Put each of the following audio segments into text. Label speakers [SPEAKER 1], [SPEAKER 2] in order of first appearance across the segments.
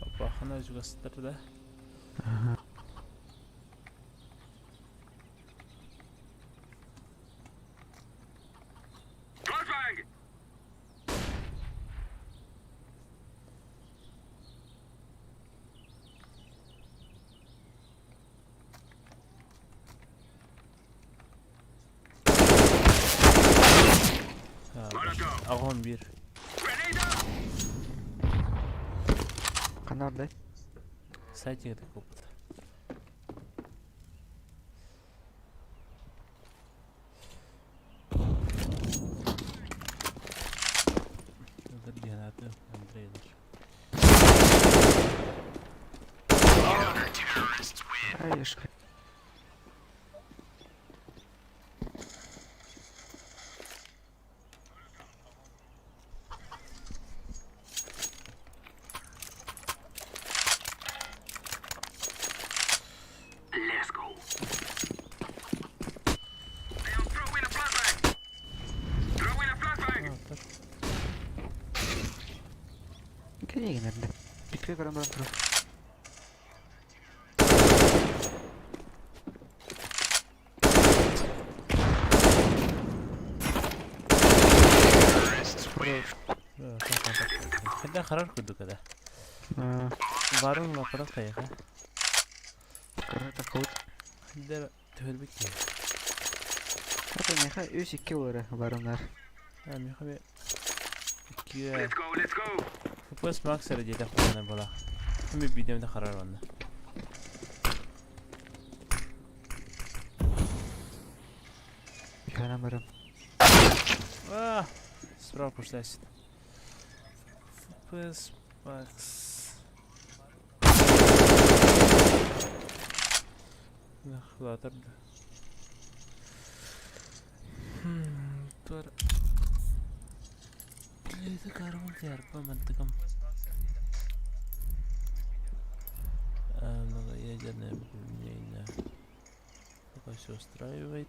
[SPEAKER 1] Опа, хана чугастар да. Аҕам биир.
[SPEAKER 2] Ханна бардай?
[SPEAKER 1] Сайтига куппут. Диэн аты Андрей
[SPEAKER 2] Аешка. Кэлиэгин эрдэ. Бүткэ көрөн баран турар.
[SPEAKER 1] Хайда харар курдук эдэ. Барын лаппатах хайыха.
[SPEAKER 2] Кыра такыбыт.
[SPEAKER 1] Хайда түһэрбит киһи.
[SPEAKER 2] Это меха үс икки олары барынар.
[SPEAKER 1] А меха бе иккигэ. FPS Max эрэ диэтэх буолана буолаах. Ми биирдэ харар онно.
[SPEAKER 2] Үһэнэн барам.
[SPEAKER 1] А, справа пуштайсың. FPS Max. Улаатар да. Туора Билиэти кармын тиэрпэ мантыкам. Многоядерное применение. Пока все устраивает.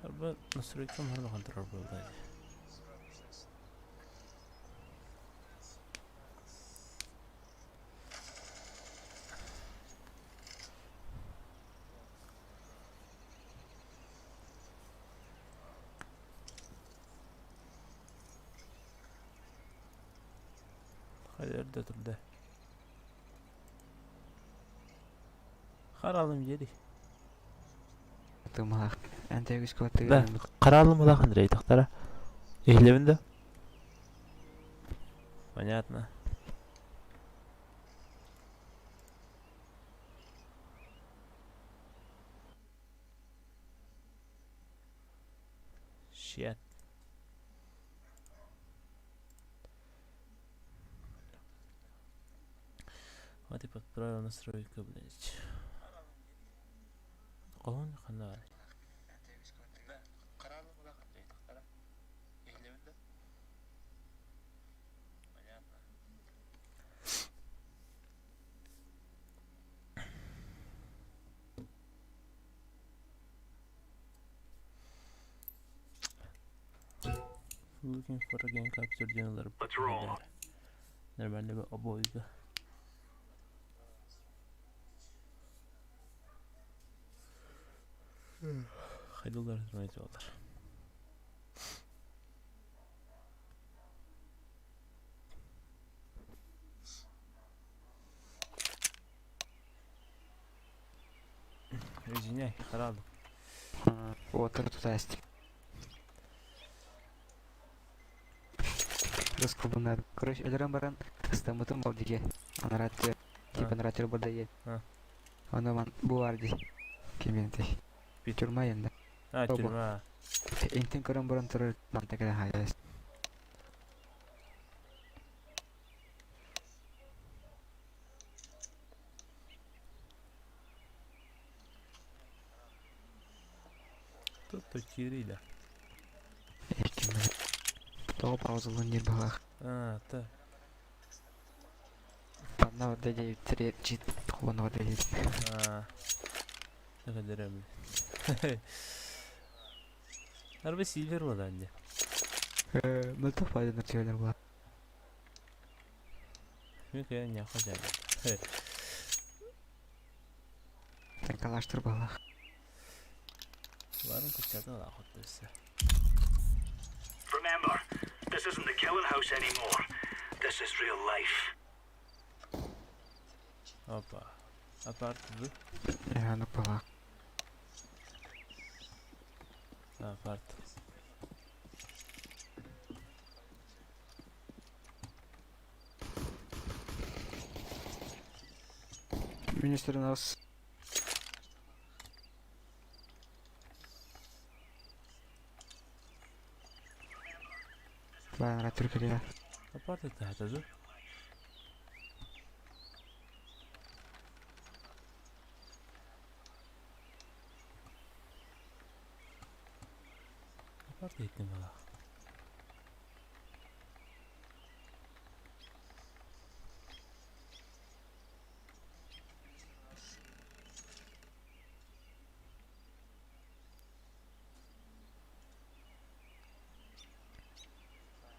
[SPEAKER 1] Арба настройкам харба контроль был дали. Хайа турда. Харалым дьири.
[SPEAKER 2] Тымаах. Эн тегис
[SPEAKER 1] Да, харалым улахан Андрей тахтара. Иһилэбин да? Понятно. Shit. Вот и подправил настройка, блядь. Колон хана. Looking for a game capture диэн Нормально обойга. Хайдылар олар. Извиняй, харалым.
[SPEAKER 2] Отыр тутасть. Рыскылбынар. Короче, өлөрөн баран ыстаммытым бол диге. Анаратты. Типа наратыр бурда е. Ону ман бу бар ди. Киминти. Тюрьма енді.
[SPEAKER 1] А, тюрьма.
[SPEAKER 2] Интин көрөн баран турар манта кэлэн хайас.
[SPEAKER 1] Тут то кириля.
[SPEAKER 2] Экким Тоҕо паузалын дир баҕах.
[SPEAKER 1] А, та.
[SPEAKER 2] Панна барда диэбиттэр чит холоно барда диэбит.
[SPEAKER 1] А. Кэлэрем. Арба Сильвер буолан дии.
[SPEAKER 2] Мөлтөх баайданар чэгэлэр буолар.
[SPEAKER 1] Мен кыайан ньаха дьаабыт.
[SPEAKER 2] Калаштыр буоллах.
[SPEAKER 1] Барын куччатын алаахот өссө.
[SPEAKER 3] Remember, this isn't the killing house anymore. This is real life.
[SPEAKER 1] Опа. Апарт бу.
[SPEAKER 2] Яны буоллах.
[SPEAKER 1] Апарт.
[SPEAKER 2] Министр нас Баара түркүлүө.
[SPEAKER 1] Апарт это же. Апарт иһиттим балаах.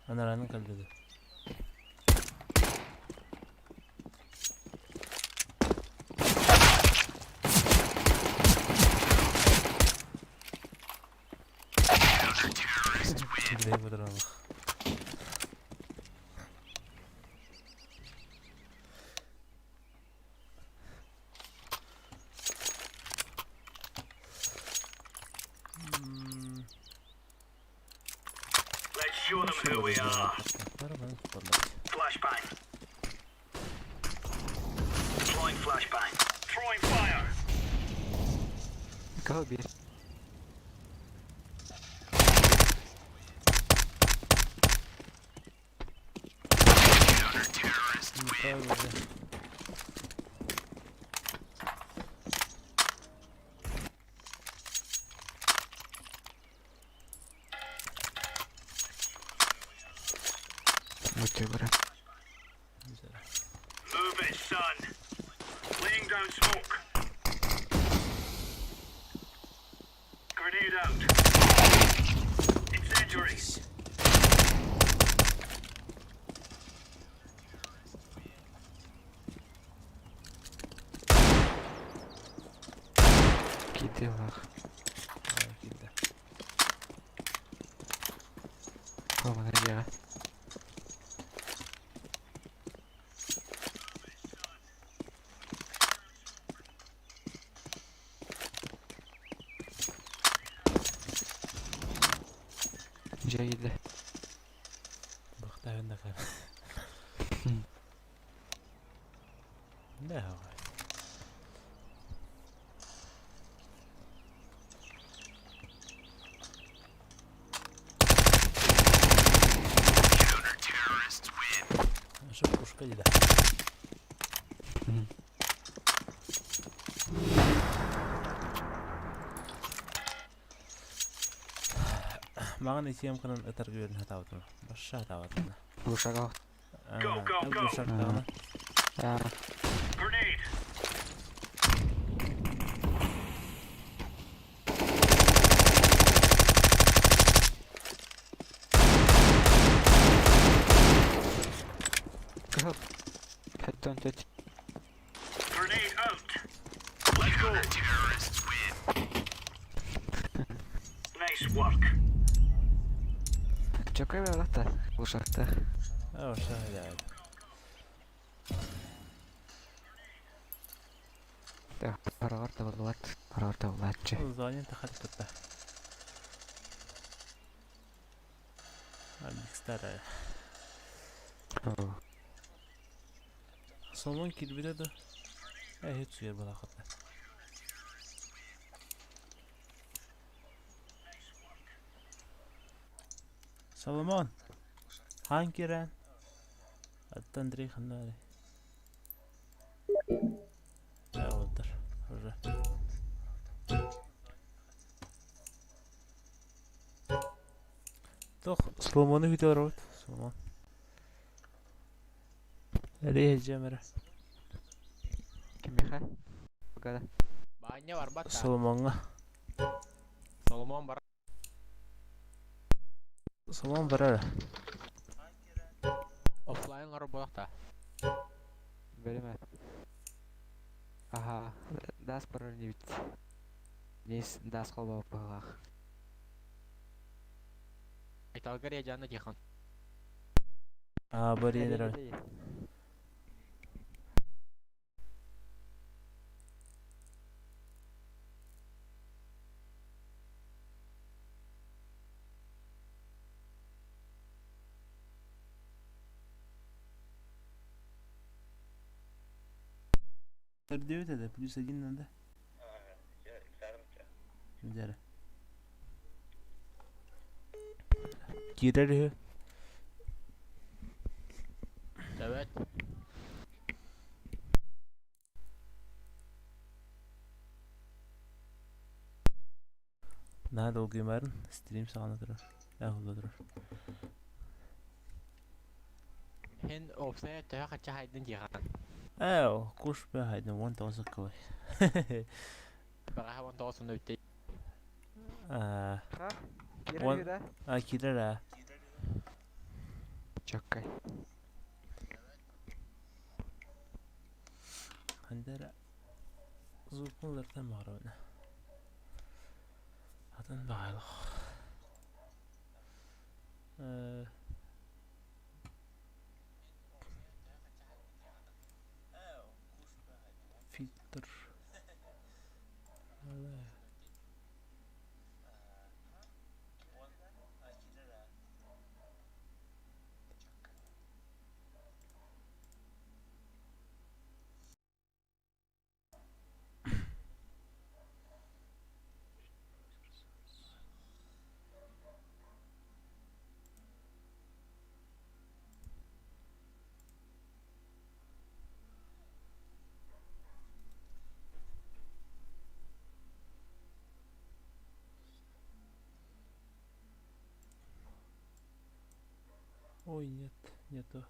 [SPEAKER 1] Анараанын кэлбитэ. Билей бодороллох.
[SPEAKER 3] Let's show them who we are. Flashbang. Deploying flashbang. Throwing fire.
[SPEAKER 2] Кого бир? Мутю бара.
[SPEAKER 3] Move it, son. Laying down smoke. Grenade out. Incendiary.
[SPEAKER 2] Киделах.
[SPEAKER 1] Киирдэ.
[SPEAKER 2] Помогай. Дьэ
[SPEAKER 1] Бахтаһын да кэр. Да. Что пушка да. Маҕан итиэм кынан ытарга үөрүн хатаабытым. Башша хатаабатым.
[SPEAKER 2] Глушага.
[SPEAKER 3] Go, go, go.
[SPEAKER 1] Глушактаҕына.
[SPEAKER 3] Grenade.
[SPEAKER 2] Кого? Хэттон тэт.
[SPEAKER 3] Grenade out. Let's go. Terrorists win. Nice work.
[SPEAKER 2] Чокой балата. Глушакта.
[SPEAKER 1] Оо, шаа.
[SPEAKER 2] Да, паралар табылат. Паралар табылатчы.
[SPEAKER 1] Звонит тахат кытта. Бикстар.
[SPEAKER 2] Оо.
[SPEAKER 1] Солон кирбиде да. Э, сүер бала хатта. Соломон. Хаан кирэн. Атта Андрей ханнары. Олдар. Уже. Тох, Соломону видео робот. Соломон. Рейх жемера.
[SPEAKER 2] Кимиха? Погода.
[SPEAKER 4] Баанньа барбат да.
[SPEAKER 1] Соломоҥҥо.
[SPEAKER 4] Соломон бар.
[SPEAKER 1] Соломон барар.
[SPEAKER 4] Оффлайн оҥорор буолуохтаах.
[SPEAKER 2] Бэлэмэ. Аха, даас барар инибит. Нес даас холбообут быһыылаах.
[SPEAKER 4] Айталга Реджана Тихон.
[SPEAKER 1] Аа, барыйан эрэр. Өрдөөбүт этэ, плюс один надо. Дьэрэ. Киирэр үһү.
[SPEAKER 4] Evet.
[SPEAKER 1] Наһаа долгуймаарын, стрим саҕана турар. Аһылла турар.
[SPEAKER 4] Һин уопсайа төһө хачча хайдын диэҕин.
[SPEAKER 1] Ээ, куш бэ хайдын 19 сыккылай.
[SPEAKER 4] Бэҕэһээ 19 уонна бүттэ.
[SPEAKER 1] Аа,
[SPEAKER 2] Ха? Киирэр
[SPEAKER 1] Уон-
[SPEAKER 2] үһү да?
[SPEAKER 1] а киирэр аа.
[SPEAKER 2] Чоккай.
[SPEAKER 1] Хандара звукун уларытан баҕарабын. Атын баҕайлах. Э, фильтр. Ой, нет, нету.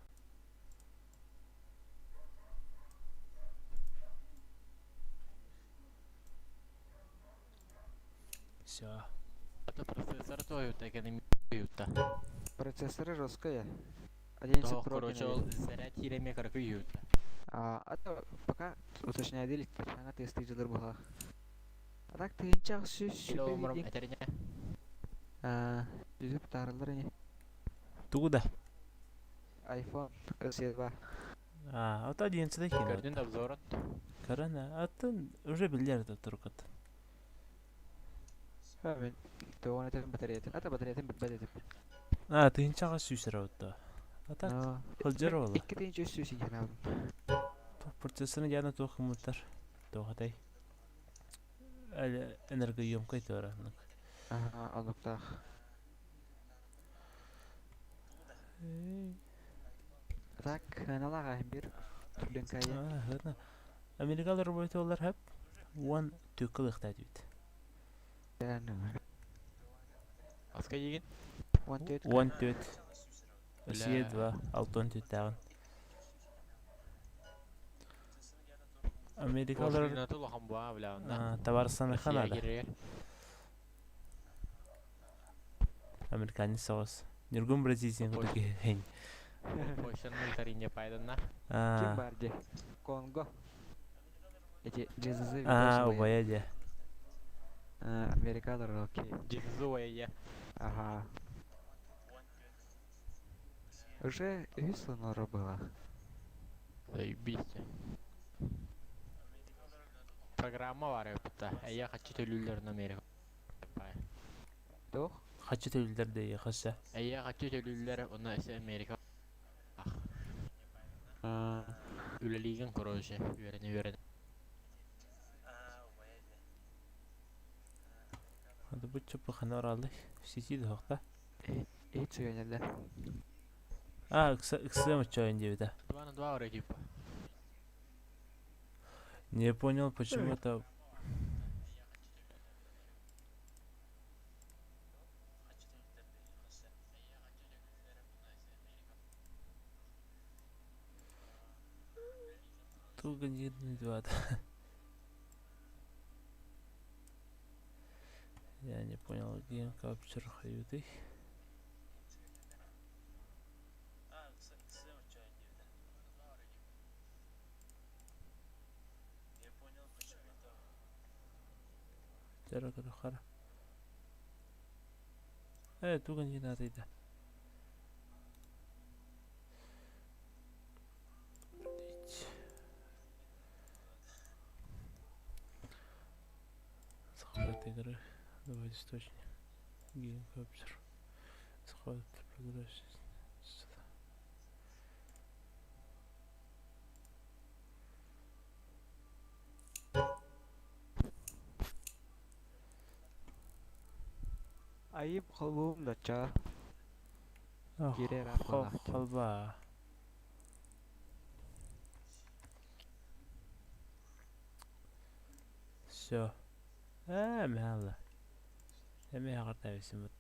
[SPEAKER 1] Все.
[SPEAKER 4] Это процессор тоюта, экономиюта.
[SPEAKER 2] Процессоры жесткие. 11
[SPEAKER 4] Тоох,
[SPEAKER 2] Pro
[SPEAKER 4] короче,
[SPEAKER 2] кинилэр.
[SPEAKER 4] ол заряд киирэме кыракый юта.
[SPEAKER 2] А, а то пока уточняя делить, саҥа тестыы дьылыр быһалаах. А так тыһыынча сүүс
[SPEAKER 4] Или
[SPEAKER 2] сүүрбэ
[SPEAKER 4] омурум
[SPEAKER 2] биир
[SPEAKER 4] этэрине.
[SPEAKER 2] Жүзүп таарылар ини.
[SPEAKER 1] Тугу да?
[SPEAKER 2] iPhone SE2.
[SPEAKER 1] А, ото 11 киин.
[SPEAKER 4] Көрдүн обзорун.
[SPEAKER 1] Корона, атын уже биллэр да турукат.
[SPEAKER 2] Ха, мин тоҕон этим батареятын. Ата батареятын билбэт этим.
[SPEAKER 1] А, тыһыынчаҕа сүүс эрэ отто. А так,
[SPEAKER 2] Но
[SPEAKER 1] сылдьар буолла.
[SPEAKER 2] икки тыһыынча үс сүүс иһин алдым.
[SPEAKER 1] Процессорын дьаана туох гыммыттар. Туох атай. Энергоемкай туора.
[SPEAKER 2] Аха, оннуктаах. Так, сыаналаах биир түргэн кайа.
[SPEAKER 1] А, ладно. Америкалар роботолар хап. Уон түккэ ылыахтаат эбит.
[SPEAKER 4] Аска диигин?
[SPEAKER 2] 14
[SPEAKER 1] 14. Россия
[SPEAKER 4] Бля.
[SPEAKER 1] 2, 6 төрттээҕин. Америкалар
[SPEAKER 4] Пошлината улахан буаа, бля, онно.
[SPEAKER 1] табаарыстаныахха
[SPEAKER 4] Россия
[SPEAKER 1] наада.
[SPEAKER 4] киирэригэр.
[SPEAKER 1] Американец соҕус. Ньургун Бразилияны курдук киһи.
[SPEAKER 4] Польшаны таринья пайданна.
[SPEAKER 2] Ким
[SPEAKER 1] А,
[SPEAKER 2] бар дии? Конго. Эти ДЖЗЗ
[SPEAKER 1] а,
[SPEAKER 2] видосовые.
[SPEAKER 1] убайа дии.
[SPEAKER 2] Америкалар, окей.
[SPEAKER 4] Джизуэя.
[SPEAKER 2] Ага. Уже үс сыл было.
[SPEAKER 4] Заебись. Программа бар эбит. Я хочу төлүүллэр Америка.
[SPEAKER 2] Туох?
[SPEAKER 1] Хачы төлүүллэр дии хасса.
[SPEAKER 4] Я хочу төлүүллэр онно өссө Америка.
[SPEAKER 2] А,
[SPEAKER 4] Үлэлиигин короче, үөрэнэ үөрэнэ.
[SPEAKER 1] Hadi bu чуппахана ораллы. Сити да
[SPEAKER 2] Иһит сүгэнэллэр.
[SPEAKER 1] А, ыкса ыкса мочоин диэбитэ.
[SPEAKER 4] 2 на 2 вроде типа.
[SPEAKER 1] Не понял, почему это... Туга не два. Я не понял, Game Capture хаютый. Хара. Э, туган не надо да. Захват игры. Давай источник. Game Capture. Захват прозрачность. Сюда.
[SPEAKER 2] Айып холбуум дача. Киирэр аат
[SPEAKER 1] Холба. Все. Ээ, мэлэ. Эми хаҕарта бисимут.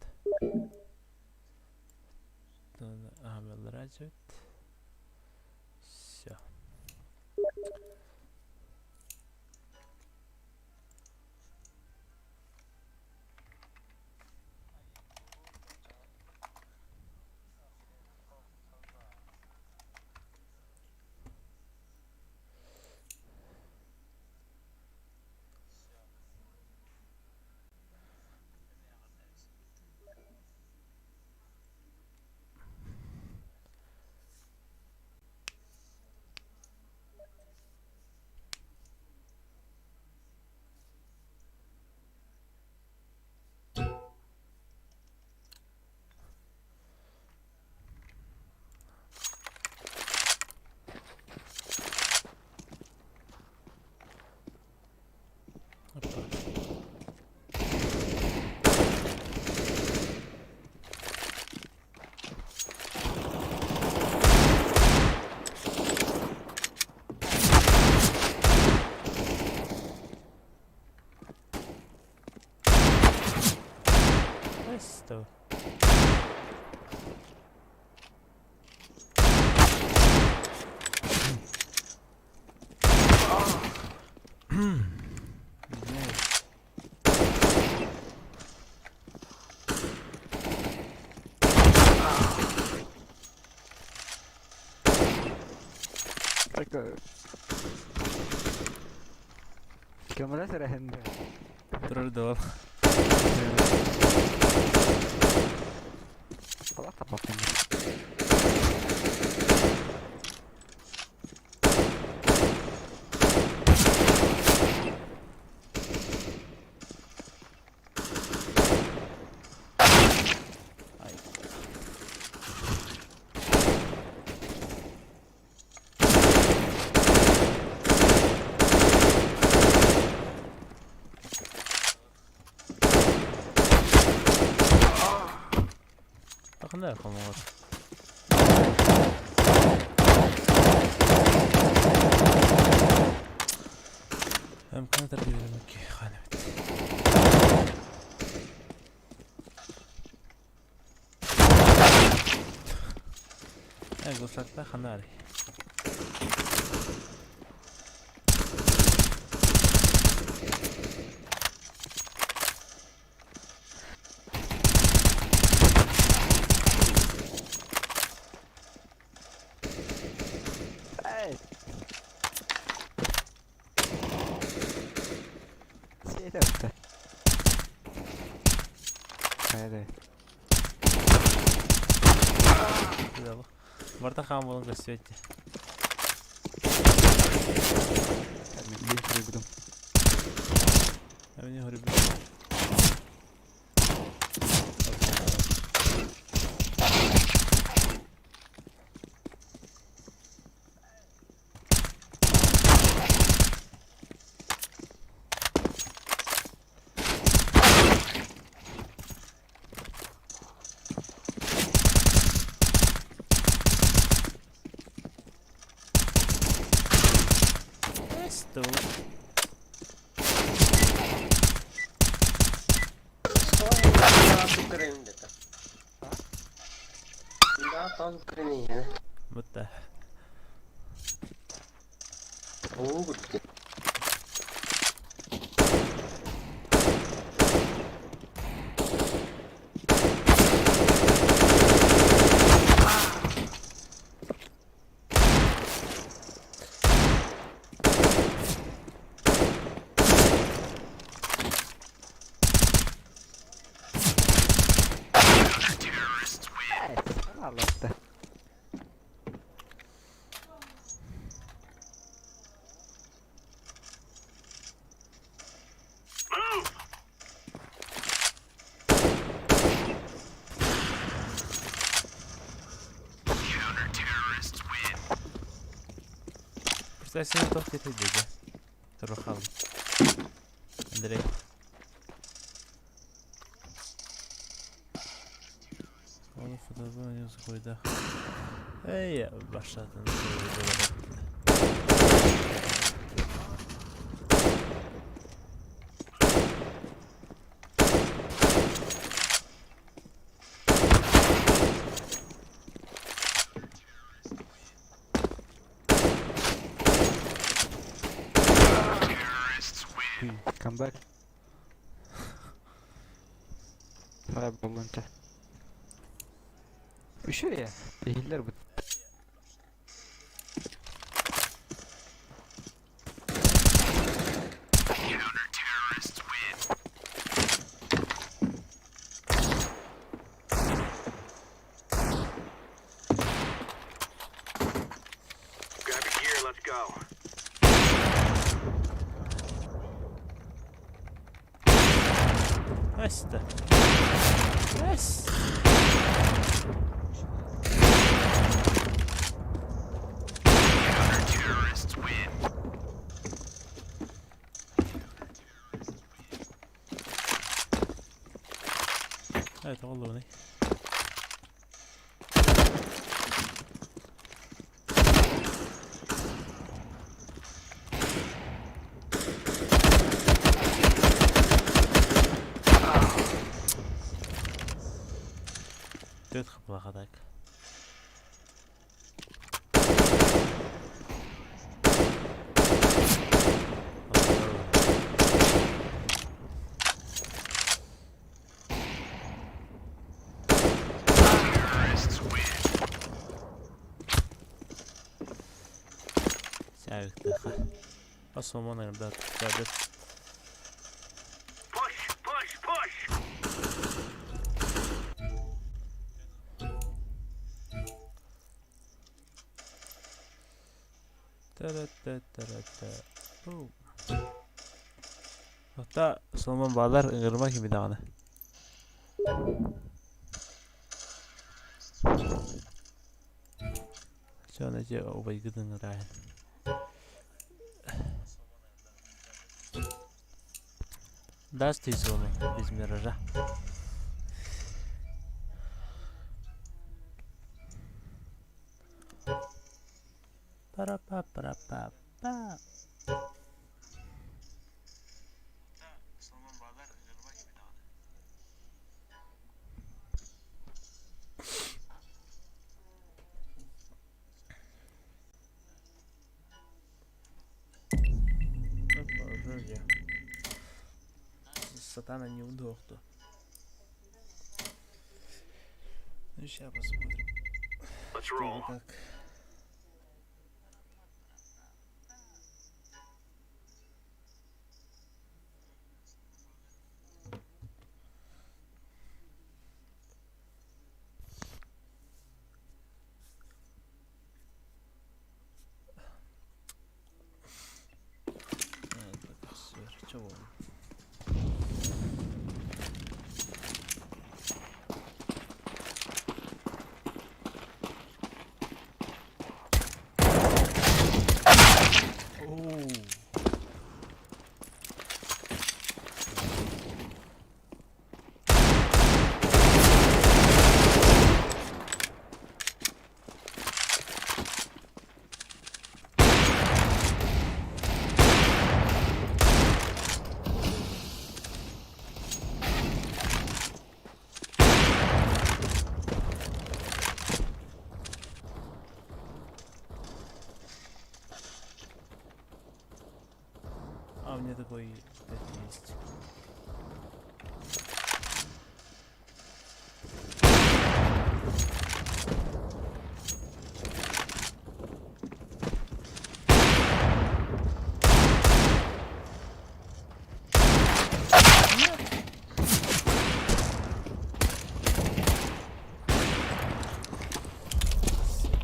[SPEAKER 1] Амеллара Все. Опа. Questo. Извиняюсь.
[SPEAKER 2] Такой. Камера сэрэнде.
[SPEAKER 1] Турар
[SPEAKER 2] Палата папын.
[SPEAKER 1] Ай. Тахна помогут. Эм кана тәрбиелемекке ханабит. Э, гусакта ханари.
[SPEAKER 2] Эй! Сиэтэ. Хайда.
[SPEAKER 1] Барта хаам болон көстүөтте.
[SPEAKER 2] Мен бир будум.
[SPEAKER 1] Эмне хориб. Questo. Mutta. Скайсыны туох диэтэй дьэ? Туру хааллым. Андрей. Onu fotoğrafını oynuyoruz koyda. Ey başladın.
[SPEAKER 2] Come back. Давай буллунча. Еще я. Иһиллэр бу.
[SPEAKER 3] Grab your gear, let's go.
[SPEAKER 1] Эстэ. Эс. Evet oldu bunu. Түөрт хаппылаах атак. Сявиктаха. Осомон ребят, ребят.
[SPEAKER 3] Push, push, push!
[SPEAKER 1] Та-та-та-та-та. Бу. Hatta Solomon bağlar ıngırma gibi даҕаны. Чон эти убайгытын ыҥыраайын. Здравствуй, Соломон, без миража. Пара-па-пара-па-па. Сатана не удохту. Ну, сейчас посмотрим.
[SPEAKER 3] Let's
[SPEAKER 1] Что
[SPEAKER 3] roll.
[SPEAKER 1] и как. Так, всё, чего? Оу. А, у меня такой опять есть.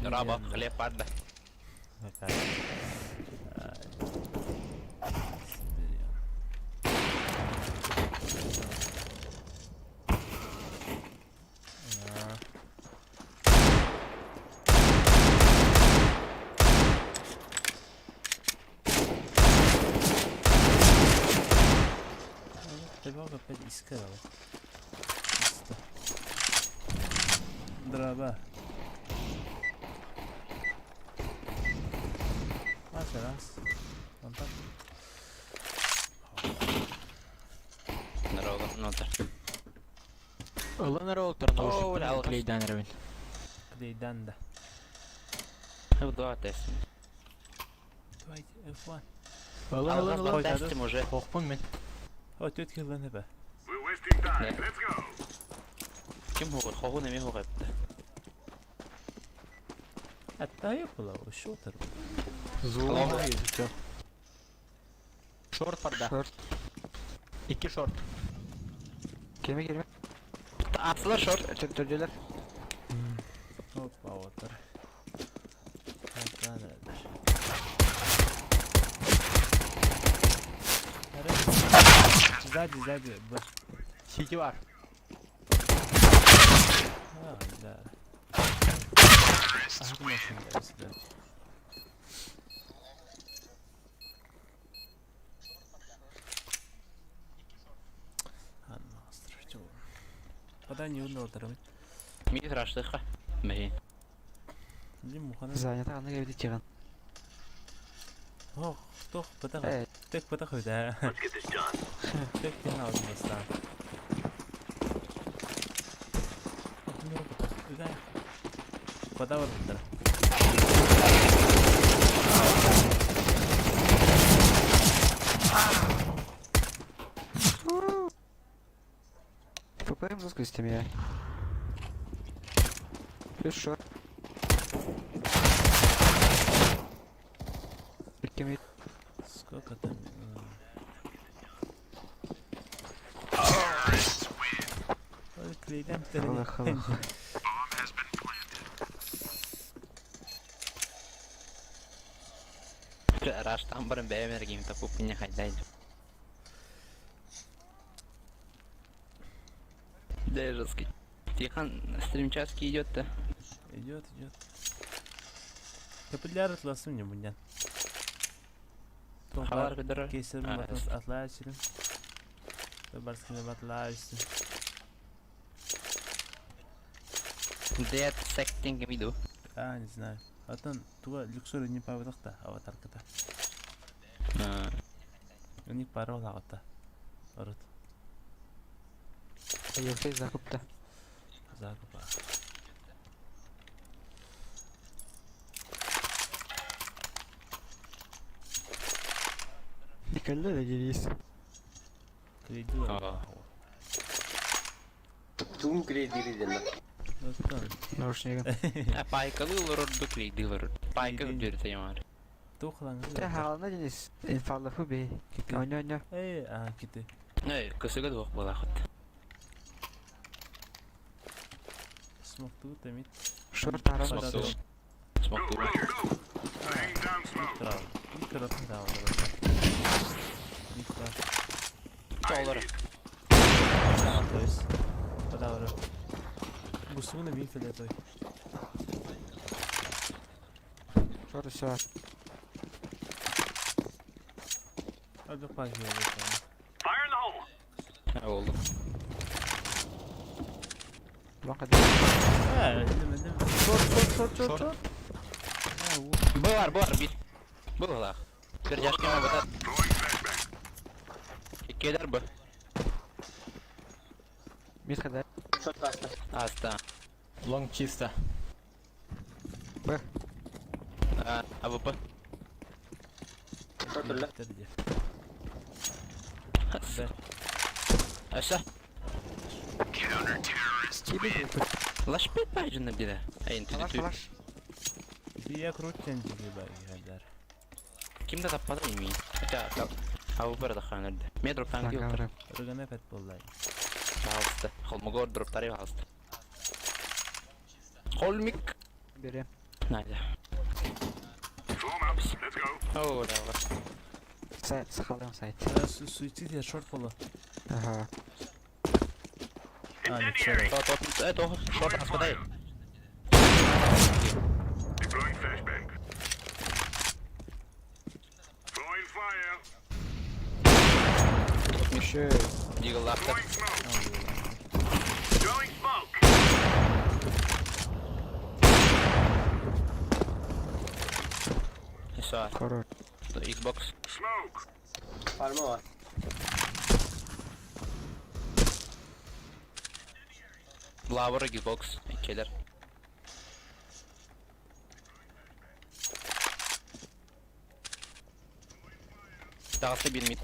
[SPEAKER 4] Раба, хлеб падла.
[SPEAKER 1] Какая? Ай. Сибирян. А. Опять искэ Иста. Драба. Ас раз. Онтон.
[SPEAKER 4] Ылан эрэ олтор наушниктан клейдаан эрэбин.
[SPEAKER 1] Клейдан да. Давайте F1.
[SPEAKER 4] Ылан ылан ылан. Хохпун мин.
[SPEAKER 1] О, түөрт киллэн эбэ.
[SPEAKER 3] We're wasting time. Let's go.
[SPEAKER 1] Аттайы була, шотер.
[SPEAKER 4] Зулу. Шорт барда.
[SPEAKER 2] Шорт.
[SPEAKER 4] Икки шорт.
[SPEAKER 2] Кеме кирме. Атсылар шорт. Төрдөлөр.
[SPEAKER 1] Опа, отыр. Антан эдер. Сзади, сзади, Б.
[SPEAKER 4] Сити бар.
[SPEAKER 1] А, да. Ах, машина, да. Подай не удал,
[SPEAKER 2] Занята аны кебити чыган.
[SPEAKER 1] Ох, тох, пытах.
[SPEAKER 2] Э,
[SPEAKER 1] Тек пытах өйдә.
[SPEAKER 3] Let's get this done.
[SPEAKER 1] Тек тен алдым бастан. Өйдә. Пода бар бутыр.
[SPEAKER 2] ФПМ заскустим я. Плюс шорт. Кеме
[SPEAKER 1] Сколько там? Ой, клейдәм
[SPEAKER 2] Аллах, Аллах.
[SPEAKER 5] Да, жесткий. Тихан стримчаский идет-то.
[SPEAKER 1] Идет, идет. Капилляр атласым не будет.
[SPEAKER 5] Хабар көдөрөр.
[SPEAKER 1] Кейсер
[SPEAKER 5] А,
[SPEAKER 1] батас атласым. Барскины батласым.
[SPEAKER 5] Dead secting виду.
[SPEAKER 1] А, не знаю. Атын туга люксор не павдакта аватарката. У них пароль агата. Орут.
[SPEAKER 2] Юксей закупта.
[SPEAKER 1] Закупа.
[SPEAKER 2] Никогда не делись.
[SPEAKER 1] Кредит.
[SPEAKER 5] А.
[SPEAKER 6] Тум клейдири
[SPEAKER 2] Наушнигын.
[SPEAKER 5] А пайкалы олорор клейдилер. Пайка өдөртө ямар.
[SPEAKER 1] Тухлан.
[SPEAKER 2] Те халана Денис. Инфаллаху би. Онё онё.
[SPEAKER 1] Эй, а, кити.
[SPEAKER 5] Эй, кысыга дуох болахыт.
[SPEAKER 1] Смокту тамит.
[SPEAKER 2] Шорт арам.
[SPEAKER 5] Смокту.
[SPEAKER 3] Go,
[SPEAKER 5] Смокту.
[SPEAKER 3] go, go. Laying down smoke.
[SPEAKER 1] Трав. Микрофон дал. Микро.
[SPEAKER 5] Доллар.
[SPEAKER 1] То есть. Подавра. Бусуна ми филетой.
[SPEAKER 2] Шорт все.
[SPEAKER 1] Ага пахи.
[SPEAKER 3] Fire in the hole.
[SPEAKER 5] Oldu.
[SPEAKER 2] Банка.
[SPEAKER 1] А, Шорт, шорт, шорт, шорт, шорт.
[SPEAKER 5] Бар, бар, бит. Булалах. Бир жашкема батат.
[SPEAKER 3] Throwing flashbang.
[SPEAKER 5] Иккелер бу.
[SPEAKER 2] Мид хада.
[SPEAKER 5] Аста.
[SPEAKER 4] Лонг чисто.
[SPEAKER 2] Б.
[SPEAKER 5] А, АВП.
[SPEAKER 1] Б.
[SPEAKER 5] Аша.
[SPEAKER 2] Кибе.
[SPEAKER 5] Лашпет пайжын биде. Эй,
[SPEAKER 2] Калаш
[SPEAKER 5] тү
[SPEAKER 2] калаш.
[SPEAKER 1] Бия крутен диги баги.
[SPEAKER 5] Кимде таппады ими? Хотя, АВП да ханырды. Метро танки отыр.
[SPEAKER 1] Рыгана пет боллай.
[SPEAKER 5] Пожалуйста. Холмогор дроптары пожалуйста. Холмик.
[SPEAKER 2] Бери.
[SPEAKER 5] Надя.
[SPEAKER 3] Form up. Let's go.
[SPEAKER 5] О, да.
[SPEAKER 2] Сайт, сахалым сайт.
[SPEAKER 1] Суицид шорт боло.
[SPEAKER 2] Ага.
[SPEAKER 1] А, нет,
[SPEAKER 3] Incendiary.
[SPEAKER 5] То, то, это шорт аспадай.
[SPEAKER 3] Deploying flashbang. Throwing fire.
[SPEAKER 2] Еще.
[SPEAKER 5] Дигаллаахтар. Все.
[SPEAKER 2] Хорош.
[SPEAKER 5] Xbox.
[SPEAKER 6] Farma var.
[SPEAKER 5] Лавр Xbox. Келер. Таҕыста биир mid.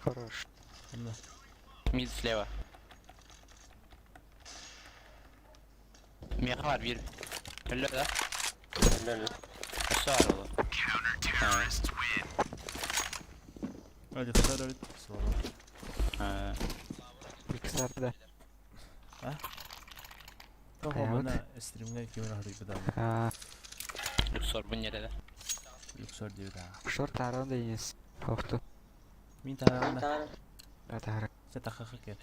[SPEAKER 2] Хорош.
[SPEAKER 5] Mid слева. Миэхэ бар биир. Өллө да?
[SPEAKER 6] Öyle.
[SPEAKER 5] Өссө баар ол.
[SPEAKER 1] Люксор эбит суоҕа.
[SPEAKER 5] Аа.
[SPEAKER 2] Иксарда.
[SPEAKER 1] Тоҕо
[SPEAKER 2] Хайабыт.
[SPEAKER 1] мана стримҥэ ким эрэ хоруйбута
[SPEAKER 2] Аа,
[SPEAKER 5] Люксорбун ньэрэлэ.
[SPEAKER 1] Люксор диэбит аа.
[SPEAKER 2] шорт таран дейнес. Охту.
[SPEAKER 1] Мин таһаарна.
[SPEAKER 6] Tane.
[SPEAKER 2] Атара.
[SPEAKER 1] Чэ тахаха кэл.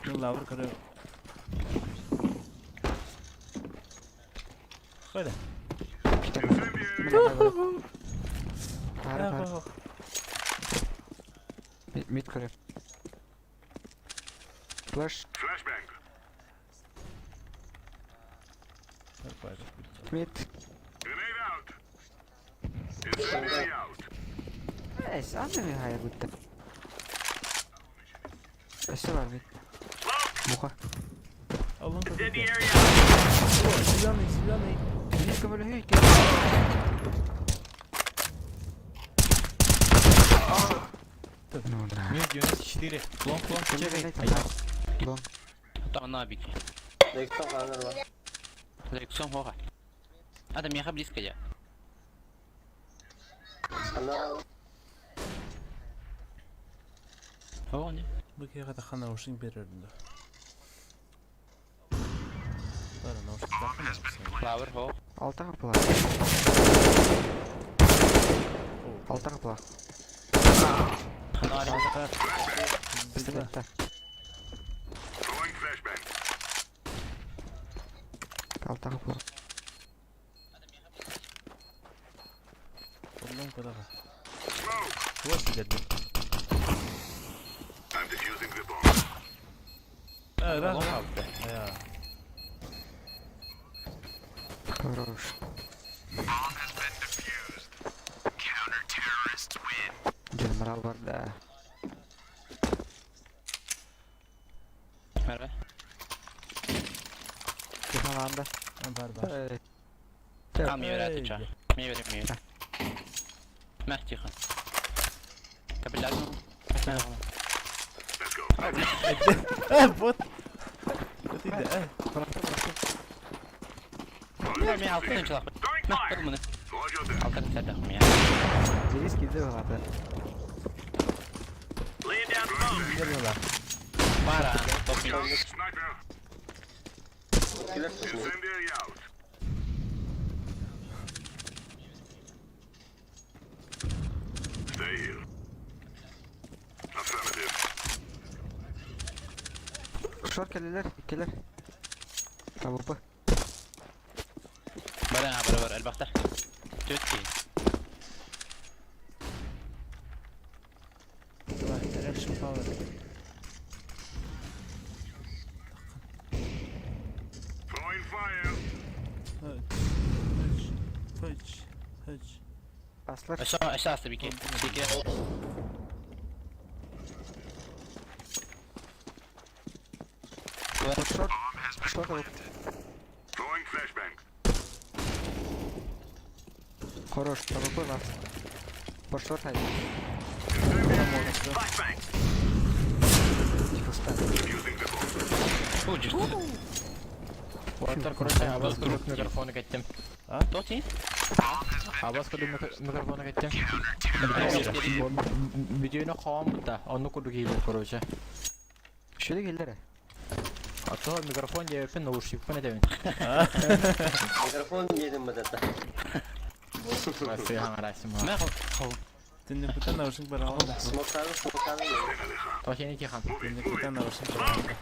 [SPEAKER 1] Ну лавр көрө. Хода.
[SPEAKER 2] Тара тара. Мид көрө. Флеш. Мид. Эс, аны ми хая бутта. Өссө бар мид. Муха.
[SPEAKER 1] Алын көрдө. Зеленый, зеленый.
[SPEAKER 2] Мид көмөлөһүй ке. Ну да.
[SPEAKER 4] Минус 94. Лонг, лонг, чекай.
[SPEAKER 2] Лонг.
[SPEAKER 5] Там на бики.
[SPEAKER 6] Rekton kanır var.
[SPEAKER 5] Лексон хоға. Ада меха близко я.
[SPEAKER 6] Anlar abi.
[SPEAKER 5] О, не.
[SPEAKER 1] Бу киһиэхэ таххан наушник биэрэрин доо. Бары наушниктаахпын наушник.
[SPEAKER 5] Лавр хо.
[SPEAKER 2] Алта капла. Алта капла.
[SPEAKER 5] Ханари.
[SPEAKER 2] Пистолетта. Алта капла.
[SPEAKER 1] Оннон кудаҕа. Туос сидэрдим. Э,
[SPEAKER 5] Лонг
[SPEAKER 1] ыраах.
[SPEAKER 5] алды.
[SPEAKER 1] Айа.
[SPEAKER 2] Хорош. Генерал бар да.
[SPEAKER 5] Мерве.
[SPEAKER 2] Тихаланда.
[SPEAKER 1] Бар бар.
[SPEAKER 5] А, мне верят, ча. Мне верят, мне верят. Мэх, тихо. Капелляр.
[SPEAKER 1] Э, вот. Вот иди, э.
[SPEAKER 5] Мен алтын чылақ. Мэх, бұл мұны. Алтын сәдақ мен.
[SPEAKER 2] Здесь киді болады.
[SPEAKER 1] Бер бала.
[SPEAKER 5] Бара, топ мид.
[SPEAKER 6] Kiler tutmuyor.
[SPEAKER 2] Шор келелер, келер. Табупы.
[SPEAKER 5] Бара, бара, бара, әлбақтар. Төт кей.
[SPEAKER 1] Давай, direction power. Үч, үч, үч, үч.
[SPEAKER 2] Аслар.
[SPEAKER 5] Аша, аша асты бике. Бике.
[SPEAKER 2] Шор. Шор табуп. Хорош, табупы бар. По шор хайд. Тихо ста.
[SPEAKER 5] Фу, жүрді.
[SPEAKER 4] Уолтер, короче, абас курдук микрофону кеттим.
[SPEAKER 5] Тот
[SPEAKER 4] Абас курдук микрофону кеттим. Видеону қауам бұтта, оны курдук кейлер, короче.
[SPEAKER 2] Şöyle gelir.
[SPEAKER 4] А то микрофон девеппин, наушникпын этебин.
[SPEAKER 6] Mikrofon yedim bu da.
[SPEAKER 4] Басты хаңарасым.
[SPEAKER 5] Мэх, хо.
[SPEAKER 1] Түннүкүттэн наушник бар алда.
[SPEAKER 6] Smoke'ları smoke'ları yedim.
[SPEAKER 4] Тохени тихан.
[SPEAKER 1] Түннүкүттэн наушник бар алда.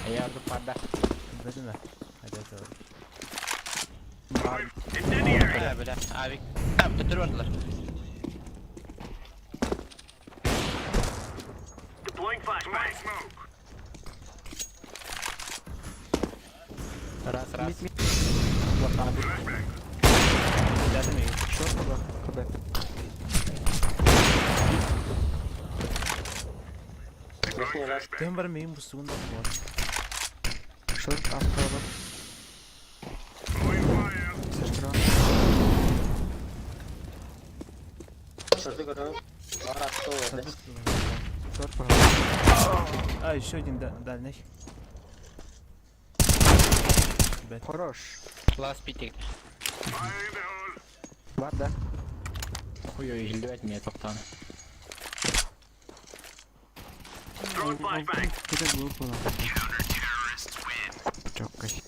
[SPEAKER 4] Аярды парда.
[SPEAKER 1] Бэтимэ. Айда тоо.
[SPEAKER 3] Incendiary.
[SPEAKER 5] Бля, бля, авик. Төттөрү бардылар.
[SPEAKER 3] Deploying flashbang.
[SPEAKER 4] Раз, раз.
[SPEAKER 2] Мид, мид.
[SPEAKER 1] Дядя миигин.
[SPEAKER 2] Шорт КБ. КБ.
[SPEAKER 6] Верхний раз.
[SPEAKER 1] Түһэн баран миигин бустугун да буолар.
[SPEAKER 2] Шорт автобус. Сестра.
[SPEAKER 6] Шорты көрөм. Бар атты это.
[SPEAKER 2] Шорт, пожалуйста.
[SPEAKER 1] А, еще один дальний. Бэт.
[SPEAKER 2] Хорош.
[SPEAKER 5] Лас питик.
[SPEAKER 2] Бар, да?
[SPEAKER 4] Хуй, иһиллибэт миэ тоқтаан.
[SPEAKER 3] Throwing flashbang.
[SPEAKER 2] Это глупо. Чокай.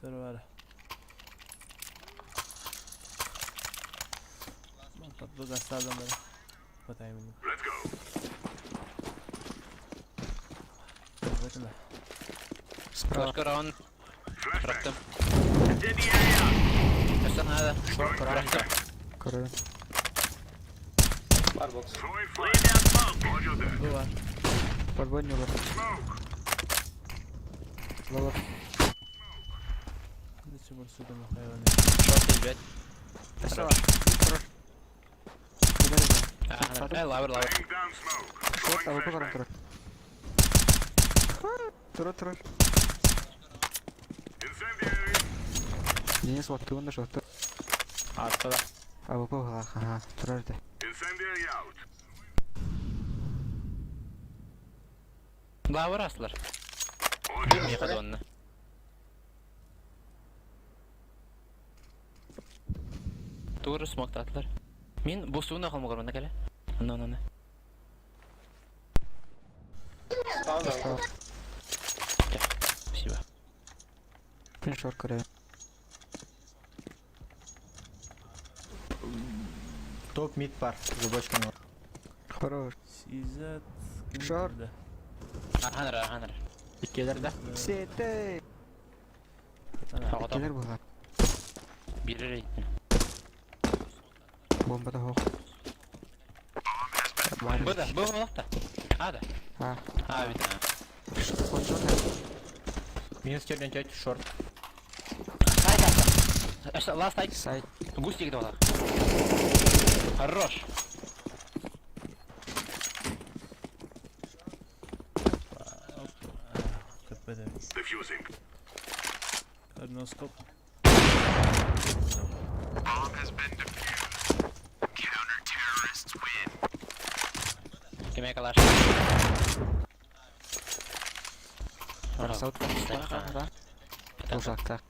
[SPEAKER 1] Dur var. Tatlı gazlardan beri. Patayım bildim. Let's go.
[SPEAKER 2] Справа.
[SPEAKER 5] Флешка раунд. Бырахтым.
[SPEAKER 3] Incendiary out.
[SPEAKER 5] Өстен ада. Бырахтым.
[SPEAKER 2] Король.
[SPEAKER 6] Бар бокс.
[SPEAKER 3] Laying down smoke.
[SPEAKER 1] Bu var.
[SPEAKER 2] Подводный бар. Ловер.
[SPEAKER 1] Ne çabuk suda mı hayvanı.
[SPEAKER 5] Шорт избет.
[SPEAKER 2] Хорош. Хорош.
[SPEAKER 5] Э, лавр, лавр.
[SPEAKER 2] Шорт, а вы покором тур. Тур, тур. Денис, вот ты он нашел.
[SPEAKER 4] Ааста да.
[SPEAKER 2] А вы погла, ага, тур ты.
[SPEAKER 5] Лавр астылар. Миэхэ дуонна. Тур смоктаатылар. Мин бустугун ахалмагар манна кэлэ. Онно, онно, онно.
[SPEAKER 6] Спаун.
[SPEAKER 5] Спасибо.
[SPEAKER 2] Пин шорт король.
[SPEAKER 4] Топ мид бар. Зубочканы.
[SPEAKER 2] Хорош.
[SPEAKER 1] Сизат.
[SPEAKER 2] Шор.
[SPEAKER 5] Арханар, арханар.
[SPEAKER 4] Иккилэр да.
[SPEAKER 2] Сете.
[SPEAKER 5] Тоҕото.
[SPEAKER 2] Келер була.
[SPEAKER 5] Биир эрэ.
[SPEAKER 2] Бомба да хох.
[SPEAKER 5] Бу да, бу буолуохта. А да.
[SPEAKER 2] А,
[SPEAKER 5] А, бит.
[SPEAKER 2] шорт, шорт.
[SPEAKER 4] Минус 4 шорт.
[SPEAKER 5] Ласт айт.
[SPEAKER 2] Сайт.
[SPEAKER 5] Густик дуола. Хорош.
[SPEAKER 1] Köpede. Karnoskop.
[SPEAKER 5] Кимэ калаш.
[SPEAKER 2] Саут. Да. Ужакта.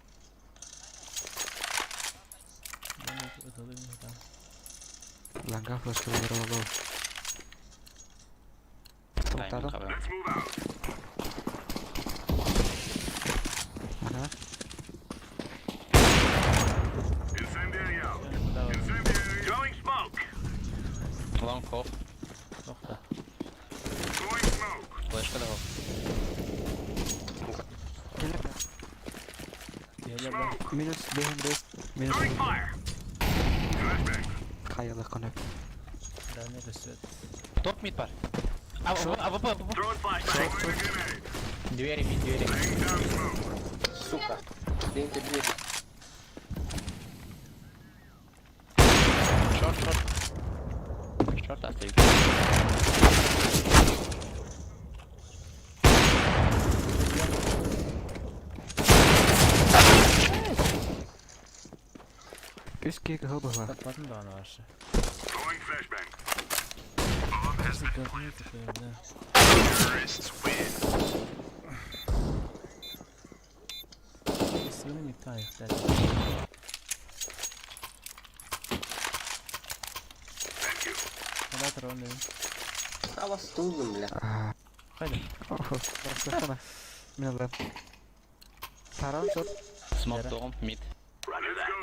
[SPEAKER 1] Ben atalım ya.
[SPEAKER 2] Ланга флешка вырвало. Тоқтады. Ага.
[SPEAKER 3] Throwing smoke.
[SPEAKER 5] Лонг хоп.
[SPEAKER 1] Nokta.
[SPEAKER 5] Флешка да хоп.
[SPEAKER 2] Келер.
[SPEAKER 1] Diğerler ben.
[SPEAKER 2] Минус бэм бэс. Минус.
[SPEAKER 3] Throwing fire.
[SPEAKER 2] Хайылы қонып.
[SPEAKER 1] Daha ne göster.
[SPEAKER 5] Топ мид бар. А, а, а, а,
[SPEAKER 3] Throwing flashbang.
[SPEAKER 4] Двери мид, двери.
[SPEAKER 6] Сука. День ты двери.
[SPEAKER 5] Шорт, шорт. Шорт оставить.
[SPEAKER 2] Үс кек ғыл бұғла.
[SPEAKER 1] Tatmadın da ona karşı. Nasıl görünüyor ki böyle? İsmini miktar yükler. Hadi atalım dedim.
[SPEAKER 6] А вас тулым, бля.
[SPEAKER 1] Haydi.
[SPEAKER 2] Растахана. Мен лап. Таран шорт.
[SPEAKER 5] Смок тоғым, мид.
[SPEAKER 3] Roger that.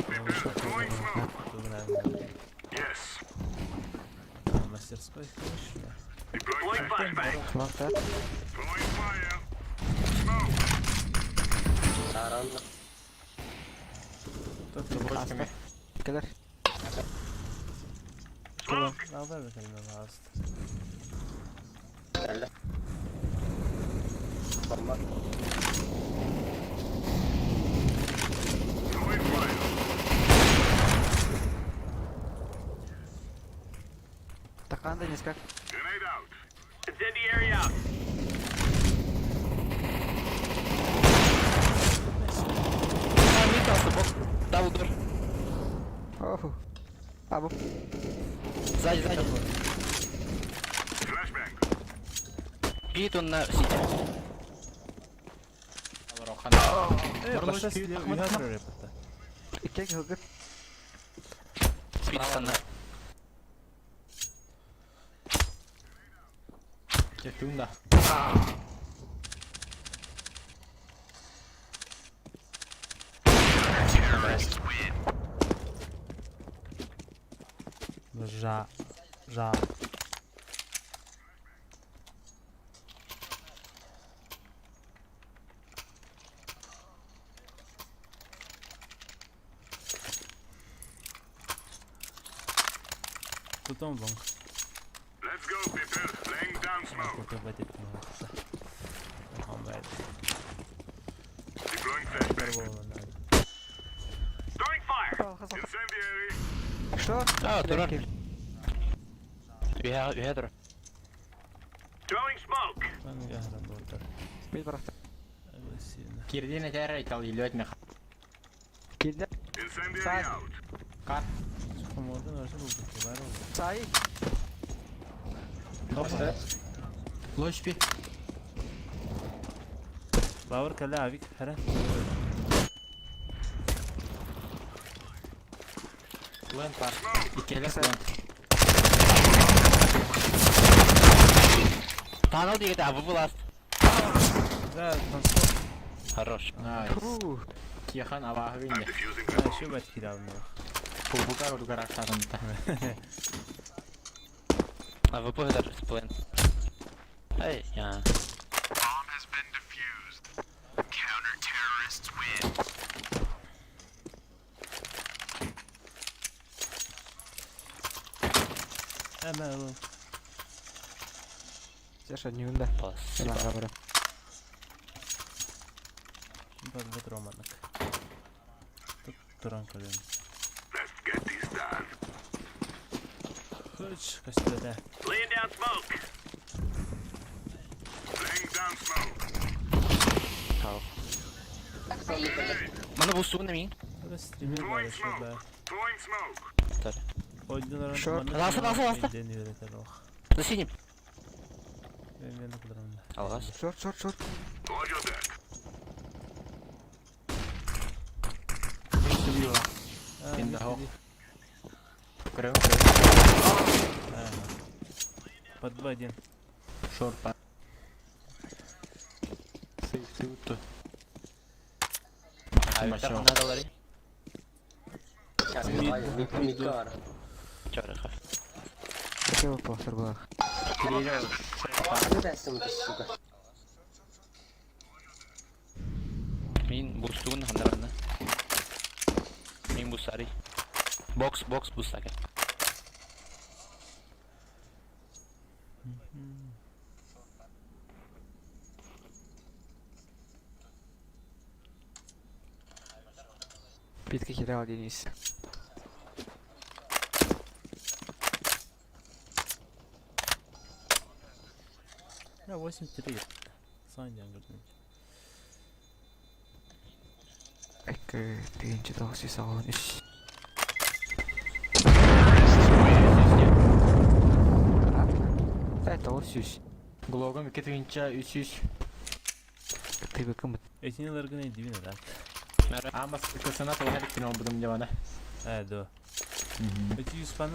[SPEAKER 1] Durun abi. Мастерской конечно.
[SPEAKER 2] Ласта.
[SPEAKER 6] Сааран.
[SPEAKER 4] Бочками.
[SPEAKER 2] Кэлэр.
[SPEAKER 1] Алдар бекелме пожалуйста.
[SPEAKER 6] Кэллэ. Бомба.
[SPEAKER 2] Такан да нескак.
[SPEAKER 3] Incendiary out.
[SPEAKER 5] А, mid алты, бок. Double door.
[SPEAKER 2] Оху. Абу.
[SPEAKER 5] Сзади, сзади. Пит он на сити.
[SPEAKER 4] Рохан.
[SPEAKER 1] Баша үйе репетте.
[SPEAKER 2] Икки кылгыт.
[SPEAKER 5] Пит станна.
[SPEAKER 4] Кетунда.
[SPEAKER 1] Жа. Жа. Тутом long.
[SPEAKER 3] Let's go, people. Laying down smoke.
[SPEAKER 1] Купил эти
[SPEAKER 3] Deploying flashbang. Throwing fire. Incendiary.
[SPEAKER 2] Что?
[SPEAKER 5] А, турар. Үйе, үйе тур.
[SPEAKER 3] Throwing smoke.
[SPEAKER 2] Бил барахта.
[SPEAKER 4] Кирдин этэр итал илөт меха.
[SPEAKER 2] Килде.
[SPEAKER 3] Incendiary
[SPEAKER 2] Side.
[SPEAKER 3] out.
[SPEAKER 4] Кар.
[SPEAKER 2] Сай.
[SPEAKER 4] Лошпи.
[SPEAKER 1] Бауыр кәлі авик хәрә.
[SPEAKER 4] Лэн пар. Иккелес лэн.
[SPEAKER 5] Танал дегете, а вы ласт.
[SPEAKER 1] Да, танцор.
[SPEAKER 5] Хорош.
[SPEAKER 4] Найс.
[SPEAKER 2] Фу.
[SPEAKER 4] Кихан авахы винде.
[SPEAKER 3] Defusing
[SPEAKER 1] А, еще бәт хилавны.
[SPEAKER 4] Пубукар ургарак сатымта.
[SPEAKER 5] А вы даже сплен. Эй, я.
[SPEAKER 1] Әмә ул.
[SPEAKER 2] Сеша, не унда.
[SPEAKER 5] Спасибо.
[SPEAKER 2] Ла, бара.
[SPEAKER 1] Бат романок. Тут туран көлем.
[SPEAKER 3] Let's get this done.
[SPEAKER 1] Хоч, костюде.
[SPEAKER 3] Laying down smoke. Laying down smoke.
[SPEAKER 5] Мана бу сугун мин.
[SPEAKER 1] Это стример бар еще, да.
[SPEAKER 3] Throwing smoke.
[SPEAKER 1] Ойдын
[SPEAKER 2] Шорт.
[SPEAKER 5] Ласта, ласта, ласта.
[SPEAKER 1] Ден үйретер ох.
[SPEAKER 5] За синим.
[SPEAKER 1] Мен кыдырам.
[SPEAKER 5] Алгас.
[SPEAKER 2] Шорт, шорт, шорт.
[SPEAKER 3] Roger that.
[SPEAKER 4] In the hole. Крым,
[SPEAKER 1] Под 2-1.
[SPEAKER 4] Шорт пар. Сыйтуту.
[SPEAKER 5] А
[SPEAKER 4] Большого.
[SPEAKER 5] надо лари.
[SPEAKER 6] Сейчас, давай, микар.
[SPEAKER 5] Чарыха.
[SPEAKER 2] Какой вопрос был?
[SPEAKER 6] Куда ты, сука?
[SPEAKER 5] Мин бустугун хандарана. Мин бусари. Бокс, бокс бустака.
[SPEAKER 2] Питка херал, Денис.
[SPEAKER 1] Я 8-3. Сан янгырдын.
[SPEAKER 2] Эк, ты не читал, сисал, ис. Это осюсь.
[SPEAKER 4] Глогом икки үсүс.
[SPEAKER 2] Ты бы кому
[SPEAKER 1] Этини ларгын дивин да.
[SPEAKER 4] Амас кысына толха биттин ол будум дебана.
[SPEAKER 1] Э, да. Эти юспаны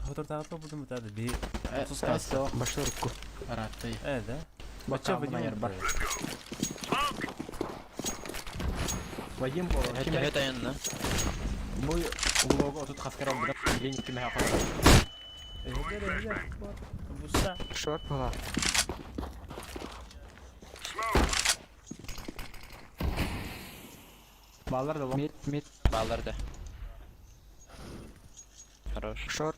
[SPEAKER 1] хотор тагып будум тады. Би Отуз касса.
[SPEAKER 2] большую руку.
[SPEAKER 4] Араттай.
[SPEAKER 1] Э, да.
[SPEAKER 4] Бача
[SPEAKER 1] Вадим
[SPEAKER 4] Вадим бар.
[SPEAKER 3] Smoke.
[SPEAKER 4] Вадим бол.
[SPEAKER 5] Это это на.
[SPEAKER 4] Бу углога отут хаскар олбута билин кимэһэ хоро.
[SPEAKER 1] Эһэлэр эһэлэр. Буста.
[SPEAKER 2] Шорт была.
[SPEAKER 4] Баллар да
[SPEAKER 2] Мид, мид,
[SPEAKER 5] Баллар да. Хорош.
[SPEAKER 2] шорт.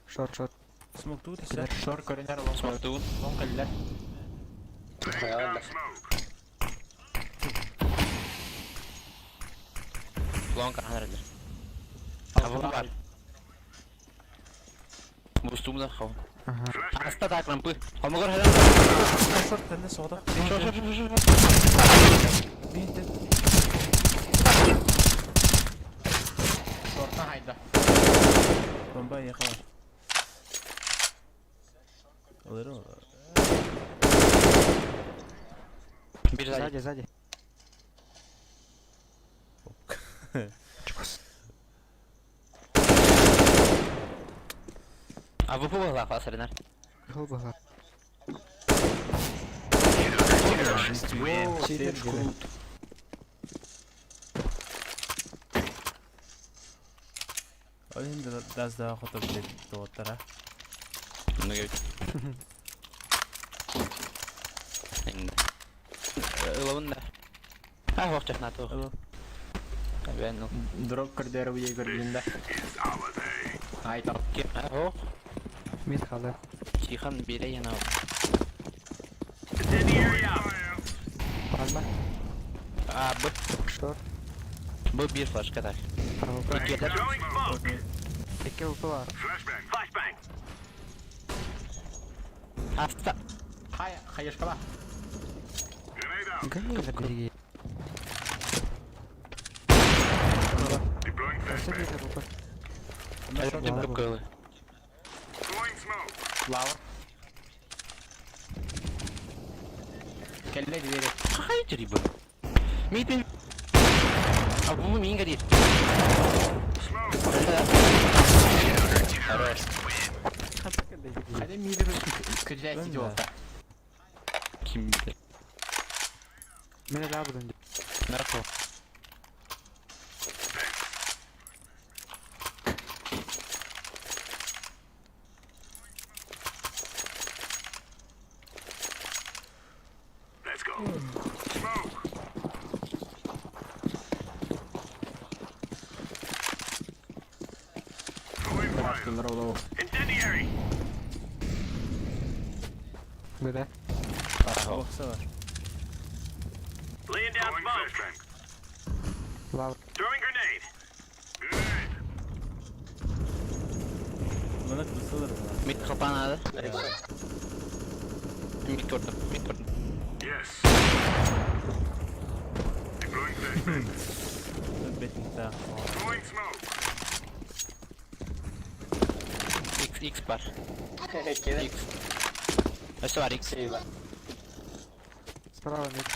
[SPEAKER 2] Шорт, шорт.
[SPEAKER 1] Смоктуу тесер.
[SPEAKER 4] Шор көрүнэр лон
[SPEAKER 5] Смоктуун.
[SPEAKER 4] лон кэллэр.
[SPEAKER 6] Хайалар.
[SPEAKER 5] Лон каханар. Абы бар. Бустум да хау.
[SPEAKER 2] Ага.
[SPEAKER 5] Аста так рампы. Холмогор хәлән.
[SPEAKER 1] Шорт тәнне соғда.
[SPEAKER 5] Шор шор шор шор.
[SPEAKER 1] Бинте.
[SPEAKER 4] Шортан хайда.
[SPEAKER 1] Бомба yakala. Alırım.
[SPEAKER 5] Bir сзади.
[SPEAKER 2] Сзади, сзади. Чукас.
[SPEAKER 5] АВП була фасарынар.
[SPEAKER 2] Гол была.
[SPEAKER 4] О,
[SPEAKER 2] Читер
[SPEAKER 4] Серж
[SPEAKER 2] было.
[SPEAKER 4] крут.
[SPEAKER 1] Oyun da biraz daha хота билет доттара.
[SPEAKER 5] Ну я. Инде. Ылабын да. А, вакыт на то.
[SPEAKER 1] Алло.
[SPEAKER 5] Ben ну.
[SPEAKER 4] Дроп көрдөрү бу көрдүндө. Ай тап.
[SPEAKER 5] Кем? А, ох.
[SPEAKER 2] Мид халы.
[SPEAKER 5] Тихан бире яна.
[SPEAKER 3] Incendiary out.
[SPEAKER 2] Пальма.
[SPEAKER 5] А, Б.
[SPEAKER 2] Шорт.
[SPEAKER 5] Б бир флашка так.
[SPEAKER 2] АВП.
[SPEAKER 5] Икелер.
[SPEAKER 3] Throwing smoke.
[SPEAKER 2] Эки УП бар.
[SPEAKER 3] Flashbang.
[SPEAKER 5] Аста.
[SPEAKER 4] Хай, хаешкала.
[SPEAKER 2] Гони забери. Все где-то УП.
[SPEAKER 5] Әлбәттә көкөле.
[SPEAKER 4] Лавр. Келле двери.
[SPEAKER 5] Хай жири бу. Митин. А бу мин гади. Хорош.
[SPEAKER 4] Хайда мири күзә
[SPEAKER 1] Ben
[SPEAKER 4] сидел.
[SPEAKER 1] de.
[SPEAKER 5] Ким билер.
[SPEAKER 2] Мени лабыдын.
[SPEAKER 5] Нархо.
[SPEAKER 3] Let's go. Smoke.
[SPEAKER 4] Кылыр олоо.
[SPEAKER 3] Incendiary.
[SPEAKER 2] Беде.
[SPEAKER 1] Бокса var.
[SPEAKER 3] Laying down smoke.
[SPEAKER 2] Лавр.
[SPEAKER 3] Throwing grenade.
[SPEAKER 1] Bana kırsalar bana.
[SPEAKER 5] Мид капанады. Мид көрдүм. Мид көрдүм.
[SPEAKER 1] Бетинте.
[SPEAKER 5] X X бар.
[SPEAKER 6] Кеде.
[SPEAKER 5] X. Өсө бар X.
[SPEAKER 6] Сейва.
[SPEAKER 2] Справа мид.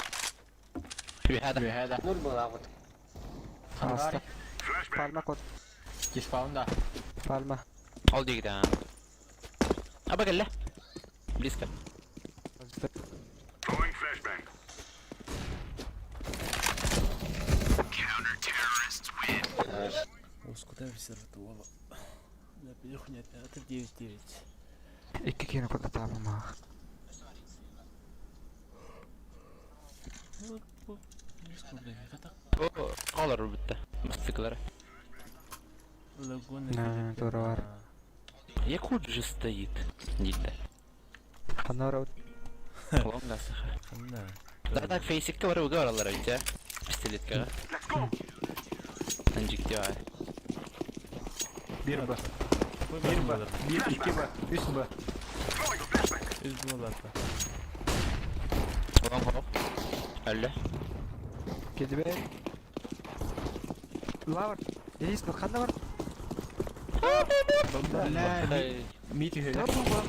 [SPEAKER 5] Бихада.
[SPEAKER 4] Бэхэ
[SPEAKER 6] Нур была вот.
[SPEAKER 2] Аста. Пальма кот.
[SPEAKER 4] Диспаунда.
[SPEAKER 2] Пальма.
[SPEAKER 5] Ол дигде. Аба келле. Близко.
[SPEAKER 1] Ускуда висер туола. Да пилюхня это 9-9.
[SPEAKER 2] Эки кини кот атабы мах.
[SPEAKER 5] О, колор битте. Мастыклары.
[SPEAKER 1] Лагуна.
[SPEAKER 2] На, тура бар.
[SPEAKER 5] Якут же стоит. Дидде.
[SPEAKER 2] Ханора.
[SPEAKER 5] Лонга саха.
[SPEAKER 1] Да.
[SPEAKER 5] Да так фейсикке бар уга баралар өйтө. Пистолетке.
[SPEAKER 3] Let's go.
[SPEAKER 5] Анжик диа.
[SPEAKER 4] Бир Б. Бир Б. Бир 2 Б. 3 Б.
[SPEAKER 3] Throwing a flashbang.
[SPEAKER 1] Үз булалар.
[SPEAKER 5] Лонг хоп. Әлле.
[SPEAKER 2] Кедибе. Лавр. Денис, ну ханда бар.
[SPEAKER 4] Бля, мид үһү.
[SPEAKER 1] Да, тупо.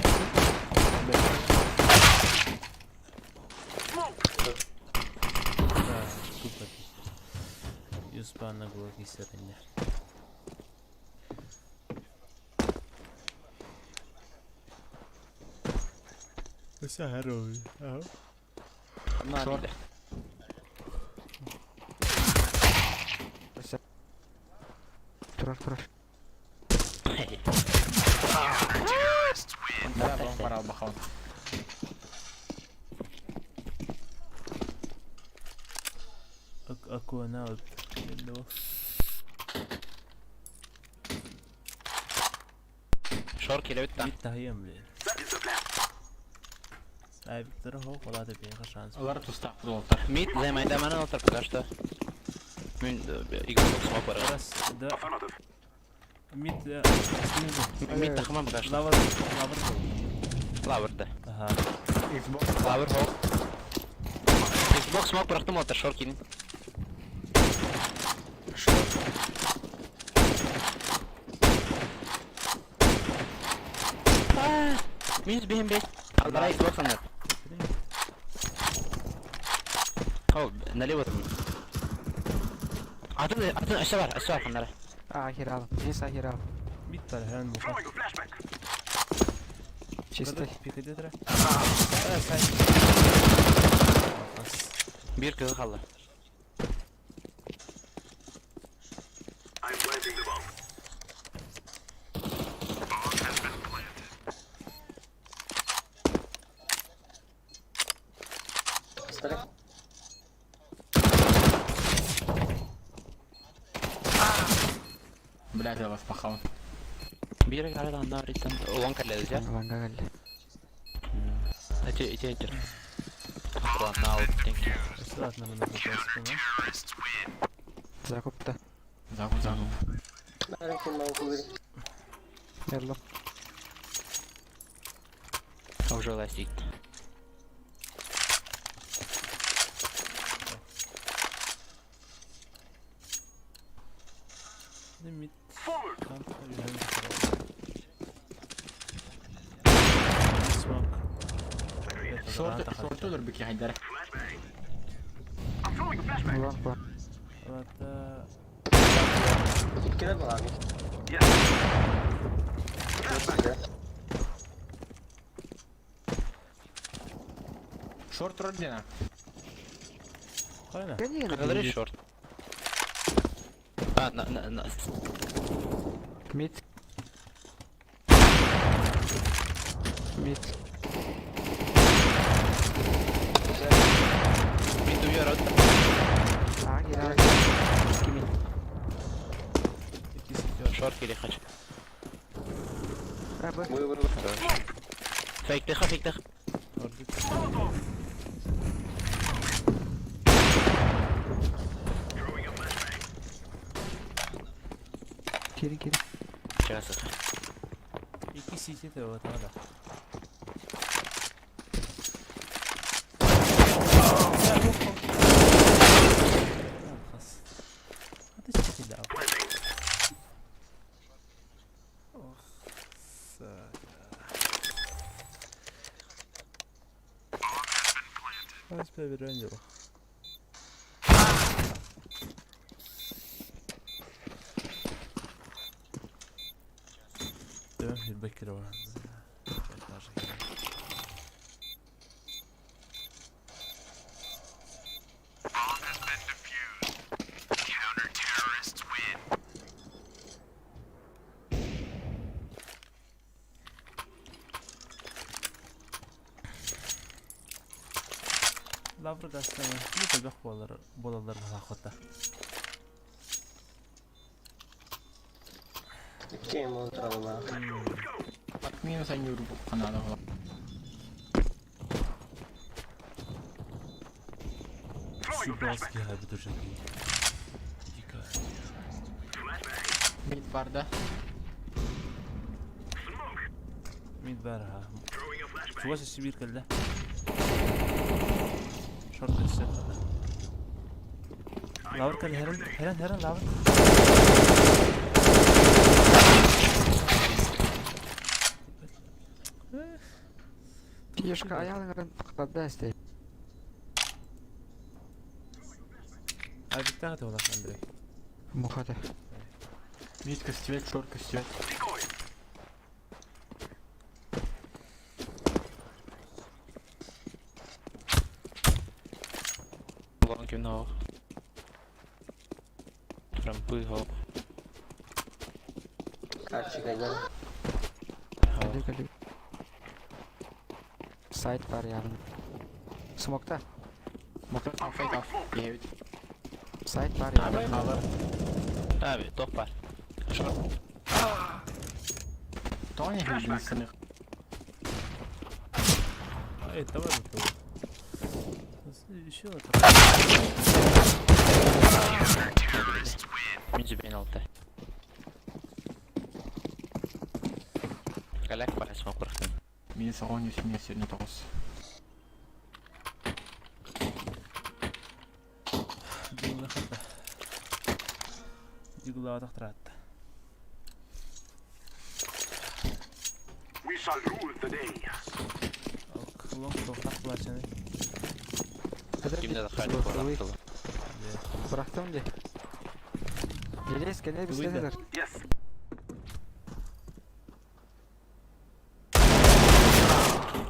[SPEAKER 1] Юспана глоги серене. Сахарой.
[SPEAKER 5] Шорт.
[SPEAKER 2] Турар, турар.
[SPEAKER 4] Да, бом барал бахан.
[SPEAKER 1] Акуана
[SPEAKER 5] Шор келебит да.
[SPEAKER 1] Мид таһыйам блин. Айбыктары хоқ олады бейға шанс.
[SPEAKER 4] Алар тустаах буолтар.
[SPEAKER 5] Мид займайдаманы олтар пока что. Мен Xbox смок бар.
[SPEAKER 1] Раз, два. Мид снизу.
[SPEAKER 5] Мид тахман пока что.
[SPEAKER 1] Лавр, лавр был.
[SPEAKER 5] Лаврда.
[SPEAKER 1] Ага.
[SPEAKER 4] Xbox.
[SPEAKER 5] Лавр хоқ. Xbox смок бырахтым олтар шор килин. Минус бихим бей. Албара Xbox аннар. О, налево там. Атын, атын, аша бар, аша бар ханнара.
[SPEAKER 2] А, херал. Здесь ахерал.
[SPEAKER 1] Мид бар, херан муха.
[SPEAKER 2] Чистый.
[SPEAKER 1] Пикаде тра.
[SPEAKER 5] Бир кызы қалды.
[SPEAKER 6] Старик.
[SPEAKER 4] Блядь, я вас пахал.
[SPEAKER 5] Бир кары аннар иттен улан кәлләде.
[SPEAKER 2] Ланга галли.
[SPEAKER 5] Эти эти эти. Ладно, thank you.
[SPEAKER 1] Ладно, мы на спину.
[SPEAKER 2] Закупта.
[SPEAKER 4] Закуп, закуп.
[SPEAKER 6] Нарекин могу
[SPEAKER 2] Мерло.
[SPEAKER 5] Уже ластик.
[SPEAKER 1] Мид. Смок.
[SPEAKER 4] Шорт, шорт өлөр бики хайдар.
[SPEAKER 2] Ланг бар.
[SPEAKER 1] Ладно.
[SPEAKER 6] Кире балами.
[SPEAKER 4] Шорт родина.
[SPEAKER 1] Қайна?
[SPEAKER 5] Говори шорт. А, на, на, на.
[SPEAKER 2] Мид. Мид.
[SPEAKER 5] Мид уйор от.
[SPEAKER 2] А, херал. Кими.
[SPEAKER 5] Шорт или хач.
[SPEAKER 2] А, Б.
[SPEAKER 6] Выбор.
[SPEAKER 5] Фейк тыха, фейк тых.
[SPEAKER 2] Кири, кири.
[SPEAKER 5] Сейчас.
[SPEAKER 1] Ики сити те вот надо. Хас. А ты что дал? Ох, сука. Хас поберем تمام البكرة Лавр гастаны не табах болар болалар хохота.
[SPEAKER 6] Кем он травма.
[SPEAKER 4] Минус они урбу канада.
[SPEAKER 1] Сибалский хабитушаки. Дико.
[SPEAKER 4] Мид бар да.
[SPEAKER 1] Мид барха. Чуваш сибир кэллэ. Шорт өссө кэллэ. Лавр кэллэ херен херен херен лавр.
[SPEAKER 2] Фишка аялыңырын қытады істей.
[SPEAKER 1] Айбыктаҕа олах Андрей.
[SPEAKER 2] Мухата.
[SPEAKER 4] Мид костювет, шорт костювет.
[SPEAKER 5] Лонг ким ног. Рампы хоп.
[SPEAKER 6] Арчикайдан.
[SPEAKER 2] Кэлли кэлли. Сайт бар явно. Смокта.
[SPEAKER 4] Фейк off. Диэбит.
[SPEAKER 2] Сайт бар явно.
[SPEAKER 4] Хаалар.
[SPEAKER 5] Abi top var.
[SPEAKER 4] Тоҕо не сыны.
[SPEAKER 1] Эй, давай вот. Еще это.
[SPEAKER 5] Мин зүбен алты. Калак бар смок бырахтым.
[SPEAKER 4] Мин соҕон үс мин сегодня тоҕус.
[SPEAKER 1] Дигла хата. Дигла тахтаратта.
[SPEAKER 3] We shall rule the day.
[SPEAKER 1] Лонг тохтах плачаны.
[SPEAKER 5] Кимде да хайды бырахтылы.
[SPEAKER 2] Бырахтым дии. Елес кэлэ бистэлэр.
[SPEAKER 3] Yes.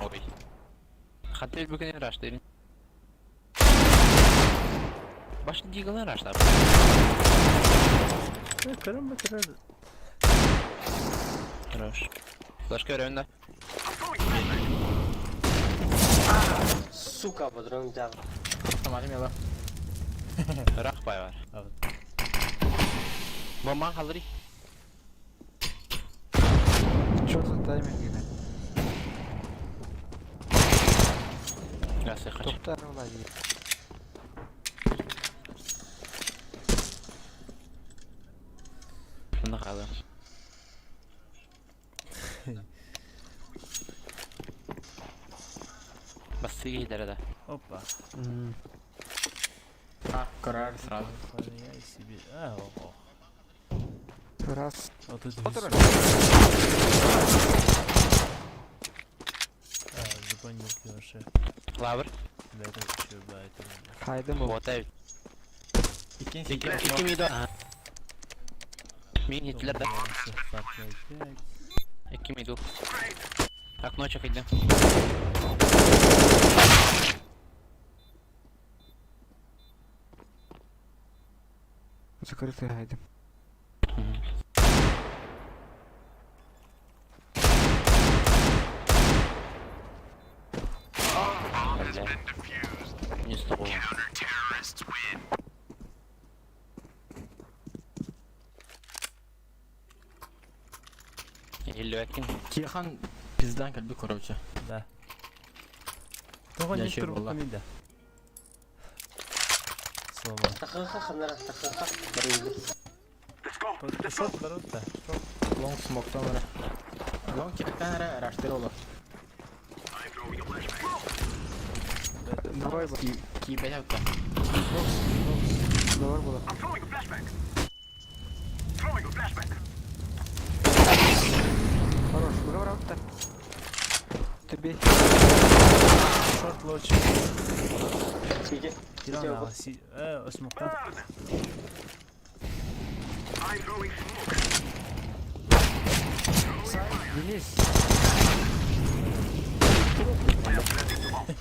[SPEAKER 5] Ой. Хатты бүгін раштырын. Баш дигалар раштар.
[SPEAKER 1] Көрөн бөтөрөр.
[SPEAKER 5] Хорош. Флешка өрөндө.
[SPEAKER 6] Сука, бодрон взял.
[SPEAKER 4] Тамары мела.
[SPEAKER 5] Рах бай бар.
[SPEAKER 1] Evet.
[SPEAKER 5] Бомбан қалдыры.
[SPEAKER 2] Что за тайминг?
[SPEAKER 5] Гасы хач.
[SPEAKER 2] Топтар олай.
[SPEAKER 5] Мында қалды. Басты кейдері да.
[SPEAKER 1] Опа.
[SPEAKER 4] А, корар сразу.
[SPEAKER 1] Нихуя себе. А, ого.
[SPEAKER 2] Раз.
[SPEAKER 1] А тут
[SPEAKER 2] Отырар.
[SPEAKER 1] А, запомнил вообще.
[SPEAKER 5] Лавр.
[SPEAKER 1] Да, это еще, да, это.
[SPEAKER 2] Хайдым ол.
[SPEAKER 5] Вот әбит.
[SPEAKER 4] Иккен
[SPEAKER 5] Iki
[SPEAKER 4] сикке.
[SPEAKER 5] iki miydi? Мин хитлер да. Iki miydi? Окно чакыйды.
[SPEAKER 2] Закрытый хайдым.
[SPEAKER 5] Не стол. Иллюэкин.
[SPEAKER 4] Кихан пиздан кэлби короче.
[SPEAKER 1] Да. Тоҕо
[SPEAKER 4] Я
[SPEAKER 1] не
[SPEAKER 4] еще была.
[SPEAKER 1] турбуккун да. Слова.
[SPEAKER 6] Тахыха ханара, тахыха. Барыйды.
[SPEAKER 3] Let's go.
[SPEAKER 1] Шорт барут да. Шорт.
[SPEAKER 4] Лонг смоктан ара. Лонг киттен ара раштыр оло.
[SPEAKER 3] I'm throwing a flashbang.
[SPEAKER 2] Двое было.
[SPEAKER 4] Ки кибет атта.
[SPEAKER 2] Двое было.
[SPEAKER 3] I'm throwing a flashbang. Throwing a flashbang.
[SPEAKER 2] Хорош. Уговор-то. Тебе.
[SPEAKER 1] Шорт лоч.
[SPEAKER 6] Иди.
[SPEAKER 1] Киран си. Э, смоктан.
[SPEAKER 3] Burn. I'm throwing smoke.
[SPEAKER 2] Денис.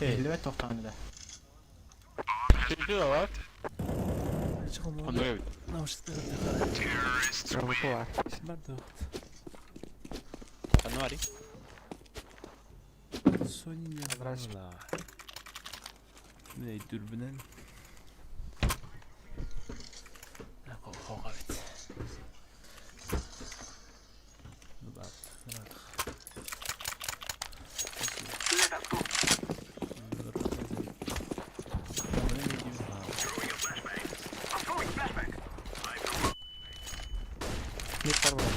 [SPEAKER 4] Эллибет тохтан да.
[SPEAKER 5] Чүчү бар.
[SPEAKER 1] Чыгыл.
[SPEAKER 5] Онды бит.
[SPEAKER 1] Наушник.
[SPEAKER 2] Работала.
[SPEAKER 1] Бардык.
[SPEAKER 5] Аны бар.
[SPEAKER 1] Sony не
[SPEAKER 2] Здравствуйте.
[SPEAKER 1] Міне дүрбінен. Хоға бит.
[SPEAKER 3] Let us go. Throwing a flashbang. I'm throwing a flashbang. I'm throwing.
[SPEAKER 2] Мид бар было.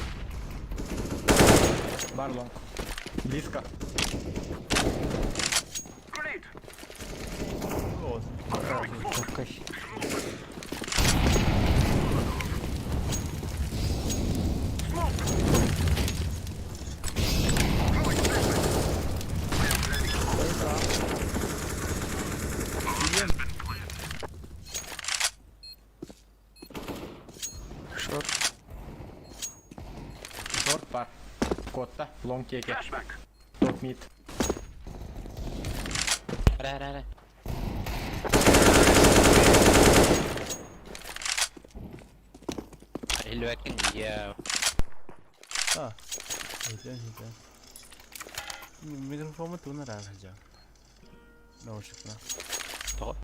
[SPEAKER 4] Бар лонг. Близко.
[SPEAKER 3] Grenade.
[SPEAKER 2] Каш.
[SPEAKER 3] Smoke. Throwing a flashbang. I am planting the bomb.
[SPEAKER 2] Шорт.
[SPEAKER 4] Шорт бар. Котта. Лонг теке.
[SPEAKER 3] Flashbang.
[SPEAKER 4] Топ мид.
[SPEAKER 5] Ра ра ра. Иллюэкин я.
[SPEAKER 1] А, иһитэн иһитэн. Микрофоммут тугун араара сылдьаҕын? Наушникпына.
[SPEAKER 5] Тоҕо?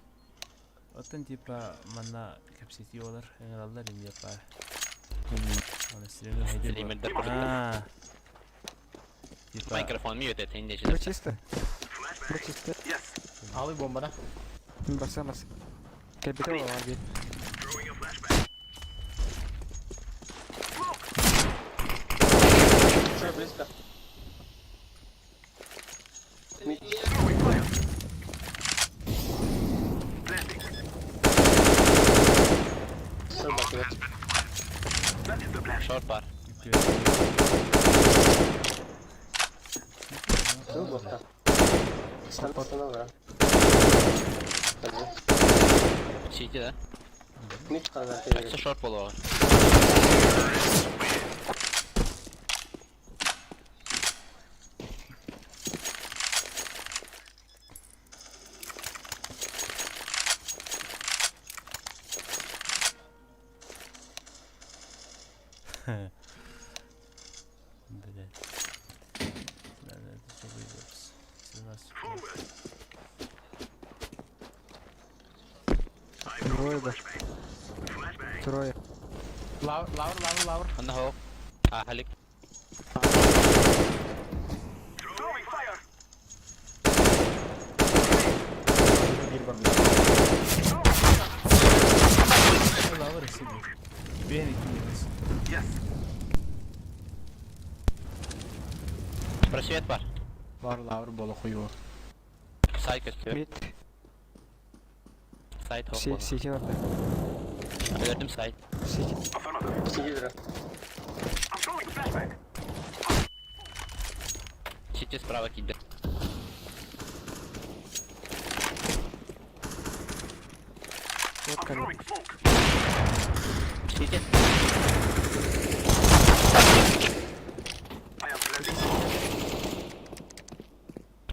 [SPEAKER 1] Оттон типа манна кэпсэтии буолар, ыҥыраллар инде паар. Аны стример хайдыр
[SPEAKER 5] Стримердэр курдуктар.
[SPEAKER 1] Аа. Типа
[SPEAKER 5] Микрофон мьют это инде
[SPEAKER 2] Бу чисто. Бу чисто.
[SPEAKER 6] Алый бомбана.
[SPEAKER 2] Баса бас. Кэлбитэ буолар дии.
[SPEAKER 6] Что близко?
[SPEAKER 5] Шорт бар. Сити да? Өссө шорт буолуоҕа.
[SPEAKER 1] Блять. Надо это все выебаться. 17
[SPEAKER 2] Двое да. Трое.
[SPEAKER 4] Лавр, лавр, лавр, лавр.
[SPEAKER 5] Онно хоп. Аһалик.
[SPEAKER 4] Биир барбыт.
[SPEAKER 1] Лавр сидит. Бейни кинулись.
[SPEAKER 5] Просвет бар.
[SPEAKER 4] Бар лавр буола хуйуо.
[SPEAKER 5] Сайт көстүө.
[SPEAKER 2] Мид.
[SPEAKER 5] Сайт хоп
[SPEAKER 2] Си
[SPEAKER 5] буолуо.
[SPEAKER 2] сити барда.
[SPEAKER 5] Өлөрдүм сайт.
[SPEAKER 2] Сити.
[SPEAKER 5] Сити справа киирдэ.
[SPEAKER 2] Вот калит.
[SPEAKER 5] Сити.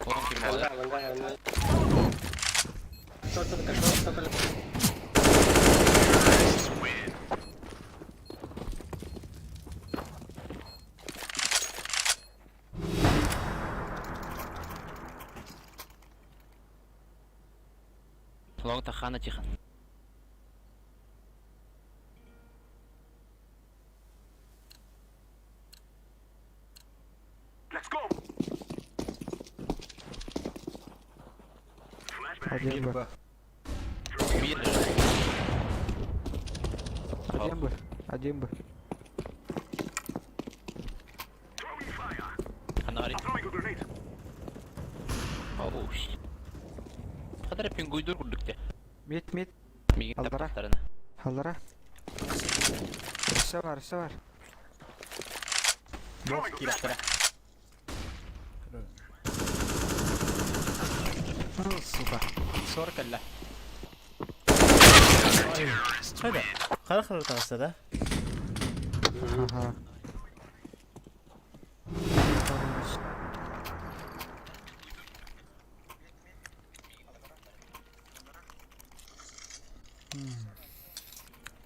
[SPEAKER 5] Оҕом ким буолар? Лонг тахана тихо.
[SPEAKER 2] Один
[SPEAKER 4] Биир
[SPEAKER 2] Б.
[SPEAKER 4] Б.
[SPEAKER 5] Биир.
[SPEAKER 2] Один Б. Один Б.
[SPEAKER 5] Ханари. Оу, щит. Хадара пингуйдур курдук те.
[SPEAKER 2] Мид мид.
[SPEAKER 5] Мигин
[SPEAKER 2] Алдара.
[SPEAKER 5] таптарына.
[SPEAKER 2] Аллара. Өссө бар, өссө бар.
[SPEAKER 5] Бог киирахтара.
[SPEAKER 2] Ну, сука.
[SPEAKER 5] Шор кэллэ.
[SPEAKER 1] Хайда. Хара хара таҕыста да?
[SPEAKER 2] Ага.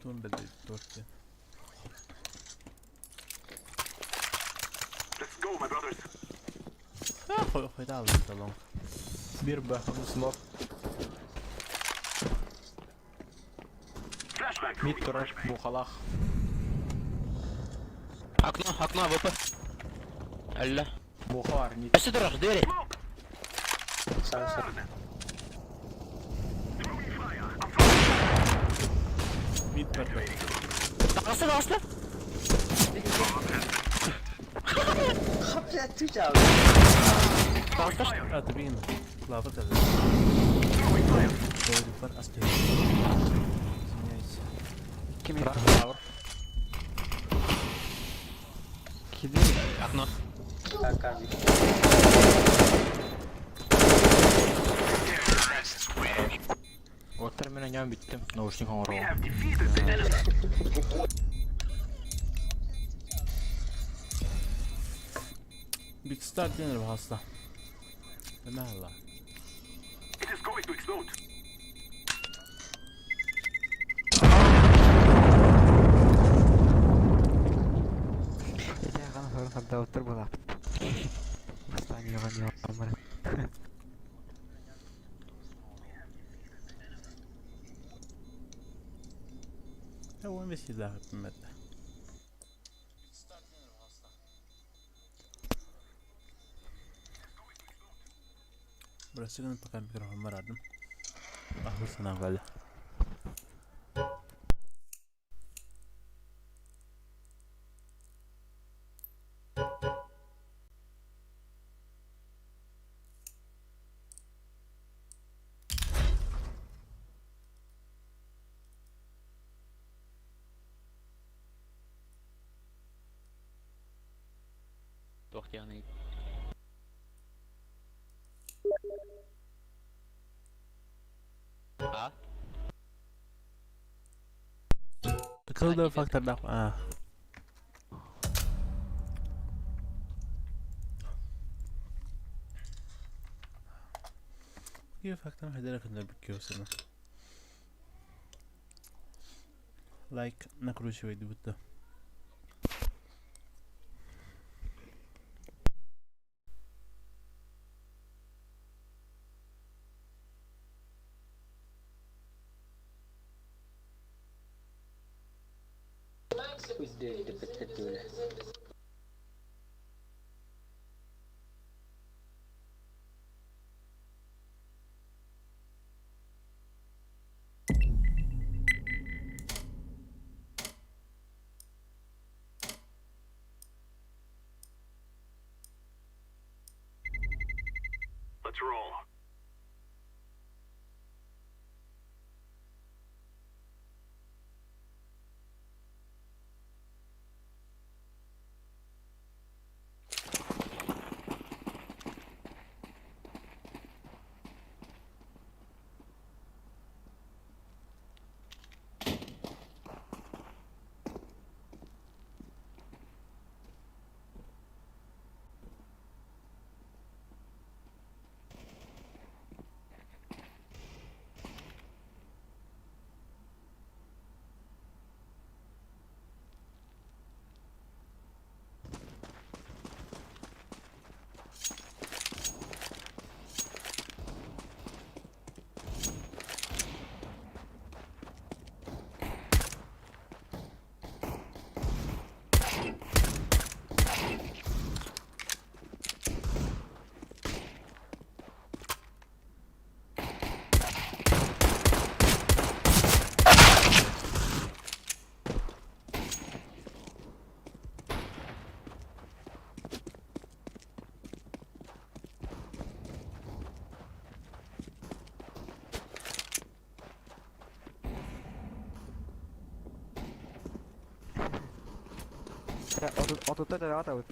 [SPEAKER 1] Туун бэлдэ торт. А, хой хойда алды лонг.
[SPEAKER 4] Биир Б. Смок. Мид турар. Бухалах.
[SPEAKER 5] Окно, окно, АВП. Алла.
[SPEAKER 4] Буха бар. Мид.
[SPEAKER 5] Өссө турар, двери.
[SPEAKER 1] Мид барда.
[SPEAKER 5] Таҕыста, таҕыста. Таҕыста.
[SPEAKER 1] А, ты бигин. Лавр кэллэ. Бар асты. Извиняюсь.
[SPEAKER 2] Ким
[SPEAKER 4] Рах лавр.
[SPEAKER 2] Киди.
[SPEAKER 5] Окно.
[SPEAKER 4] Оттар мен аням биттим. Наушник оҥоруом.
[SPEAKER 1] Big Star диэн хаста. Эмэ алла.
[SPEAKER 2] Ити аҕан хорун. Булдаабыттар буолааппыт. Бастаан үөҕэн үөҕэн баран.
[SPEAKER 1] 15 yıl hükümette. Burası пока микрофон барардым. Ахыр санаам кэллэ.
[SPEAKER 5] Туох диэҕиний? А?
[SPEAKER 1] Кылда фактордаах аа. Киев фактор хайдара кындар бүккө Лайк накручивай будто.
[SPEAKER 3] Let's roll.
[SPEAKER 2] Отутта төбөҕө табыт.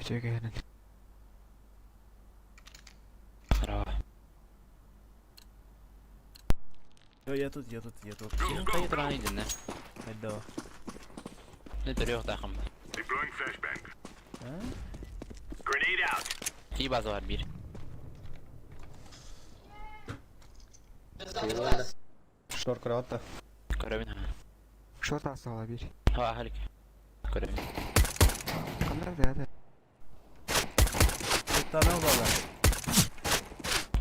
[SPEAKER 2] Үчүгэй
[SPEAKER 5] Здорово.
[SPEAKER 1] Я тут, я тут, я тут.
[SPEAKER 5] Син хайы туран идин,
[SPEAKER 1] Хайда.
[SPEAKER 5] Не төрүөх тахым.
[SPEAKER 3] Deploying flashbang.
[SPEAKER 1] А?
[SPEAKER 3] Grenade out.
[SPEAKER 5] Ти база бар бир.
[SPEAKER 6] Шор кроватта.
[SPEAKER 5] Көрөбүн.
[SPEAKER 2] Шорт астала бир.
[SPEAKER 5] Ха, халик. Көрөбүн.
[SPEAKER 2] Кандай да
[SPEAKER 1] Туттана бала.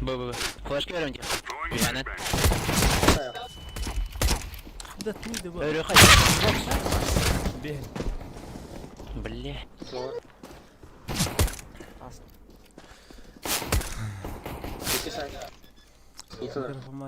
[SPEAKER 5] Бу бу бу. Флешка берем.
[SPEAKER 3] Throwing
[SPEAKER 5] Уяны.
[SPEAKER 3] flashbang.
[SPEAKER 1] Да ты да
[SPEAKER 5] Өрө хай.
[SPEAKER 1] Бе.
[SPEAKER 5] Бля.
[SPEAKER 1] Микрофон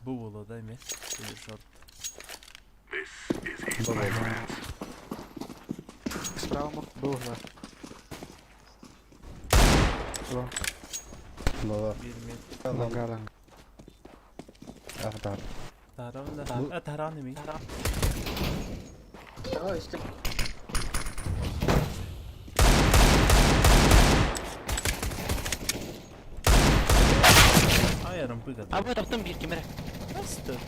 [SPEAKER 1] Бу буолуо да эмиэ или шорт.
[SPEAKER 2] Справа мог был угла. Лонг.
[SPEAKER 7] Бала.
[SPEAKER 1] Биир мид.
[SPEAKER 2] Лонга, лонг.
[SPEAKER 7] Ах, да.
[SPEAKER 1] Таран да. А таран эми.
[SPEAKER 6] Ага, işte.
[SPEAKER 1] Ай, рампыга.
[SPEAKER 5] А бу таптым биир ким эрэ.
[SPEAKER 1] Басты.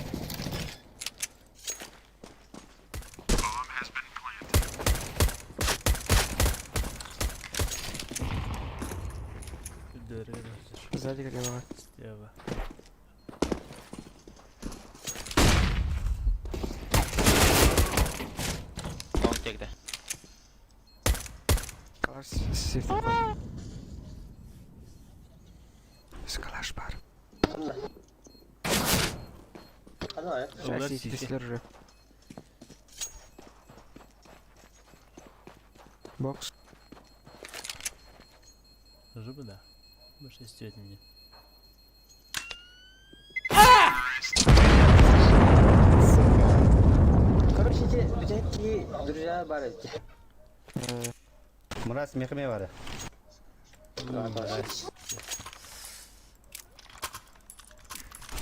[SPEAKER 2] Сзади голова.
[SPEAKER 1] Слева.
[SPEAKER 5] Long тегде.
[SPEAKER 2] Калаш сифт. Калаш бар.
[SPEAKER 6] Ана,
[SPEAKER 1] Олар
[SPEAKER 2] Сейчас
[SPEAKER 1] сити.
[SPEAKER 2] сити уже. Бокс.
[SPEAKER 1] Жубы да. Больше стоит мне.
[SPEAKER 6] Короче, те, такие друзья бары.
[SPEAKER 7] Мурас мехме бар.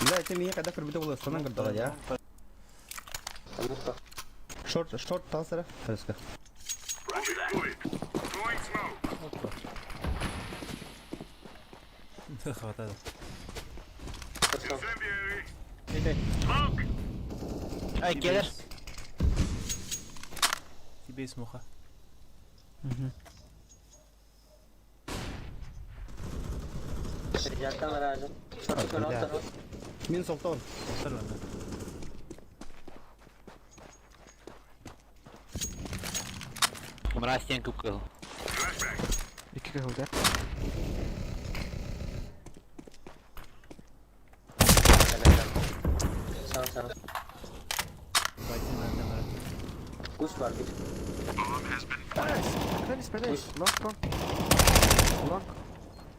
[SPEAKER 7] Бля, это меня когда көрбүтэ була станан көрдө я. Шорт, шорт тасыра. Хаска.
[SPEAKER 1] Хватает.
[SPEAKER 5] Ай, келер.
[SPEAKER 1] Тебе и смуха.
[SPEAKER 7] Мин солтон.
[SPEAKER 5] Мразь стенку кыл.
[SPEAKER 2] Икки кылда.
[SPEAKER 6] Sağ sağ. Kuş var bir.
[SPEAKER 2] Пытались, пытались. Лонг, лонг. Лонг.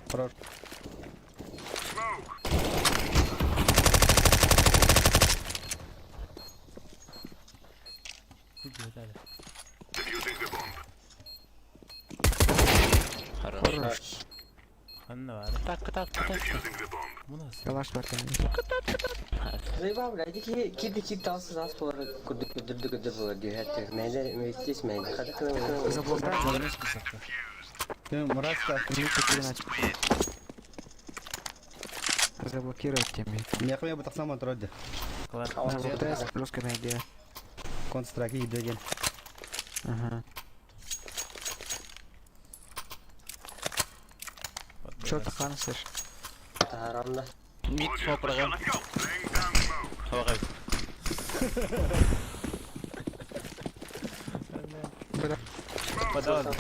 [SPEAKER 7] Хорош.
[SPEAKER 5] Хорош.
[SPEAKER 1] Ханна бар.
[SPEAKER 5] Так, так, так.
[SPEAKER 2] Калаш бар там.
[SPEAKER 6] Заебал, блядь, ки киди ки талсыз ас болар күрдүк күрдүк күрдүк болар дүйәттер. Мәйлер мөйттес мәйлер. Хада кылы.
[SPEAKER 2] Заблокировать.
[SPEAKER 7] Мураска.
[SPEAKER 2] Заблокировать теми.
[SPEAKER 7] Мехме бу тахсам отроди.
[SPEAKER 2] Заблокировать жесткая идея.
[SPEAKER 7] Констраки идеген.
[SPEAKER 2] Ага. Шорт хансер.
[SPEAKER 6] Тарамда.
[SPEAKER 5] Мид сопрогам. Хавага.
[SPEAKER 1] Подал.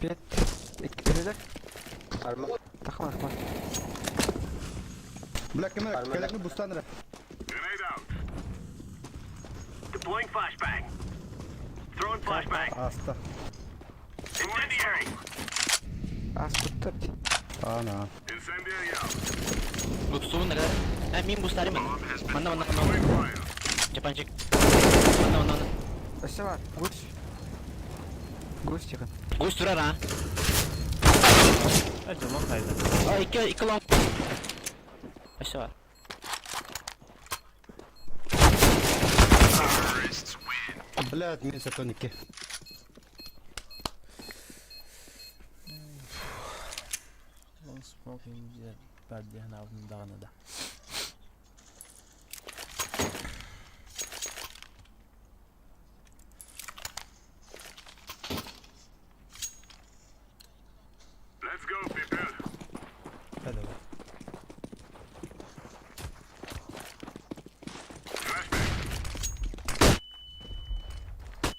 [SPEAKER 2] Пять. Редак. Тахмар, тахмар.
[SPEAKER 7] Бля, камера, калякны бустанра.
[SPEAKER 3] Deploying flashbang. Throwing flashbang.
[SPEAKER 7] Аста.
[SPEAKER 3] Incendiary.
[SPEAKER 2] Ас, куттар.
[SPEAKER 7] Ана.
[SPEAKER 5] Бутсуун нагар. А мин бустари мен. Манна манна манна. Жапанчик. Манна манна манна.
[SPEAKER 2] Спасибо. Гусь. Гусь тихо.
[SPEAKER 5] Гусь турар а.
[SPEAKER 1] А жаман кайда.
[SPEAKER 5] А икки икки лонг. Спасибо.
[SPEAKER 7] Блядь, мен сатоники.
[SPEAKER 1] Long smoking бардиhan dağını da.
[SPEAKER 3] Let's go, people.
[SPEAKER 1] Hadi bak.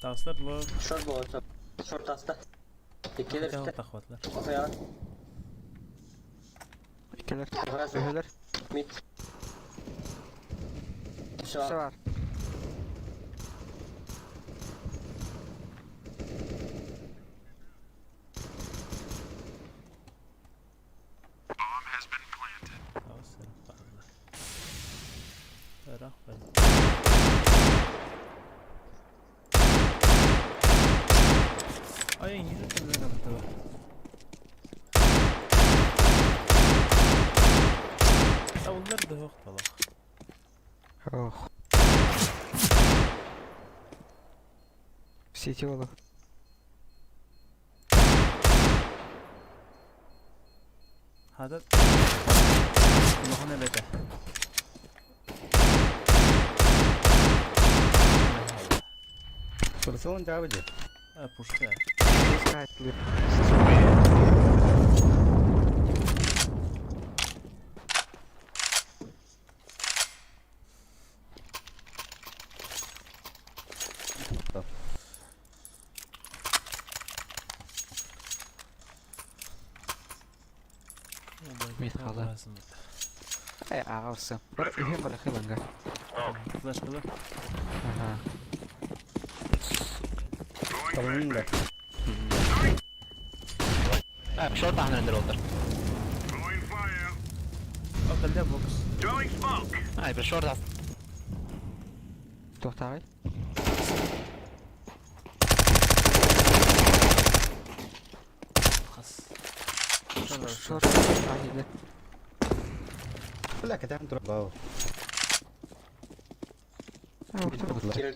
[SPEAKER 1] Tavslar bu.
[SPEAKER 6] Short bolsa. Short asta. Иккилер
[SPEAKER 1] Хотя
[SPEAKER 6] işte.
[SPEAKER 1] тахватлар.
[SPEAKER 6] Офия.
[SPEAKER 2] Иккилер. Үһүлэр.
[SPEAKER 6] Мид. Все.
[SPEAKER 2] Все бар.
[SPEAKER 1] Табыллар да суох буолуох.
[SPEAKER 2] Ох. Сити олох.
[SPEAKER 1] Хата улахан эбэтэ.
[SPEAKER 7] Прицелын жабы же.
[SPEAKER 1] А, пушка.
[SPEAKER 2] Михала. Э, ағалсы. Бір үйім бар хиланга.
[SPEAKER 1] Флешкалы.
[SPEAKER 2] Ага.
[SPEAKER 7] Табылын да.
[SPEAKER 5] А, шорт ахнан олдыр.
[SPEAKER 1] Околда бокс.
[SPEAKER 5] Ай, бір шорт ас.
[SPEAKER 2] Тоқтағай.
[SPEAKER 1] Хас.
[SPEAKER 2] Шорт. Ахиле.
[SPEAKER 7] Бля, катан тура бау.
[SPEAKER 6] Кирилл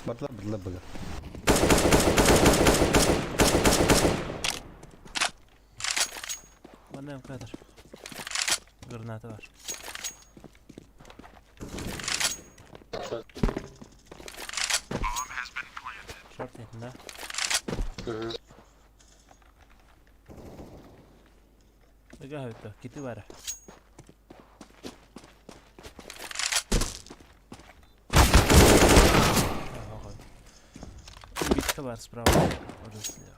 [SPEAKER 7] Батла батла бля.
[SPEAKER 1] Манна кадр. Граната бар. Шорт да? Ыга хөттө, кити бара. Битка бар справа, уже слева.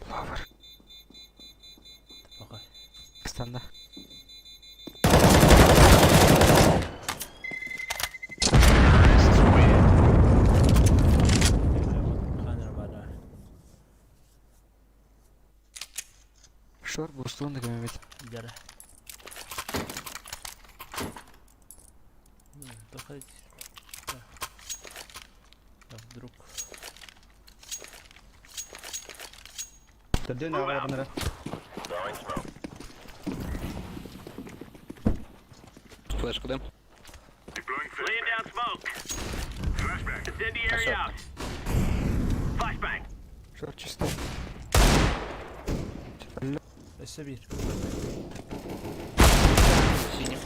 [SPEAKER 2] Лавр.
[SPEAKER 1] Пока.
[SPEAKER 2] Станда.
[SPEAKER 1] Ханер бара.
[SPEAKER 2] Шорт бустун деген бит.
[SPEAKER 1] Жара. Ну, доходить. Да. А вдруг?
[SPEAKER 7] Төрден ағаларынара.
[SPEAKER 5] Флешку дам. А, шорт.
[SPEAKER 2] Шорт чисто. Бля.
[SPEAKER 1] Өссө бир.
[SPEAKER 5] Синий.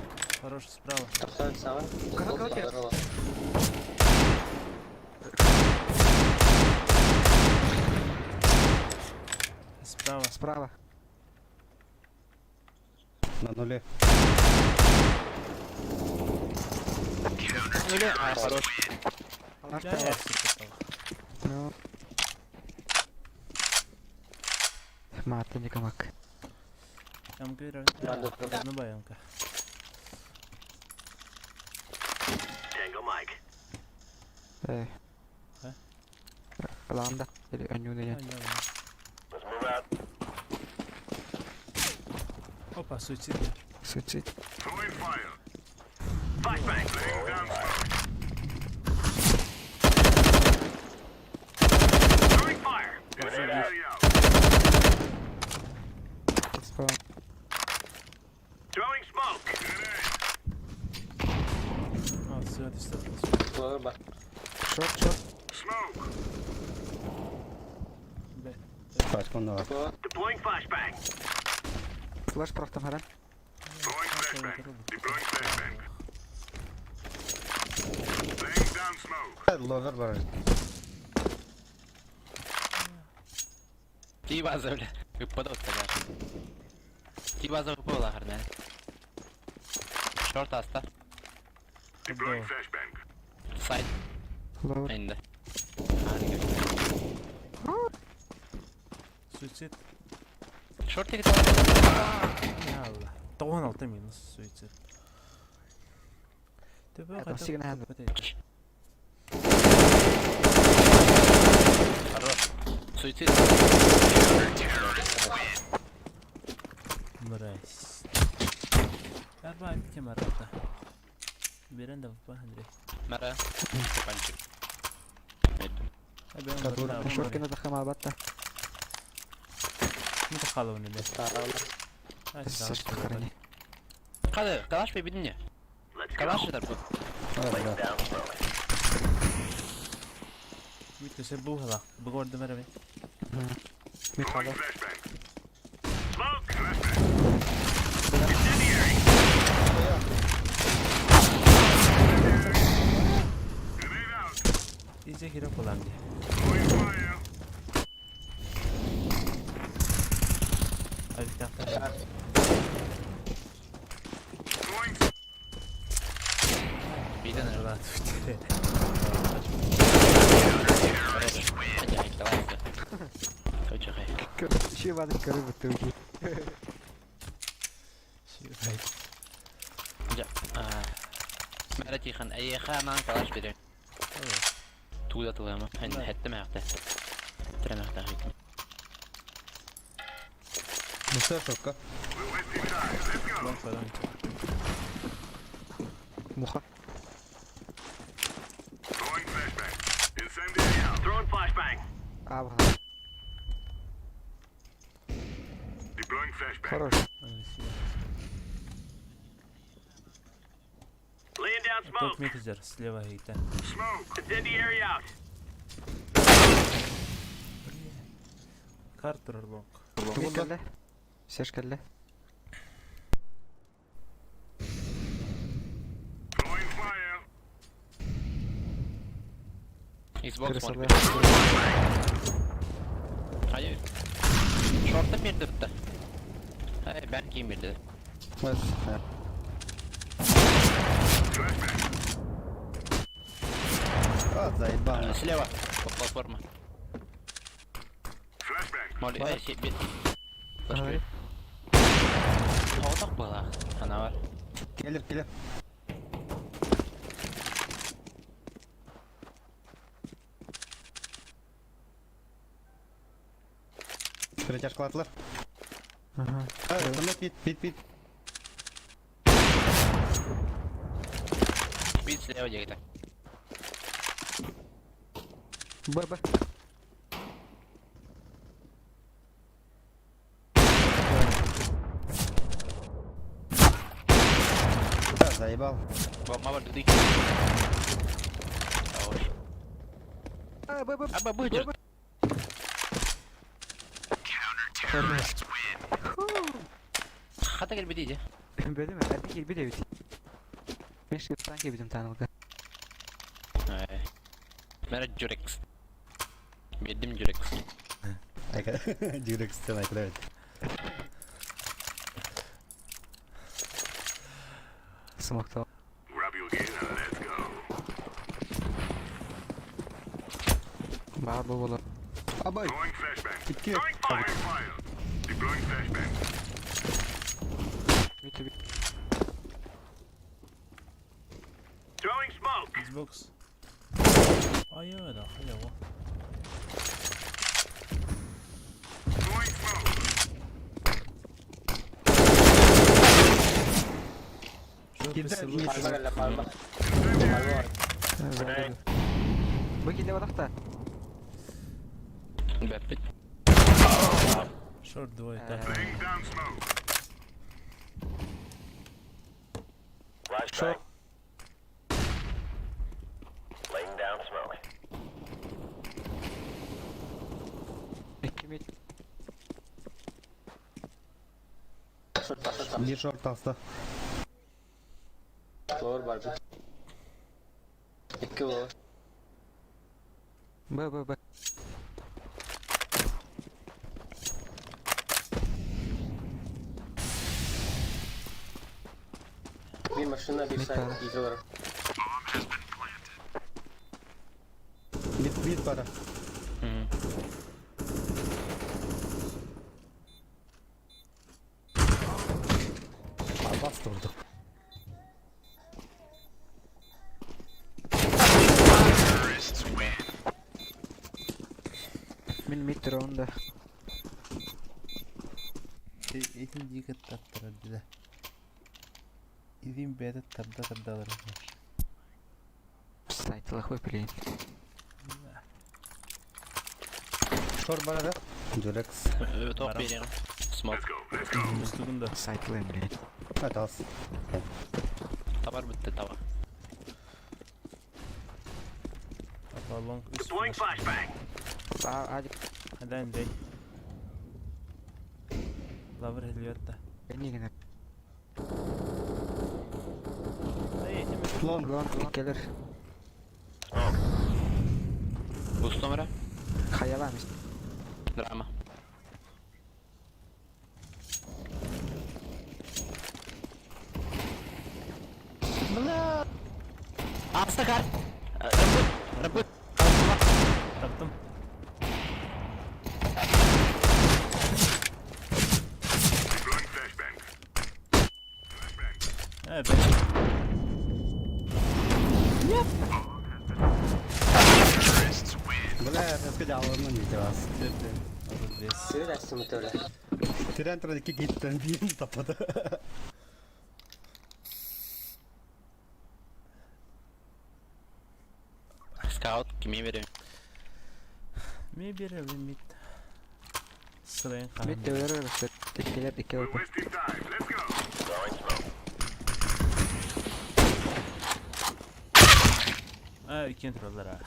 [SPEAKER 1] Хороший справа.
[SPEAKER 6] Тоқтан саған.
[SPEAKER 2] Как как?
[SPEAKER 1] Справа.
[SPEAKER 2] Справа.
[SPEAKER 7] На нуле.
[SPEAKER 5] Нуле. А, хорош.
[SPEAKER 2] Наш
[SPEAKER 1] Да,
[SPEAKER 2] право.
[SPEAKER 1] я все
[SPEAKER 2] Ну. Мата никамак.
[SPEAKER 1] Ямка
[SPEAKER 6] Надо
[SPEAKER 1] Ну, баямка.
[SPEAKER 2] Э.
[SPEAKER 1] А?
[SPEAKER 2] Ланда. Или анюны.
[SPEAKER 1] Опа, суицид.
[SPEAKER 2] Суицид. Справа.
[SPEAKER 1] А, все, это что?
[SPEAKER 6] Лавр бар.
[SPEAKER 2] Шорт, шорт.
[SPEAKER 1] Б.
[SPEAKER 7] Пачкон да бар.
[SPEAKER 2] Флеш прохтам харан.
[SPEAKER 7] Ловер бар.
[SPEAKER 5] Ти база, бля. Выпадал тогда. Ти база выпала, харна. Шорт аста. Сайт.
[SPEAKER 2] Лавр.
[SPEAKER 5] Энді.
[SPEAKER 1] Суицид.
[SPEAKER 5] Шорт тегит.
[SPEAKER 1] Ялла. 96 минус суицид. Төбө
[SPEAKER 2] Это сигнал.
[SPEAKER 5] Хорош. Суицид.
[SPEAKER 1] Дайте Марата. Берен да впа, Андрей.
[SPEAKER 5] Мара. Панчик.
[SPEAKER 2] Шоркина дахамаабатта.
[SPEAKER 1] Ну халовны да.
[SPEAKER 2] Сашка храни.
[SPEAKER 5] Хады, калаш бибидине. Калаш это будет.
[SPEAKER 1] Митка се бухала. Богор да мере.
[SPEAKER 2] Михаил.
[SPEAKER 1] Изе хиро коланди. Авитахта.
[SPEAKER 5] Биден.
[SPEAKER 1] Жила тут.
[SPEAKER 2] Ши вады кыры бутылки.
[SPEAKER 5] Мара тихан айха ман калаш бере. Туда тылама. Хән хәтта мәхтә. Тәрә мәхтә хит.
[SPEAKER 7] Мусор шотка.
[SPEAKER 2] Муха. Абха. Хорош.
[SPEAKER 1] Тут митзер слева гейта. Картер лонг.
[SPEAKER 2] Тугул Сешкелле.
[SPEAKER 5] Xbox
[SPEAKER 2] Крысалар.
[SPEAKER 5] One. Hayır. Şorta birdirdi. Hayır ben kim birdi?
[SPEAKER 7] Бас. А, заебал.
[SPEAKER 5] Слева. По платформа. Молли, ай, şey bir. Başka bir. Тоғытақ бала. Ана бар.
[SPEAKER 7] Келер, келер. Перетяжкалатылар.
[SPEAKER 2] Ага.
[SPEAKER 7] А, сонда пит, пит, пит.
[SPEAKER 5] Бит слева дегеді.
[SPEAKER 2] Б, Б.
[SPEAKER 7] Да, заебал.
[SPEAKER 5] Бама бар деді. Хорош.
[SPEAKER 2] А, Б, Б.
[SPEAKER 5] Аба быдыр.
[SPEAKER 2] Хорош.
[SPEAKER 5] Хата кел бит
[SPEAKER 2] Бөдүм, әдді келбі дебит. Мен шыптан келбидим танылга.
[SPEAKER 5] Мәрі Джурекс. Бедім Джурекс.
[SPEAKER 7] Айка, жүрек стен айкада.
[SPEAKER 2] Смокта. Бар бу болар.
[SPEAKER 7] Абай. Икки.
[SPEAKER 2] Бит бит.
[SPEAKER 1] Xbox. Ай, да, халява.
[SPEAKER 7] Кида,
[SPEAKER 6] Parmak parmak. Parmak.
[SPEAKER 2] Бу килде батакта.
[SPEAKER 5] Бәппит.
[SPEAKER 1] Шорт двое, так.
[SPEAKER 2] Шор. Икки мит.
[SPEAKER 7] Bir шорт алса.
[SPEAKER 6] Doğru var bir. İki olur.
[SPEAKER 2] Б, Б, Б.
[SPEAKER 6] Bir maşına bir
[SPEAKER 2] Bir
[SPEAKER 6] say
[SPEAKER 2] tane.
[SPEAKER 6] iyi olarak.
[SPEAKER 7] Бит, бит бара. Бас турду.
[SPEAKER 2] Мин мит туруунда.
[SPEAKER 1] Этин диге таттыра диде. Илиим бэйэтэ тарда-тарда ылар этэ.
[SPEAKER 2] Сайтылах выпили.
[SPEAKER 7] Шор барара. Дурекс.
[SPEAKER 5] Тоқ берем. Смок.
[SPEAKER 1] Мустугун да.
[SPEAKER 2] Сайтылайм, блядь.
[SPEAKER 7] Атас.
[SPEAKER 5] Табар бітті, табар.
[SPEAKER 1] Апа лонг үс
[SPEAKER 3] Deploying
[SPEAKER 1] флеш.
[SPEAKER 3] flashbang.
[SPEAKER 2] А, Адик,
[SPEAKER 1] Хада Андрей. Лавр хилиотта.
[SPEAKER 2] не гына.
[SPEAKER 1] Эй, тем
[SPEAKER 7] Лонг.
[SPEAKER 2] Лонг келер.
[SPEAKER 5] Boost номера.
[SPEAKER 2] Хаяламис.
[SPEAKER 5] Драма. Бля. Астакар. Рабыт.
[SPEAKER 1] таптым.
[SPEAKER 3] Deploying flashbang.
[SPEAKER 1] Э, бля.
[SPEAKER 7] Бля, я сказал, ну не вас.
[SPEAKER 1] Молодец.
[SPEAKER 6] Сыр астымыт öyle.
[SPEAKER 7] Трен трен iki gitten birini tapadı.
[SPEAKER 5] Скаут, кими берем.
[SPEAKER 1] Ми берем мид. Сырайын
[SPEAKER 2] Мид
[SPEAKER 1] қағын.
[SPEAKER 2] дәулер өрөстөр. Текелер ике
[SPEAKER 3] We're
[SPEAKER 2] опа.
[SPEAKER 3] wasting time. Let's go.
[SPEAKER 1] А, үкен туралар а.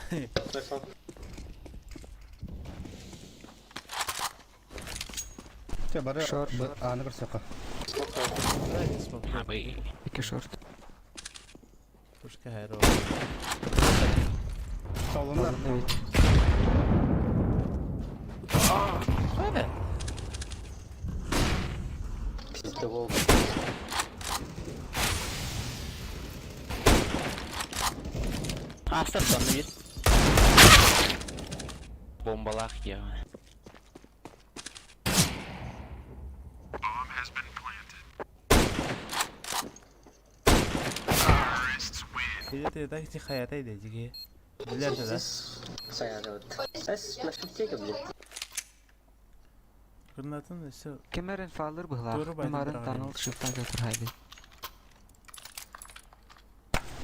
[SPEAKER 7] Че бары
[SPEAKER 2] Шор.
[SPEAKER 7] аны бір соқа.
[SPEAKER 1] Давайте смок.
[SPEAKER 5] Абы.
[SPEAKER 2] Ике шорт.
[SPEAKER 1] Пушка хайро.
[SPEAKER 7] Солунда.
[SPEAKER 2] Ладно, ведь.
[SPEAKER 1] Қойды.
[SPEAKER 6] Pizde bol.
[SPEAKER 5] Астар сонны бит. Бомбалах я.
[SPEAKER 1] Хилете так ти хаятай де жиге. Билер да.
[SPEAKER 6] Sayarı. Es meşhur ki bile.
[SPEAKER 1] Кырнатын өсө
[SPEAKER 2] Кемерин фалыр
[SPEAKER 1] Doğru
[SPEAKER 2] быһлаах.
[SPEAKER 1] байдың
[SPEAKER 2] Нумарын
[SPEAKER 1] бірақ
[SPEAKER 2] таныл шифтан көтөр хайды.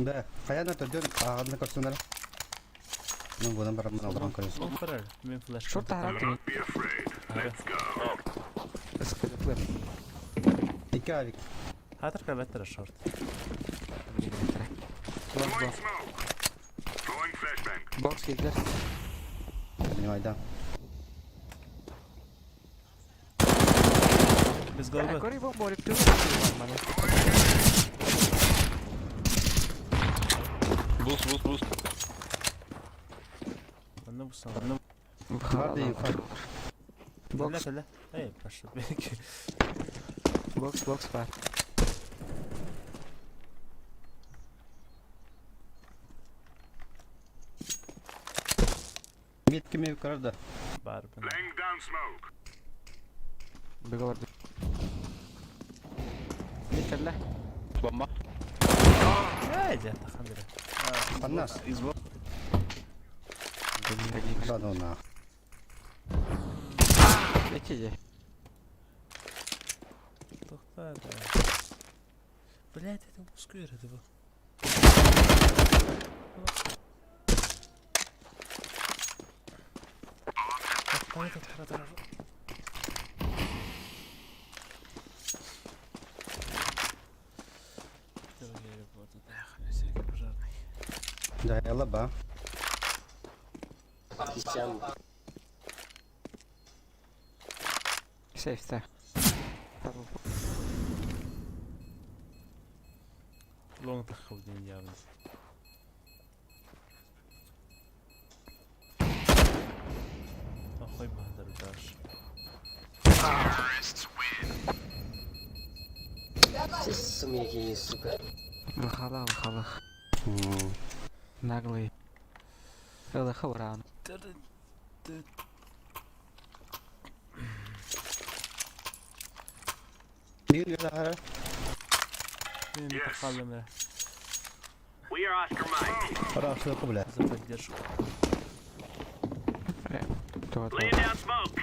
[SPEAKER 7] Да, қаяна түрден ағадны көрсіңдер. Мен бұдан барам, мен алдырған көресің.
[SPEAKER 1] лонг барар. Мен флеш.
[SPEAKER 2] Шорт тарат
[SPEAKER 3] Do not be afraid. Let's go.
[SPEAKER 2] Ыскылыплы.
[SPEAKER 7] İki avik.
[SPEAKER 1] Хатыр кабеттер шорт.
[SPEAKER 2] Лонг
[SPEAKER 3] Throwing
[SPEAKER 2] лонг.
[SPEAKER 3] smoke. Throwing flashbang.
[SPEAKER 2] Бокс килдер.
[SPEAKER 7] Понимаю, да.
[SPEAKER 1] Без головы.
[SPEAKER 2] Кори бомба олип түгүл. Мана.
[SPEAKER 5] Буст, буст, буст.
[SPEAKER 1] Анны бусан. Анны.
[SPEAKER 7] Бар дейін, фар.
[SPEAKER 2] Бокс,
[SPEAKER 1] Ля, Эй, прошу.
[SPEAKER 2] бокс, бокс бар.
[SPEAKER 7] Мид кеме көрді.
[SPEAKER 1] Бар. бин.
[SPEAKER 3] Laying down smoke.
[SPEAKER 2] Беговор. Мид келле.
[SPEAKER 5] Бомба.
[SPEAKER 1] Эй, жа тахан бере.
[SPEAKER 7] Аннас. Да, ну на.
[SPEAKER 2] Эти же.
[SPEAKER 1] Тоқта да. Блять, это узкую это был.
[SPEAKER 7] Да, я лаба.
[SPEAKER 6] İsyan.
[SPEAKER 2] Сейфте. Tamam.
[SPEAKER 1] Лонг таххабдин явно. Ахой бахдар даш.
[SPEAKER 6] Siz sımyaki сука.
[SPEAKER 2] Вахала, вахала. Наглый. Ылыха уран.
[SPEAKER 7] Мин гара.
[SPEAKER 1] Мен
[SPEAKER 3] Yes.
[SPEAKER 1] тахалым
[SPEAKER 3] We are Oscar Mike.
[SPEAKER 7] Рашла бля.
[SPEAKER 1] за поддержку.
[SPEAKER 2] То
[SPEAKER 3] Laying down smoke.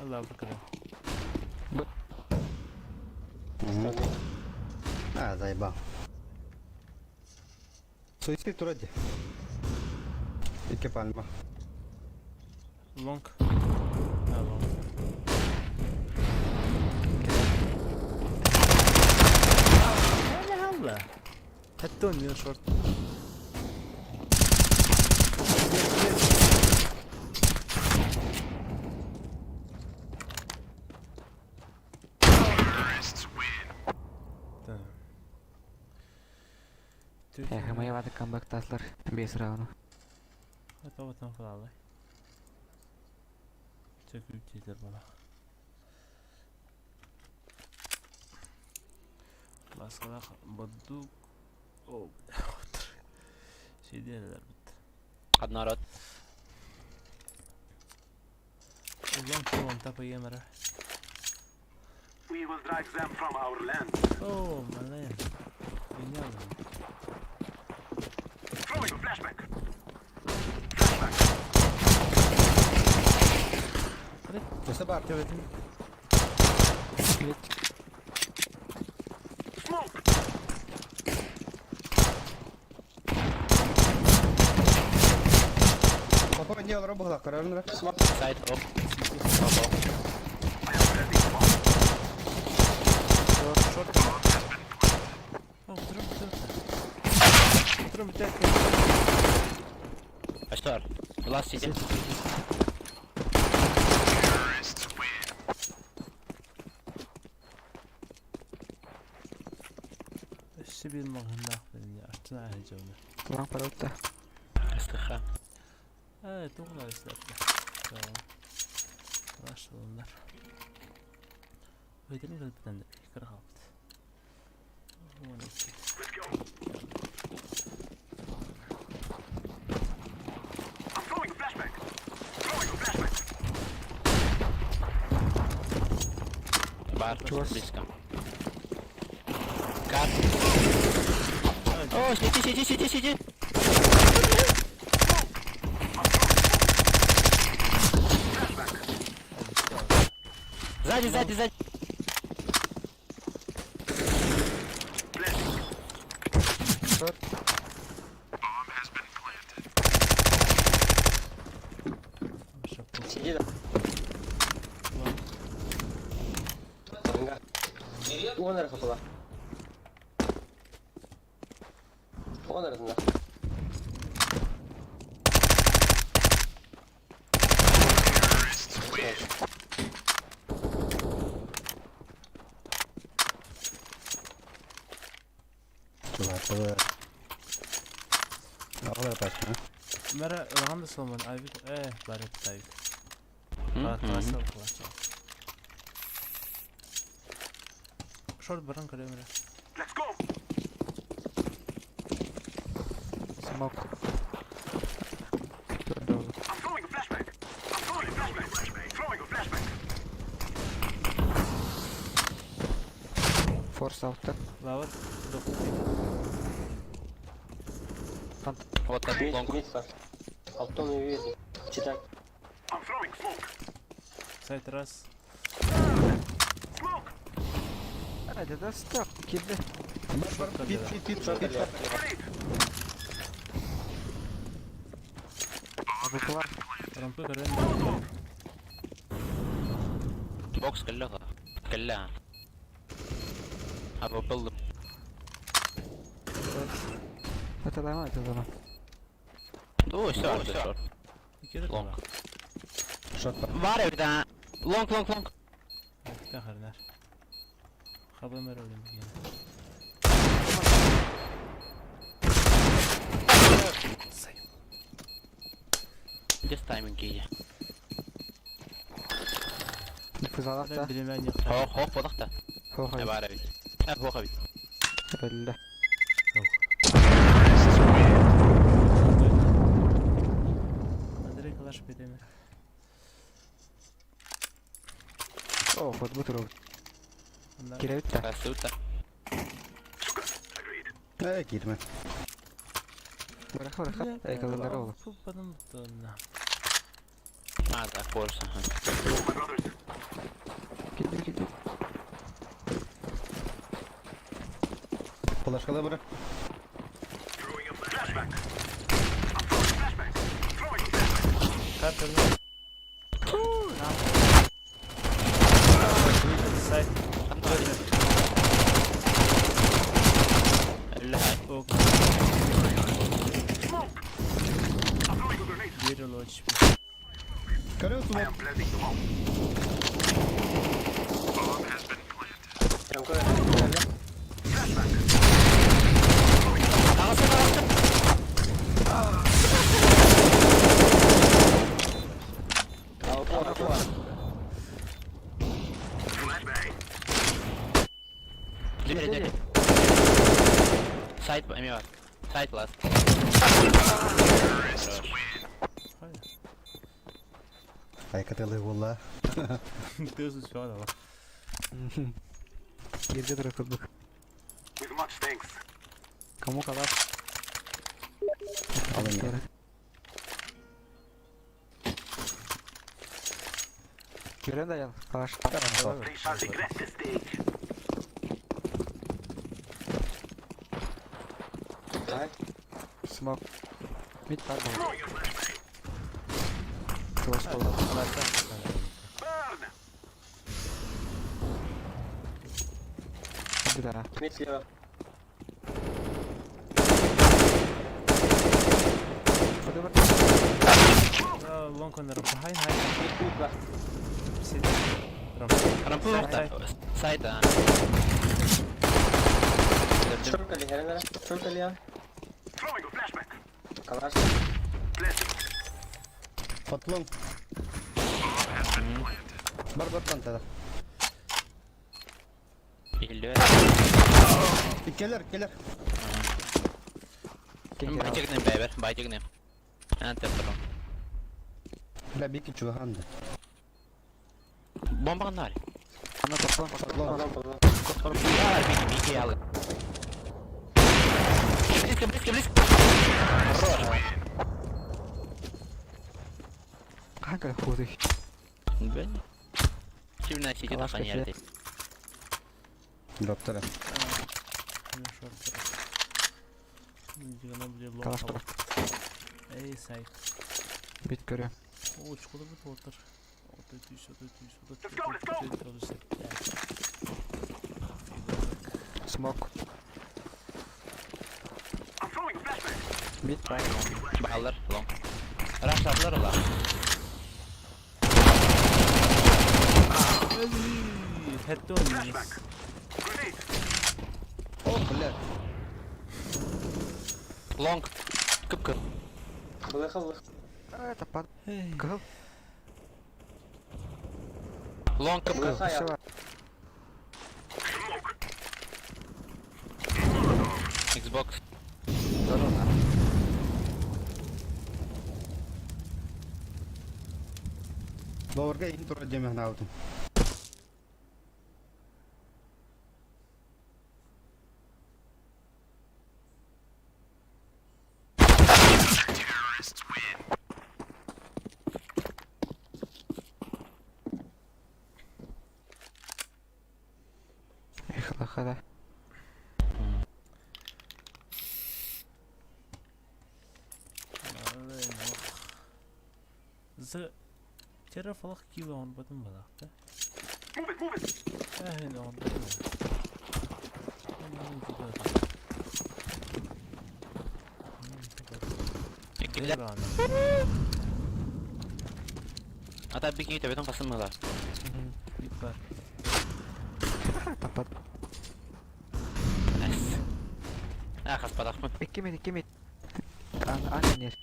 [SPEAKER 1] Allah бакара.
[SPEAKER 7] А, заебал. Суицид турар дии. Икки пальма.
[SPEAKER 1] Long. Ha long. Allah Allah. Hatta oynuyor short. Tamam.
[SPEAKER 2] Эх, моя вата камбэк таслар. Без рауна.
[SPEAKER 1] Тоҕотон хааллай. Сөкүүтүлэр буолар. Ласкалаах боддук. О, Сидиэлэр бит.
[SPEAKER 5] Одна рот.
[SPEAKER 1] Улан туон тапайемара.
[SPEAKER 3] We will drive them from our land.
[SPEAKER 1] О, мале. Гениально.
[SPEAKER 3] Throwing a flashbang.
[SPEAKER 7] Өссө баар.
[SPEAKER 1] Төбөтүн
[SPEAKER 3] Smoke.
[SPEAKER 7] Папа не олорор буоллах көрөрүн эрэ.
[SPEAKER 5] Сайт оп. Оп, оп.
[SPEAKER 1] Short. О, утром Утром битэ.
[SPEAKER 5] А что? Last сидит.
[SPEAKER 1] Өссө биир маҕаһыыннаах билинни артына аһылдьабына.
[SPEAKER 2] Long паролта.
[SPEAKER 5] СТХ.
[SPEAKER 1] Ээ, туох истэрдэ. Вашаланнар. Өйдөрүн кэлбитэн кыра хаалбыт. 12.
[SPEAKER 3] Let's go. I'm throwing a flashbang. Throwing a flashbang.
[SPEAKER 5] Бар.
[SPEAKER 2] Чувас.
[SPEAKER 5] Близко. Кар. О, сиди, сиди, сиди, сиди. Сзади, сзади, сзади.
[SPEAKER 3] Flashing.
[SPEAKER 2] Short.
[SPEAKER 1] Шапку.
[SPEAKER 6] Сиди да. Лонга. Онор хапыла. Онор да.
[SPEAKER 7] Чулаатылар. Оҕолор пачка.
[SPEAKER 1] Мара ылаҕан да суолман авик бар эбит авик. Класс класс. Short баран көрөмөрө.
[SPEAKER 3] Let's go.
[SPEAKER 2] Smoke. Төрдө.
[SPEAKER 3] I'm throwing a flashbang. I'm throwing a flashbang. Flashbang. Throwing a flashbang.
[SPEAKER 2] Force outта.
[SPEAKER 1] Лавр доп.
[SPEAKER 5] Вот так,
[SPEAKER 6] Mid,
[SPEAKER 5] long.
[SPEAKER 6] mid бар. Алтон үйеді. Читак.
[SPEAKER 3] I'm throwing smoke.
[SPEAKER 1] Сайт раз.
[SPEAKER 3] Smoke.
[SPEAKER 2] А, это стоп. Киды.
[SPEAKER 7] Пит, пит, пит, пит, пит.
[SPEAKER 3] Grenade.
[SPEAKER 2] Абыкылар.
[SPEAKER 1] Рампы көрөн.
[SPEAKER 5] Бокс кэллэ. Кэллэ. А был
[SPEAKER 2] Это нормально, это нормально.
[SPEAKER 5] Ну, все, все.
[SPEAKER 1] Икки
[SPEAKER 5] Long.
[SPEAKER 7] Short бар.
[SPEAKER 5] Бар да. Long, long, long.
[SPEAKER 1] Тахарнар. Хабымыр өлүм деген.
[SPEAKER 5] Just timing key.
[SPEAKER 2] Диффузалахта.
[SPEAKER 1] Билемен yok.
[SPEAKER 5] Хо, хо, бодохта.
[SPEAKER 2] Хо, хо.
[SPEAKER 5] Бар эбит. Хо, хо бит.
[SPEAKER 2] Өллө.
[SPEAKER 1] Андрей Калаш бедеме.
[SPEAKER 2] О, вот бутуру. Киребит да.
[SPEAKER 5] Красута.
[SPEAKER 3] Agreed.
[SPEAKER 7] Ээ, киирмэ.
[SPEAKER 2] Бырах, бырах. Эй, калындар ол.
[SPEAKER 1] Пупаным тонна.
[SPEAKER 5] А, да, force. Ага.
[SPEAKER 3] Let's go, my brothers.
[SPEAKER 2] Киди, киди.
[SPEAKER 7] Флешкала бара.
[SPEAKER 1] Карта. Сайт. Биир олочпу.
[SPEAKER 7] Көрө сумок.
[SPEAKER 5] Двери, Сайт эмиэ бар. Сайт last.
[SPEAKER 7] Айкатылы буолла.
[SPEAKER 1] Тыас успевал.
[SPEAKER 2] Кииргэ турар курдук. Кому калаш?
[SPEAKER 7] Алын.
[SPEAKER 2] Кирен даял, калаш. Смок. Мид бар был. Калаш был. Да.
[SPEAKER 6] Мид слева.
[SPEAKER 1] Лонг он рампа. Хай, хай.
[SPEAKER 6] Мид, мид бар.
[SPEAKER 1] Сид. Рампа.
[SPEAKER 5] Рампа
[SPEAKER 1] Сайт.
[SPEAKER 5] Сайт а.
[SPEAKER 6] Шорка ли, херен Шорка ли, а? Калаш.
[SPEAKER 7] Патлон. Бар бар тантада.
[SPEAKER 5] Илдө.
[SPEAKER 7] Келер, келер.
[SPEAKER 5] Байтигнем бэбер, байтигнем. Антер турам.
[SPEAKER 7] Бля, бики чугахан да.
[SPEAKER 5] Бомба кандар.
[SPEAKER 2] Ана патлон.
[SPEAKER 7] Патлон.
[SPEAKER 6] Патлон, патлон.
[SPEAKER 5] Бики, бики алып. Близко, близко, близко. Хорош.
[SPEAKER 2] Канка худый.
[SPEAKER 5] Бен. Чимна сити
[SPEAKER 2] Калаш
[SPEAKER 5] тахан
[SPEAKER 2] кафе.
[SPEAKER 5] ерди.
[SPEAKER 7] Дроптара.
[SPEAKER 2] Калаш бар.
[SPEAKER 1] Эй, сайт.
[SPEAKER 2] Бит көрө.
[SPEAKER 1] О, чукуда бит отыр. 33, 33, 33, 37.
[SPEAKER 2] Смок. Мид бар.
[SPEAKER 5] Баллар, лонг. Рашлаплар ола.
[SPEAKER 1] Хэтте он минус.
[SPEAKER 7] О, бля.
[SPEAKER 5] Лонг. Кып-кып.
[SPEAKER 6] Былыха, былыха.
[SPEAKER 2] Это пад. Кыл.
[SPEAKER 5] Лонг кып-кып.
[SPEAKER 6] Былыха, я.
[SPEAKER 2] Все.
[SPEAKER 5] Xbox.
[SPEAKER 7] Ловорга им тура деме ханаутум.
[SPEAKER 2] Эх, лохада.
[SPEAKER 1] З Тера фалах кило он потом балах, да? Эх, он потом.
[SPEAKER 5] Иккилер. Ата бики төбөтөн касым мыла.
[SPEAKER 1] Бар.
[SPEAKER 2] Тапат.
[SPEAKER 5] Найс. А, хаспадахмын.
[SPEAKER 2] Икки мид, икки мид. Ан, ан нер.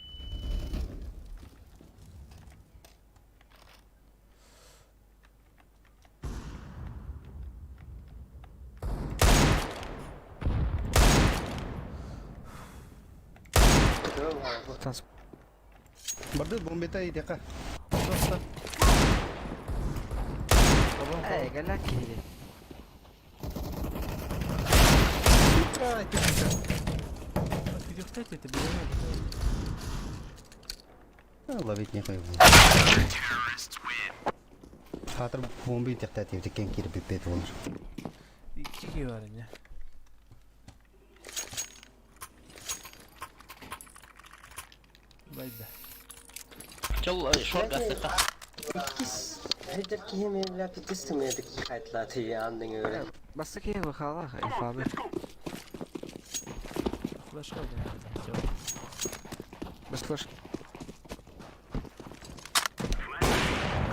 [SPEAKER 2] Транс.
[SPEAKER 7] Барды бомбета идека.
[SPEAKER 2] Эй, галяки.
[SPEAKER 1] Кстати, это
[SPEAKER 7] Ловить не хочу. Хатыр бомба итекте тип кен кирип бит болор.
[SPEAKER 1] Икки бар не. Байда.
[SPEAKER 5] Чол шорт гастыха.
[SPEAKER 6] Иккис Хедер киһи мэллэ иккис тымыйдык хайтлаты андың öyle.
[SPEAKER 2] Басты киһи бахалах, инфабы.
[SPEAKER 1] Флешка был.
[SPEAKER 2] Баслаш.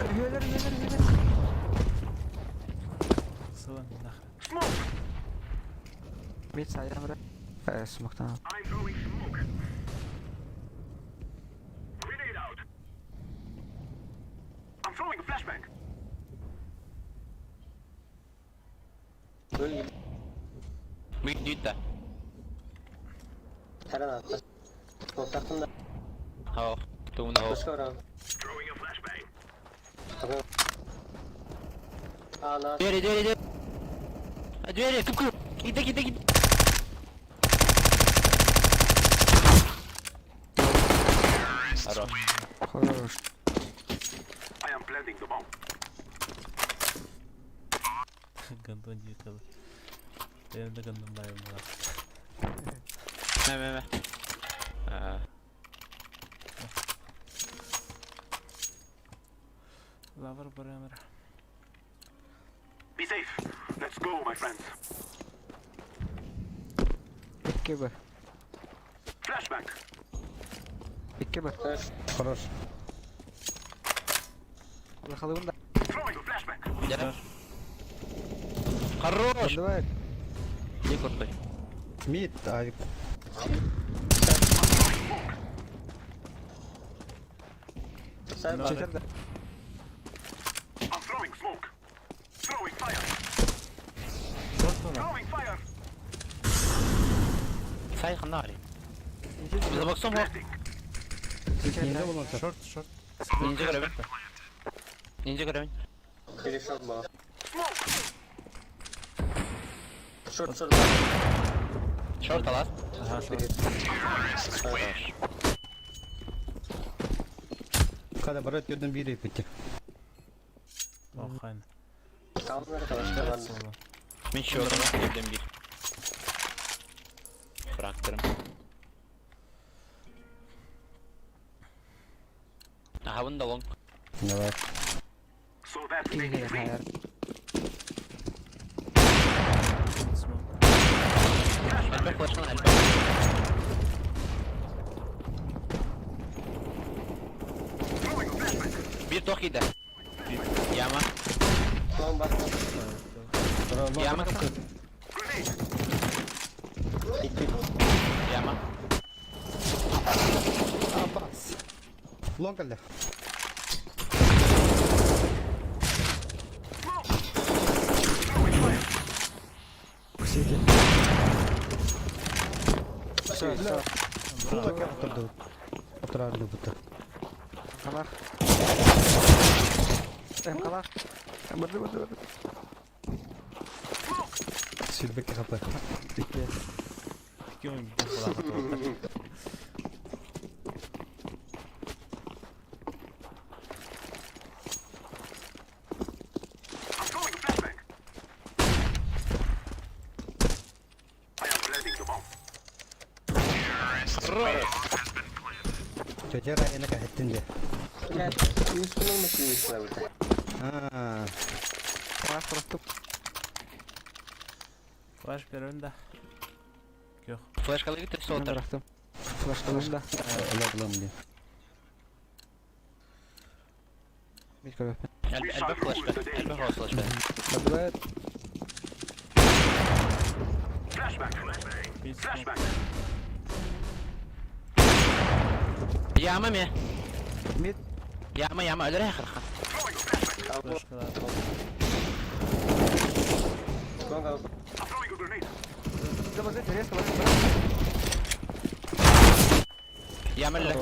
[SPEAKER 2] Үһүөлэр, үһүөлэр, үһүөлэр.
[SPEAKER 1] Сылан нахрен.
[SPEAKER 2] Мид сайдан бара. Э, смоктан.
[SPEAKER 6] Böyle
[SPEAKER 5] Büyük düğüt de.
[SPEAKER 6] Her an atla. Kontaktım da.
[SPEAKER 5] Hao. Тугун хоо.
[SPEAKER 6] Başka oran. Aa,
[SPEAKER 5] Двери, двери, двери. А, Двери, кып кып. Киди, киди, киди. Хорош.
[SPEAKER 2] Хорош.
[SPEAKER 1] Гандон диэтэ. Бэйэм да гандон баайым буолар.
[SPEAKER 5] Мэ, мэ, мэ. А,
[SPEAKER 1] Лавр барамыр.
[SPEAKER 3] Be safe. Let's go, my friends.
[SPEAKER 2] Икки Б.
[SPEAKER 3] Flashbang.
[SPEAKER 2] Икки Б.
[SPEAKER 7] Хорош.
[SPEAKER 2] Бахалыбын да.
[SPEAKER 3] Throwing a flashbang.
[SPEAKER 5] Дьэ. Хорош.
[SPEAKER 2] Давай.
[SPEAKER 5] Не куртой.
[SPEAKER 7] Мид, авик.
[SPEAKER 6] Sen
[SPEAKER 2] Четер да.
[SPEAKER 3] I'm throwing smoke. Throwing fire.
[SPEAKER 1] Шорт она.
[SPEAKER 3] Throwing fire.
[SPEAKER 5] Сай ханнари. Забоксом хоо.
[SPEAKER 7] Нинжа болон сар.
[SPEAKER 1] Шорт, шорт.
[SPEAKER 5] Нинжа көрөбүн. Нинжа көрөбүн.
[SPEAKER 6] Biri short bana. Short short.
[SPEAKER 5] Шорт алас.
[SPEAKER 1] Ага, шорт.
[SPEAKER 5] Хорош.
[SPEAKER 7] Kada барат yerden bir епетте.
[SPEAKER 1] Охайна.
[SPEAKER 6] Kalmaları kadar.
[SPEAKER 5] Мин шортум кирдим бир. Фракторым. Аха, да лонг.
[SPEAKER 7] Давай.
[SPEAKER 3] So that makes
[SPEAKER 2] Киһи
[SPEAKER 3] three.
[SPEAKER 2] хайар.
[SPEAKER 1] Смок.
[SPEAKER 5] Элбэх флешкан элбэх.
[SPEAKER 3] Throwing a flashbang.
[SPEAKER 5] Бир тох киде. Яма.
[SPEAKER 6] Lan bak.
[SPEAKER 5] Яма.
[SPEAKER 3] Grenade.
[SPEAKER 6] Gitti.
[SPEAKER 5] Яма.
[SPEAKER 7] Абас. Лонг алды.
[SPEAKER 3] Throwing fire.
[SPEAKER 2] Кусите. Все, все.
[SPEAKER 7] Фул экран отырды. Отырарды бұты.
[SPEAKER 2] Калах. Эм калах. Барды, барды, барды.
[SPEAKER 7] Сүлбекке хп.
[SPEAKER 2] Икки.
[SPEAKER 1] Икки он бир буолар.
[SPEAKER 3] I'm throwing a flashbang. I am planting the bomb.
[SPEAKER 7] Тетя Райана кәһеттин де.
[SPEAKER 6] Ya üstüne olmasın üstüne burada.
[SPEAKER 7] Аа.
[SPEAKER 2] Калах просто.
[SPEAKER 1] Флеш берем да. Көх.
[SPEAKER 5] Флешкалы китеп сотыр.
[SPEAKER 2] Бырахтым. Флешкалым да.
[SPEAKER 7] Ола булам де.
[SPEAKER 2] Мид көрөп.
[SPEAKER 5] Элбэх флешка. Элбэх хоо флешка.
[SPEAKER 2] Давай.
[SPEAKER 3] Flashbang.
[SPEAKER 1] Бир смок.
[SPEAKER 3] Flashbang.
[SPEAKER 5] Яма ме.
[SPEAKER 2] Мид.
[SPEAKER 5] Яма, яма, өлөр хахархан.
[SPEAKER 3] Throwing a flashbang.
[SPEAKER 1] Флешкалар.
[SPEAKER 6] Long al.
[SPEAKER 3] I'm throwing a grenade.
[SPEAKER 2] Давай, резко, резко.
[SPEAKER 5] Яма эле.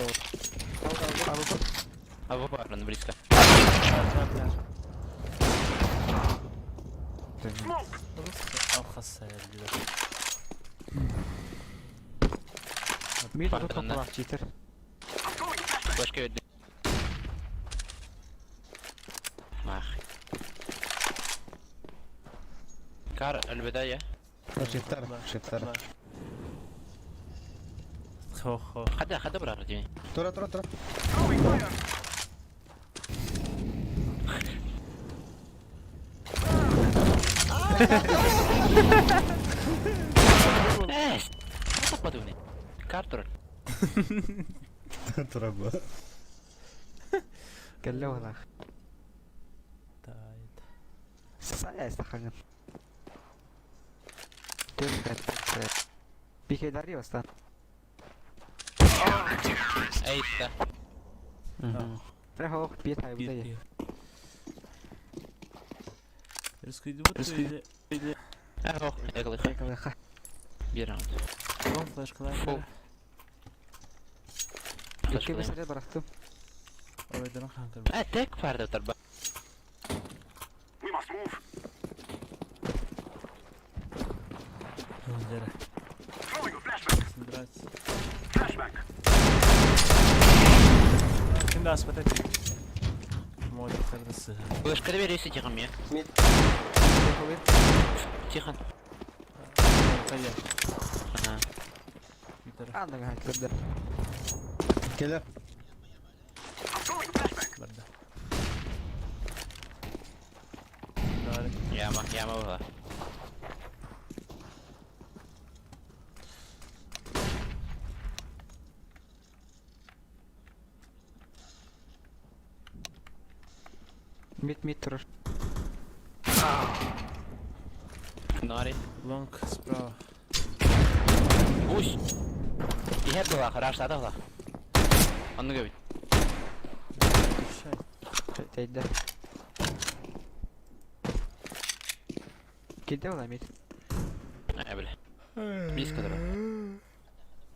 [SPEAKER 2] А вы
[SPEAKER 5] А баран близко.
[SPEAKER 3] Smoke.
[SPEAKER 1] Алхас сайыр.
[SPEAKER 2] Мид
[SPEAKER 5] Пардон,
[SPEAKER 2] тут
[SPEAKER 5] да.
[SPEAKER 2] калах читер.
[SPEAKER 3] I'm throwing a flashbang.
[SPEAKER 5] Флешка өдү. Мах. Кар البداية
[SPEAKER 7] Шифтар, шифтар.
[SPEAKER 1] Хо-хо.
[SPEAKER 5] خدها خدها برا رديني
[SPEAKER 7] Тура, тура, тура.
[SPEAKER 5] Ээ, таппатыбын. Кар турар.
[SPEAKER 7] Тура бу.
[SPEAKER 2] Кэллэ уолаах.
[SPEAKER 1] Тайт.
[SPEAKER 2] Сая сахаҥын. Төрт Пикейдарри бастаан.
[SPEAKER 5] Эйта.
[SPEAKER 2] Ох, пиэт хайбыта.
[SPEAKER 1] Рискуйдубут или...
[SPEAKER 5] Ох, эглыха.
[SPEAKER 2] Эглыха.
[SPEAKER 5] Биир раунд.
[SPEAKER 1] Вон флешкалар.
[SPEAKER 5] Фу.
[SPEAKER 2] Икки бесерет барахтым.
[SPEAKER 1] Оройдорун хаан
[SPEAKER 5] Э, тек баар тарба.
[SPEAKER 3] We must move.
[SPEAKER 1] Дьэрэ.
[SPEAKER 3] Throwing a flashbang.
[SPEAKER 1] Брать.
[SPEAKER 3] Flashbang.
[SPEAKER 1] Ким да аспат эти. Моликтарды сыһа.
[SPEAKER 5] Флешка берesi тихан мне.
[SPEAKER 6] Мид.
[SPEAKER 5] Тихан.
[SPEAKER 1] Хайа.
[SPEAKER 5] Ага.
[SPEAKER 2] Анныга кирде.
[SPEAKER 7] Келер.
[SPEAKER 3] I'm throwing a flashbang.
[SPEAKER 1] Барда. Дары.
[SPEAKER 5] Яма, яма была.
[SPEAKER 2] Мид мид турар.
[SPEAKER 5] Нари.
[SPEAKER 1] Лонг справа.
[SPEAKER 5] Усь. Иһэр была, раштата была. Онну көбүт.
[SPEAKER 1] Шай.
[SPEAKER 2] Тейде. Кирде була мид.
[SPEAKER 5] Э, бля. Близко дорога.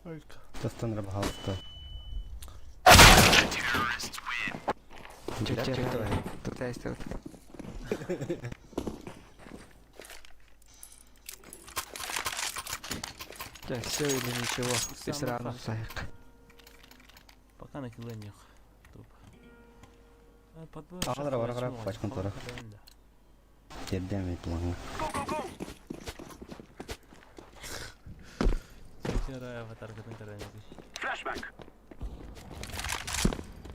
[SPEAKER 1] Ойка.
[SPEAKER 7] Тастан рабхалста.
[SPEAKER 2] Тут есть тут. Да, все или ничего. Ты сразу саяк.
[SPEAKER 1] Пока на киле них. Туп.
[SPEAKER 7] Ағалар бара қарап, пачкан тура. Тердем планга.
[SPEAKER 3] Go, go, go.
[SPEAKER 1] Чечера аватаркатын көрәнеди.
[SPEAKER 3] Flashbang.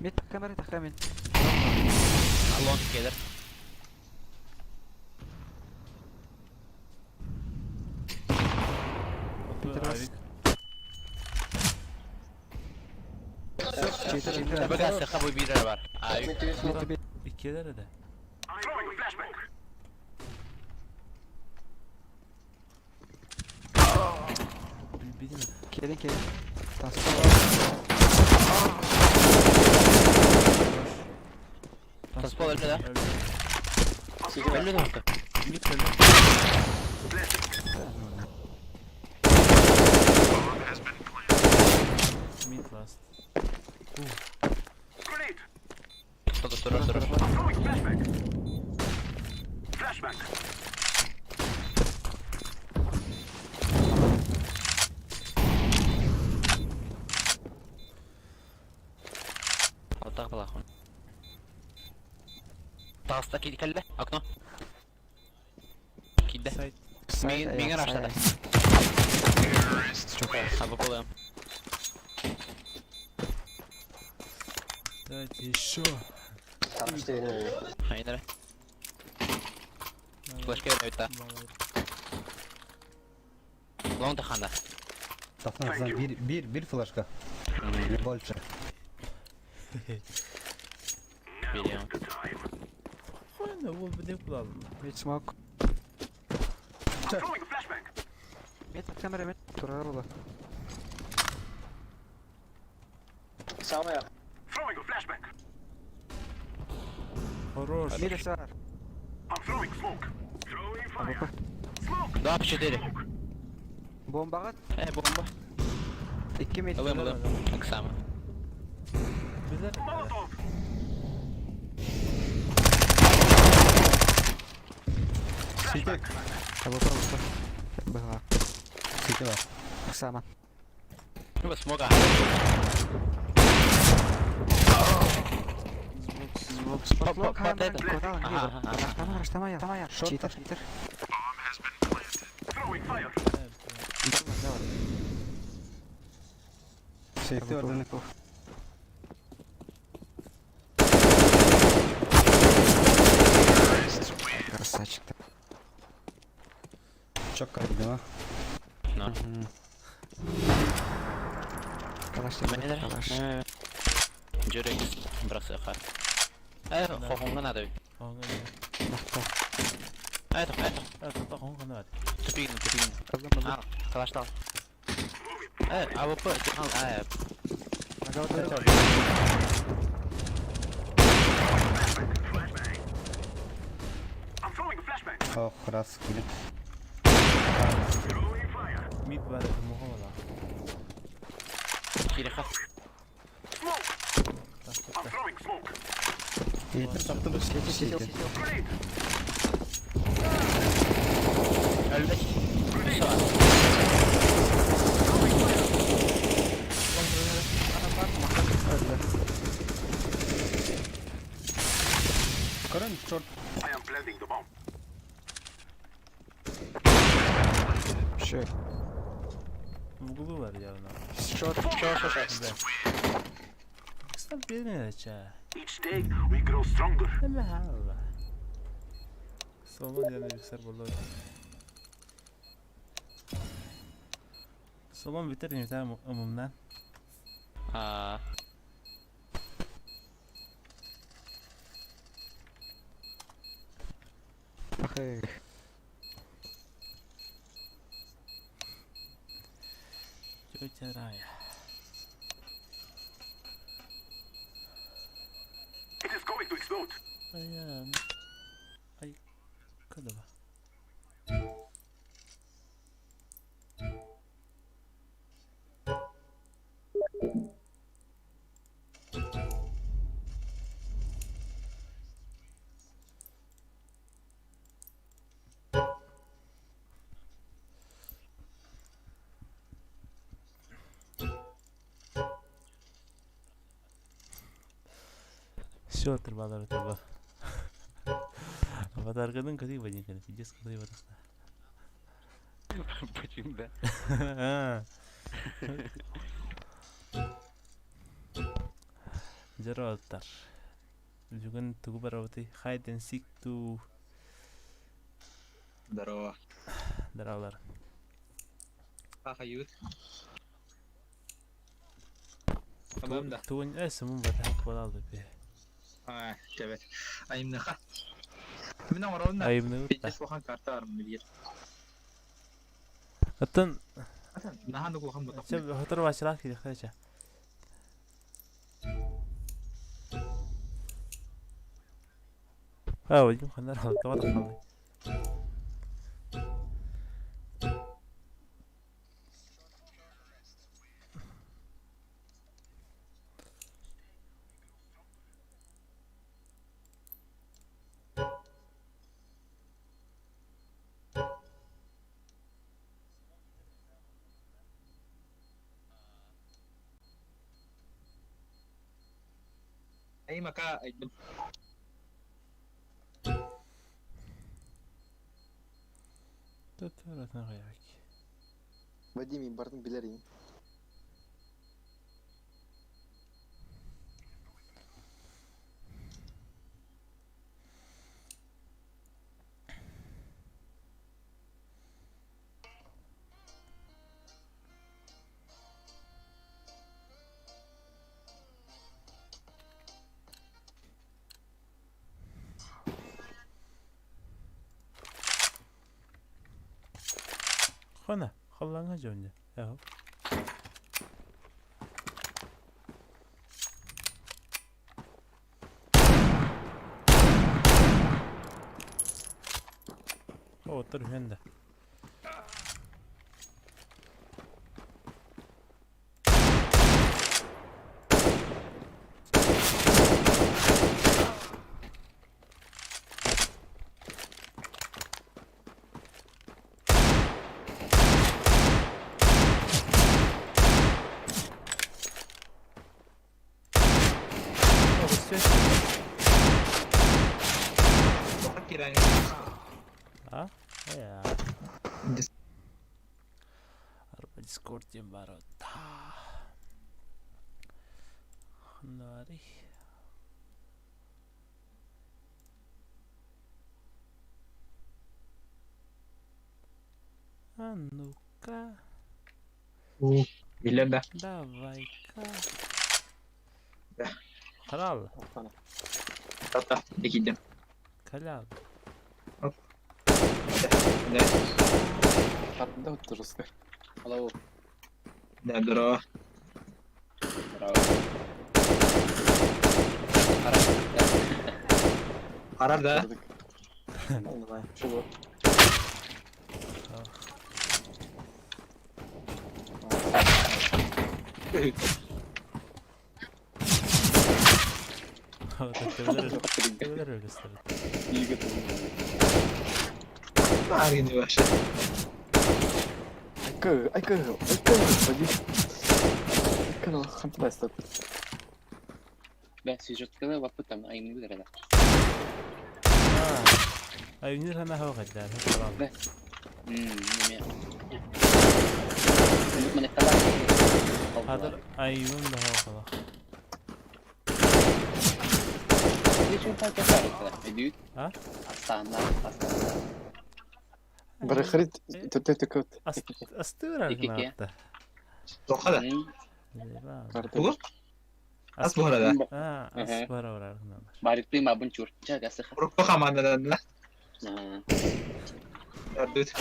[SPEAKER 2] Мид камера тахамин.
[SPEAKER 5] Лонг келер.
[SPEAKER 2] Петрос. Читер читер.
[SPEAKER 5] Бага саха бу бирер бар. Ай.
[SPEAKER 6] Мид түс мид.
[SPEAKER 2] Мид
[SPEAKER 1] Иккилер де.
[SPEAKER 3] Throwing a flashbang.
[SPEAKER 1] Билбидим.
[SPEAKER 2] Келин келин. Тас.
[SPEAKER 5] Таспол өлдү да.
[SPEAKER 6] Сити бар.
[SPEAKER 5] Өлдү да.
[SPEAKER 1] Мид өлдү. Mid last.
[SPEAKER 3] Grenade.
[SPEAKER 5] Тура тура тура.
[SPEAKER 3] I'm throwing a flashbang. Flashbang.
[SPEAKER 5] Алтак была хон. Таста кил келле. Окно. Кидде.
[SPEAKER 1] Сайт.
[SPEAKER 5] Мин мин раштата. Абы болам.
[SPEAKER 1] Давайте еще.
[SPEAKER 6] Ташты берем.
[SPEAKER 5] Хайнара. Флешка берет. Лонг таханда.
[SPEAKER 7] Тастан bir bir bir флешка. Не больше.
[SPEAKER 5] Biliyorum.
[SPEAKER 3] The time.
[SPEAKER 1] Хуйна, bu bir de bulalım.
[SPEAKER 2] Мид смок.
[SPEAKER 3] I'm throwing a flashbang.
[SPEAKER 2] Мид камера мид. Турар була.
[SPEAKER 6] Сама я.
[SPEAKER 3] Throwing a flashbang.
[SPEAKER 1] Хорош.
[SPEAKER 2] Мид сар.
[SPEAKER 3] I'm throwing smoke. Throwing fire. Smoke.
[SPEAKER 5] 2 по 4.
[SPEAKER 3] Smoke.
[SPEAKER 2] Бомбага.
[SPEAKER 5] Э, бомба.
[SPEAKER 2] Икки мид.
[SPEAKER 5] Ылым, ылым. Оксама.
[SPEAKER 1] Билер.
[SPEAKER 3] Molotov.
[SPEAKER 7] Сити.
[SPEAKER 2] Абы палыпа. Бага.
[SPEAKER 7] Сити бар.
[SPEAKER 2] Сама.
[SPEAKER 5] Ну, смога.
[SPEAKER 1] Звук.
[SPEAKER 2] Лонг
[SPEAKER 5] Под это.
[SPEAKER 2] Куда
[SPEAKER 5] Ага, ага.
[SPEAKER 2] Раштама, раштама я. Тамая.
[SPEAKER 7] Шорт.
[SPEAKER 2] Читер, читер.
[SPEAKER 3] Throwing fire.
[SPEAKER 2] Давай, давай.
[SPEAKER 7] Сити ордены. Чокка видимо.
[SPEAKER 5] Ну.
[SPEAKER 2] Калаш,
[SPEAKER 5] Мэнелер.
[SPEAKER 2] калаш.
[SPEAKER 5] Жүрегіз бросыха. Эй, хохонга надо.
[SPEAKER 1] Хоҥҥа.
[SPEAKER 2] Махта.
[SPEAKER 5] Это, это.
[SPEAKER 1] Э, хоҥҥа надо.
[SPEAKER 5] Тупигин, тупигин.
[SPEAKER 2] Аллам, аллам.
[SPEAKER 5] А, калаштал. Э, АВП, а,
[SPEAKER 3] I'm throwing a flashbang.
[SPEAKER 7] Ох, раз киирэн.
[SPEAKER 3] Throwing fire.
[SPEAKER 1] Мид бар муха бала.
[SPEAKER 5] кириха.
[SPEAKER 3] Smoke. I'm throwing smoke.
[SPEAKER 7] Иитэр саптым.
[SPEAKER 2] Сетил, сетил.
[SPEAKER 3] Grenade.
[SPEAKER 5] Өлбөт.
[SPEAKER 7] Көрөн short.
[SPEAKER 3] I am planting the bomb.
[SPEAKER 2] Шо?
[SPEAKER 1] В углу бар явно.
[SPEAKER 2] Short.
[SPEAKER 5] Шо, шо, шо.
[SPEAKER 1] Кстати, бермей ча.
[SPEAKER 3] Each day we grow stronger.
[SPEAKER 1] Эме халла. Солон диэн bilgisayar боллоо. Солон битер ньютаа умумнан.
[SPEAKER 5] А,
[SPEAKER 2] Ах, эх.
[SPEAKER 1] Тетя Рая.
[SPEAKER 3] It is going to explode.
[SPEAKER 1] Ай, ай, кадава. Все, трбалар таба. Аватаркадан көтүй бадин кene, пиздец көтүй батахта.
[SPEAKER 5] Почему да?
[SPEAKER 1] Жароттар. Бүгүн тугу барабыты hide and seek to
[SPEAKER 8] Здорово.
[SPEAKER 1] Даралар.
[SPEAKER 8] Ахают. Абам да.
[SPEAKER 1] Тугун эсэмун батах болалды бе.
[SPEAKER 8] А, evet. Айымныха. Мен оңоронна.
[SPEAKER 1] Айымны
[SPEAKER 8] Пиздец улахан карта бар билер.
[SPEAKER 1] Оттон
[SPEAKER 8] Нахан улахан ботох.
[SPEAKER 1] чэ хотор бачылаах кириэхтэ чэ. Аа, вадим ханар халта халды.
[SPEAKER 8] Айымака айдым.
[SPEAKER 1] Татаратна гаяк.
[SPEAKER 9] Вадим бардын билер.
[SPEAKER 1] Хона, халланга жонja. Яхо. О, отыр хенде. О, все.
[SPEAKER 8] Киран.
[SPEAKER 1] А? Я. Арба Discord диэн бар та. Ханнари. А ну-ка.
[SPEAKER 8] Билэр да.
[SPEAKER 1] Давай-ка. Харал.
[SPEAKER 8] Тата, дикидим.
[SPEAKER 1] Калял.
[SPEAKER 9] Хатында отырыска.
[SPEAKER 5] Hello.
[SPEAKER 8] Да, здорово.
[SPEAKER 5] Здорово.
[SPEAKER 8] Арар да.
[SPEAKER 9] Чего?
[SPEAKER 1] Төбөлөр өлөстөр.
[SPEAKER 8] Аргини баша.
[SPEAKER 9] Айка, айка, айка, Вадим. Айка, ну, хантыбайстат.
[SPEAKER 5] Бә, сюжеткада вапытам, айымны билер
[SPEAKER 1] Айымныр хана хава кайдар.
[SPEAKER 5] Бә. Неме.
[SPEAKER 1] Хадыр айымын да хава кала. А?
[SPEAKER 5] Астана, Астана.
[SPEAKER 9] Барахрит, төтө көт.
[SPEAKER 1] Астыра гына.
[SPEAKER 8] Тоқада. Тугу? Ас буһарада.
[SPEAKER 1] А, ас буһара барар гына.
[SPEAKER 5] Барыкты мабын чурча гасыха.
[SPEAKER 8] Урукку хаманадан да. Ардыт.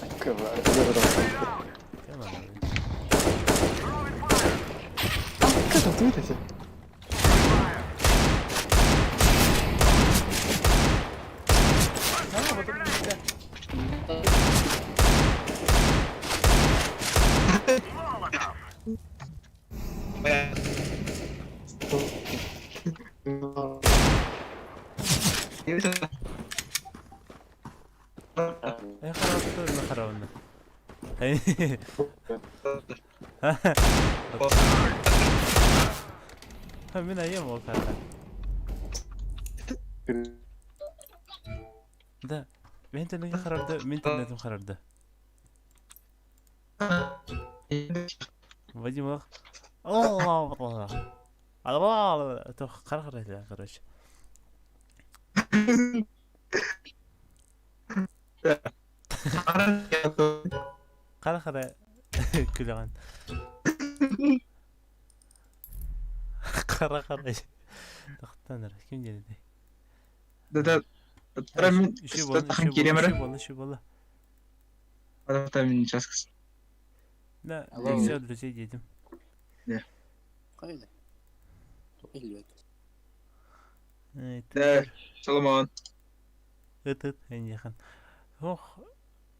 [SPEAKER 9] Айка, Айка, ты
[SPEAKER 1] Э, харапты, на харавны. Мин айым ол карта. Да. Мен интернетим харарды, мен интернетим харарды. Вадим ах. Алла Алла Тох кара кара короче. Кара кара күләгән. Кара кара. Тохтаныр. Ким диде?
[SPEAKER 8] Да да. Тара мин тахын киремер.
[SPEAKER 1] Еще бола, еще бола.
[SPEAKER 8] Ата мин сейчас.
[SPEAKER 1] Да, все, друзей едем.
[SPEAKER 5] Кайда?
[SPEAKER 8] Да, Соломон.
[SPEAKER 1] Этот, энехан. Ох,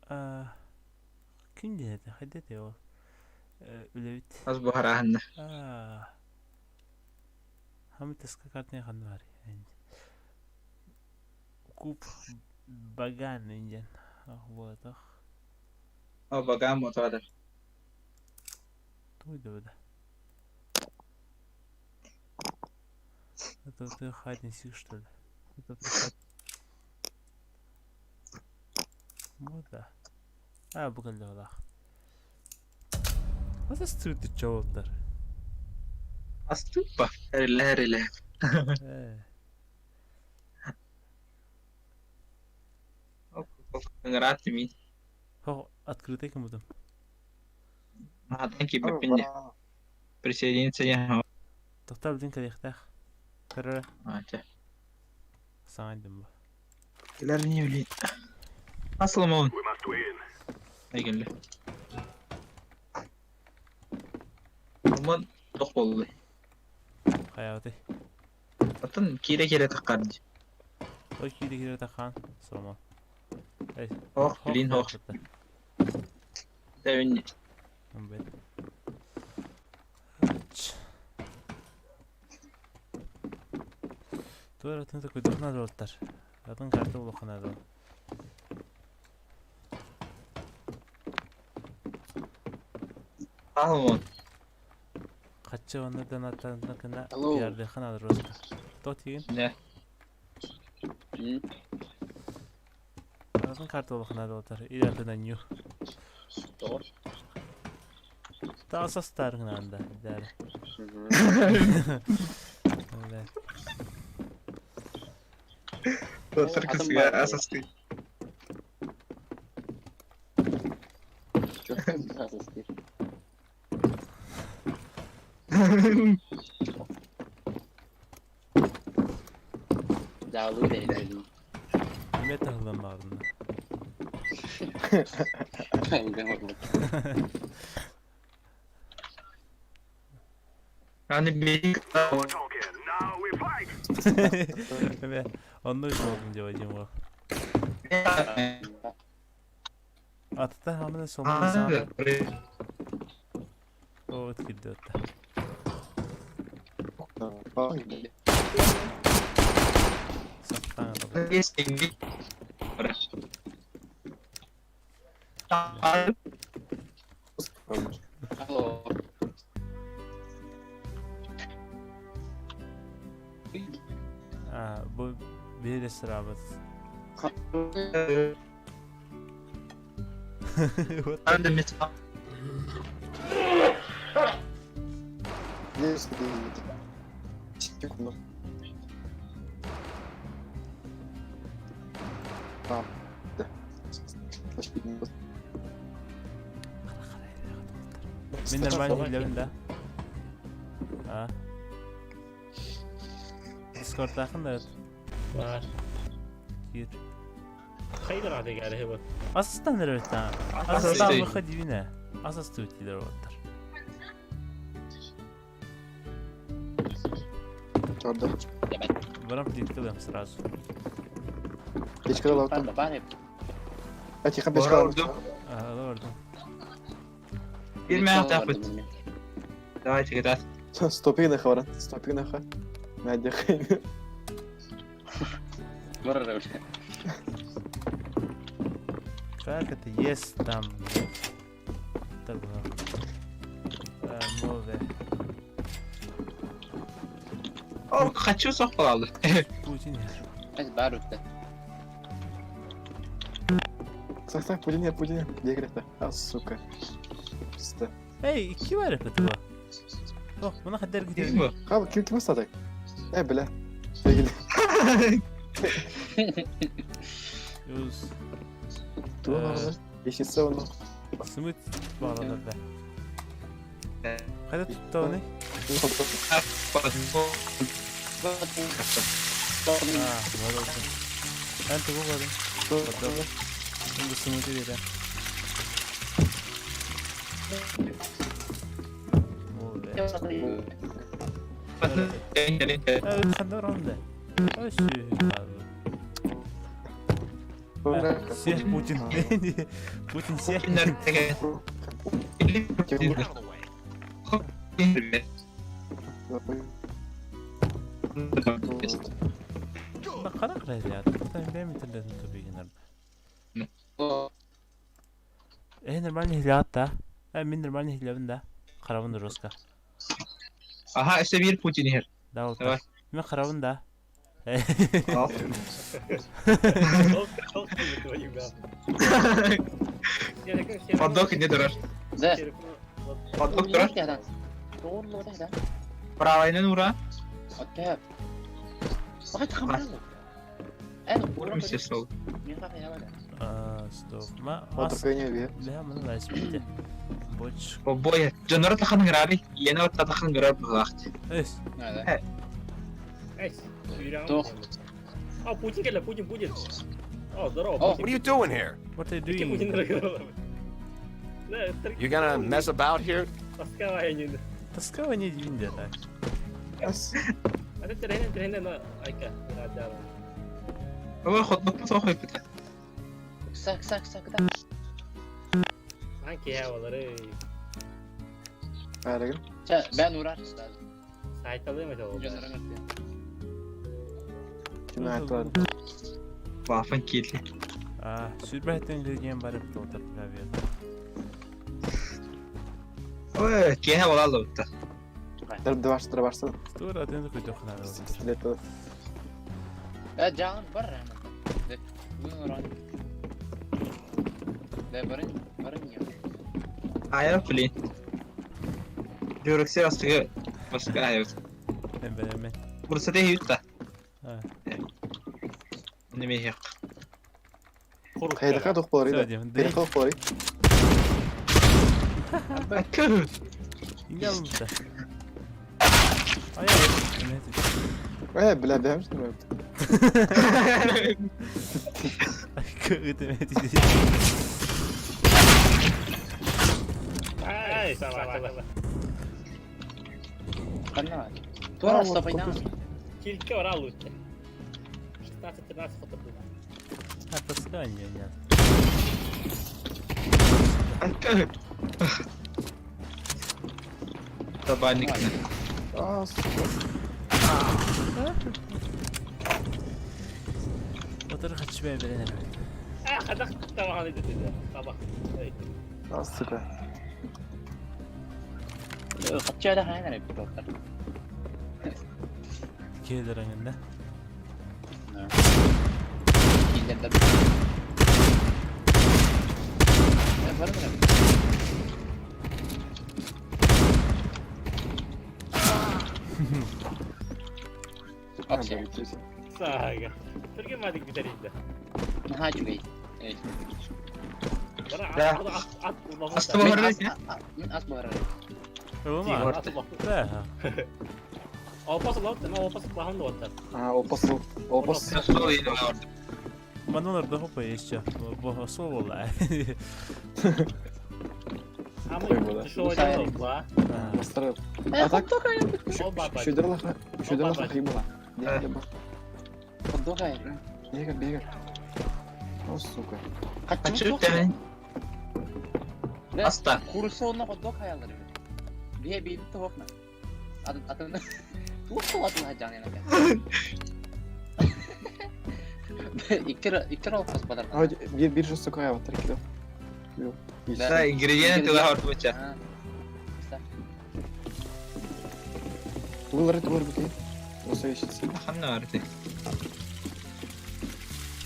[SPEAKER 1] ким диде? Хайда те ол. Үлебит.
[SPEAKER 8] Аз бухараханна.
[SPEAKER 1] Хам таска картне хан бар. Куп баган инден. Ах, вот ах.
[SPEAKER 8] О, баган мотода.
[SPEAKER 1] Той да. Это ты хатин сих, что ли? Это ты хат... Вот да. А, бүгін олақ. Аса студы чоолдар.
[SPEAKER 8] Аступа. Эриле, эриле. Ңырат ми.
[SPEAKER 1] Хо, открытый кому-то.
[SPEAKER 8] А, thank you, Пеппинде. Присоединиться не.
[SPEAKER 1] Тоқтап білден кәдектақ. Көрі.
[SPEAKER 8] Ача.
[SPEAKER 1] Саңайдым ба.
[SPEAKER 8] Келер не билейт. Асылым Айгелле. Соломон тох болду.
[SPEAKER 1] Хайаты.
[SPEAKER 8] Атын кире-кире таккарды.
[SPEAKER 1] Ой, кире-кире таккан. Соломон.
[SPEAKER 8] Ох, блин, ох. Дәвин.
[SPEAKER 1] Туар атын такой дохна долтар. Атын карта улахана дол.
[SPEAKER 8] Соломон.
[SPEAKER 1] Качча онна донаттан кына ярды хана роска. Тот деген?
[SPEAKER 8] Не.
[SPEAKER 1] Атын карта улахана долтар. Или атын нью.
[SPEAKER 5] Тор.
[SPEAKER 1] Та састарың анда. Дәрі.
[SPEAKER 8] Доктор кысыга асасты.
[SPEAKER 5] Dağılıyor değil.
[SPEAKER 1] Эмиэ таһыллан баҕарна.
[SPEAKER 8] Аны бейін
[SPEAKER 3] Talking. Now we fight.
[SPEAKER 1] Эмиэ онно үс буолдум диэ Вадим уол. Атыта хамына солмун саана. Оо ыт киирдэ отта. Сахтаан
[SPEAKER 5] Алло.
[SPEAKER 1] А, бу биир сырабыт.
[SPEAKER 9] Секунду.
[SPEAKER 1] Мин нормально иһиллэбин да? А? Дискордтаахын да
[SPEAKER 4] Бар.
[SPEAKER 1] Киир.
[SPEAKER 4] Хайдар аады гәрі bu.
[SPEAKER 1] Асыстан эрэ Асыстан выходи Асысты үтилер оттар.
[SPEAKER 9] Чорда.
[SPEAKER 1] Барам плиткалыам сразу.
[SPEAKER 9] Печкада лаута.
[SPEAKER 5] Бар
[SPEAKER 9] А тихо печка лаута.
[SPEAKER 1] А, бардым.
[SPEAKER 8] Bilmeyen tapıt. Давайте, ребят.
[SPEAKER 9] Стопи хвара. Стопи наха. Надя хай.
[SPEAKER 5] Бар
[SPEAKER 1] Как это есть там? Так, Мове.
[SPEAKER 8] О, хочу сохпалды.
[SPEAKER 1] Путин.
[SPEAKER 5] Бар өтті.
[SPEAKER 9] Так, так, Путин, Путин. Где это? А, сука. Пизда.
[SPEAKER 1] Эй, икки бар эпит бу. О, мына хаддар китер.
[SPEAKER 9] Ха, ким ким остаток? Э, бля.
[SPEAKER 1] Юз.
[SPEAKER 9] Ищется он.
[SPEAKER 1] Смыт бағалар да. Қайда tuttu оны? А, бар oldu. Ben тугу бардым. Şimdi смыты берем. Evet, хандар онда. Всех Путин. Путин всех. Қара қырайды. Бәм интернетин тубигенер. Э, нормально хилят да. Э, мен нормально хилябын да. Карабын жестко.
[SPEAKER 8] Ага, işte bir Путин her.
[SPEAKER 1] Да, вот. Мен карабын да.
[SPEAKER 8] Поддох не дураш.
[SPEAKER 5] Да.
[SPEAKER 8] Поддох дураш. Правайнын ура.
[SPEAKER 5] Оттеп. Бақыт хамрал.
[SPEAKER 8] Все
[SPEAKER 1] А, стоп. Ма. Бля, мына лайспите. Боч.
[SPEAKER 8] Бой, жонор тахын граби, ена тахын граб булакт.
[SPEAKER 1] Эс.
[SPEAKER 4] Эс.
[SPEAKER 5] Тох.
[SPEAKER 4] А, Путин келе, Путин, Путин. О, здорово,
[SPEAKER 10] What are you doing here?
[SPEAKER 1] What are you doing?
[SPEAKER 10] You gonna mess about here?
[SPEAKER 4] Таскование.
[SPEAKER 1] Таскование дивинде так.
[SPEAKER 4] Это тренер, тренер, на айка,
[SPEAKER 8] Ой, хот бут сохой бит.
[SPEAKER 5] Сак, сак, сак, да.
[SPEAKER 4] Анки я олары.
[SPEAKER 9] Арыгын.
[SPEAKER 5] Ben uğrar.
[SPEAKER 4] Сайталы ма ол?
[SPEAKER 9] Ким айтылар?
[SPEAKER 8] Бафан килди.
[SPEAKER 1] А, сүрбәттен килген барып толтырып бер.
[SPEAKER 8] Ой, кене болалды бутта.
[SPEAKER 9] Дыр барсы.
[SPEAKER 1] Тура тенде көтө ханары.
[SPEAKER 9] Пистолет.
[SPEAKER 5] Э, жağın бар hemen. Bugün uğrar. De barın, barın ya.
[SPEAKER 8] Ая, блин. Дюрексе астыгы. Баска ая.
[SPEAKER 1] Мен беремен.
[SPEAKER 8] Курса тэһиют да. Неме
[SPEAKER 9] Хайдаха туох буоларый да? Хайдаха туох буоларый? Э, бля, бэм
[SPEAKER 4] Ай, сава.
[SPEAKER 5] Ханна. Туора стопайна.
[SPEAKER 4] Килька орал лучше. 16-13 фото было.
[SPEAKER 1] Опускание нет.
[SPEAKER 8] Табаник.
[SPEAKER 9] А, сука.
[SPEAKER 1] Батыр хачбай берен.
[SPEAKER 4] А, хадах табахан иди dedi. Табах.
[SPEAKER 9] А, сука.
[SPEAKER 5] Хачча хайна реп доктор.
[SPEAKER 1] Келдереңинде.
[SPEAKER 5] Килдерде. Бар mı? Окей.
[SPEAKER 4] Сага. Түрге мадик битеринде.
[SPEAKER 5] Наха чугай.
[SPEAKER 4] Да.
[SPEAKER 8] Асты бахарай.
[SPEAKER 5] Мен ас бахарай.
[SPEAKER 1] Да.
[SPEAKER 4] Опас лот, но опас бахан лот.
[SPEAKER 9] А, опас опас.
[SPEAKER 1] Манулар да хопа еще. Бо слово
[SPEAKER 9] Настроил. А так? Шүдерлаха, шүдерлаха хибала.
[SPEAKER 5] Поддогай.
[SPEAKER 9] Бегай, бегай. О, сука.
[SPEAKER 8] Хаччы Аста.
[SPEAKER 5] Курсонно поддог хаялар. Бие бие тохна. Атын атын. Туох атын хаджан яна. Иккер иккер опас бадар.
[SPEAKER 9] А, бир бир же сука я вот три
[SPEAKER 8] Да, ингредиенты лахар туча.
[SPEAKER 9] Вылар это вылар бутый. Осовещится.
[SPEAKER 8] Ханна арты.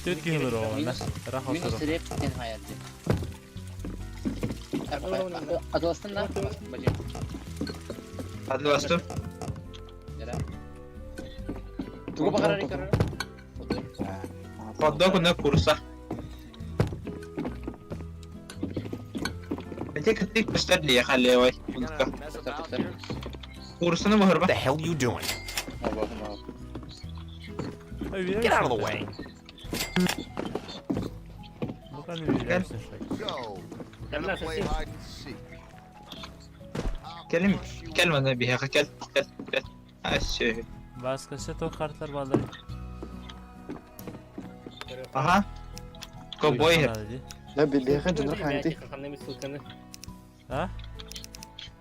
[SPEAKER 1] Төрт кило ровно. Рахал
[SPEAKER 5] Минус реп тен хаялды. Адыластын да? Бажым.
[SPEAKER 8] Адыластым.
[SPEAKER 5] Тугу багарар икер.
[SPEAKER 8] Поддог на курса. Хотя ты поставили, халевай. Курсаны
[SPEAKER 10] What the hell you doing? Get out of the way.
[SPEAKER 8] كلم كلمة نبيها كل كل كل الشيء
[SPEAKER 1] Баскасы то картлар балдар.
[SPEAKER 8] Ага. Ковбой.
[SPEAKER 9] Да, бега джанар ханти.
[SPEAKER 1] А?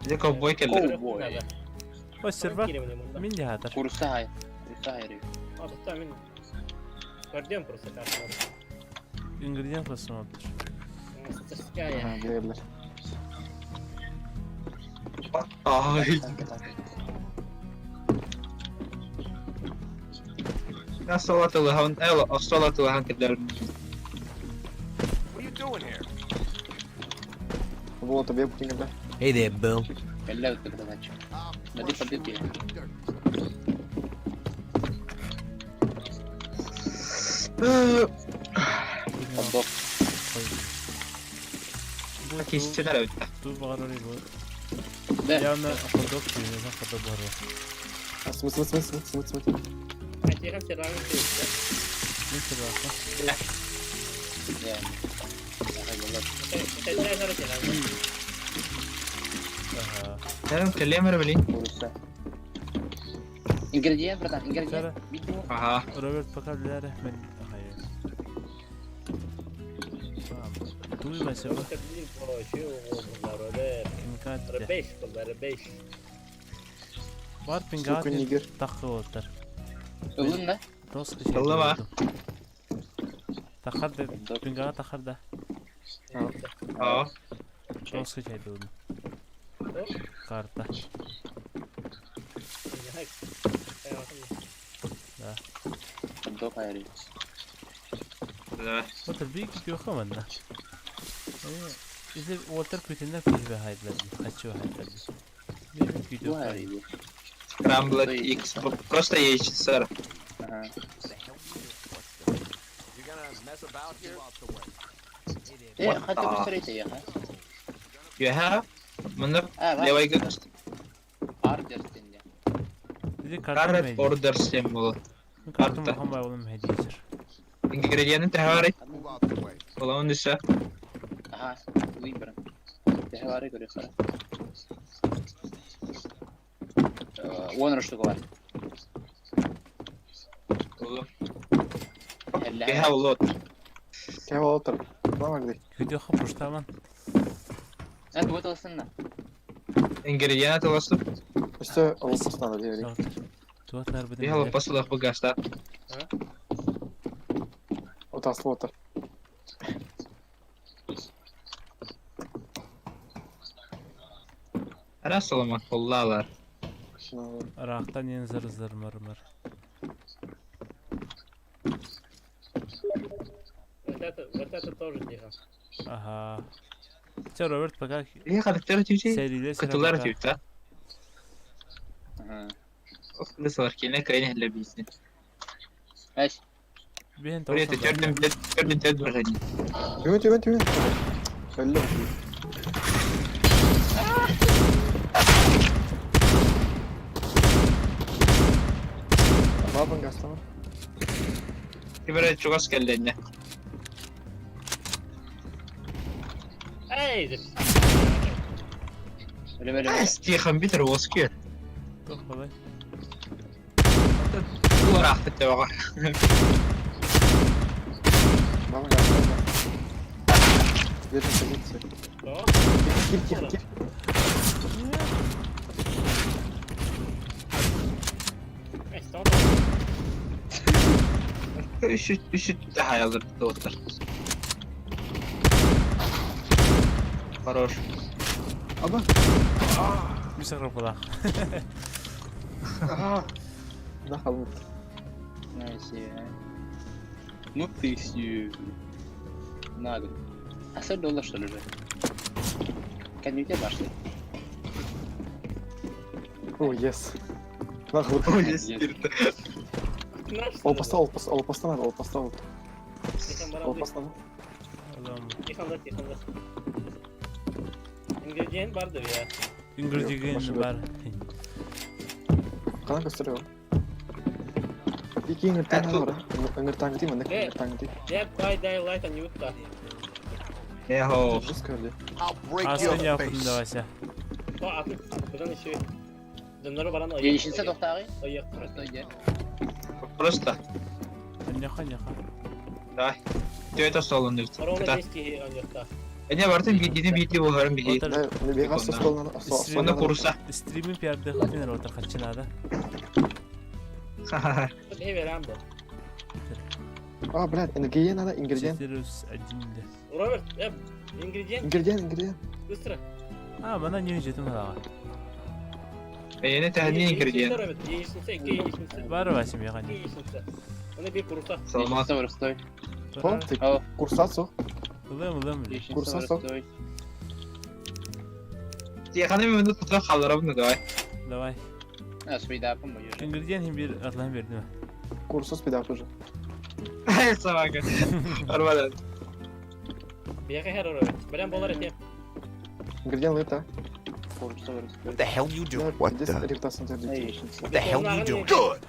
[SPEAKER 8] Где ковбой келді?
[SPEAKER 5] Ковбой.
[SPEAKER 1] О, серва. Мин де хатар.
[SPEAKER 5] Курса хай. Курса хай.
[SPEAKER 4] А, тоқта мен. Көрдем просто карталар.
[SPEAKER 1] Ингредиент басым алыптыр.
[SPEAKER 4] Мастерская.
[SPEAKER 9] Ага, бегайлар.
[SPEAKER 8] Ай. Асалатылыхан, эл, асалатылыхан кедер.
[SPEAKER 10] What are you doing here?
[SPEAKER 9] Вот, тебе путинга, да.
[SPEAKER 10] Hey there, Bill.
[SPEAKER 5] Келле өттү братач. Нади побеги. Поддог.
[SPEAKER 8] Кисчелер өттү.
[SPEAKER 1] Ту багарар бу.
[SPEAKER 5] Да.
[SPEAKER 1] Явно ходок дүйнөсүн ходок бар.
[SPEAKER 9] Смысл, смысл, смысл, смысл.
[SPEAKER 4] Хотя серваның
[SPEAKER 1] Мен сервакка.
[SPEAKER 5] Да.
[SPEAKER 1] Ага.
[SPEAKER 8] Нерем келемер билин.
[SPEAKER 5] Курса. Ингредиент, братан, ингредиент. Видео.
[SPEAKER 8] Ага.
[SPEAKER 1] Роберт пока для мен хайыр. Туй басып. Химикат.
[SPEAKER 4] Беш булар, беш.
[SPEAKER 1] Бар пингат.
[SPEAKER 9] Сука, нигер.
[SPEAKER 1] Такы оттар.
[SPEAKER 5] Ылын да?
[SPEAKER 1] Дос
[SPEAKER 8] Ылы ма?
[SPEAKER 1] Тахар да, пингага тахар да.
[SPEAKER 8] Аа.
[SPEAKER 1] Дос кечайды оны. Карта. Да.
[SPEAKER 5] Поддог хайры.
[SPEAKER 8] Да.
[SPEAKER 1] Отыр бик yok ama da. Bize Walter Kütünden kütübe hayırlar. Kaçıyor hayırlar. Bir
[SPEAKER 5] Bu
[SPEAKER 1] video.
[SPEAKER 5] хайры.
[SPEAKER 8] Scrambled X. Просто яичница.
[SPEAKER 9] Ага.
[SPEAKER 5] Э, хата быстрее ехай.
[SPEAKER 8] You have? Мында
[SPEAKER 5] А, бар.
[SPEAKER 8] левый гөст.
[SPEAKER 5] Ордер сенде.
[SPEAKER 1] Иди карту
[SPEAKER 8] Carrot
[SPEAKER 1] мэди.
[SPEAKER 8] order symbol.
[SPEAKER 1] Карту
[SPEAKER 8] Карта.
[SPEAKER 1] махан байолым хедисер.
[SPEAKER 8] Ингредиенты тахары. Ола он дүсэ.
[SPEAKER 5] Ага, выбран. Тэхвары көрө хара. Уон штука бар.
[SPEAKER 8] Ола.
[SPEAKER 5] Хелле.
[SPEAKER 8] We have a lot.
[SPEAKER 9] Кем отыр. Мама где?
[SPEAKER 1] Күдө хапуштаман.
[SPEAKER 5] Это вот алсынна.
[SPEAKER 8] Ингредиенты ласып.
[SPEAKER 9] Өстө олопос надо дебели.
[SPEAKER 1] Туатлар
[SPEAKER 8] We have a
[SPEAKER 1] беден.
[SPEAKER 8] посылах бугаста.
[SPEAKER 9] Отаслы отыр.
[SPEAKER 8] Ара саламат коллалар.
[SPEAKER 1] Рахтан ен зыр зыр мыр мыр.
[SPEAKER 4] Вот это, вот это тоже тихо.
[SPEAKER 1] Ага. Че, Роберт, пока
[SPEAKER 8] Е характер тюти.
[SPEAKER 1] серийле
[SPEAKER 8] Кытылар тюта.
[SPEAKER 5] Ага.
[SPEAKER 8] Лысалар келе кайны хлебисни.
[SPEAKER 5] Эш.
[SPEAKER 1] Бен
[SPEAKER 8] Привет,
[SPEAKER 1] тоқсан.
[SPEAKER 8] тердим тердим тердим.
[SPEAKER 9] Түбен түбен түбен. Өллө. Бабын гастама.
[SPEAKER 8] Кибер чугас келдене.
[SPEAKER 4] Эй, здесь.
[SPEAKER 5] Өлө өлө.
[SPEAKER 8] Стихан битер воскер.
[SPEAKER 1] Қалай?
[SPEAKER 8] Туар ахты тебага.
[SPEAKER 9] Бабын гастама. Держи позицию.
[SPEAKER 4] Что?
[SPEAKER 9] Кир, тихо, кир.
[SPEAKER 4] Эй, что там?
[SPEAKER 8] Үшүт үшүт хаялыр доктор. Хорош.
[SPEAKER 9] Аба.
[SPEAKER 1] Бисақрап қалақ.
[SPEAKER 9] Да, халмыт.
[SPEAKER 5] Ну ты сью. Надо. А сэр доллар что ли уже? Кәдімгі башты.
[SPEAKER 9] О, yes. Нахуй.
[SPEAKER 8] Ой, спирт.
[SPEAKER 4] Наш
[SPEAKER 9] Олпаста, олпаста, олпаста надо, олпаста. Олпаста надо.
[SPEAKER 1] Адам.
[SPEAKER 4] Тихо, тихо. Ингредиент бардыр ya.
[SPEAKER 1] Ингредиент бар.
[SPEAKER 9] Кана көстөрөп. Ики ыңыртаң бар. Ыңыртаң дим,
[SPEAKER 4] Э.
[SPEAKER 9] ыңыртаң дим.
[SPEAKER 4] Dead by Daylight Анютта.
[SPEAKER 8] Эхо.
[SPEAKER 9] Жестко ли?
[SPEAKER 10] I'll break
[SPEAKER 1] Асын
[SPEAKER 10] your
[SPEAKER 1] япын
[SPEAKER 10] face.
[SPEAKER 1] давайся.
[SPEAKER 4] О, атын. Бұдан еще. Дымнары баран
[SPEAKER 5] Яичница тоқтағы.
[SPEAKER 4] Аяқ.
[SPEAKER 5] Просто иде.
[SPEAKER 8] Просто.
[SPEAKER 1] Няха, няха.
[SPEAKER 8] Давай. Түйе столын дүт.
[SPEAKER 4] Ровно 10 кихи анютта.
[SPEAKER 8] Эне бартын бидини биди боларын биди.
[SPEAKER 1] Отыр.
[SPEAKER 9] Да, бега со столына.
[SPEAKER 8] Оны курса.
[SPEAKER 1] Стримин пиарды хатин отыр хатчынада.
[SPEAKER 8] Ха-ха.
[SPEAKER 4] Не верам бу.
[SPEAKER 9] А, блядь, ингредиент надо, ингредиент.
[SPEAKER 1] 401 де.
[SPEAKER 4] Роберт, э, ингредиент,
[SPEAKER 9] Ингредиент, ингредиент.
[SPEAKER 4] быстро.
[SPEAKER 1] А, мана не жетім қалаға.
[SPEAKER 8] Эне тәһни ингредиент.
[SPEAKER 4] Роберт, яичница, екі яичница.
[SPEAKER 1] Бар васим яғани.
[SPEAKER 4] Екі яичница. Оны bir курса.
[SPEAKER 8] Саламат.
[SPEAKER 5] Яичница простой.
[SPEAKER 9] Пом, ты
[SPEAKER 5] Ау.
[SPEAKER 9] курсацу.
[SPEAKER 1] Улым, улым.
[SPEAKER 5] Яичница
[SPEAKER 9] Курса
[SPEAKER 5] простой.
[SPEAKER 8] Тиханы мен тұта қалырабын давай.
[SPEAKER 1] Давай.
[SPEAKER 5] А, свидапым бу уже.
[SPEAKER 1] Ингредиент хим bir атлан берді ме?
[SPEAKER 9] Курсус пидап уже.
[SPEAKER 8] Собака. Арбадан.
[SPEAKER 4] Бияға хер Роберт. Білем болар етем.
[SPEAKER 9] Ингредиент лыта.
[SPEAKER 5] Курса простой.
[SPEAKER 10] What the hell you doing? What
[SPEAKER 9] Здесь
[SPEAKER 10] the?
[SPEAKER 9] рефтасын тердит.
[SPEAKER 5] Яичница.
[SPEAKER 10] What the hell you doing? Good.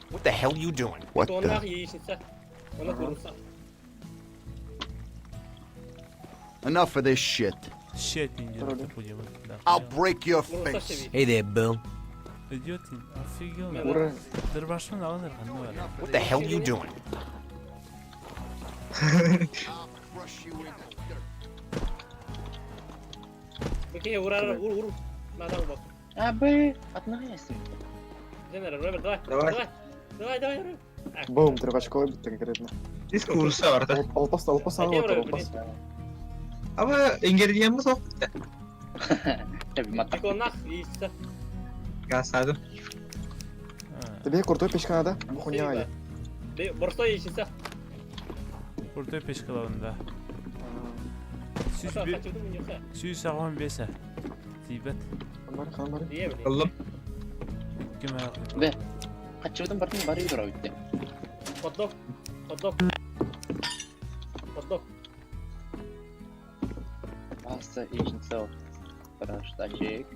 [SPEAKER 10] What the hell you doing? What the?
[SPEAKER 4] Оннақ яичница. Оны курса.
[SPEAKER 10] Enough of this shit.
[SPEAKER 1] Shit, ингредиент будем.
[SPEAKER 10] I'll break your
[SPEAKER 4] Курса
[SPEAKER 10] face.
[SPEAKER 4] шеви.
[SPEAKER 10] Hey there, Bill.
[SPEAKER 1] Идиот, офигел.
[SPEAKER 9] Ура.
[SPEAKER 1] Дырбашын алыныр қандай бар.
[SPEAKER 10] What the hell you doing?
[SPEAKER 4] Бекеге урар, ур, ур. Мадам бос.
[SPEAKER 5] А, б, одна есть.
[SPEAKER 4] Женер, Роберт, давай.
[SPEAKER 8] Давай.
[SPEAKER 4] Давай. Давай, давай, Роберт.
[SPEAKER 9] Бум, трехочковый бит конкретно.
[SPEAKER 8] Дис курса бар да.
[SPEAKER 9] Олпаста, олпаста надо,
[SPEAKER 4] Әкем, Роберт,
[SPEAKER 9] олпаста.
[SPEAKER 8] Ама ингредиент мы соқты.
[SPEAKER 5] Матак.
[SPEAKER 4] Оннақ яичница.
[SPEAKER 8] Гасадым.
[SPEAKER 9] Тебе куртой печка надо? Бухуня я.
[SPEAKER 4] Борстой яичница.
[SPEAKER 1] Куртой пешкалауында.
[SPEAKER 4] Аса, хачудым нюха.
[SPEAKER 1] Сүйіз сағуан бесі. Тибет.
[SPEAKER 9] Бар, хан бар.
[SPEAKER 4] Дие, блин.
[SPEAKER 8] Аллам.
[SPEAKER 1] Икки мөөх.
[SPEAKER 5] Бе. Хаччыбытын бартын бары тура бүттэ.
[SPEAKER 11] Хот-дог. Хот-дог. Хот-дог.
[SPEAKER 5] Паста яичница. Проштачек.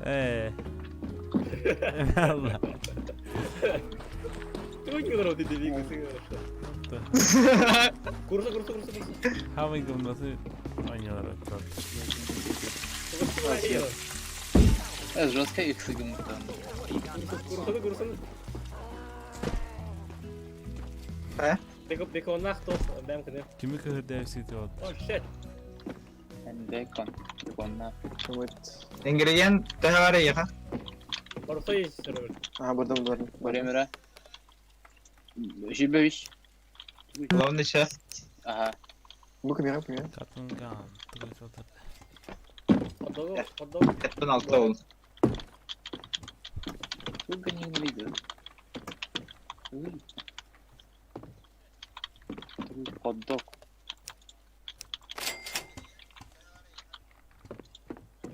[SPEAKER 1] Ээ. Allah.
[SPEAKER 11] Тугун гынар диди бигisi Курса курса курса курса.
[SPEAKER 1] How гымнасы ойнолор өттөр.
[SPEAKER 5] Жестко их сыгымыттан.
[SPEAKER 11] Курсаны курсаны.
[SPEAKER 8] Э?
[SPEAKER 11] Беко беко нахто бэм кыны.
[SPEAKER 1] Кими кыһырдаа сити от.
[SPEAKER 11] Oh shit.
[SPEAKER 5] Бекон. Беконна.
[SPEAKER 8] Ингредиент төһө бар эйиэхэ?
[SPEAKER 11] Борсой сервер.
[SPEAKER 9] А, бардым, бардым.
[SPEAKER 5] Время. Жибевич.
[SPEAKER 8] Главный шеф.
[SPEAKER 5] Ага.
[SPEAKER 9] Бу кемере, кемере.
[SPEAKER 1] Катынган. Тугуй сотор.
[SPEAKER 11] Хот-дог хот-дог.
[SPEAKER 8] Эттен алта ол.
[SPEAKER 5] Сколько не видел. Хот-дог.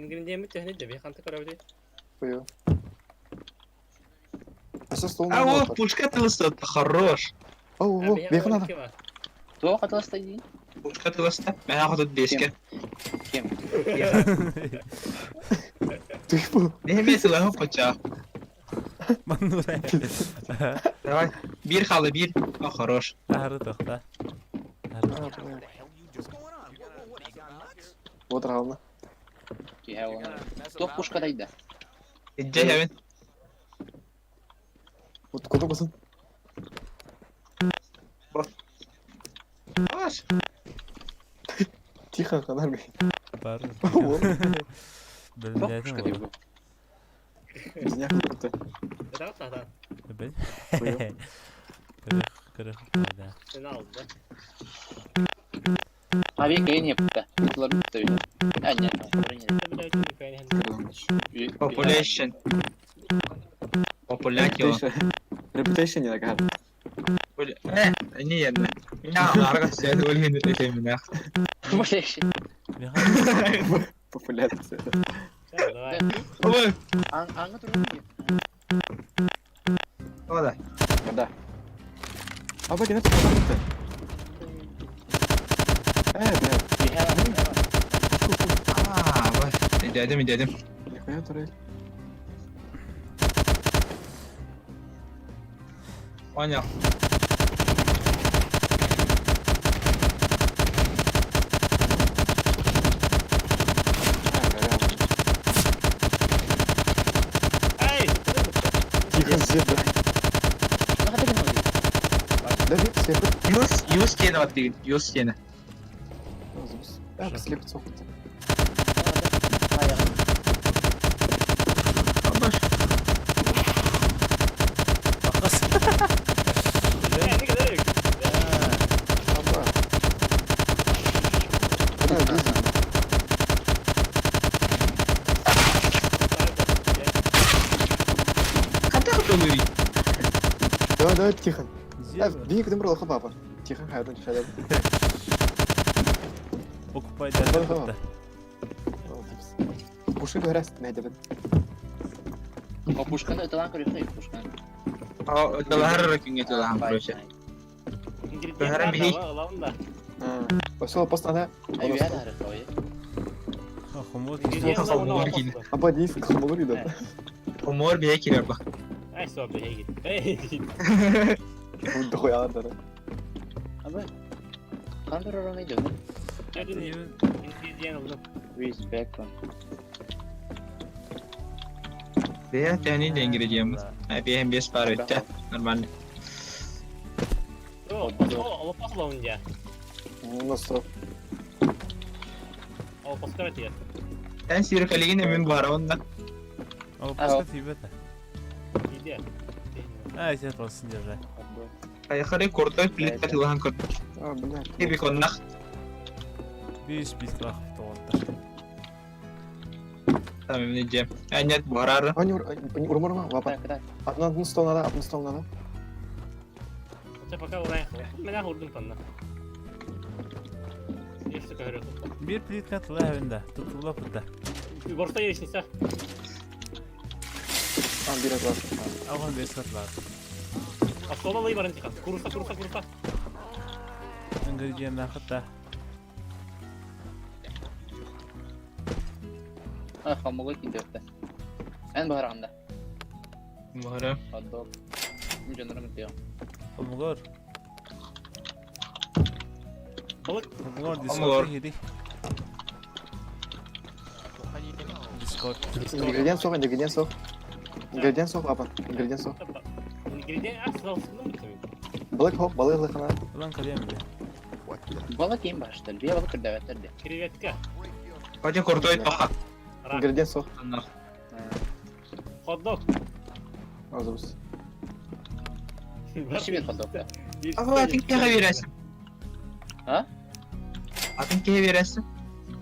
[SPEAKER 11] Ингредиент төһөнө деби ханты көрөбүт.
[SPEAKER 9] Пою. А сейчас стол
[SPEAKER 8] А о, пушка тылыста, хорош.
[SPEAKER 9] О, о, бейхун надо.
[SPEAKER 5] Туох атыласта дии?
[SPEAKER 8] Пушка тылыста. Мен ахытыт беске.
[SPEAKER 5] Кем?
[SPEAKER 9] Ты бу.
[SPEAKER 8] Не мен сылаһы коча.
[SPEAKER 1] Маннура.
[SPEAKER 8] Давай. Бир халы бир. О, хорош.
[SPEAKER 1] Ары тохта.
[SPEAKER 9] Вот равно.
[SPEAKER 5] Туох пушка дайда.
[SPEAKER 8] Иджи хебин.
[SPEAKER 9] Вот куда басын?
[SPEAKER 8] Хорош.
[SPEAKER 9] Тихо, ханар бей.
[SPEAKER 1] Бар.
[SPEAKER 5] Туох
[SPEAKER 1] Билмедим
[SPEAKER 5] пушка
[SPEAKER 1] ол.
[SPEAKER 5] дей бу.
[SPEAKER 9] Bizня круто.
[SPEAKER 11] Да, да, да.
[SPEAKER 1] Бил.
[SPEAKER 9] Пою.
[SPEAKER 1] Көрөх көрөх. Да.
[SPEAKER 11] Sen aldı.
[SPEAKER 5] А века не пта. Тылар битте. А нет,
[SPEAKER 8] Population. Population.
[SPEAKER 9] Reputation не такая.
[SPEAKER 8] Э, не едно. Меня арга все довольно не меня.
[SPEAKER 5] Population.
[SPEAKER 9] Популяция.
[SPEAKER 11] Давай.
[SPEAKER 8] Ой,
[SPEAKER 5] Аңа турган.
[SPEAKER 8] ода.
[SPEAKER 9] Да. А бак, это что Э, блядь.
[SPEAKER 8] А, вот. Дедим, дедим.
[SPEAKER 9] Нихуя турель.
[SPEAKER 8] Понял.
[SPEAKER 11] Эй!
[SPEAKER 9] Тихо, зебра. Да, вип, слепы.
[SPEAKER 8] Юс, юс тени вот ты, юс тени.
[SPEAKER 9] А, слепы цохут.
[SPEAKER 8] Абаш.
[SPEAKER 1] Бакас.
[SPEAKER 11] Не керек.
[SPEAKER 9] Аба. Да, вижу.
[SPEAKER 8] Хата хатылы.
[SPEAKER 9] Давай, давай, тихо.
[SPEAKER 1] Зебра.
[SPEAKER 9] Бей, куда брал папа. Тихо, хайдан, хайдан.
[SPEAKER 1] Покупай
[SPEAKER 9] Давай,
[SPEAKER 1] да.
[SPEAKER 9] Пуши говорят, найдем.
[SPEAKER 5] О, пушканы ытылан көрөккө, пушканы.
[SPEAKER 8] А, талахар ракинге талахан, короче.
[SPEAKER 11] Ингредиент бар,
[SPEAKER 9] Пошел, пост надо.
[SPEAKER 5] Ай, я да, рахой.
[SPEAKER 1] Хомут.
[SPEAKER 8] Хомор кин.
[SPEAKER 9] Аба, не хомор да.
[SPEAKER 8] Хомор бие кирер ба.
[SPEAKER 11] Ай, стоп, эй, эй.
[SPEAKER 9] Дохуя да.
[SPEAKER 5] Аба. Кандыр орон идет.
[SPEAKER 11] Ингредиент улым.
[SPEAKER 5] With bacon.
[SPEAKER 8] Бе, тени де ингредиент. А, бе, бес пар өттө. Нормально.
[SPEAKER 11] О, о, лопас я.
[SPEAKER 9] Ну, стоп.
[SPEAKER 11] О, паскарат я.
[SPEAKER 8] Тен сири калигин мен бар онда.
[SPEAKER 1] О, пускай тебе это.
[SPEAKER 11] Иде.
[SPEAKER 1] А, сен толсын держа.
[SPEAKER 8] Айхары куртой плитка талахан көр.
[SPEAKER 9] А, блядь.
[SPEAKER 8] Тебе коннах.
[SPEAKER 1] Бис бис лах тоғынтар.
[SPEAKER 8] Там мне же. А нет, барары.
[SPEAKER 9] Они, они, урмарма, лапа. Одну, одну стол надо, одну стол надо.
[SPEAKER 11] Хотя пока урай. Меня урдун панна. Есть такая
[SPEAKER 1] Бир плитка тыла хәвендә. Тутула пыта.
[SPEAKER 11] Борта яичница.
[SPEAKER 9] Биир атылаас.
[SPEAKER 1] 85 катлар.
[SPEAKER 11] Оскола лый баран тихан. Куруса, куруса, куруса.
[SPEAKER 1] Ингредиент хатта.
[SPEAKER 5] А, хамылы кидерте. Эн бааранда.
[SPEAKER 8] Баһара.
[SPEAKER 5] Хот-дог. Жонорум тио.
[SPEAKER 1] Холмогор.
[SPEAKER 11] Балык.
[SPEAKER 1] Холмогор
[SPEAKER 8] Холмогор.
[SPEAKER 1] Discord хири. Discord.
[SPEAKER 9] Ингредиент суох, ингредиент суох. Ингредиент суох, апа. Ингредиент суох.
[SPEAKER 11] Ингредиент ас салсынды mı tabii?
[SPEAKER 9] Балык хоп, балык лыхана.
[SPEAKER 1] Ulan kalem bile.
[SPEAKER 5] Бала ким баштар? Бия бала кырдабаттар де.
[SPEAKER 11] Креветка.
[SPEAKER 8] Хотя крутой тоха.
[SPEAKER 11] Рак.
[SPEAKER 9] Ингредиент суох.
[SPEAKER 11] Хот-дог.
[SPEAKER 9] Азыбыз.
[SPEAKER 5] Шибет хот-дог.
[SPEAKER 8] Ага, атын кеге бересің.
[SPEAKER 5] А?
[SPEAKER 8] Атын кеге бересің.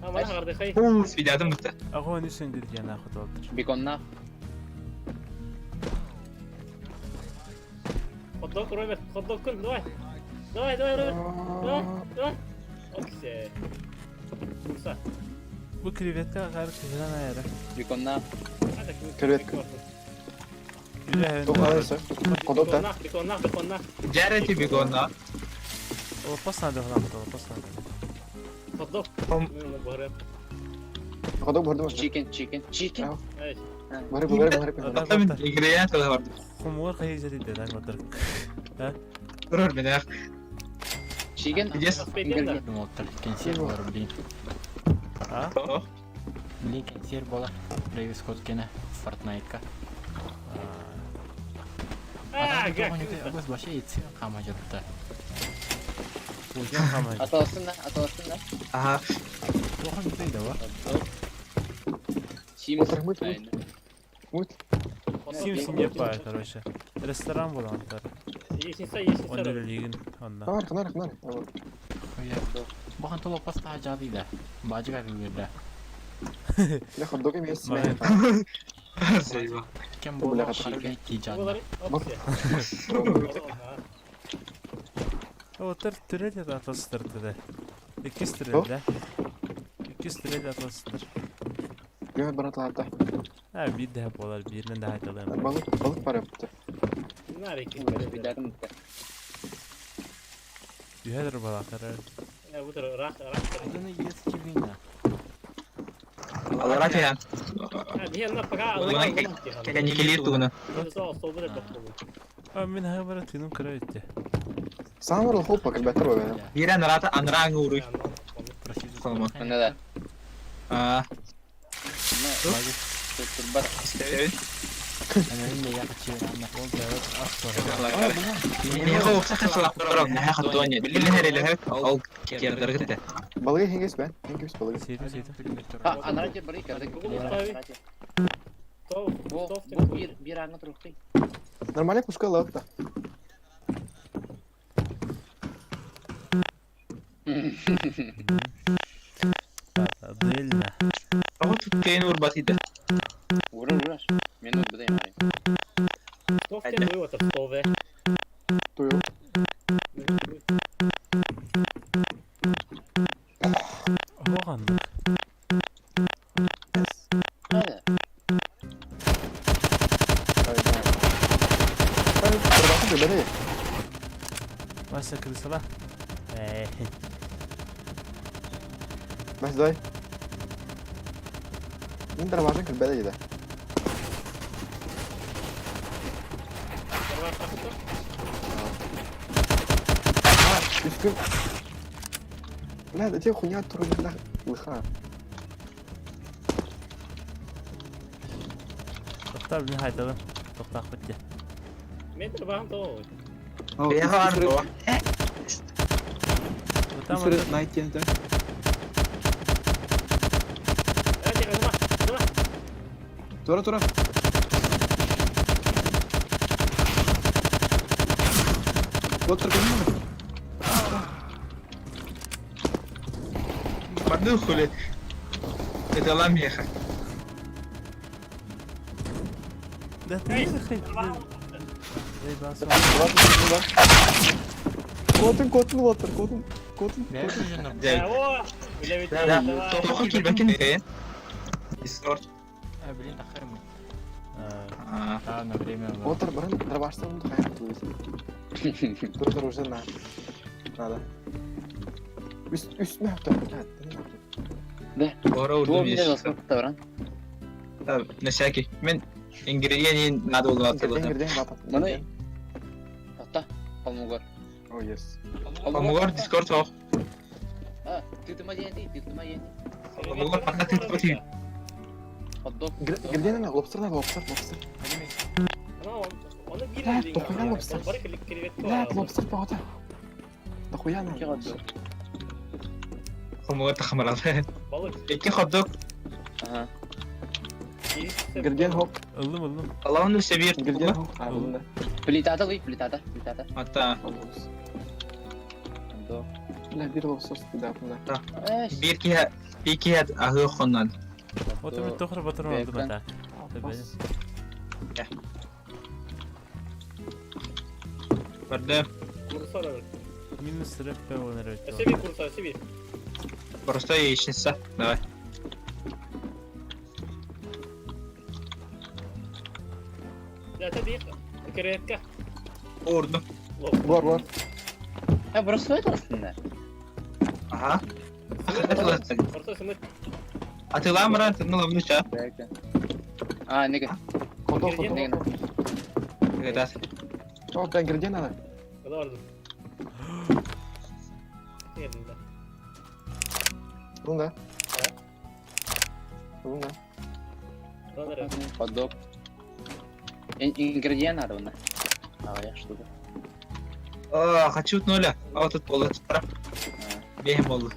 [SPEAKER 11] А, мана кардыхай.
[SPEAKER 8] Пул свидятым бітті.
[SPEAKER 1] Ага, не ингредиент хат олдыр.
[SPEAKER 5] Беконна.
[SPEAKER 11] Хот-дог, Роберт, хот-дог күн, давай. Давай, давай, Роберт. Давай, давай. Окей. Курса.
[SPEAKER 1] Bu krevetka kar kızına ayara.
[SPEAKER 5] Беконна.
[SPEAKER 9] Креветка. Тух алайса. Хот-дог та.
[SPEAKER 11] Беконна, беконна, беконна.
[SPEAKER 8] Жарети бегонна.
[SPEAKER 1] О, посна да хана хат, посна.
[SPEAKER 11] Хот-дог.
[SPEAKER 8] Хом.
[SPEAKER 9] Хот-дог барды ма?
[SPEAKER 5] Чикен, чикен, чикен.
[SPEAKER 9] Бары, бары, бары.
[SPEAKER 8] Тоқтамын ингредиент барды.
[SPEAKER 1] Хомор кайы жери да батыр.
[SPEAKER 8] Тұрыр мен ақ.
[SPEAKER 5] Чикен.
[SPEAKER 8] Здесь.
[SPEAKER 4] Консерв болар, блин.
[SPEAKER 1] А?
[SPEAKER 4] Блин, консерв бола. Трэвис Скотт кене. Фортнайтка.
[SPEAKER 11] А, гак.
[SPEAKER 4] Агос баша яйцы хама жыртта.
[SPEAKER 1] Уjan хамай.
[SPEAKER 5] Аталасын да, аталасын да.
[SPEAKER 8] Ага.
[SPEAKER 4] Тохан битей да ва.
[SPEAKER 5] Симс.
[SPEAKER 9] Отыр, мут, мут. Мут.
[SPEAKER 1] Симс не пай, короче. Ресторан был антар.
[SPEAKER 11] Есинса, есинса.
[SPEAKER 1] Онда лигин, онда.
[SPEAKER 9] Ханар, ханар, ханар.
[SPEAKER 4] Бахан толо паста жады да. Бажыга күйгерде.
[SPEAKER 9] Бля, хот-дог емес.
[SPEAKER 8] Зайба.
[SPEAKER 4] Кем
[SPEAKER 9] Бля,
[SPEAKER 4] бола
[SPEAKER 9] хат-
[SPEAKER 4] ти жады.
[SPEAKER 1] Отыр түрел де атастырды да. Икки түрел да. Икки түрел атастыр.
[SPEAKER 9] Бля, брат, лата.
[SPEAKER 1] Ha bir daha bolar, birine daha aytalım.
[SPEAKER 9] Балык, балык бары бітті.
[SPEAKER 5] Свидятым бітті.
[SPEAKER 1] Ühedir balaklar.
[SPEAKER 11] Рак, рак.
[SPEAKER 4] Аданы ес кивина.
[SPEAKER 8] Алара кеян. Кене тугуна.
[SPEAKER 1] А мен хабара тыным кыра etти.
[SPEAKER 9] Сам бар хопа, как бәтер бай.
[SPEAKER 8] Бир анрата анраңы уруй. Салма.
[SPEAKER 5] Мында да.
[SPEAKER 8] А.
[SPEAKER 5] Турбар.
[SPEAKER 9] Балыгы хеңгес бә? Хеңгес балыгы.
[SPEAKER 1] Сейдим, сейдим.
[SPEAKER 5] А, анрате бар икердик. Бу, бу бир, бир аңы турукты.
[SPEAKER 9] Нормально пускай лапта.
[SPEAKER 1] Дыльна.
[SPEAKER 8] Кейин урбатыйды.
[SPEAKER 5] Ура, ура. Мен урбадайм.
[SPEAKER 9] Туйу.
[SPEAKER 1] Оған. Вася крысала.
[SPEAKER 9] Бәс дай. Мин дарвазын килбәдә иде. Үскүн. Бля, да тебе хуйня туры лыха.
[SPEAKER 1] Тоқтар бini haytalım. Тоқтақ бітті.
[SPEAKER 11] Мен дарбаһым тоҕо.
[SPEAKER 9] Найт тенте. Тура, тура. Вот только
[SPEAKER 8] Барды хули. Это ламеха.
[SPEAKER 1] Да ты
[SPEAKER 9] Котун, котун, отыр, котун, котун.
[SPEAKER 8] Тоқы келбәкен Дискорд.
[SPEAKER 4] Блин, ахырмы. Да, на время.
[SPEAKER 9] Отыр бұрын дробаштан хайа туйс. Тут уже на. Надо. Үстүнэ хатар, блядь.
[SPEAKER 5] Да.
[SPEAKER 8] Ора
[SPEAKER 5] Туох
[SPEAKER 8] урдум
[SPEAKER 5] билэр
[SPEAKER 8] есть.
[SPEAKER 5] осмот тавран.
[SPEAKER 8] Да, на всякий. Мен ингредиент надо было
[SPEAKER 9] Ингредиент,
[SPEAKER 8] атылытым.
[SPEAKER 9] ингредиент, бата.
[SPEAKER 5] Маны Ата, Алмугар.
[SPEAKER 9] О, yes.
[SPEAKER 8] Помогор Дискорд ох.
[SPEAKER 5] А, ты ты мадьяни, ты ты мадьяни.
[SPEAKER 8] Помогор пока ты против.
[SPEAKER 5] Хот-дог.
[SPEAKER 9] Ингредиент на лобстер надо, лобстер, лобстер.
[SPEAKER 11] Оны bir
[SPEAKER 9] Блядь, дохуя лобстер. Блядь, лобстер погода. Дохуя
[SPEAKER 5] Ки
[SPEAKER 9] надо.
[SPEAKER 5] хот-дог.
[SPEAKER 8] Помогор тахмарал.
[SPEAKER 11] Балык.
[SPEAKER 8] Икки хот-дог.
[SPEAKER 5] Ага.
[SPEAKER 9] Ингредиент хоп.
[SPEAKER 1] Ыллым ыллым.
[SPEAKER 8] Аллахын себир.
[SPEAKER 9] Ингредиент хоп. А, булда.
[SPEAKER 5] Плитата лый, плитата, плитата.
[SPEAKER 8] Ата.
[SPEAKER 5] Хот-дог.
[SPEAKER 9] Бля, бир лобстер да, бunda.
[SPEAKER 5] Эш.
[SPEAKER 8] Бир киһэ бир киһэ аһыы хоннан.
[SPEAKER 1] Отыр тохыр батырым алды
[SPEAKER 5] Бекон.
[SPEAKER 1] мата.
[SPEAKER 8] Барды.
[SPEAKER 11] Курса да.
[SPEAKER 1] Минус рэп оныр өтті.
[SPEAKER 11] Өсө bir курса, өсө bir.
[SPEAKER 8] Просто яичница. Давай.
[SPEAKER 11] Да, ты Креветка.
[SPEAKER 8] Урдум.
[SPEAKER 9] Бар, бар.
[SPEAKER 5] А, просто это aslında.
[SPEAKER 8] Ага.
[SPEAKER 11] Орто сымыт.
[SPEAKER 8] Атылаан баран тымныл обну ча.
[SPEAKER 5] А, неге.
[SPEAKER 9] Хот-дог, хот-дог.
[SPEAKER 5] Неге.
[SPEAKER 8] Гыдас.
[SPEAKER 9] О, да, ингредиент надо.
[SPEAKER 11] Када бардым. Келдим да.
[SPEAKER 9] Бunda. Бunda.
[SPEAKER 11] Када
[SPEAKER 5] Хот-дог. Ингредиент надо bunda. А, я что-то.
[SPEAKER 8] А, хочу нуля. А вот тут болот. Бехем болду.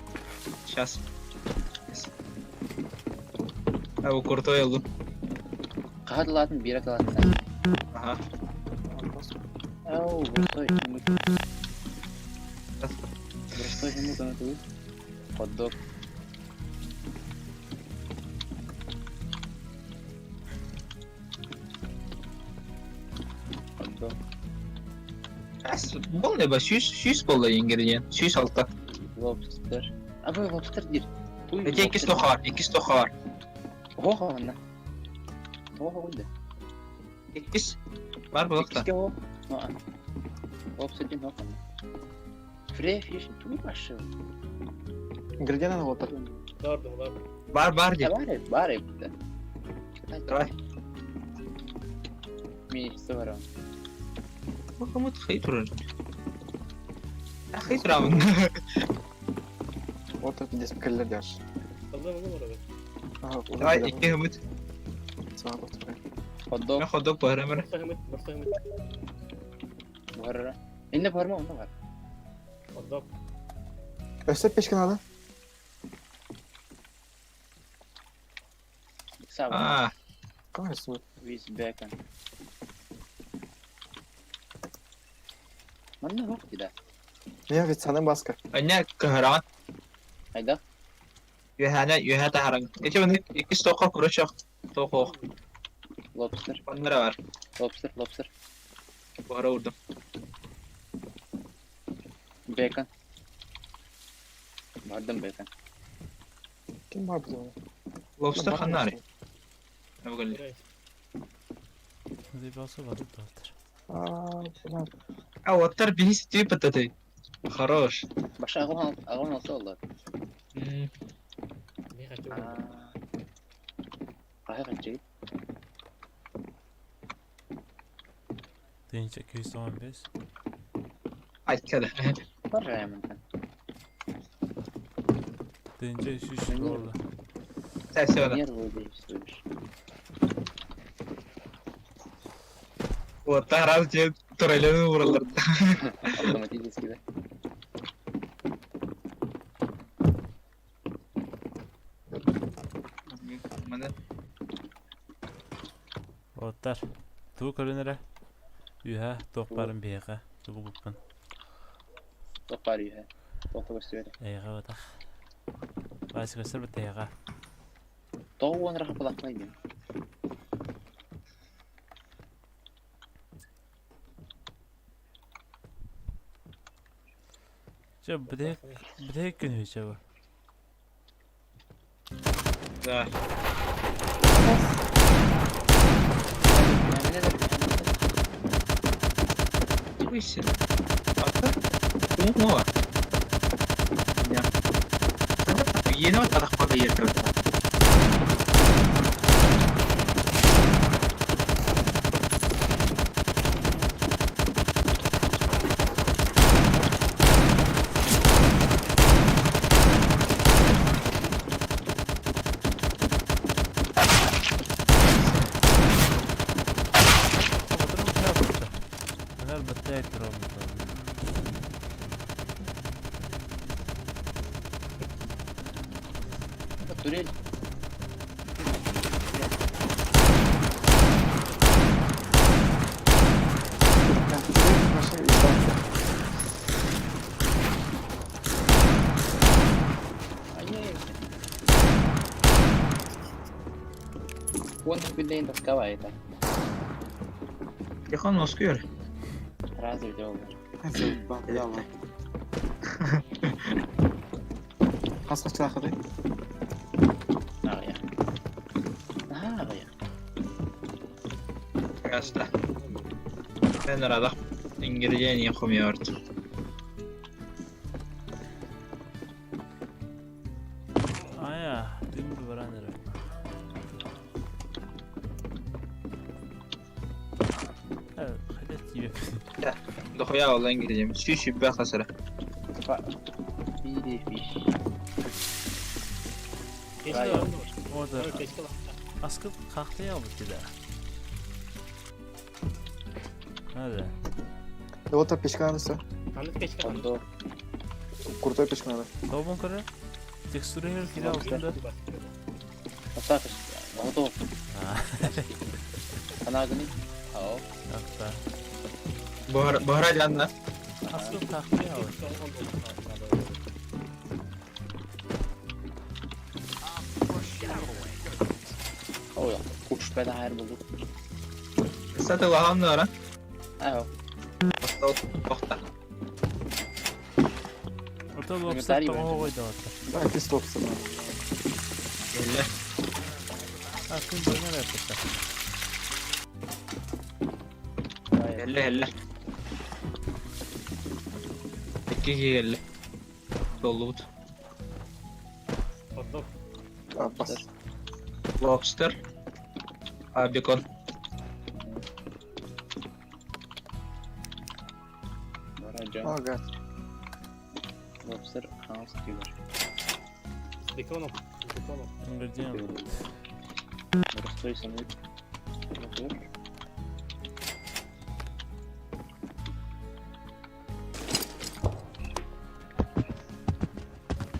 [SPEAKER 8] Сейчас. А, у крутой олду.
[SPEAKER 5] Кахат латын, бирак латын.
[SPEAKER 8] Ага.
[SPEAKER 5] Ау, простой. Простой ему там это Хот-дог. Хот-дог.
[SPEAKER 8] Бол не ба, сүүс сүүс болду ингредиент. Сүүс алта.
[SPEAKER 5] Лобстер. А вы лобстер дир.
[SPEAKER 8] Эти икки стохар, икки стохар.
[SPEAKER 5] Ого, на. Ого, гунда.
[SPEAKER 8] Иккис. Бар болукта.
[SPEAKER 5] Иккиске о. Лобстер дин ого. Фреш, туй башы.
[SPEAKER 9] Ингредиент надо вот.
[SPEAKER 11] Бардым, бардым.
[SPEAKER 8] Бар бар ди.
[SPEAKER 5] Бар, бар.
[SPEAKER 8] Давай.
[SPEAKER 5] Мини сывара.
[SPEAKER 8] Махамуд хейтер. Хейтер амын.
[SPEAKER 9] Вот это здесь каллер дяш.
[SPEAKER 11] Ыллым ыллым орабы.
[SPEAKER 8] Давай икки хымыт.
[SPEAKER 5] Хот-дог.
[SPEAKER 8] Мен хот-дог барамыр.
[SPEAKER 11] Орто хымыт, орто хымыт.
[SPEAKER 5] Барра. Инне барма, онда бар.
[SPEAKER 11] Хот-дог.
[SPEAKER 9] Өсө печка надо.
[SPEAKER 5] Сава.
[SPEAKER 8] А,
[SPEAKER 9] Какой рисует?
[SPEAKER 5] Виз бекон. Манна хок дида.
[SPEAKER 9] Не, ведь саны баска.
[SPEAKER 8] аня кыһыран.
[SPEAKER 5] Айда.
[SPEAKER 8] Юһәнә юһә таһаран. Эти оны икки стохо курочок. Тохо.
[SPEAKER 5] Лобстер.
[SPEAKER 8] Оннара бар.
[SPEAKER 5] Лобстер, лобстер.
[SPEAKER 8] Бара урдум.
[SPEAKER 5] Бекон. Бардым бекон.
[SPEAKER 9] Ким бар бұл?
[SPEAKER 8] Лобстер ханнари. Бүгүн.
[SPEAKER 1] Заебался воду доктор.
[SPEAKER 9] А, бля.
[SPEAKER 8] А оттар бихис тип ты. Хорош.
[SPEAKER 5] Баша агон агон алса олар.
[SPEAKER 11] Не хочу.
[SPEAKER 5] Кайга качы?
[SPEAKER 1] Тынча 215.
[SPEAKER 8] Айткада.
[SPEAKER 5] Бар жаймын.
[SPEAKER 1] Тынча 300 болду.
[SPEAKER 8] Сәсәле.
[SPEAKER 5] Нервы действуешь.
[SPEAKER 8] Оттар раз ден турайланы уралар.
[SPEAKER 5] Автоматически, да?
[SPEAKER 8] Мана
[SPEAKER 1] Оттар. Туу көрүнөрө. Үһә тоқпарын биэҕэ. Тугу буппун.
[SPEAKER 5] Топпар үйе. Тоқта көстүбер.
[SPEAKER 1] Эйҕэ батах. Басы көстөр бит эйҕэ.
[SPEAKER 5] Тоғы он рахы палақмай дейм.
[SPEAKER 1] Чэ бдэ бдэ күн хүчэ бу.
[SPEAKER 8] Да.
[SPEAKER 5] Мен
[SPEAKER 8] Выйся. О! Yeni tarafta yer.
[SPEAKER 5] Турель. Вон күндэйин таскава это.
[SPEAKER 8] Тихон Москвер.
[SPEAKER 5] Разве дело?
[SPEAKER 9] Хас хачылаахыты?
[SPEAKER 5] Ағая. Ағая.
[SPEAKER 8] Аста. Ben arada İngilizce niye okumuyordu?
[SPEAKER 1] Ая, дым баран эрэ. Хайда тиийбэп.
[SPEAKER 8] Дохуя ол İngilizce. Şu şübbe kasara.
[SPEAKER 5] Бири фиш.
[SPEAKER 1] Orada аскып қақты алып деді. Hadi.
[SPEAKER 9] Вот печка надо.
[SPEAKER 5] Ондо.
[SPEAKER 9] Крутой печка надо.
[SPEAKER 1] Тобон көрі. Текстуры кире алдында.
[SPEAKER 5] Асақыш. Готов. Анагыны. Ау.
[SPEAKER 1] Ақта.
[SPEAKER 8] Бахара жанна.
[SPEAKER 1] Аскып қақты алып.
[SPEAKER 5] Ой, курш бәді айыр болды.
[SPEAKER 8] Саты лахан ара.
[SPEAKER 5] Ау.
[SPEAKER 8] Тоқта.
[SPEAKER 1] Орта лобстер тоғо қойды орта.
[SPEAKER 9] Да, кис лобстер надо.
[SPEAKER 8] Элле.
[SPEAKER 1] А, күн бөлмер әппетті.
[SPEAKER 8] Элле элле. İki elli. Doldu.
[SPEAKER 9] А, бас.
[SPEAKER 8] Lobster. А, бекон.
[SPEAKER 9] Ага.
[SPEAKER 5] Лобстер хаус киллер.
[SPEAKER 11] С беконом. С беконом.
[SPEAKER 1] Ингредиент.
[SPEAKER 5] Простой самый.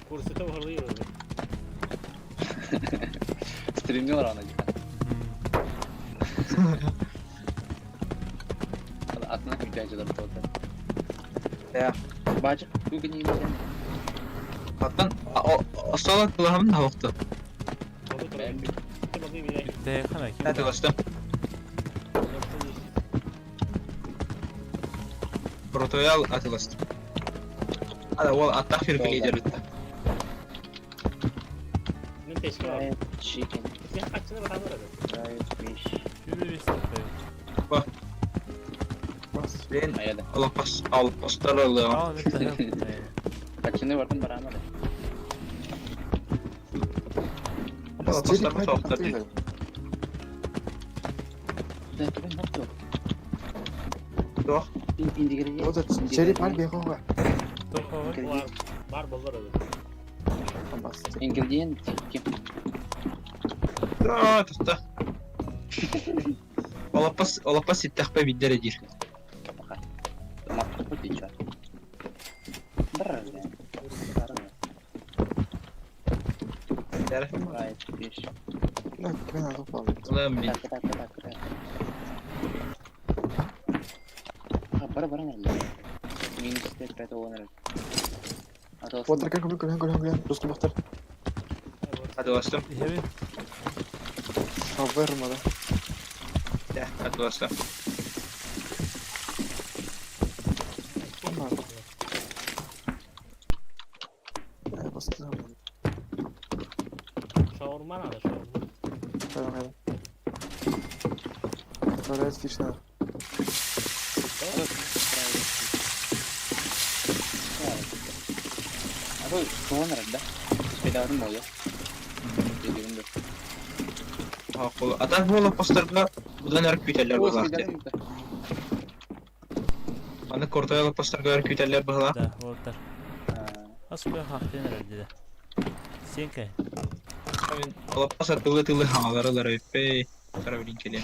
[SPEAKER 11] Курсы того горлы.
[SPEAKER 5] Стремил рано. Атына кирпич жылар тота.
[SPEAKER 8] Я.
[SPEAKER 5] Бачы, бүгін не
[SPEAKER 8] Аттан осала кылахым да хоқты.
[SPEAKER 1] Де қана ким?
[SPEAKER 8] Hadi dostum. Протоял atılastım. Hadi ol аттақ фирпе лидер.
[SPEAKER 5] Fried chicken. Fried fish.
[SPEAKER 1] Şöyle bir sıfır.
[SPEAKER 9] Бас.
[SPEAKER 8] Ben
[SPEAKER 5] Аяда.
[SPEAKER 8] алапас алпастар алыам.
[SPEAKER 1] Aa, ne
[SPEAKER 5] Качыны бартын барамады.
[SPEAKER 9] Бас,
[SPEAKER 8] Алапастар
[SPEAKER 9] череп хайда
[SPEAKER 8] соқтар
[SPEAKER 9] контейнер.
[SPEAKER 5] Да, туган нокто.
[SPEAKER 8] Тоқ.
[SPEAKER 5] Индигрие.
[SPEAKER 9] Вот череп бар беғоға.
[SPEAKER 1] Тоқо
[SPEAKER 11] Бар болар.
[SPEAKER 9] Бас.
[SPEAKER 5] Ингредиент ким?
[SPEAKER 8] Аа, тоқта. Алапас алапас иттақпай биддер эдир.
[SPEAKER 5] Капаха. Мактып бит ча. Бар.
[SPEAKER 8] Дәрі.
[SPEAKER 5] Fried fish.
[SPEAKER 9] Да, кім надо упал.
[SPEAKER 8] Улам би.
[SPEAKER 5] Так, так, так, так. А, бара бара нормально. Минус 5 онер.
[SPEAKER 9] Вот ракан күлін күлін күлін күлін. Русский бақтар.
[SPEAKER 8] Hadi dostum.
[SPEAKER 1] Evet.
[SPEAKER 9] Шаверма, да.
[SPEAKER 8] Да, hadi dostum.
[SPEAKER 9] Надо. Я просто
[SPEAKER 11] Шаурма надо, шаурма.
[SPEAKER 9] Шаверма. Fried fish надо.
[SPEAKER 5] А то туон эрэр да. Успейдаабытым буолуо. Дедигин да.
[SPEAKER 8] А так буола постарга будан өр күүтэллэр
[SPEAKER 5] Ой,
[SPEAKER 8] быһылаах дии.
[SPEAKER 5] успейдаабытым да.
[SPEAKER 8] Аны куртайа постарга өр күүтэллэр быһылаах.
[SPEAKER 1] Да, уолаттар. Ас куйа хаахтыан эрэр дии. Сиэнкэ.
[SPEAKER 8] Мин олоппос атылы-тылы хаҥалары ылар өйпөй. Карабилин кэлиэн.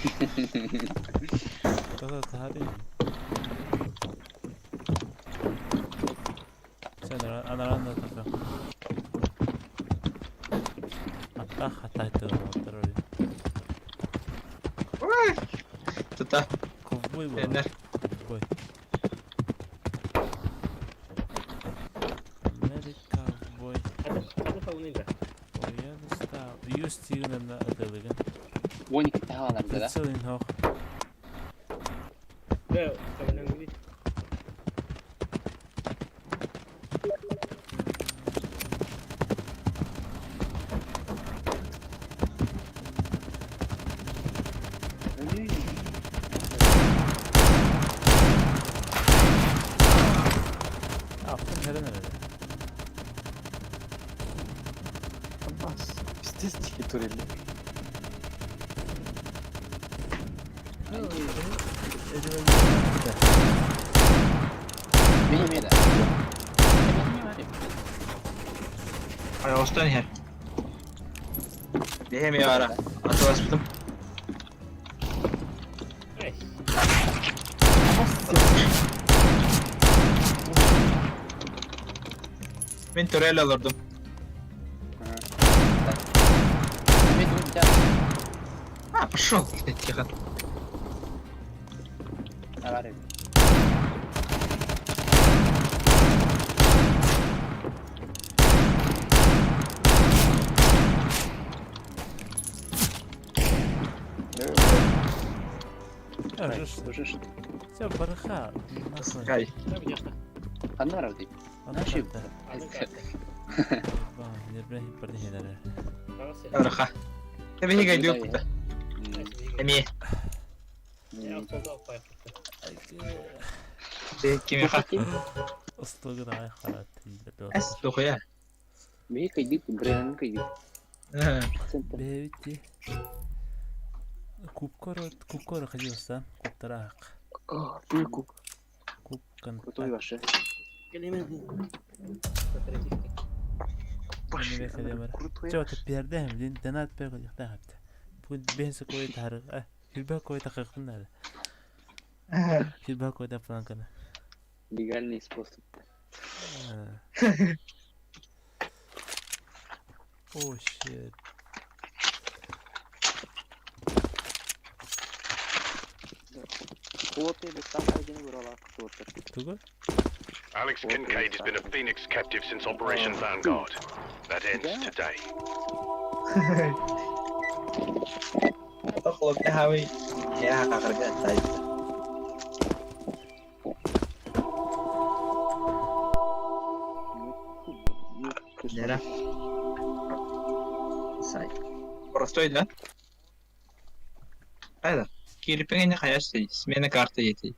[SPEAKER 1] Тоҕо таһаатын. Сен анаран да тахса. Аттаах хатаайтылар уолаттар өлүн.
[SPEAKER 8] Тута.
[SPEAKER 1] Ковбой буолар.
[SPEAKER 8] Эннер.
[SPEAKER 1] Ковбой. Мэри ковбой.
[SPEAKER 11] Хата хауныйда.
[SPEAKER 1] Ой, я Юстигынан атылыгын.
[SPEAKER 5] 12 таһааларда да.
[SPEAKER 1] Прицелын хох.
[SPEAKER 11] Да, каменан
[SPEAKER 1] Аптын хәрен эрэ.
[SPEAKER 9] Бас. Пиздец тихий турели.
[SPEAKER 5] Мин эмиэ да.
[SPEAKER 8] Айоҕостон иһэр. Биһи эмиэ баара. Атыласпытым.
[SPEAKER 11] Эй,
[SPEAKER 8] Мин турель олордум. А, пошел, тихо.
[SPEAKER 5] Авария.
[SPEAKER 1] Слушай, Все, барыха. Нахуй.
[SPEAKER 8] Кай.
[SPEAKER 11] да, конечно.
[SPEAKER 5] Ханна дейт.
[SPEAKER 1] Ана
[SPEAKER 5] Наши.
[SPEAKER 1] карта.
[SPEAKER 8] Барыха. Эбиһи гайдык кута. Эми. Кимиха.
[SPEAKER 1] Ыстыгын ай харат.
[SPEAKER 8] Эс дохуя.
[SPEAKER 5] Бии кыйдык, бренин кыйдык.
[SPEAKER 1] Бэбити. Кубкор кубкор ходился. Кубтарах.
[SPEAKER 9] Кук.
[SPEAKER 1] Куб
[SPEAKER 5] Крутой вообще.
[SPEAKER 9] Крутой.
[SPEAKER 1] Чё, ты пердаем, дин донат пегал яхтахт. Бүгүн бенсе кой тары. Хилбә кой тахакын надо. Хилбә кой да планканы.
[SPEAKER 5] Легальный способ.
[SPEAKER 1] О, shit. Тугу?
[SPEAKER 10] Alex Kincaid has been a Phoenix captive since Operation Vanguard. That ends today.
[SPEAKER 8] Хлопня хавай. Я хахарга Лера. Сай. Простой, да? Қайда? Келіпіңе қаяш смена карта ети.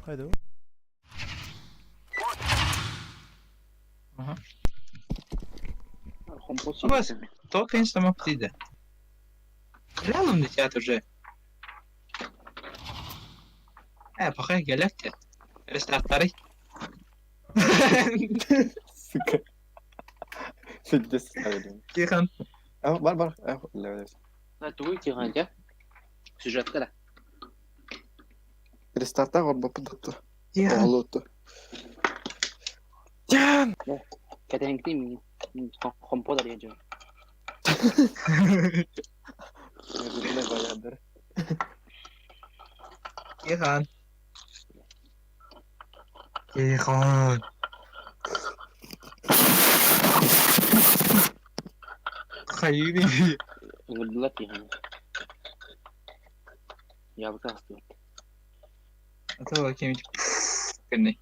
[SPEAKER 1] Қайда ол?
[SPEAKER 8] Ага. Бас, то, конечно, мог птида. Рядом летят уже. Пока галактия. Рестартары.
[SPEAKER 9] Сука. Пиздец ставили.
[SPEAKER 8] Тихон.
[SPEAKER 9] А, бар, бар. А, ля, ля.
[SPEAKER 5] Тугуй тихан я. Сюжетка да.
[SPEAKER 9] Рестарта горбо податты.
[SPEAKER 8] Тихон.
[SPEAKER 9] Олутту. Ян!
[SPEAKER 5] Кәтәңкти хомпо да дигән.
[SPEAKER 9] Неожиданно баядыр.
[SPEAKER 8] Тихон. Тихон. Хайри.
[SPEAKER 5] Ыҥырдылар тихан. Ябыка астыбыт.
[SPEAKER 8] А то кемич. Кенни.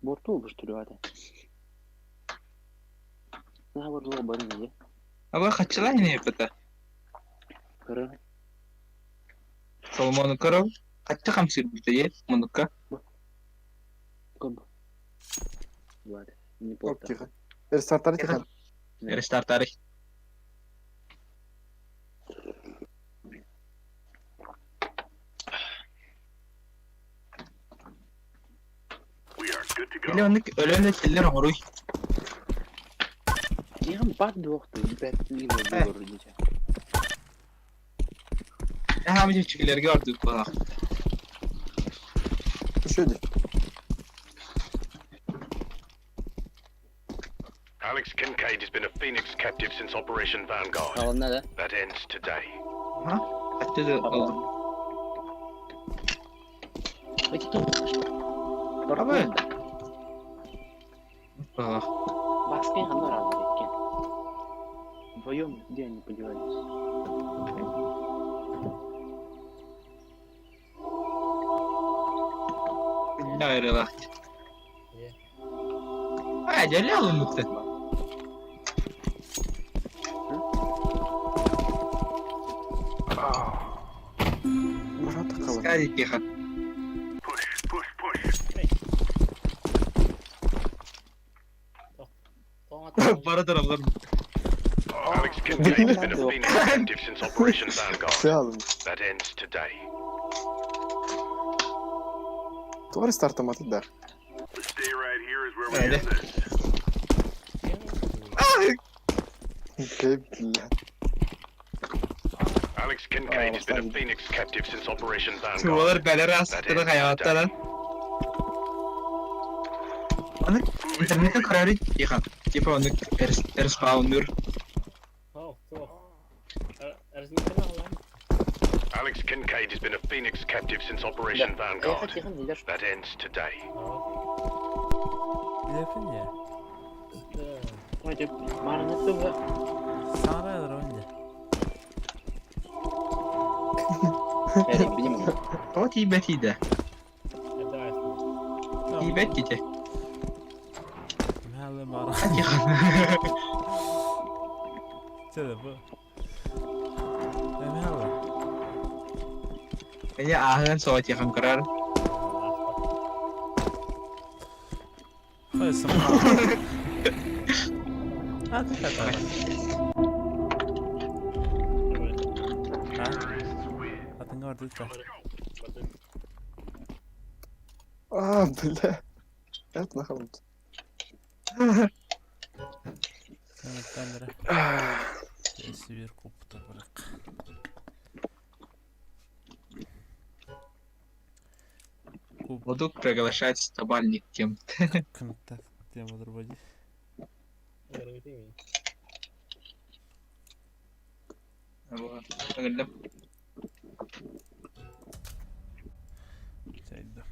[SPEAKER 5] Борту быштырып На борту барын ие.
[SPEAKER 8] Аба хачылай не пата.
[SPEAKER 5] Көрө.
[SPEAKER 8] Соломонукаров хачча хамсыырбыта диэн муннукка.
[SPEAKER 5] Коб. Ладно, не
[SPEAKER 9] Оп,
[SPEAKER 5] плохо.
[SPEAKER 9] тихо. Рестартары тихо.
[SPEAKER 8] Рестартары.
[SPEAKER 3] We are good to go.
[SPEAKER 8] Или оннук өлөн да тиллэр оҥоруй.
[SPEAKER 5] Тихон бат дуохту, бэт мимо булur диче.
[SPEAKER 8] Эһэм чүчүлэргэ ордук буолар.
[SPEAKER 9] Еще один.
[SPEAKER 10] Alex Kincaid has been a Phoenix captive since Operation Vanguard.
[SPEAKER 5] Алынна да?
[SPEAKER 10] That ends today.
[SPEAKER 8] Хачча да ыллым.
[SPEAKER 5] Эти тут.
[SPEAKER 8] Абы. Ах,
[SPEAKER 5] Баскай ханна рано кен. Вдвоем где они подевались?
[SPEAKER 8] не айрылах. А, дьэлэ ылыммыттар.
[SPEAKER 9] Брат, кого?
[SPEAKER 8] Скажи тихо.
[SPEAKER 3] Push, push, push.
[SPEAKER 8] Бара тураллар.
[SPEAKER 10] Alex Kincaid has been a Phoenix captive since Operation Vanguard.
[SPEAKER 9] Все, алым.
[SPEAKER 10] That ends today.
[SPEAKER 9] Туға рестартаматы да.
[SPEAKER 3] Stay right here is where we
[SPEAKER 8] Эйде.
[SPEAKER 3] end this.
[SPEAKER 9] Бля.
[SPEAKER 10] Alex Kincaid has been a Phoenix captive since Operation Vanguard.
[SPEAKER 8] Суолар бэлэр
[SPEAKER 10] That
[SPEAKER 8] астыны
[SPEAKER 10] ends
[SPEAKER 8] хайааттара.
[SPEAKER 10] today.
[SPEAKER 8] Аны интернетте көрөрү тихо. Типа оны респаунер.
[SPEAKER 10] Alex Kincaid has been a Phoenix captive since Operation
[SPEAKER 5] Да.
[SPEAKER 10] Vanguard.
[SPEAKER 5] Эхо Тихон лидер.
[SPEAKER 10] That ends today.
[SPEAKER 1] Билэпин я.
[SPEAKER 5] Ой, ты марны туга.
[SPEAKER 1] Саҥара олоробун дьэ.
[SPEAKER 5] Эрик, видимо.
[SPEAKER 8] О тиийбэт иидэ. Тиийбэт ките.
[SPEAKER 1] Михаил баара.
[SPEAKER 8] Тихо.
[SPEAKER 1] Чэ бу. Михаил.
[SPEAKER 8] Эне ааһыан соҕо тихон көрөр.
[SPEAKER 1] Хой сымха. А ты это. А? Атыңа ордук та.
[SPEAKER 9] А, бля. Это нахуй.
[SPEAKER 1] Камера. Сибир куптар барак. Куб
[SPEAKER 8] Буду приглашать стабальник кем.
[SPEAKER 1] контакт тема другой.
[SPEAKER 8] Вот. Ыҥырдым.
[SPEAKER 1] Чайда.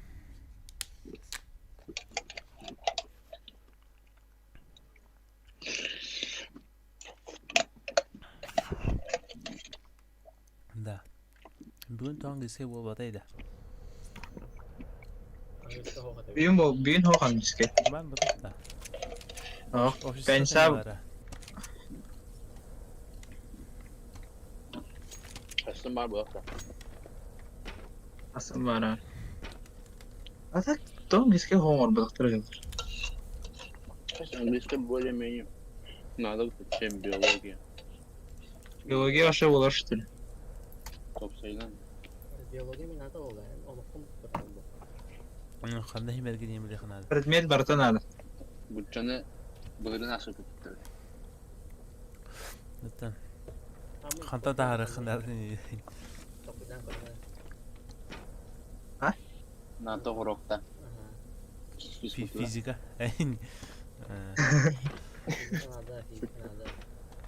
[SPEAKER 1] Да. Бүгүн тоң кисе буолбатайда.
[SPEAKER 8] Бүгүн бу бүгүн хохан биске.
[SPEAKER 1] Бан бутта.
[SPEAKER 8] Ох, пенса
[SPEAKER 5] Астын бар буолла.
[SPEAKER 8] асан бара. А так тоң биске хоңор бадактар жолдор.
[SPEAKER 5] Сейчас английский более-менее надо, чем биология.
[SPEAKER 8] Биология вообще болар что ли?
[SPEAKER 5] Топсайдан.
[SPEAKER 1] Ханда химерге неме ханада.
[SPEAKER 8] Предмет барта надо.
[SPEAKER 5] Бучаны былырын асып кетті.
[SPEAKER 1] Неттен. Ханта тахары хандары.
[SPEAKER 5] НАТО урокта.
[SPEAKER 1] Физика.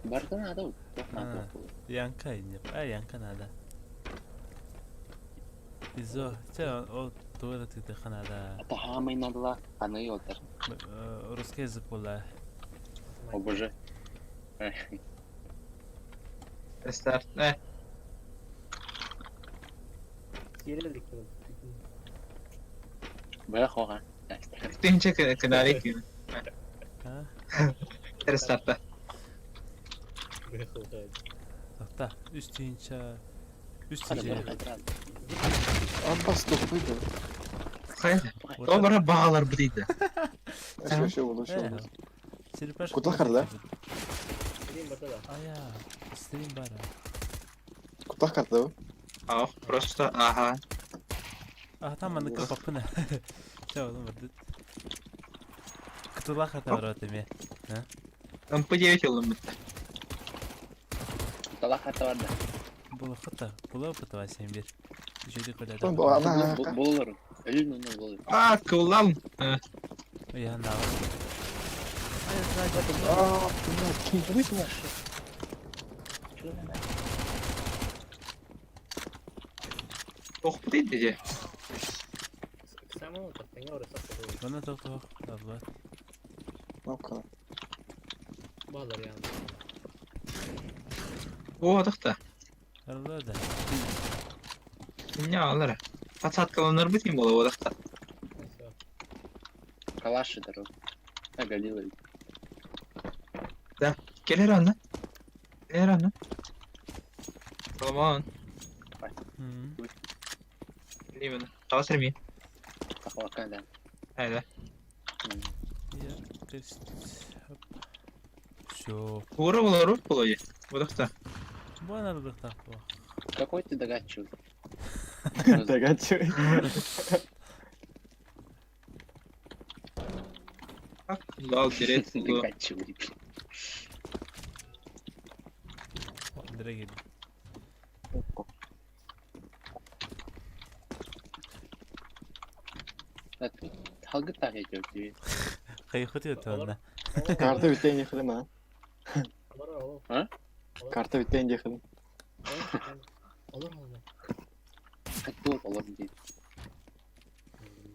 [SPEAKER 5] Барта надо, тох надо.
[SPEAKER 1] Янка инне. А янка надо. Изо, че о тура тите ханада.
[SPEAKER 5] Это хамай надо, аны йолтар.
[SPEAKER 1] Русский язык була.
[SPEAKER 5] О боже.
[SPEAKER 8] Рестарт.
[SPEAKER 5] Бая хоға.
[SPEAKER 8] Тинче кынари кин.
[SPEAKER 1] А?
[SPEAKER 8] Рестартта.
[SPEAKER 1] Тохта, үс тыһыынча. Үс
[SPEAKER 5] Хана
[SPEAKER 1] тиже.
[SPEAKER 5] бары кайдыран.
[SPEAKER 9] Аббас тохтуйду.
[SPEAKER 8] Хайа. О бара бағалар бітейді.
[SPEAKER 9] Вообще, вообще болды, вообще болды.
[SPEAKER 1] Черепашка.
[SPEAKER 9] Кутла карта,
[SPEAKER 11] Стрим бата да.
[SPEAKER 1] Ая, стрим бар.
[SPEAKER 9] Кутла карта да?
[SPEAKER 8] Ах, просто ага.
[SPEAKER 1] А там аны капапына. Ча, ону барды. Кутула карта бар өтеме.
[SPEAKER 8] МП9 ылым бітті.
[SPEAKER 5] Талах карта бар да.
[SPEAKER 1] Була хата, була бытыва сен бир. Жөйдө
[SPEAKER 9] Там
[SPEAKER 1] көлөдө.
[SPEAKER 9] бу ана.
[SPEAKER 5] Бололор. Өлүн оны бололор.
[SPEAKER 8] А, кыллам.
[SPEAKER 1] Уян дагы.
[SPEAKER 9] А, блядь, ким будет наш?
[SPEAKER 8] Тоқ бітейді же.
[SPEAKER 11] Самого таттаңа ораса болот.
[SPEAKER 1] Мына токток. Абла.
[SPEAKER 9] Ну-ка.
[SPEAKER 11] Балар яны.
[SPEAKER 8] О, атықта.
[SPEAKER 1] Арла да.
[SPEAKER 8] Не алар. Подсадкаланар бітейін бола одақта.
[SPEAKER 5] Калаши дорог. А галила.
[SPEAKER 8] Келер анна. Келер анна. Соломон. Билеймін. Тағасыр мен.
[SPEAKER 5] Сахалакан да.
[SPEAKER 8] Әйда.
[SPEAKER 1] Я тест. Все.
[SPEAKER 8] Ура болар руп болой. Одақта.
[SPEAKER 1] Бу ана так бу.
[SPEAKER 5] Какой ты догадчивый.
[SPEAKER 9] Догадчивый.
[SPEAKER 8] Лал берет.
[SPEAKER 5] Догадчивый.
[SPEAKER 1] Андрей келди.
[SPEAKER 5] Халгы так этиyor тебе.
[SPEAKER 1] Кайхы диyor тонна.
[SPEAKER 9] Карта битейин яхылым а.
[SPEAKER 5] А?
[SPEAKER 9] Карта битейин яхылым.
[SPEAKER 11] Olur olur.
[SPEAKER 5] Хатты олор дейт.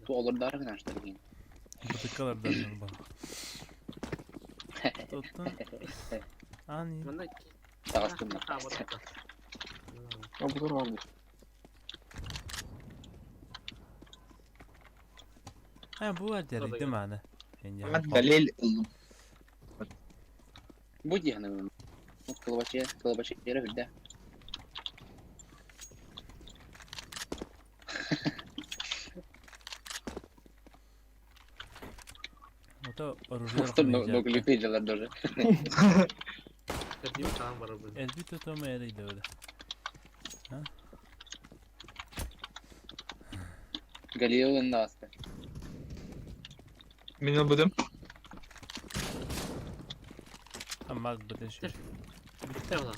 [SPEAKER 5] Бу олордары гына аштыр дейм.
[SPEAKER 1] Бутыкалардан ба. Тоттун. Ани.
[SPEAKER 11] Мында
[SPEAKER 5] Тагастым.
[SPEAKER 9] А бу бар
[SPEAKER 1] Ha bu var der değil mi ana?
[SPEAKER 8] Галил ылым.
[SPEAKER 5] Бу дигәне. Кылбачы, кылбачы yere бирде.
[SPEAKER 1] Ото оружие.
[SPEAKER 5] Что много лютый даже.
[SPEAKER 11] Кырдым таан бар бу.
[SPEAKER 1] Elbit otoma eriydi öyle. Ha?
[SPEAKER 5] Галилео'нun да асты.
[SPEAKER 8] Мен бұдым.
[SPEAKER 1] Ama bu şu.
[SPEAKER 11] Битте ола.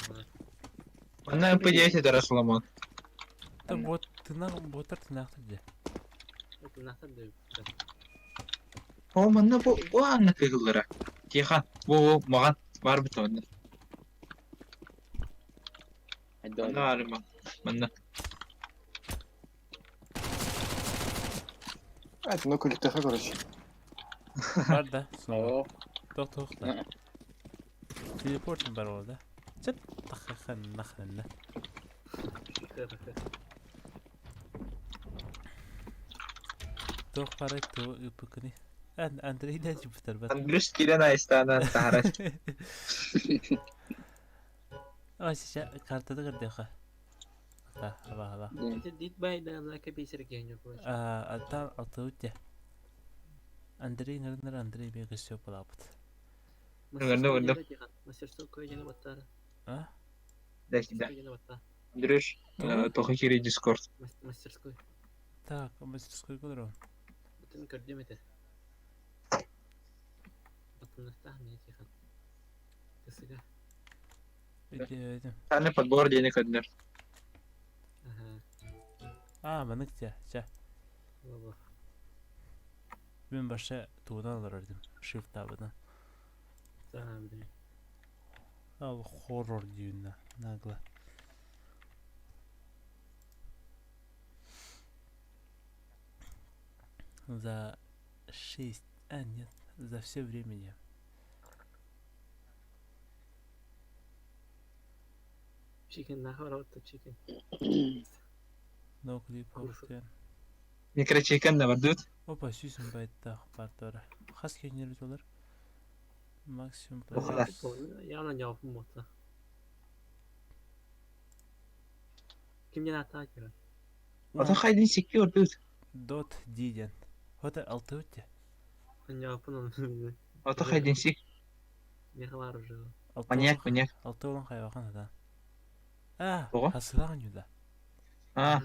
[SPEAKER 8] Анна МП9 это Соломон.
[SPEAKER 1] Та бот тына ботар тынақты де.
[SPEAKER 11] Насыр деп.
[SPEAKER 8] О, манна бу бу анна кыгыллара. Тихан, бу бу маған бар бит онда. Манна бар ма. Манна.
[SPEAKER 9] А, это ну куликтаха, короче.
[SPEAKER 1] Бар да. Снова. Тох тох да. Телепортын бар orada. Çıt takakhan nakhna. Тох пара то упукни. Ан Андрей да жибтер бат.
[SPEAKER 8] Андрюш кирен айстана тахараш.
[SPEAKER 1] Ай сиша картада кырдыха. Та хаба хаба.
[SPEAKER 11] Дит бай да лака бисер ген жок.
[SPEAKER 1] А ата атыутя. Андрей нырныр Андрей беги все балапыт.
[SPEAKER 8] Нырны нырны.
[SPEAKER 11] Мастерской жена баттар.
[SPEAKER 1] А?
[SPEAKER 8] Да, да. Андрюш, тохы кири Дискорд.
[SPEAKER 11] Мастерской.
[SPEAKER 1] Так, мастерской кудро.
[SPEAKER 11] Бүтүн көрдүм эте. Батымнастах мен тихан. Кысыга.
[SPEAKER 8] Таны подбор денег однер.
[SPEAKER 11] Ага.
[SPEAKER 1] А, манык тя, ча.
[SPEAKER 11] Баба.
[SPEAKER 1] Мен баша туğdan alır dedim. Shift табыдан.
[SPEAKER 11] Сага билем.
[SPEAKER 1] Ал хоррор дүйүнна, нагло. За 6, а нет, за все времени.
[SPEAKER 11] Chicken нахар отто chicken.
[SPEAKER 1] No clip of ten.
[SPEAKER 8] Микрочекен да бар дут.
[SPEAKER 1] Опа, сүйсін байттақ бардары. Хас кенер олар. Максимум
[SPEAKER 8] Охла.
[SPEAKER 11] Яна жауапым болса. Ким диэн ааттаах киһи?
[SPEAKER 8] Ото хайдын секьюр dude.
[SPEAKER 1] Dot D диэн. Хото алтыбыт дии.
[SPEAKER 11] Анньааппын оны.
[SPEAKER 8] Ото хайдын сик.
[SPEAKER 11] Миэхэ баар уже.
[SPEAKER 8] Маньяк, маньяк.
[SPEAKER 1] Алты олон хайвахан ата. А,
[SPEAKER 8] Тоҕо?
[SPEAKER 1] хасылаах ньуда.
[SPEAKER 8] А,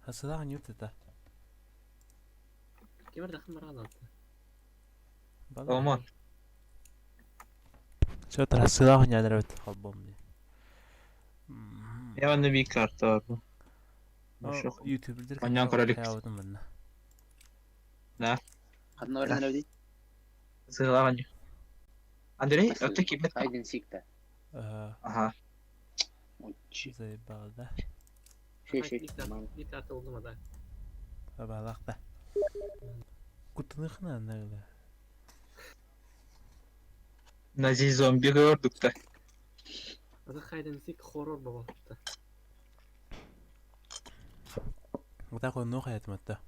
[SPEAKER 1] Хасылаах ньута.
[SPEAKER 11] Ким эрдэххин бараан алта.
[SPEAKER 8] Соломон.
[SPEAKER 1] Все, хасылаах ньадар эбит холбом дии.
[SPEAKER 8] Я манна биир карта бар. Бошок.
[SPEAKER 1] Ютубердер
[SPEAKER 8] Маньян королик.
[SPEAKER 1] Хайабытын манна.
[SPEAKER 8] Да.
[SPEAKER 5] Ханна баран эрэбит?
[SPEAKER 8] Сыылаах нью. Андрей, ото киммет?
[SPEAKER 5] Хайден сикта.
[SPEAKER 8] Ага.
[SPEAKER 5] Очи.
[SPEAKER 1] Заебал, да?
[SPEAKER 5] Шей шей.
[SPEAKER 11] Биир карта булдум ада.
[SPEAKER 1] Абалах да. Кутыныхна нагла.
[SPEAKER 8] Нази зомби көрдүк да.
[SPEAKER 11] Ата хайден сик хоррор бабалта.
[SPEAKER 1] Вот такой ну хаятматта.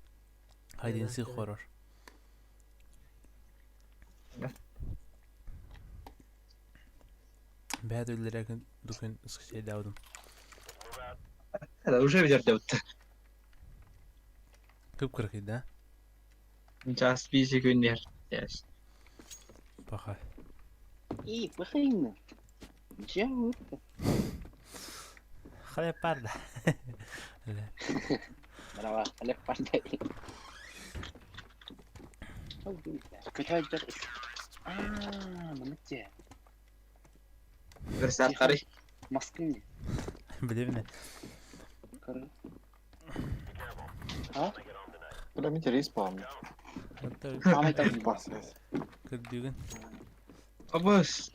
[SPEAKER 1] Хайден сик хоррор. Бәд өллерәген дүкен ысқы даудым.
[SPEAKER 8] Да, уже видер деп.
[SPEAKER 1] Көп кыркый, да?
[SPEAKER 8] Час биси күннер. Yes.
[SPEAKER 1] Паха.
[SPEAKER 5] И, пахайна. Жауыр.
[SPEAKER 1] Халеп парда.
[SPEAKER 5] Браво, халеп парда. Көтөйдөр. Аа, мынытте.
[SPEAKER 8] Версаттары.
[SPEAKER 5] Маскын.
[SPEAKER 1] Билемин.
[SPEAKER 5] А?
[SPEAKER 9] Бля, мен респаун.
[SPEAKER 5] Мамай там.
[SPEAKER 9] Бас.
[SPEAKER 1] Кырдыгын.
[SPEAKER 8] Абыс.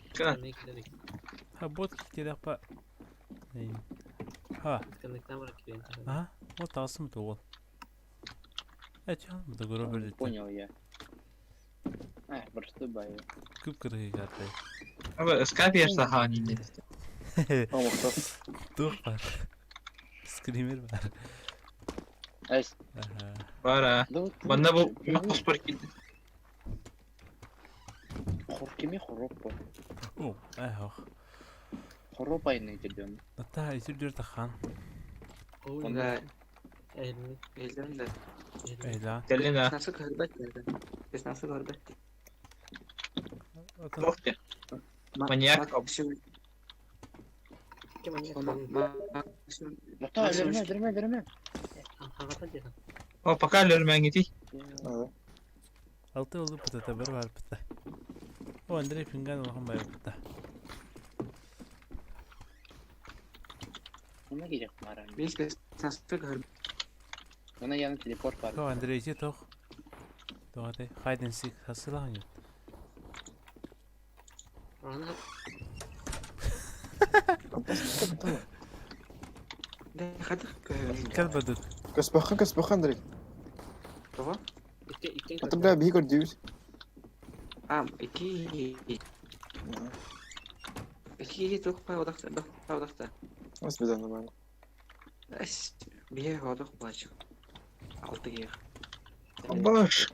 [SPEAKER 1] Ха, бот китедек па. Ха. А? Вот тасым тугул. Эчан, бу да көрө бер
[SPEAKER 5] Понял я. А, просто бай.
[SPEAKER 1] Көп кыргый карта.
[SPEAKER 8] Аба, скайп сахани.
[SPEAKER 1] Тух бар. Скример бар.
[SPEAKER 5] Эс.
[SPEAKER 8] Бар а. Манна бу мақпас килди.
[SPEAKER 5] Хор кими хоропо.
[SPEAKER 1] О, эх.
[SPEAKER 5] Хоропа айны келдем.
[SPEAKER 1] Ата, исүр тахан.
[SPEAKER 2] Да.
[SPEAKER 11] Элми.
[SPEAKER 2] Элдем да.
[SPEAKER 1] Эйла.
[SPEAKER 8] Келин а.
[SPEAKER 2] Nasıl көрбөт nerede? Biz nasıl көрбөт?
[SPEAKER 8] Тохте. Маньяк.
[SPEAKER 5] Ата, берме, берме, берме.
[SPEAKER 8] О, пока лөрмәңити.
[SPEAKER 1] Алты олу пытата бір бар пыта. О, Андрей пинган улахан бай пыта.
[SPEAKER 5] Мына керек маран.
[SPEAKER 2] Biz nasıl көрбөт?
[SPEAKER 5] Мына яны телепорт бар.
[SPEAKER 1] О, Андрей ити тох. Тоғатай, хайден сик хасылахан ют.
[SPEAKER 11] Ана.
[SPEAKER 1] Калбадык.
[SPEAKER 9] Каспахан, каспахан, Андрей.
[SPEAKER 2] Того?
[SPEAKER 9] А ты, бля, бей гордюсь.
[SPEAKER 2] А, iki. İki тух па одахта, па одахта.
[SPEAKER 9] Ос беда нормально.
[SPEAKER 2] Эс, бие одах плачу. Алты гех.
[SPEAKER 8] Абаш.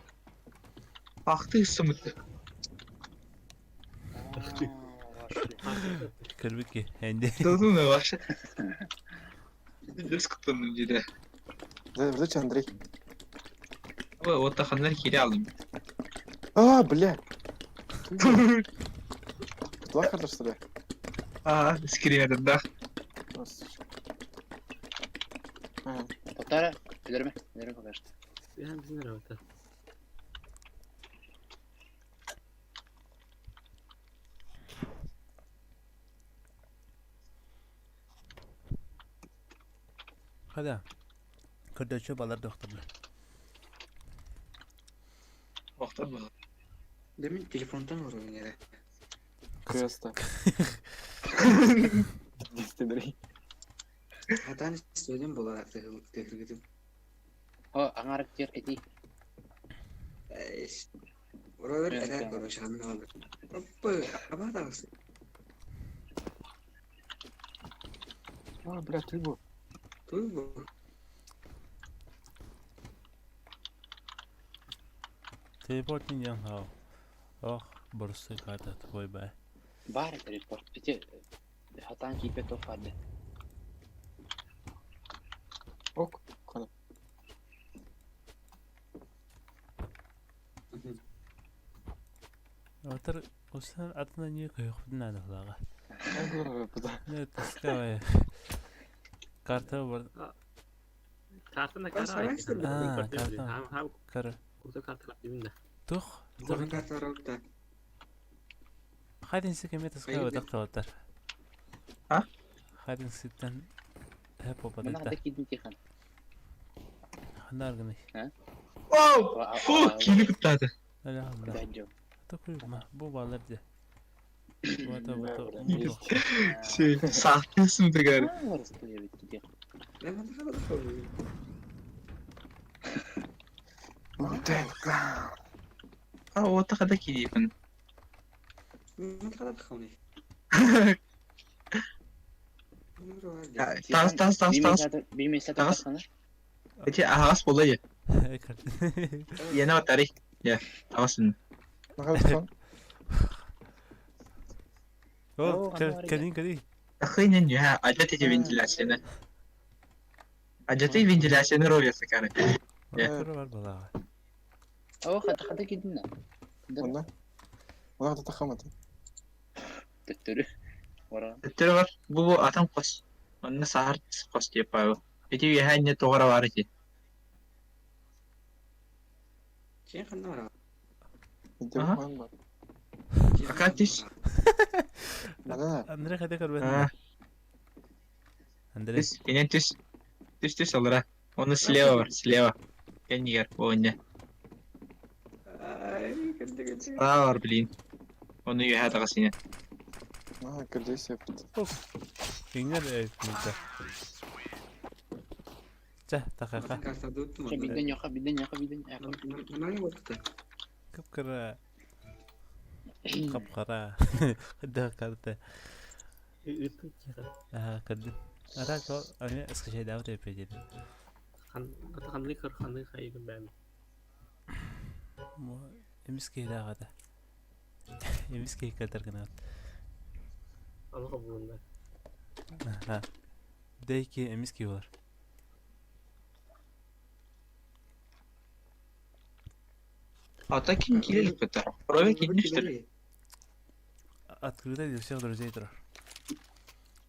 [SPEAKER 8] Ахты сымыты.
[SPEAKER 1] Кырбыки, энди.
[SPEAKER 8] Тудун баш. Дөрс кыттым диде.
[SPEAKER 9] Зачем, Андрей?
[SPEAKER 8] Аба, оттаханнар кире алдым.
[SPEAKER 9] А, бля. Плакар, что ли?
[SPEAKER 8] А, скример, да.
[SPEAKER 5] Татара, берме, берме пока что.
[SPEAKER 11] Я не знаю, это.
[SPEAKER 1] Хада. Көрдөчү балар докторлар.
[SPEAKER 8] Доктор бу.
[SPEAKER 2] Demin telefondan vurdu yere.
[SPEAKER 9] Креста. Андрей.
[SPEAKER 2] Хатан istiyordum bular tehlikeli.
[SPEAKER 5] О, аңарып тер эти.
[SPEAKER 2] Oralar эре көрөшән алды. Оппа, абадасы.
[SPEAKER 9] А, бля, ты бу.
[SPEAKER 2] Туй бу.
[SPEAKER 1] Телепорт не хау. Ох, борсы карта твой бай.
[SPEAKER 5] Бар телепорт. Эти хатан кипе то фады.
[SPEAKER 9] Ок, хана.
[SPEAKER 1] Отыр усан атына не көйөхпүтүн аныхлаға.
[SPEAKER 9] Куда?
[SPEAKER 1] Не таскавай. Карта бар.
[SPEAKER 11] Картана кара.
[SPEAKER 1] А, карта. Кара.
[SPEAKER 11] Курта карта диминде.
[SPEAKER 1] Тух.
[SPEAKER 2] Горын карта бар.
[SPEAKER 1] Хайдин сикеме таскавай такталаттар.
[SPEAKER 8] А?
[SPEAKER 1] Хайдин ситтен хеп
[SPEAKER 5] Мына
[SPEAKER 1] попадайта.
[SPEAKER 5] хада кидин Тихан.
[SPEAKER 1] Ханар гыны.
[SPEAKER 8] Оу! Фу, кини куттады.
[SPEAKER 1] Аля хамна.
[SPEAKER 5] Бәджо.
[SPEAKER 1] Токуй ма бу балар де. Вата вата.
[SPEAKER 8] Сахтысың дигәр. А, ота хада кидипин. Тас, тас, тас, тас.
[SPEAKER 5] Тас.
[SPEAKER 8] Эти агас болай. Яна батари. Я, тагасын.
[SPEAKER 1] О, кадин кадин.
[SPEAKER 8] Ахыйнен я, ажаты вентиляцияны. Ажаты вентиляцияны ровясы кары.
[SPEAKER 1] Бар бар балага.
[SPEAKER 5] О, хата хата кидин.
[SPEAKER 9] Онна. Онна хата тахамат.
[SPEAKER 5] Төттөрү. Ора.
[SPEAKER 8] Төттөрү бар. Бу бу атам кос. Онна сахар кос деп баю. Эти яханне тогара бар эти.
[SPEAKER 9] Ага.
[SPEAKER 8] Акатис.
[SPEAKER 9] Мана.
[SPEAKER 1] Андрей хата көрбөт. Андрей.
[SPEAKER 8] Түс, кенен түс. Түс түс алыра. Оны слева бар, слева. Кеннигер, оне. Справа бар, блин. Оны яха тагасыне.
[SPEAKER 9] А, кырдейся.
[SPEAKER 1] Кингер эйтмите. Ча, тахаха.
[SPEAKER 5] Биден яха, биден яха, биден яха.
[SPEAKER 1] Кып-кыра. Кап-кара. Кыда карта. Аа, кырдым. Ара то, аны ысқы дәвіт өпе деді.
[SPEAKER 11] Ханны кыр ханны хайгын бәм.
[SPEAKER 1] Эмиске дагада. Эмиске кадar гына.
[SPEAKER 11] Аны кабылында.
[SPEAKER 1] Аха. Дейки эмиске бар.
[SPEAKER 8] Ата ким килелик бит. Рове китмиштир.
[SPEAKER 1] Открыто для всех друзей тур.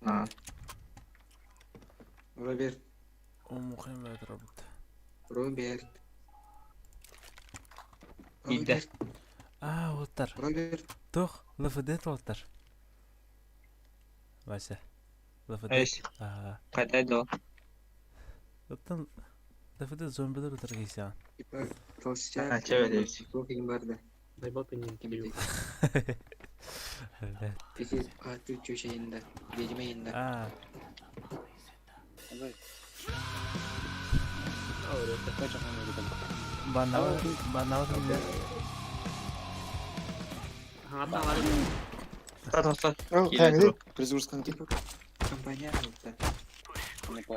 [SPEAKER 8] А.
[SPEAKER 2] Роберт.
[SPEAKER 1] О, мухим робот.
[SPEAKER 2] Роберт.
[SPEAKER 8] Иде.
[SPEAKER 1] А, оттар.
[SPEAKER 2] Роберт.
[SPEAKER 1] Тух, ЛФД тоттар. Вася. ЛФД.
[SPEAKER 8] Эш.
[SPEAKER 1] Аа.
[SPEAKER 8] Кайда до?
[SPEAKER 1] Оттан ЛФД зомбилер отыр кейсен.
[SPEAKER 2] Типа, толстяк.
[SPEAKER 8] А, чебе дейбиз.
[SPEAKER 2] Плохо барды.
[SPEAKER 11] Найбал пенен килю.
[SPEAKER 2] This а ты чё шайында? Ведьма инда.
[SPEAKER 1] А. Банау, банау.
[SPEAKER 8] Та та та.
[SPEAKER 9] О, кәңгү. Призурскан
[SPEAKER 2] типа компания болду.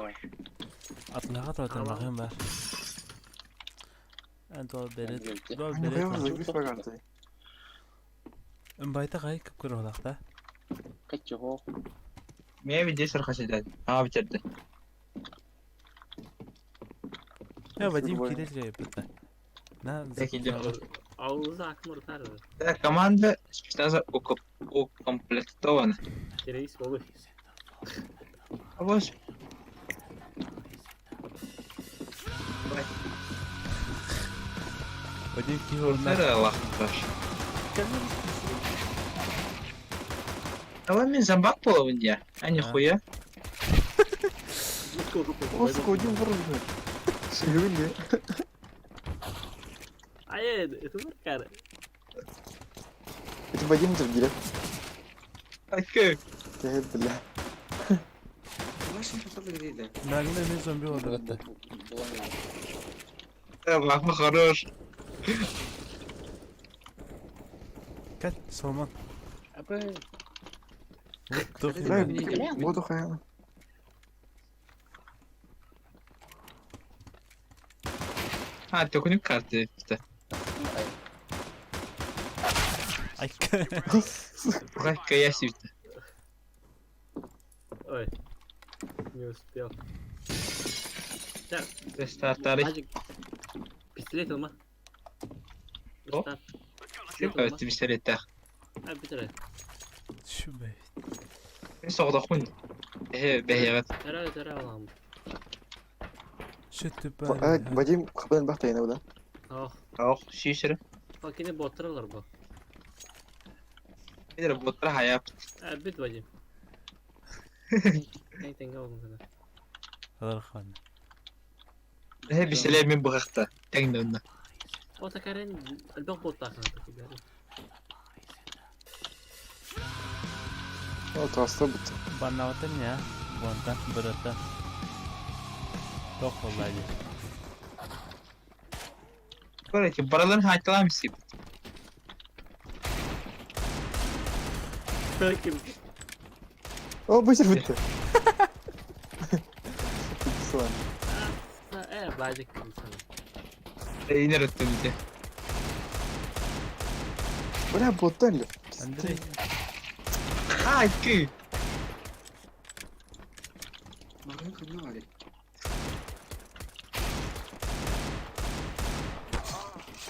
[SPEAKER 1] Атлага тоттар махым бар. Дол берет. Дол берет. Байта гай кып көр олақта.
[SPEAKER 5] Качо.
[SPEAKER 8] Мен виде сырха седет. А, битерди.
[SPEAKER 1] Я Вадим кирел же битта. На.
[SPEAKER 11] Ауызы акын ортар.
[SPEAKER 8] Да, команда спецназа укомплектована.
[SPEAKER 11] Террорist болу.
[SPEAKER 8] А вот.
[SPEAKER 1] Вадим кихорна.
[SPEAKER 8] Нера Аллах баш. Давай мен зомбак болобун я. А нихуя.
[SPEAKER 9] О, сука, один вырубил. Шигули.
[SPEAKER 11] Ай, это бар
[SPEAKER 9] Это Вадим это
[SPEAKER 8] Окей.
[SPEAKER 9] Ты, бля.
[SPEAKER 2] Вашим что дейді?
[SPEAKER 1] Нагны мен зомби олдырды.
[SPEAKER 8] Аллах хорош.
[SPEAKER 1] Кат, Салман.
[SPEAKER 5] Апы.
[SPEAKER 9] Буду хаяна.
[SPEAKER 8] А, төкүнүк карты битте.
[SPEAKER 1] Ай.
[SPEAKER 8] Буга каяси битте.
[SPEAKER 11] Ой. Не успел.
[SPEAKER 8] Рестартары.
[SPEAKER 11] Пистолет ылма.
[SPEAKER 8] О.
[SPEAKER 11] Пистолет.
[SPEAKER 8] Пистолеттээх.
[SPEAKER 11] А, бүтэрэ.
[SPEAKER 1] Шүбэ.
[SPEAKER 8] Мин соҕотохпун. Эһэ бэһиэҕит.
[SPEAKER 11] Тэра тэра аламм.
[SPEAKER 1] Шүтү
[SPEAKER 9] Вадим хабан бахтайна да?
[SPEAKER 11] Ох.
[SPEAKER 8] Ох, сүүсэрэ.
[SPEAKER 11] Кини боттар бу.
[SPEAKER 8] Кинилэр боттара хайап.
[SPEAKER 11] А, бүт Вадим. Тэҥ тэҥҥэ олуҥ
[SPEAKER 1] Алархан.
[SPEAKER 8] Эһэ бисэлээ мин быһахта. Тэҥ донна.
[SPEAKER 11] О такарен элбэх боттаахын.
[SPEAKER 9] О, таста бут.
[SPEAKER 1] Баннаватын я. Бонта, бырата. Тох боллайды.
[SPEAKER 8] Короче, бараларын хаайталаам сип.
[SPEAKER 9] О, быстро бутты. Суан.
[SPEAKER 11] Э, бажик кимсен.
[SPEAKER 8] Эйнер өттүмүтэ.
[SPEAKER 9] Бля, боттан ли?
[SPEAKER 1] Андрей.
[SPEAKER 8] А, ки.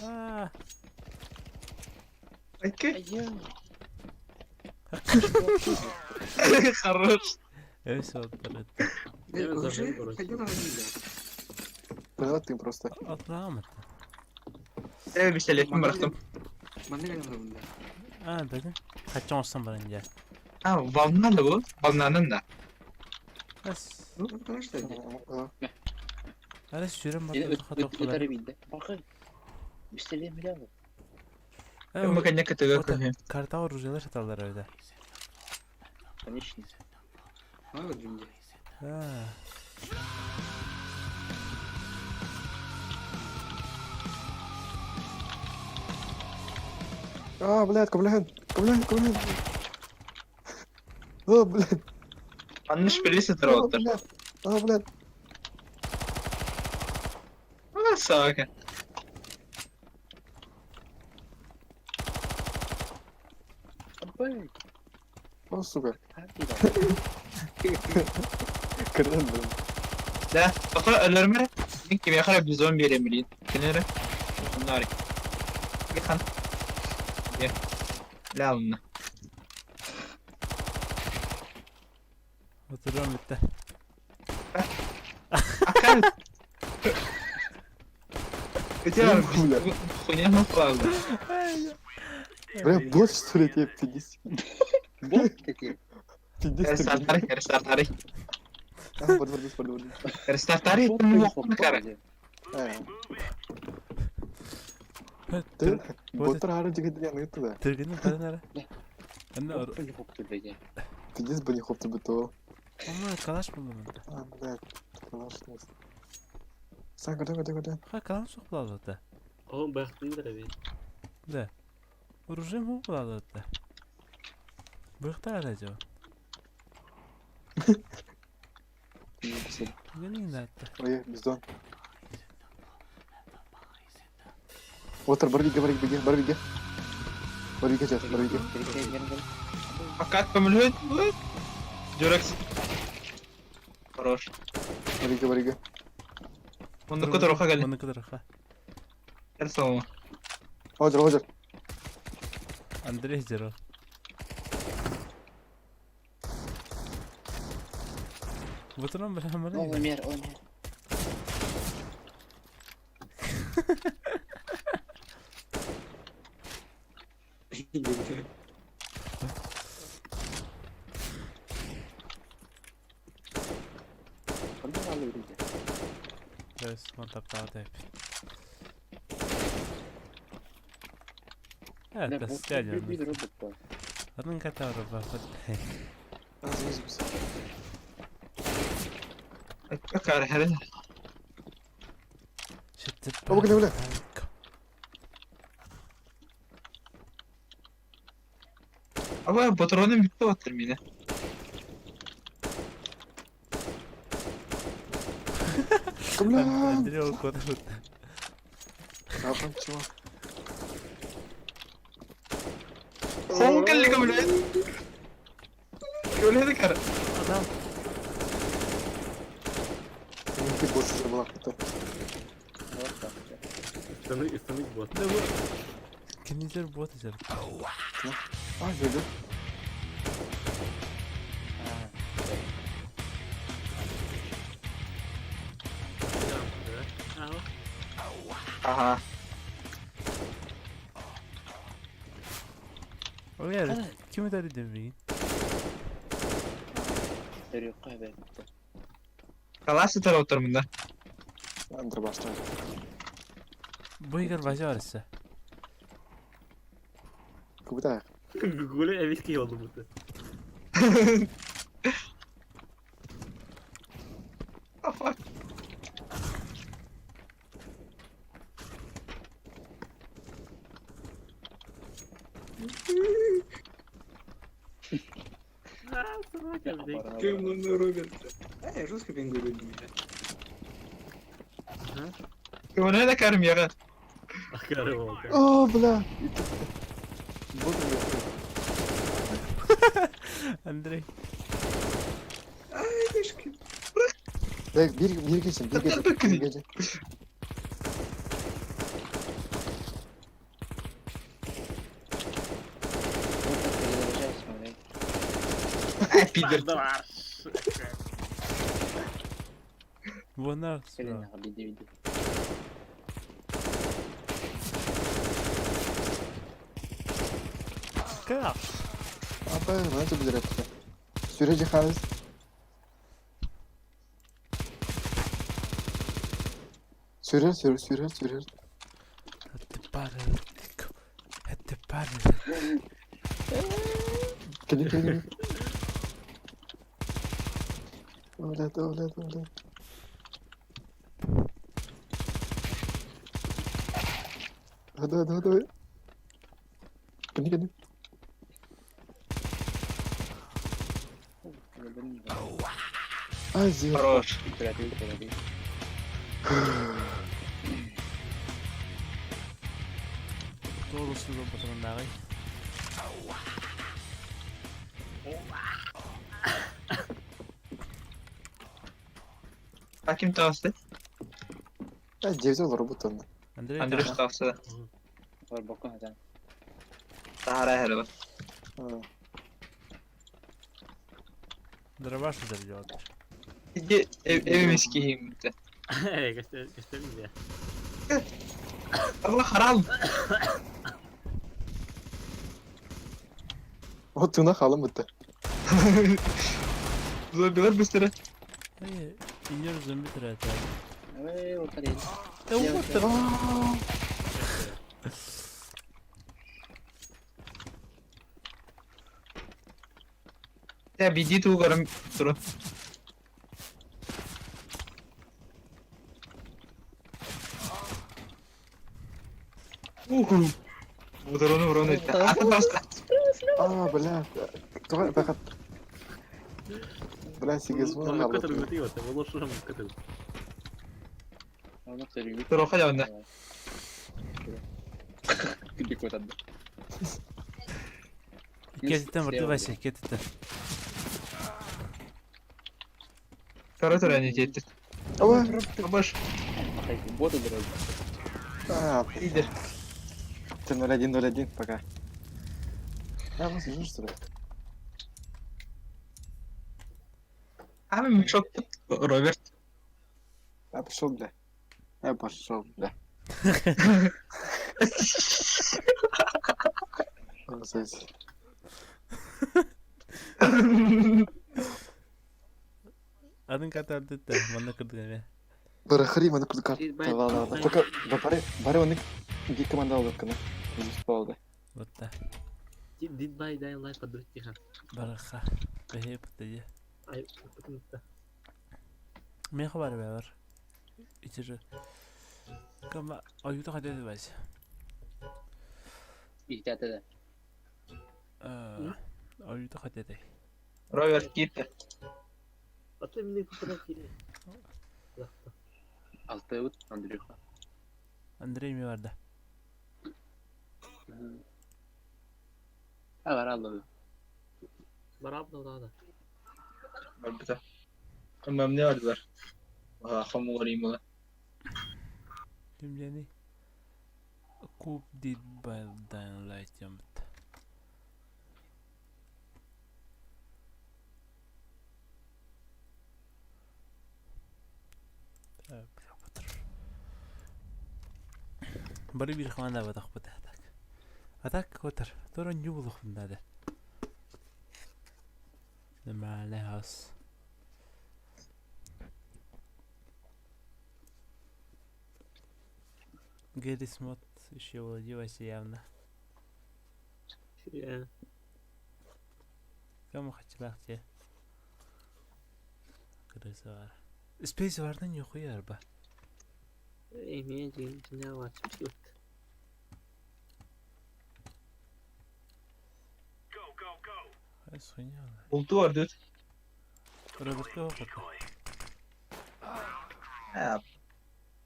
[SPEAKER 1] А,
[SPEAKER 8] Ки. Хорош.
[SPEAKER 1] Эс оттарыт.
[SPEAKER 9] Поняла ты просто.
[SPEAKER 1] Атламат.
[SPEAKER 8] Э, бисэлээ мин барахтым.
[SPEAKER 1] А, бэдин. Хачан олсон баран я.
[SPEAKER 8] А, волна да бу? Волнанан да.
[SPEAKER 1] Эс. Ара сүрэн
[SPEAKER 5] Yine
[SPEAKER 1] бардыр хаток
[SPEAKER 5] öteri bindi. Bakın. Пистолет билемem.
[SPEAKER 8] Бу кэннэ кытыга көһү.
[SPEAKER 1] Карта оружиялар саталлар öyle.
[SPEAKER 5] Конечно.
[SPEAKER 1] А.
[SPEAKER 9] А, блядь, комлян, комлян, комлян. О, блядь.
[SPEAKER 8] Манныш билесе
[SPEAKER 9] О,
[SPEAKER 8] туруоттар.
[SPEAKER 9] блядь. О, блядь.
[SPEAKER 8] А, сака.
[SPEAKER 5] Блин.
[SPEAKER 9] О, сука. Кырдан, блин.
[SPEAKER 8] Да, пока өлөрмөрө. Мин кимиэхэ эрэ бизон биэрэмилиин. Кинere. Оннары. Ихан. Е. Ля онна.
[SPEAKER 1] Oturuyorum bitti.
[SPEAKER 8] Акан. Өте
[SPEAKER 9] Хуля.
[SPEAKER 8] хуйня махлалда.
[SPEAKER 9] Бля, бот что ли тебе пиздец?
[SPEAKER 5] Бот такие.
[SPEAKER 9] Пиздец.
[SPEAKER 8] Рестартары, рестартары.
[SPEAKER 9] А, вот, вот, вот, вот.
[SPEAKER 8] Рестартары муохпун кара.
[SPEAKER 9] Ты боттар ары жигит я туда.
[SPEAKER 1] Тиргини баран ара. Анна
[SPEAKER 9] Пиздец бы не хоп бы то.
[SPEAKER 1] Ома калаш булдum.
[SPEAKER 9] А, блядь, калаш нет. Сан, куда, куда, куда?
[SPEAKER 1] Ха, калаш сук булады.
[SPEAKER 11] О, бахтын да бит.
[SPEAKER 1] Да. Оружие му булады. Быхта ара жо. Гени датта.
[SPEAKER 9] Ой, бездон. Отыр, бар биге, бар биге, бар биге. Бар биге жат, бар биге.
[SPEAKER 8] Пока көмүлөт. Жүрөк. Хорош.
[SPEAKER 9] Бар биге, бар биге.
[SPEAKER 8] Онды котороха кэлли.
[SPEAKER 1] Онды котороха.
[SPEAKER 8] Эрсома.
[SPEAKER 9] Хожер, хожер.
[SPEAKER 1] Андрей Зеро. Бутуран бля мара.
[SPEAKER 5] О, мер, о, мер.
[SPEAKER 1] Yes, one tap tap tap. Evet,
[SPEAKER 5] Ne,
[SPEAKER 1] das
[SPEAKER 5] bu
[SPEAKER 1] ist
[SPEAKER 5] bir bir robot bu.
[SPEAKER 1] Adın kata araba.
[SPEAKER 8] Акар хәрен.
[SPEAKER 9] О, бля, бля.
[SPEAKER 8] Аба патроным битте оттыр мине.
[SPEAKER 9] Бля.
[SPEAKER 1] Андрей окода.
[SPEAKER 9] Рапан, чего?
[SPEAKER 8] Хон кэлли көмүлөт. Көмүлөт кара.
[SPEAKER 1] Адам.
[SPEAKER 9] Ты босс забыла. Бутта.
[SPEAKER 11] Станык, станык бот.
[SPEAKER 1] Да bu Кинилер бот эзер.
[SPEAKER 9] А, жөдө.
[SPEAKER 8] Ага.
[SPEAKER 1] Ой, ким өтөрү демейин?
[SPEAKER 5] Төрүккө бе.
[SPEAKER 8] Kalası taraftarım bunda.
[SPEAKER 9] Андыр башта.
[SPEAKER 1] Бу игр база барысы.
[SPEAKER 9] Кубута.
[SPEAKER 11] Гугуле эвиски oldu bu.
[SPEAKER 8] Oh, fuck. Кем Роберт? Эй, русский пингвин меня. Кем это кармера?
[SPEAKER 9] О, бля. Буду
[SPEAKER 1] Андрей.
[SPEAKER 8] Ай, дышки.
[SPEAKER 9] Так, bir bir geçin, bir geçin, bir geçin.
[SPEAKER 8] Ай, пидор.
[SPEAKER 1] Вона. Как?
[SPEAKER 9] Апа, надо билер Süreci halis. Sürer, sürer, sürer, sürer.
[SPEAKER 1] Hadi bari. Hadi bari.
[SPEAKER 9] Kedi, kedi. Öyle, öyle, öyle. Hadi, hadi, hadi. Kedi, kedi. Ай,
[SPEAKER 8] Хорош.
[SPEAKER 1] Doğrusu da patronları.
[SPEAKER 8] А ким tavsiye?
[SPEAKER 9] Ай, ceviz olur bu tane.
[SPEAKER 1] Андрей.
[SPEAKER 8] Андрюш tavsiye.
[SPEAKER 5] Var bakın hadi.
[SPEAKER 8] Daha her var.
[SPEAKER 1] Дробаш заведет.
[SPEAKER 8] Иди, evim eskiyim bitti.
[SPEAKER 11] Göster, göstereyim ya.
[SPEAKER 8] Allah haram.
[SPEAKER 9] O tırnak alın bitti.
[SPEAKER 8] Zombiler bir sürü.
[SPEAKER 1] Эй, инер зомби тратят.
[SPEAKER 5] Эй, вот değil.
[SPEAKER 1] Да вот
[SPEAKER 8] Ya bir dit uğrarım durun. Uhu. Bu drone vurun etti. Atın bastı.
[SPEAKER 9] Aa, бля. Туга бакат. Бля, sekiz mi
[SPEAKER 11] Onu
[SPEAKER 9] kaldı?
[SPEAKER 11] kadar götü var. Olur şuram kadar.
[SPEAKER 8] Dur o kadar önde.
[SPEAKER 5] Күдік өтеді.
[SPEAKER 1] Кететтен вырды Вася, кететтен.
[SPEAKER 8] Kara tören yetti.
[SPEAKER 9] Aba.
[SPEAKER 8] Baş.
[SPEAKER 5] Боты дорога.
[SPEAKER 9] А,
[SPEAKER 8] Lider.
[SPEAKER 9] ты 0101 пока. Я вас вижу, что ли?
[SPEAKER 8] Abi çok Robert.
[SPEAKER 9] Я пошел, бля. Я пошел, бля. Красавица.
[SPEAKER 1] Adın katарdı да, мана кырдык эме.
[SPEAKER 9] Барахри, маны курду карта алды. Только бары бары оны ги команда алды кына. Алды.
[SPEAKER 1] Вот да.
[SPEAKER 11] Did by die life adı тихо.
[SPEAKER 1] Бараха. Бэхэ пытые.
[SPEAKER 11] Ай, потому
[SPEAKER 1] Мен хабар бар. Ичери. Кама аюта хадады Вася.
[SPEAKER 5] İhtiyat
[SPEAKER 1] Аюта хадады.
[SPEAKER 8] Robert gitti.
[SPEAKER 11] Ата мине кутара кире.
[SPEAKER 5] Алты ут, Андрюха.
[SPEAKER 1] Андрей ми барда.
[SPEAKER 5] Ha var aldı.
[SPEAKER 11] Бараб да да.
[SPEAKER 8] Var bir de. Tamam ne vardılar? Aha, kamu varayım buna.
[SPEAKER 1] Ким диэний? Куб did by Dying Light диэммит. Бары биир хамаандаабатахпыт так. А так отар, тура ньуулухпун надо. Нормальный house. Гэрис мод еще владелась явно.
[SPEAKER 11] Yeah.
[SPEAKER 1] Кому хотела те. Крыса бар. Space бардан нихуя арба.
[SPEAKER 11] Эмиэ дьиҥ ватсап
[SPEAKER 3] Go, go, go.
[SPEAKER 1] Хуйня.
[SPEAKER 8] Булту ордут.
[SPEAKER 1] Робертка опыта.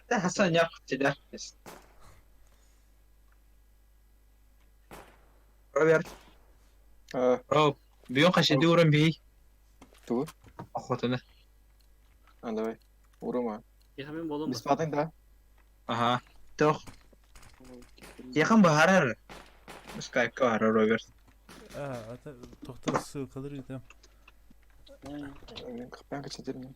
[SPEAKER 8] Хасан япты Роберт. Роб, бүгүн хашиды уран бий.
[SPEAKER 9] Тугу?
[SPEAKER 8] Охотаны.
[SPEAKER 9] А, давай. Урума.
[SPEAKER 11] Тихон болом.
[SPEAKER 9] Бесплатный, да?
[SPEAKER 8] Ага. Тох. Тихон баһарар. Скайпка баһарар Роберт.
[SPEAKER 1] А, это тохтор ссылкалар ыытам.
[SPEAKER 9] Мен кырпан качатырмын.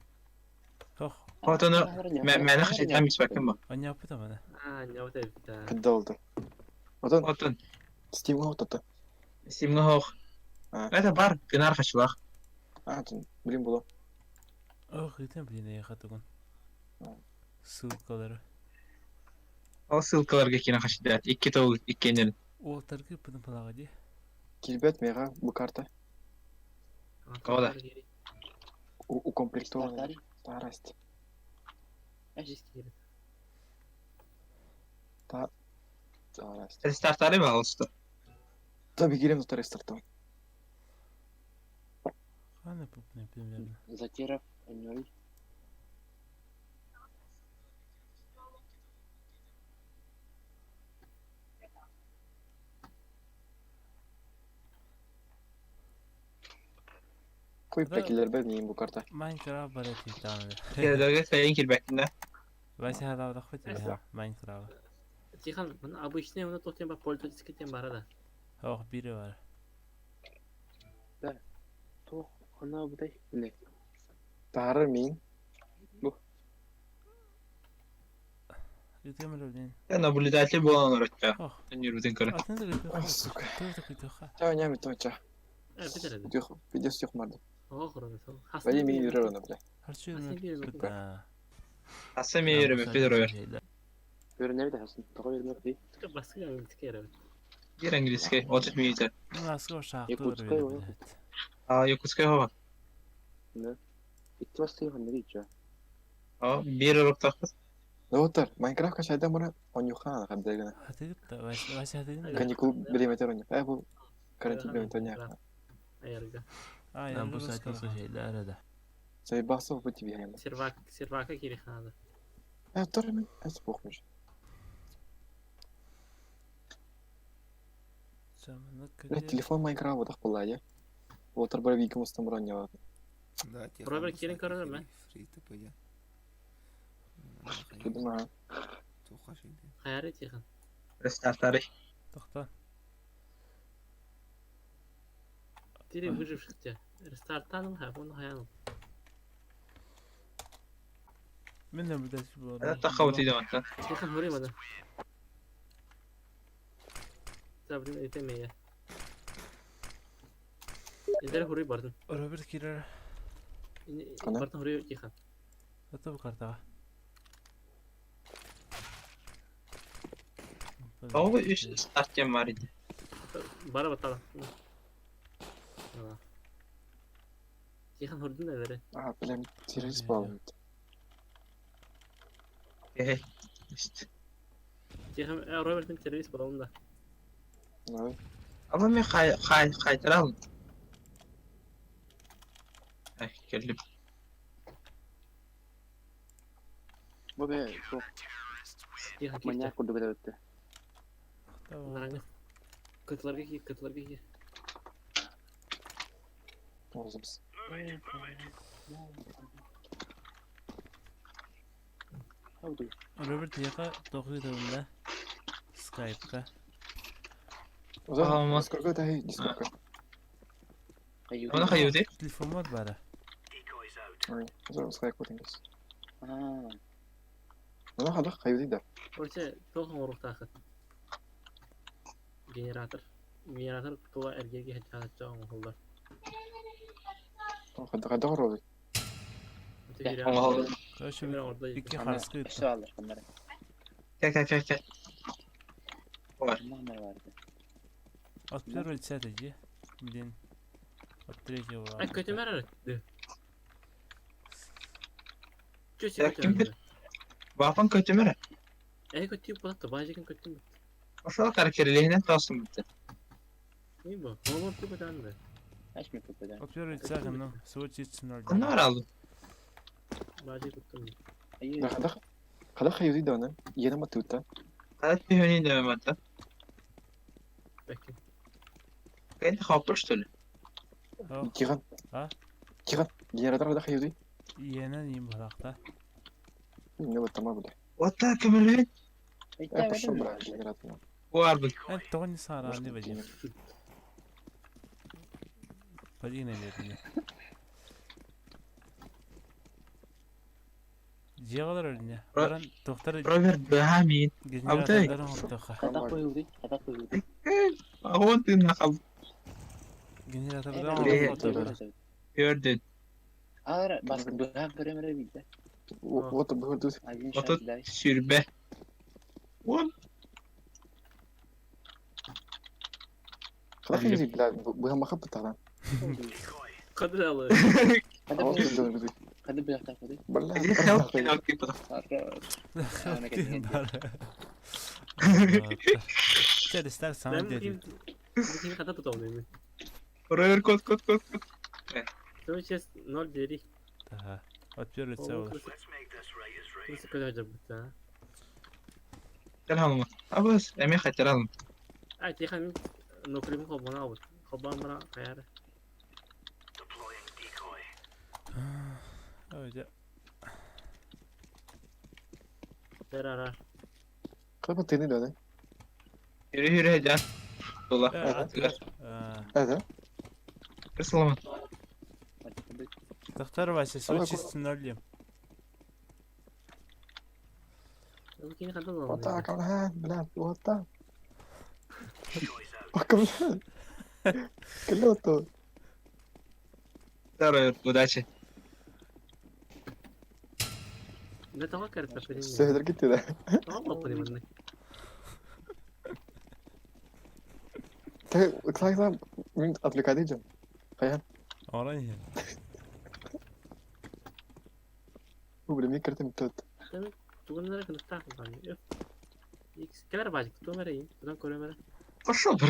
[SPEAKER 1] Тох.
[SPEAKER 8] Хотону мені хашитам беспакын ба.
[SPEAKER 1] Аняпыта мана.
[SPEAKER 11] А, не вот это.
[SPEAKER 9] Кыдда oldu. Отон
[SPEAKER 8] Отон.
[SPEAKER 9] Steam'га ототы.
[SPEAKER 8] Steam'га хох. Это бар, гынар хачылах.
[SPEAKER 9] А, тун, блин было.
[SPEAKER 1] Ох, ыытам, блин, я хатыгын. Ссылкалары.
[SPEAKER 8] Ол ссылкаларга кина хашидат. Икки тол иккенен.
[SPEAKER 1] Уолтаргы пытын палага ди.
[SPEAKER 9] Килбет мега бу карта.
[SPEAKER 8] Кода.
[SPEAKER 9] Укомплектована. Старость. Та старость.
[SPEAKER 8] Рестартары пожалуйста.
[SPEAKER 9] Tabii girem tutar restартом.
[SPEAKER 1] Хана пупны примерно.
[SPEAKER 5] Затеров, Анюй.
[SPEAKER 9] Koyup пекилер бер бу карта.
[SPEAKER 1] Майнкрафт бар этип
[SPEAKER 8] Келдерге сайын килбектинде.
[SPEAKER 1] Вася хадавда хоть Майнкрафт.
[SPEAKER 11] Тихон, мына обычный мына тохтен бар пользовательский тем бар да.
[SPEAKER 1] Ох, бири бар.
[SPEAKER 5] Да. Тох, ана будай. Не.
[SPEAKER 9] Тары мин.
[SPEAKER 5] Бу.
[SPEAKER 1] Үтемер блин.
[SPEAKER 8] Я наблюдатель болан оротта. Нүрүтен көрө.
[SPEAKER 9] Ах, сука. Ча, нями то ча.
[SPEAKER 11] Э, битер.
[SPEAKER 9] Дюх, видео юк марды.
[SPEAKER 11] Ого, хорон.
[SPEAKER 9] Вали мин yürür onu бля.
[SPEAKER 1] Харчы.
[SPEAKER 8] Хаса мен yürüme Петр Роберт.
[SPEAKER 5] Görünür de Hasan. Тоҕо бермек дии.
[SPEAKER 11] Баскы английский эрэ.
[SPEAKER 8] Бир английский, 30 минут.
[SPEAKER 1] Аскы шахты.
[SPEAKER 5] Якутская ол.
[SPEAKER 8] А, Якутская хова.
[SPEAKER 5] Да. Икки бастыгы ханна дии
[SPEAKER 8] А, бир уруктахпыт.
[SPEAKER 9] Доктор, Майнкрафт качайдан бара онюхан хабдегена.
[SPEAKER 1] Хатыгыт Вася хатыгын.
[SPEAKER 9] Каникул биреметер оню. Э бу карантин биреметер оня.
[SPEAKER 11] Аярга.
[SPEAKER 1] А, я бу сайтын şeyler да.
[SPEAKER 9] Сайбасов бу тебе яна.
[SPEAKER 11] Сервак, сервака кириханада.
[SPEAKER 9] Э, тор мен эс бохмуш. Бля, телефон Майнкрафт бодах була я. Отыр бар виким устан бара оня.
[SPEAKER 12] Да,
[SPEAKER 11] Роберт кирин көрөр ме?
[SPEAKER 12] Фри тп я.
[SPEAKER 9] Кудым а.
[SPEAKER 11] Хаяры Тихон.
[SPEAKER 8] Рестартары.
[SPEAKER 1] Тохта.
[SPEAKER 11] Тири выживших те. Рестартаным ха, он хаяным.
[SPEAKER 1] Мен наблюдатель болар.
[SPEAKER 8] Это хавты демакта.
[SPEAKER 11] Тихон хури мана. Да, блин, это меня. Эдер хури бардын.
[SPEAKER 1] Роберт кирер.
[SPEAKER 11] Бардын хури Тихон.
[SPEAKER 1] Это бу картага.
[SPEAKER 8] Ол үш старт тем бар иди.
[SPEAKER 11] Бара батала. Тихон хурдун да бере.
[SPEAKER 9] А, бля, террорист был.
[SPEAKER 8] Эй.
[SPEAKER 11] Тихон Роберттин террорист болом да.
[SPEAKER 8] Ама мен хай хай хайтыралым. Ай, келдим.
[SPEAKER 5] Бу бе, суох. Маньяк курдук өтө.
[SPEAKER 11] Нараңы. Кытыларга ки, кытыларга ки.
[SPEAKER 9] Озымыз.
[SPEAKER 1] Роберт эйиэхэ туох ыытылынна? Скайпка.
[SPEAKER 9] Уза, сколько это дискорка?
[SPEAKER 8] Оны хайыты?
[SPEAKER 1] Телефоммут баара.
[SPEAKER 9] Уза, скайп кутунгас. Оны хадах хайыты да.
[SPEAKER 11] Короче, туох оҥоруохтааххыт? Генератор. Генератор тула эргииргэ сылдьааччы оҥоһуллар.
[SPEAKER 9] Хадах хадах робит.
[SPEAKER 1] Короче, икки хараскы ыытта.
[SPEAKER 8] Кэ кэ кэ кэ. Бар.
[SPEAKER 1] От первого лица это где? Блин. От третьего.
[SPEAKER 11] Ай, көтүмэр эрэ.
[SPEAKER 8] Ким бир? Баапан көтүмэр.
[SPEAKER 11] Эй, көтүү буолла, баажыгын көттүм.
[SPEAKER 8] Ошол каракерлehинен тосун битти.
[SPEAKER 11] Не бу? Олор көтөн да.
[SPEAKER 1] От первого лица ну, всего 30
[SPEAKER 8] Кунна бар алды.
[SPEAKER 11] Баажы көттүм.
[SPEAKER 9] Да хадах хадах хайыты да оны. Иена матута.
[SPEAKER 8] Хадах түһөнүн дөмөттө.
[SPEAKER 11] Бәкки.
[SPEAKER 8] Кэнти хоппур что ли?
[SPEAKER 9] Тихан.
[SPEAKER 1] А?
[SPEAKER 9] Тихан. Генератор хадах хайыты.
[SPEAKER 1] Иена не барахта.
[SPEAKER 9] Не вот там бля.
[SPEAKER 8] Вот так көмөлөн.
[SPEAKER 9] Я пошел брать генератор.
[SPEAKER 8] Бар бу.
[SPEAKER 1] Э, тоҕо не саара не бадин. Бадин наверное. Дьиэҕэлэр өлүнэ. Баран тохтар
[SPEAKER 8] Роберт Бахамин. Абытай.
[SPEAKER 1] генератордарын оттоха.
[SPEAKER 8] Аҕон тыынна хал.
[SPEAKER 1] Генератордарын оттоха.
[SPEAKER 8] Көрдүн.
[SPEAKER 9] Вот был тут.
[SPEAKER 8] Отут сүрбэ. Он.
[SPEAKER 9] Хадах хайыты бля. Быһа махап таган.
[SPEAKER 11] Кадыр алы.
[SPEAKER 9] Бля.
[SPEAKER 1] Чэ, сам деді.
[SPEAKER 11] Бу хата туталны.
[SPEAKER 8] Роберт кот кот кот кот.
[SPEAKER 11] То сейчас 0,9.
[SPEAKER 1] Ага. От первого лица ол.
[SPEAKER 11] Курсы көтө жабыта.
[SPEAKER 8] Кэл Абыс, эми хатыралым.
[SPEAKER 11] Ай, тихан нокрим хобона абыт. Хобан бара каяр.
[SPEAKER 1] Ой, дьэ.
[SPEAKER 11] Терара.
[SPEAKER 9] Хадах тыны да.
[SPEAKER 8] Yürü yürü жан. Тула.
[SPEAKER 9] Да.
[SPEAKER 8] Кысылма.
[SPEAKER 1] Доктор Вася, всего чисто ноль.
[SPEAKER 11] Кини хата
[SPEAKER 9] Вот так, бля, бля, вот так. Пока, бля. Клёто.
[SPEAKER 8] Здорово, удачи.
[SPEAKER 11] Да того карта
[SPEAKER 9] Все, дорогие да.
[SPEAKER 11] Того понимаю.
[SPEAKER 9] Ты, кстати, мин отвлекать идем. Хаян.
[SPEAKER 1] Оран.
[SPEAKER 9] Бля, мне карта тут.
[SPEAKER 11] Тугуннара кыныкта кылган. X келер бажык, ту мере, тутан көрө мере.
[SPEAKER 8] Пошел, бр.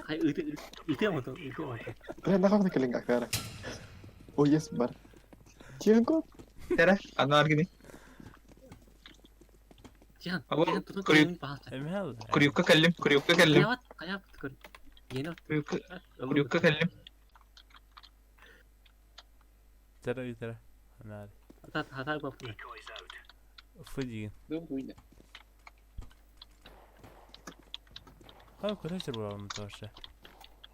[SPEAKER 11] Хай, ыты ыты мото, ыты мото.
[SPEAKER 9] Бля, нахуй на коленках, наверное. О, есть бар. Тихо.
[SPEAKER 8] Тера, ана аргини.
[SPEAKER 11] Тихан,
[SPEAKER 8] Або,
[SPEAKER 11] тихан тутан
[SPEAKER 8] курю.
[SPEAKER 11] көрө баалча.
[SPEAKER 8] Курюкка кэллим, курюкка кэллим.
[SPEAKER 11] Каябат, каябат көр. Ена.
[SPEAKER 8] Курюкка, курюкка кэллим.
[SPEAKER 1] Тера, тера. Анар.
[SPEAKER 11] Хата хата бап.
[SPEAKER 1] Фудигин. Хаа, көрөсөр буолам тоше.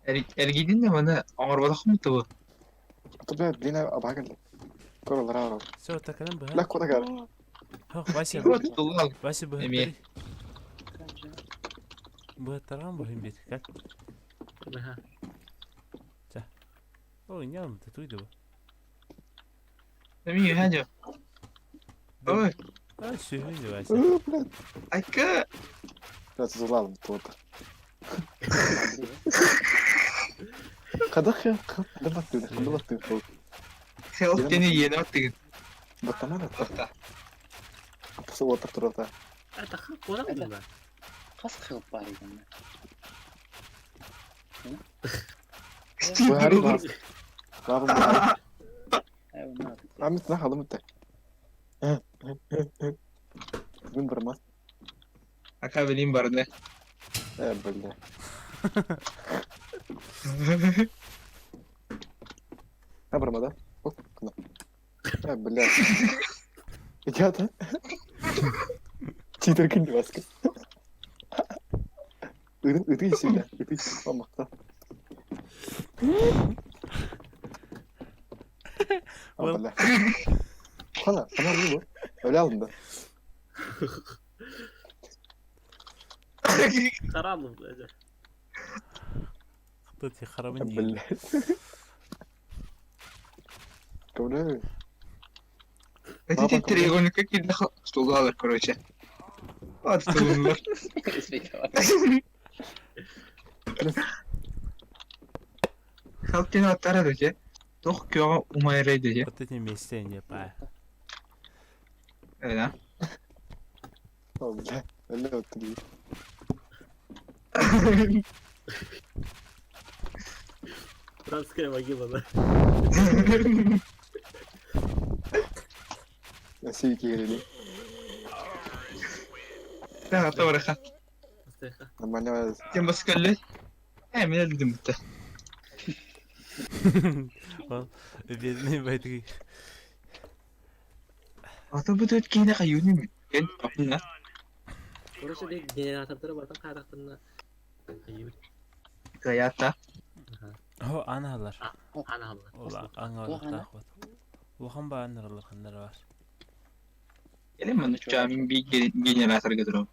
[SPEAKER 8] Эргидин да маны оҥорботохпун тубу.
[SPEAKER 9] Бля, блин, абагал. Кора лара.
[SPEAKER 1] Все, таканан быһа.
[SPEAKER 9] Ла кода гар.
[SPEAKER 1] Ха, Вася. Вася быһа.
[SPEAKER 8] Эми.
[SPEAKER 1] Быһа тарган быһын бит. Как?
[SPEAKER 11] Быһа.
[SPEAKER 1] Ча. О, не алым, ты туйды бу.
[SPEAKER 8] Эми юһэ дьо. Ой.
[SPEAKER 1] А, сүүһүн Вася.
[SPEAKER 8] Айка.
[SPEAKER 9] Бля, зулалым тут. Хадах я, хадах ты, хадах ты.
[SPEAKER 8] Хелп тени иена оттыгын.
[SPEAKER 9] Баттамана.
[SPEAKER 8] Тохта.
[SPEAKER 9] Псы отыр турата.
[SPEAKER 11] Это ха, куда бу?
[SPEAKER 9] Бухари бар. Бабым бухари. Амит на халым үтті. Мен бармас.
[SPEAKER 8] Ака билим барды.
[SPEAKER 9] Э, бля. А барма, да? О, куда? Э, бля. Идиота. Читеркин Васька. Ытый сюда, ытый помогта.
[SPEAKER 1] Well.
[SPEAKER 9] Хана, хана bu. Öyle aldım da.
[SPEAKER 11] Харалым, блядь.
[SPEAKER 1] Хатыти харабын дии.
[SPEAKER 9] Блять. Кому?
[SPEAKER 8] Эти треугольника киирдэх столалар, короче. Аттылар. Халтин аттара дече. Тох күөҕэ умайрай дече.
[SPEAKER 1] Вот эти месте не па.
[SPEAKER 8] Эда.
[SPEAKER 9] Бля, öyle oturuyor.
[SPEAKER 11] Братская могила, да.
[SPEAKER 9] Nasıl iki gelelim?
[SPEAKER 8] Да, тавраха.
[SPEAKER 9] Нормально var.
[SPEAKER 8] Тем баскаллы. Э, мен өлдүм бутта.
[SPEAKER 1] Ол бедный байтыгы.
[SPEAKER 8] Ата бу төт киинэ кайюни мен. Кен папна.
[SPEAKER 11] Короче, де генератордары бартан кайрактарына. Айыбыт.
[SPEAKER 8] Каята.
[SPEAKER 1] О, аналар.
[SPEAKER 11] Аналар.
[SPEAKER 1] Ола, аңалар тахват. Улахан ба анаралар ханнар бар.
[SPEAKER 8] Эле маны чамин би генератор гыдырым.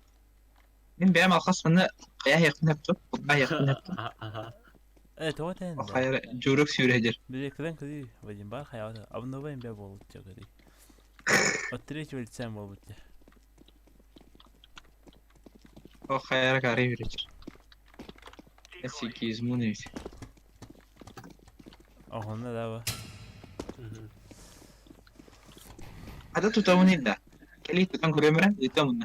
[SPEAKER 8] Мен бәм алхас маны кая якын хәптү. Кая якын хәптү.
[SPEAKER 11] Ага.
[SPEAKER 1] Э, тоға тән.
[SPEAKER 8] Хайра журык сүйрәдер.
[SPEAKER 1] Билеклен кыды, Вадим бар хаявата. Абнова имбе болут кыды. От третьего лица болут.
[SPEAKER 8] О хайра кары биречер. Эси кизмун бит.
[SPEAKER 1] Охонна да ба.
[SPEAKER 8] Ата тутамын инда. Кели тутан көрөмөрө, тутамын.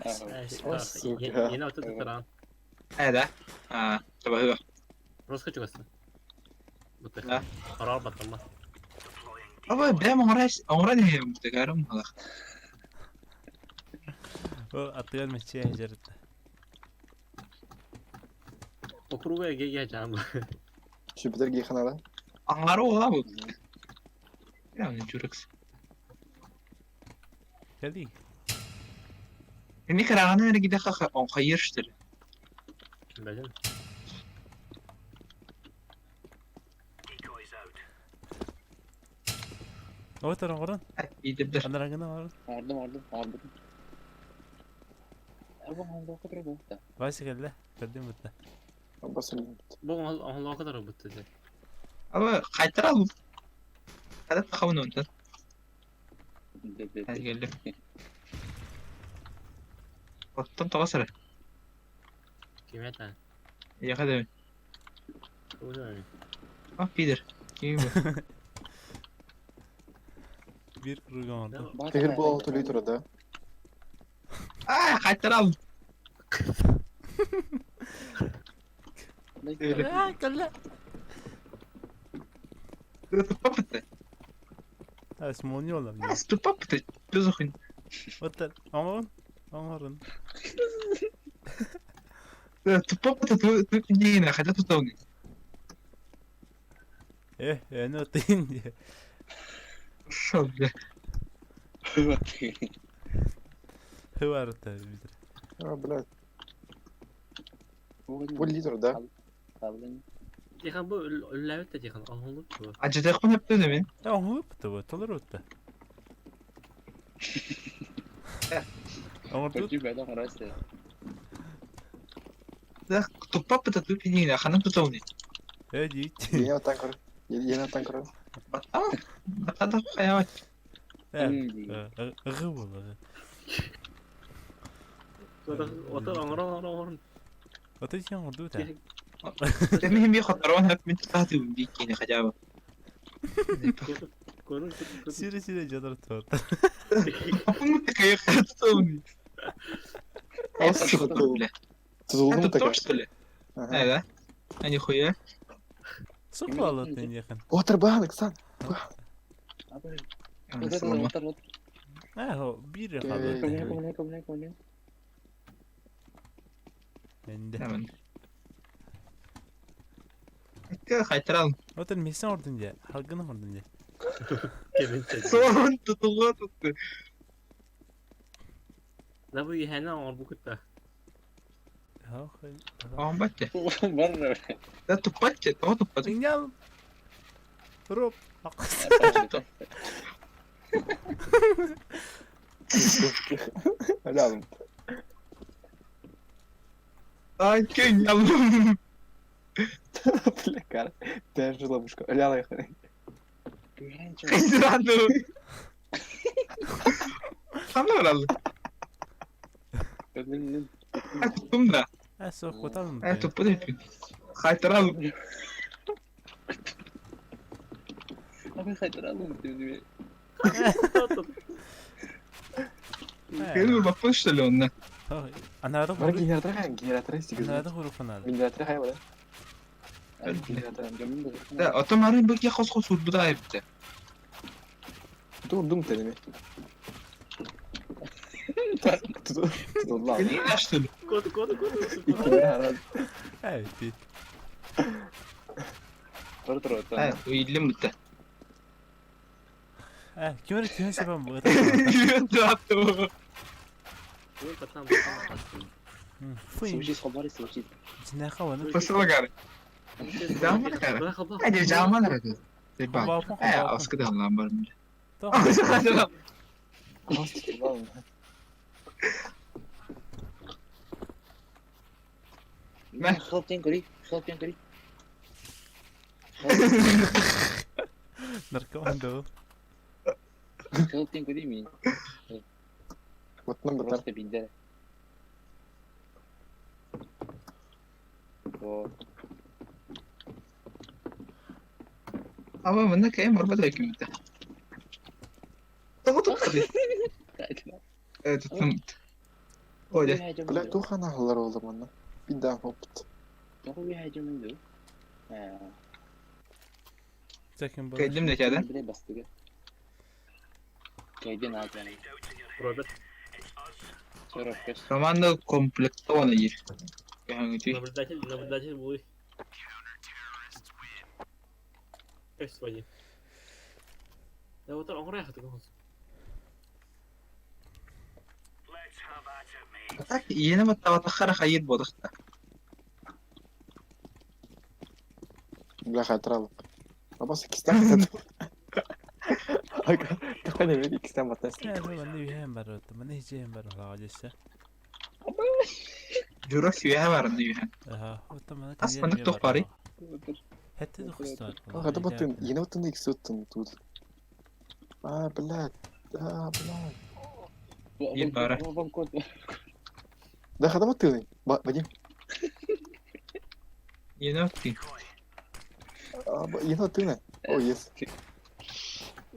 [SPEAKER 11] Yeni atı tutan.
[SPEAKER 8] Эда. А, табахы.
[SPEAKER 11] Русска чугасы. Бутыр.
[SPEAKER 8] Да.
[SPEAKER 11] Карар батама.
[SPEAKER 8] Аба бәм оңрай, оңрай не мутагарым халах.
[SPEAKER 1] О, атыгар мече жерт.
[SPEAKER 11] Округа ге жам.
[SPEAKER 9] Jüpiter гейханада.
[SPEAKER 8] Аңары ола бу. Я не журыкс.
[SPEAKER 1] Кели.
[SPEAKER 8] Эми караганы эргиде ха он хайырштыр.
[SPEAKER 11] Бәлем.
[SPEAKER 3] Decoys out.
[SPEAKER 1] О, таран горон.
[SPEAKER 8] Идебдер.
[SPEAKER 1] Анарангына горон.
[SPEAKER 5] Ордум, ордум, ордум. Абы оңдоо кытыры бу да.
[SPEAKER 1] Вася келле. Көрдүм бутта.
[SPEAKER 9] Басыл.
[SPEAKER 11] Бу оңлоо кытыры бутты.
[SPEAKER 8] Аба кайтара бу. Када тахабын онтан. Келди. Оттон тогасыр.
[SPEAKER 11] Кимета.
[SPEAKER 8] Яка дебин.
[SPEAKER 11] Уже.
[SPEAKER 8] А, пидер. Ким бу?
[SPEAKER 1] Бир круга ордум.
[SPEAKER 9] Тегер бу алты литр да.
[SPEAKER 8] А, кайтара бу.
[SPEAKER 1] А, келле.
[SPEAKER 8] Тупапыты.
[SPEAKER 1] А, смолни олам.
[SPEAKER 8] Тупапыты. Төзөхүн.
[SPEAKER 1] Оттар, оңорун. Оңорун.
[SPEAKER 8] Тупапыты ту не хада тутауны.
[SPEAKER 1] Э, эне отын.
[SPEAKER 8] Шо, бля.
[SPEAKER 1] Хыварта битер.
[SPEAKER 9] А, блядь. Бу литр да.
[SPEAKER 11] Тихан бу үлләбит та тихан оңлоо бу.
[SPEAKER 8] Ажыдакпын хәптү мен.
[SPEAKER 1] Оңлуп бу, толор утта. Оңорду.
[SPEAKER 8] Да, тупапыты ту не хана тутауны.
[SPEAKER 1] Э, дит.
[SPEAKER 9] Yeni atan karı. Yeni atan karı.
[SPEAKER 8] Бата. Бата хаяват.
[SPEAKER 1] Э, ыгы бул, ыгы.
[SPEAKER 11] Отыр оңорон оңорон.
[SPEAKER 1] Ото сен оңорду та.
[SPEAKER 8] Эми хим хатарон хәп мин тутаты биккене хотя бы.
[SPEAKER 11] Көрүн
[SPEAKER 1] Сире сире жадар тот.
[SPEAKER 8] Апым такая тутауны.
[SPEAKER 9] Сука, Тузулду
[SPEAKER 8] Это
[SPEAKER 9] такая.
[SPEAKER 8] то, что ли? Э, да? А нихуя.
[SPEAKER 1] Сука алатын якын.
[SPEAKER 9] Отыр бан, Оксан.
[SPEAKER 1] А, хо, бир калды. Менде.
[SPEAKER 8] Кайтаралым.
[SPEAKER 1] Отыр месен ордун же. Халгын ордун же.
[SPEAKER 8] Сон тутулга тутты.
[SPEAKER 11] Да бу иһэни оҥорбуккут да.
[SPEAKER 8] Оҥбат
[SPEAKER 5] Барра.
[SPEAKER 8] Да туппат тоҕо туппат?
[SPEAKER 1] Иҥнэл. Руп.
[SPEAKER 9] Алялым.
[SPEAKER 8] Ай, кенялым.
[SPEAKER 9] Бля, кара. Даже ловушка. Аляла я
[SPEAKER 8] Хайдану. Ханна бараллы? Туттум да.
[SPEAKER 1] Э, суох куталым.
[SPEAKER 8] Э, туппут эппин. Хайтарал.
[SPEAKER 5] Abi хайдаралым диэн.
[SPEAKER 8] Кэлэр баппын что ли онно?
[SPEAKER 1] Анарда
[SPEAKER 9] Бар генератор хайа, генератор истигез.
[SPEAKER 1] Анарда хуруфанал.
[SPEAKER 9] Генератор хайа бара. Генератор.
[SPEAKER 8] Да, отон арын бу ки хос хос урбуда айыпты.
[SPEAKER 9] Dur dum tenimi. Tutuldu abi.
[SPEAKER 8] Кэлин что ли?
[SPEAKER 11] Кот, кот, кот.
[SPEAKER 9] İki
[SPEAKER 1] Э, ти.
[SPEAKER 5] Бар тур
[SPEAKER 8] Э, уиллим бутта.
[SPEAKER 1] Э, кимер түһэн себен бу.
[SPEAKER 8] Туатту.
[SPEAKER 1] Фуй.
[SPEAKER 5] Сучи собары сучи.
[SPEAKER 1] Жинеха ваны.
[SPEAKER 8] Посылгар. Жаман кара. Э, жаман кара. Ба. Э, аскыда аллам бар.
[SPEAKER 5] Мә, хлоптен көрей, хлоптен көрей.
[SPEAKER 1] Наркоман да.
[SPEAKER 5] Хлоптен көрей мен.
[SPEAKER 9] Оттан бітар.
[SPEAKER 5] Просто биндер. О,
[SPEAKER 8] Аба мында кайым барбада экимите. Тоҕо туппаты? Э, туттум. Оля.
[SPEAKER 9] Бля, туха нахлар oldu bana. Bir daha hopт.
[SPEAKER 1] Сәкин бу.
[SPEAKER 8] Кайдым да кәдә.
[SPEAKER 11] Роберт.
[SPEAKER 8] Романда комплектована ир. Кәһәңгү.
[SPEAKER 11] Наблюдатель, наблюдатель буй. Господи. Да вот он райхат
[SPEAKER 8] Так, иене баттабатахара хайыр бодахта.
[SPEAKER 9] Бля, хатырал. Бабасы кистен Ага, такой не види кистен батас.
[SPEAKER 1] Э, манны үһэн бар отты. Манны хижээн бар хаажыса.
[SPEAKER 8] Жура сүйә барынды юһә.
[SPEAKER 1] Аха, отты мана.
[SPEAKER 8] Ас маннык тох бары.
[SPEAKER 1] Хәтте духстар.
[SPEAKER 9] Ага, баттын, yine баттын ikisi ottun тут. А, блядь. А, блядь.
[SPEAKER 8] Ир бара.
[SPEAKER 9] Да, хада баттын. Вадим.
[SPEAKER 8] Иене баттын.
[SPEAKER 9] А, yine баттын. О, yes.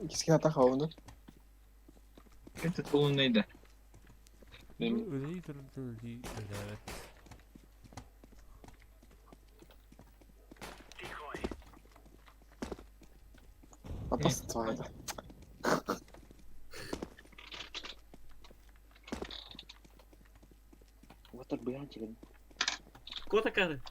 [SPEAKER 9] İkisini ата хавынды.
[SPEAKER 8] Кем тулун нейде?
[SPEAKER 1] Үлей турду evet.
[SPEAKER 9] Апас твайда.
[SPEAKER 11] Кота кары.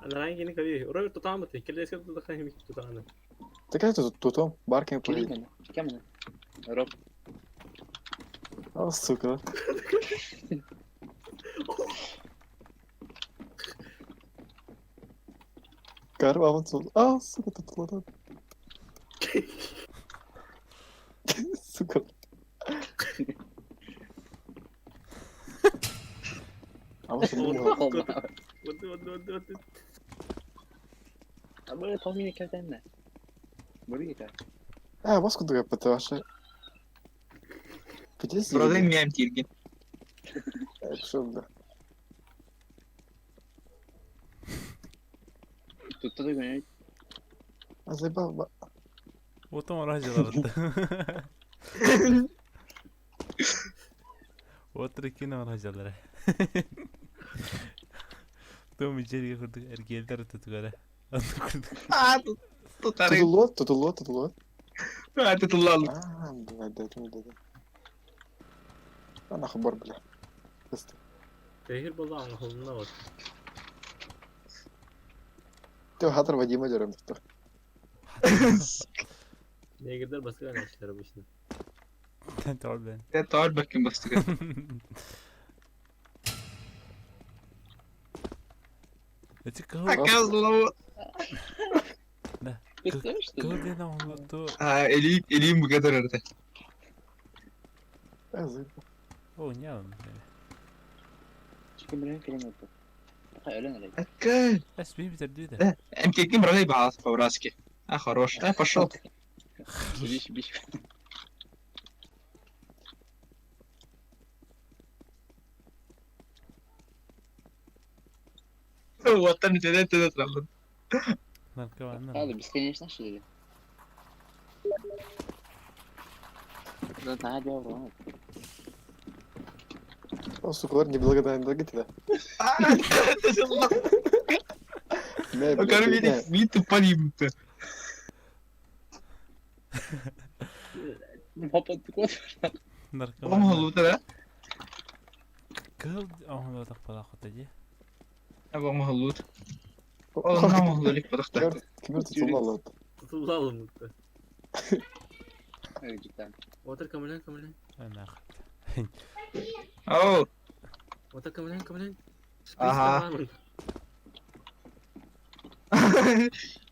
[SPEAKER 11] Анаран кини каби. Роберт тутааматы. Келеске тутахан химик тутааны.
[SPEAKER 9] Такая тут тутом, баркин плей. А, сука. Карва вон сол. А, сука, тут ладно. Сука. А вот он
[SPEAKER 11] Вот, вот, вот, вот.
[SPEAKER 9] А, вас куда потому Где
[SPEAKER 8] Бродый миям тирген.
[SPEAKER 9] Что, да. А заебал,
[SPEAKER 1] Отом аражалар. Отыр кин аражалар. Том ичерге курдук эргелдер тутугара.
[SPEAKER 8] А, тутары.
[SPEAKER 9] Тутуло, тутуло, тутуло.
[SPEAKER 8] А, тутулал.
[SPEAKER 9] А, блядь, да, да, да. А нахуй бор, бля. Просто.
[SPEAKER 11] Tehir болла аңхолуна вот.
[SPEAKER 9] Ты хатыр Вадима дөрөм туттар.
[SPEAKER 11] Негрдер баска начали обычно.
[SPEAKER 1] Тоҕо
[SPEAKER 8] Те тоор баккин бастыгы.
[SPEAKER 1] Эти кыл
[SPEAKER 8] Акал
[SPEAKER 1] Да.
[SPEAKER 5] Представляешь, что
[SPEAKER 1] Кыл
[SPEAKER 5] ли?
[SPEAKER 1] диэн оҥолоту.
[SPEAKER 8] А, элим элим бугатыр эрде.
[SPEAKER 1] О, ням.
[SPEAKER 5] Чикин билен келен өттү. Пока өлөн эле.
[SPEAKER 8] Акал.
[SPEAKER 1] Эс би битерди да.
[SPEAKER 8] МК брали балас по-братски. А, хорош. А, пошел.
[SPEAKER 5] Биш биш.
[SPEAKER 8] Ватан теден теден тралын.
[SPEAKER 1] Наркоман.
[SPEAKER 5] Hadi бесконечно что ли? Да, да, да,
[SPEAKER 9] О, сукалар неблагодарен да.
[SPEAKER 8] А,
[SPEAKER 9] Не,
[SPEAKER 8] Короче,
[SPEAKER 9] блядь,
[SPEAKER 8] ми тупо не
[SPEAKER 5] Папа, ты куда?
[SPEAKER 1] Наркоман.
[SPEAKER 8] Оңолу да.
[SPEAKER 1] Кыл оҥолотох балахота дии.
[SPEAKER 8] Оңолу. Оңолу лик падахта.
[SPEAKER 9] Кимер tutulmalı.
[SPEAKER 11] Tutuldu mutlu.
[SPEAKER 5] Cidden.
[SPEAKER 11] Water come in, come in.
[SPEAKER 1] Анах.
[SPEAKER 8] Оу.
[SPEAKER 11] Water come in, come in.
[SPEAKER 8] Ага.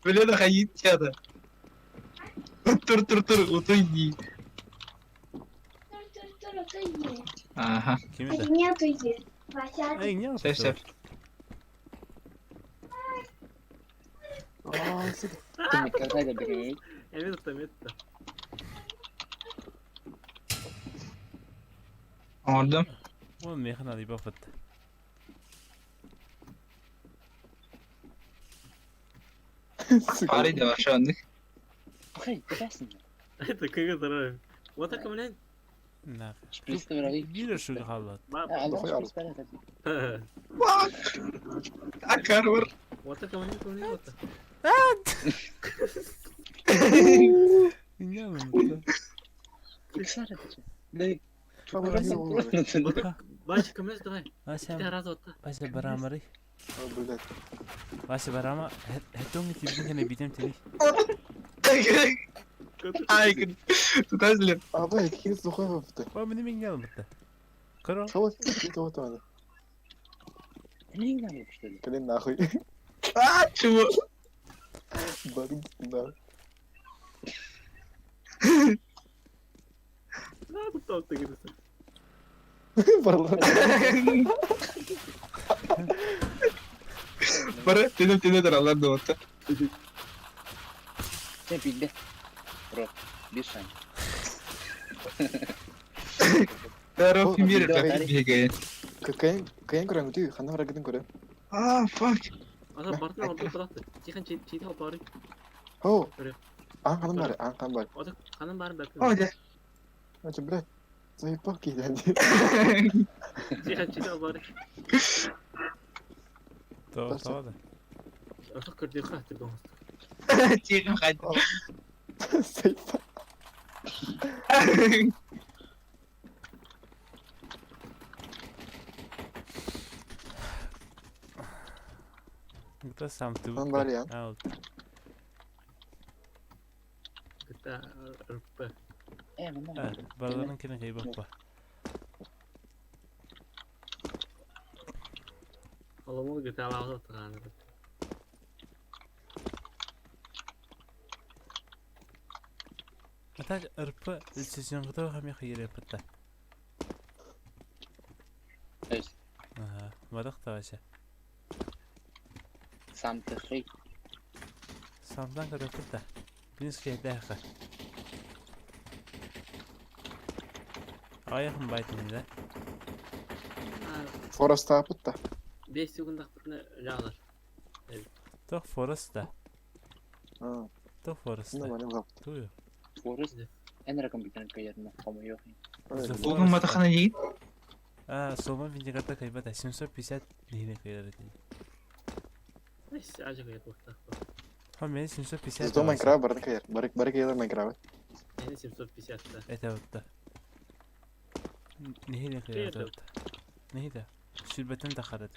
[SPEAKER 8] Блин, хаит чада. Тур тур тур, утуйди. Ага.
[SPEAKER 1] Ким это? Эй, не
[SPEAKER 8] Сеп сеп.
[SPEAKER 5] Кайда бери?
[SPEAKER 11] Evet tuttum, evet tuttum.
[SPEAKER 8] Ордым.
[SPEAKER 1] Он механа ди бафат.
[SPEAKER 8] Пари да вашаннык.
[SPEAKER 5] Хай, кудасың?
[SPEAKER 11] Это как это? Water come in.
[SPEAKER 1] На.
[SPEAKER 5] Шприцті бір
[SPEAKER 1] Бире шу халат.
[SPEAKER 8] Акарвар.
[SPEAKER 11] Water come in, come in, water. Вася, come in, давай.
[SPEAKER 1] Вася.
[SPEAKER 11] Ты раз вот.
[SPEAKER 1] Вася барамары.
[SPEAKER 9] Блядь.
[SPEAKER 1] Вася барама. Хэтонги тибин битем тили.
[SPEAKER 8] Ай, туда зле.
[SPEAKER 9] А, блядь, какие сухой выпты.
[SPEAKER 1] О, мне меня лбта. Коро.
[SPEAKER 9] Что это вот он? Блин, нахуй.
[SPEAKER 8] А, чего?
[SPEAKER 9] Блин, да.
[SPEAKER 11] А, тут топ ты говоришь.
[SPEAKER 8] Бара, теден теден таралар да отта.
[SPEAKER 5] Sen bildi. Bro, bir saniye.
[SPEAKER 8] Таро фимир бегает.
[SPEAKER 9] Кайын кайын көрөм түй, ханна барагытын көрөм.
[SPEAKER 8] А, fuck.
[SPEAKER 11] Ана бартын алып братты. Тихан чейт алып бары.
[SPEAKER 9] О. Ан ханым бар, ан ханым бар.
[SPEAKER 11] Ода ханым бар бәп.
[SPEAKER 8] О, да.
[SPEAKER 9] Ачы, блядь. Заебал кийләнде.
[SPEAKER 11] Тихан чейт алып бары.
[SPEAKER 1] То, то да.
[SPEAKER 11] Артық көрді хат деп
[SPEAKER 8] Тихо, хат.
[SPEAKER 9] Заебал.
[SPEAKER 1] Кто сам ты?
[SPEAKER 9] Он вариант.
[SPEAKER 1] А,
[SPEAKER 11] Кыта РП.
[SPEAKER 1] Балаларын кene кайбак ба.
[SPEAKER 11] Аламол гыта алабыз отырган.
[SPEAKER 1] Ата РП сезон гыта хами хайыр пытта. Ага, бадак та вася.
[SPEAKER 5] Сам ты хей.
[SPEAKER 1] Самдан көрө пытта. Бинске даха. Аяхын байтын да.
[SPEAKER 9] Форест тапытта.
[SPEAKER 11] 5 секунд ақтырны лялар.
[SPEAKER 1] Тох Форест да. Тох Форест.
[SPEAKER 9] Ну, маны булап.
[SPEAKER 1] Тую.
[SPEAKER 5] Форест. En rakam bir tane kayarına kamu yok.
[SPEAKER 8] Улгын матахана дейін?
[SPEAKER 1] А, Солман винеграта кайбата 750 нихине кайрат.
[SPEAKER 11] Neyse acı kayıp orta.
[SPEAKER 1] Ха, мен 750.
[SPEAKER 9] Зато Майнкрафт барды кайыр. Бары бары кайыр Майнкрафт.
[SPEAKER 11] Yani 750 да.
[SPEAKER 1] Это вот да. Нихине кайрат. Нихиде. Сүлбетен тахарат.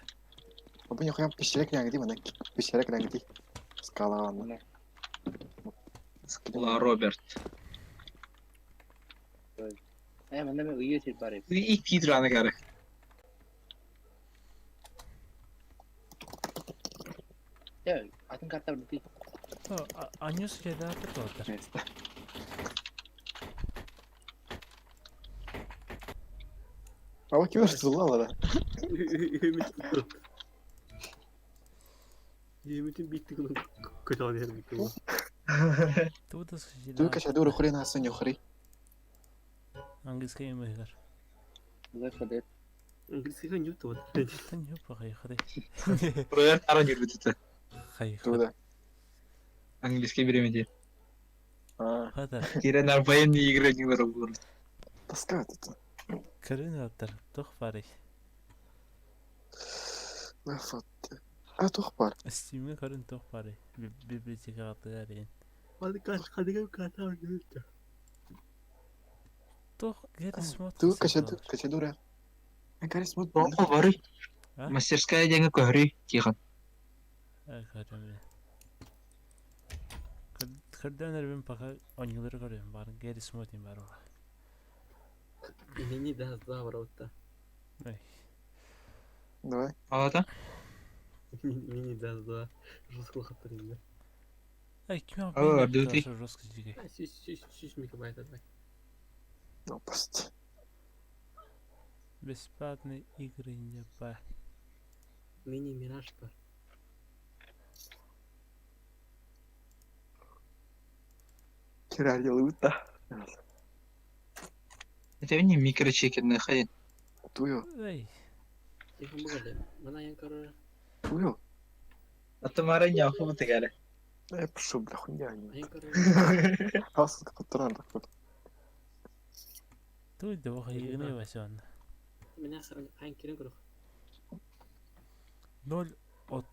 [SPEAKER 9] Бу нихуя пещерек нәгди мана. Пещерек нәгди. Скала.
[SPEAKER 8] Ла Роберт.
[SPEAKER 5] Э, манна мен ыйы сир бар.
[SPEAKER 8] Икки траны кары.
[SPEAKER 5] Я, атын карта бар.
[SPEAKER 1] Анюс кеда tutuldu.
[SPEAKER 9] Место. А вот кем зулала да.
[SPEAKER 11] Yemetin bitti kılın. Kötü alıyor bitti bu.
[SPEAKER 1] Тууда
[SPEAKER 9] Ту кашадуру хрена асыню хри.
[SPEAKER 1] Английский мыгар.
[SPEAKER 5] Заходит.
[SPEAKER 11] Английский не то.
[SPEAKER 1] Тан юп хай хри.
[SPEAKER 8] Роберт ара жүрбүтүтө.
[SPEAKER 1] Хай.
[SPEAKER 9] Туда.
[SPEAKER 8] Английский беремеди.
[SPEAKER 9] А,
[SPEAKER 1] Хата.
[SPEAKER 8] Кирен военные игры не вырубил.
[SPEAKER 9] таскает это.
[SPEAKER 1] Көрүн аттар. Тох бары.
[SPEAKER 9] Лефот. А тух бар.
[SPEAKER 1] Стимге көрүн тох бары. Библиотека аттыгар.
[SPEAKER 11] Hadi kaç, hadi kaç, hadi kaç.
[SPEAKER 1] Тох герис мот.
[SPEAKER 9] Ту кашаду кашадура. Карис мут.
[SPEAKER 8] Око бары.
[SPEAKER 1] А?
[SPEAKER 8] Мастерская деген көрү тихан.
[SPEAKER 1] Көрөм. Көрдөн эрбин пока онюлары көрөм бар. Герис мот бар ола.
[SPEAKER 11] Мини да завротта.
[SPEAKER 1] Эй.
[SPEAKER 9] Давай.
[SPEAKER 8] Алата.
[SPEAKER 11] Мини да за. Жестко хатырында.
[SPEAKER 1] Ай, ким
[SPEAKER 8] Aa, duty.
[SPEAKER 1] Жестко жиге.
[SPEAKER 11] 3 мегабайт так.
[SPEAKER 9] Ну, пусть.
[SPEAKER 1] Бесплатные игры не по.
[SPEAKER 11] Мини Мираж бар.
[SPEAKER 9] Кирали лута.
[SPEAKER 8] Это не микрочекерный ходит.
[SPEAKER 9] Тую.
[SPEAKER 1] Эй.
[SPEAKER 11] Тихо бугады. Мына ян корора.
[SPEAKER 9] Тую.
[SPEAKER 8] А то мара не охота гара.
[SPEAKER 9] Я пишу, бля, хуйня.
[SPEAKER 11] Ян корора.
[SPEAKER 9] Хас которан так вот.
[SPEAKER 1] Туй да хай васен.
[SPEAKER 11] Меня хан кирен көрөх.
[SPEAKER 1] 0 от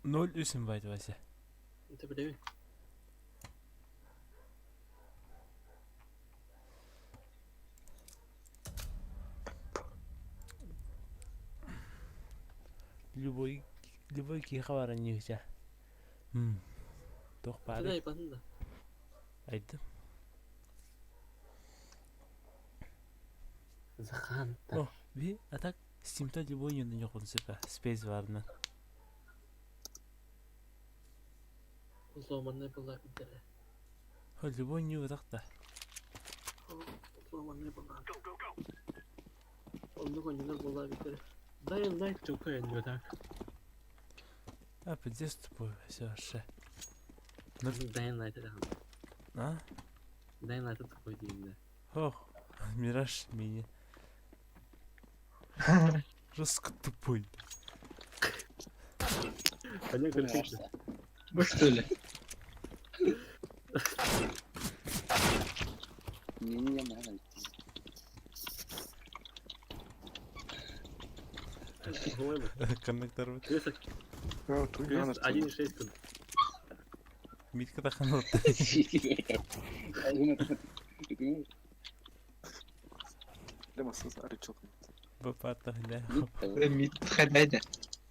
[SPEAKER 1] 0 үсүн байт вася.
[SPEAKER 11] Это билеби.
[SPEAKER 1] Любой любой киха бар нюся. Тох
[SPEAKER 11] Туда
[SPEAKER 1] бары.
[SPEAKER 11] и банда.
[SPEAKER 1] Айтым.
[SPEAKER 11] Захан.
[SPEAKER 1] О, би а так Steam'de любой юнын yok onun sefer. Space varını.
[SPEAKER 11] Взломанный была битере.
[SPEAKER 1] Хо любой ню так та.
[SPEAKER 11] Взломанный была. Онны конюнар была битере. Дай лайк чока не так.
[SPEAKER 1] А пиздец тупой все вообще.
[SPEAKER 11] Дай лайк это.
[SPEAKER 1] А?
[SPEAKER 11] Дай лайк это такой день, да.
[SPEAKER 1] Ох, Мираж мини. Жестко тупой.
[SPEAKER 11] Понятно,
[SPEAKER 8] Вы что ли?
[SPEAKER 5] Не, не, не,
[SPEAKER 1] Коннектор.
[SPEAKER 9] Тую.
[SPEAKER 11] 1.6
[SPEAKER 1] Митка таханот.
[SPEAKER 9] Лема сыз арычок.
[SPEAKER 1] Бапата да.
[SPEAKER 8] Мит ходайда.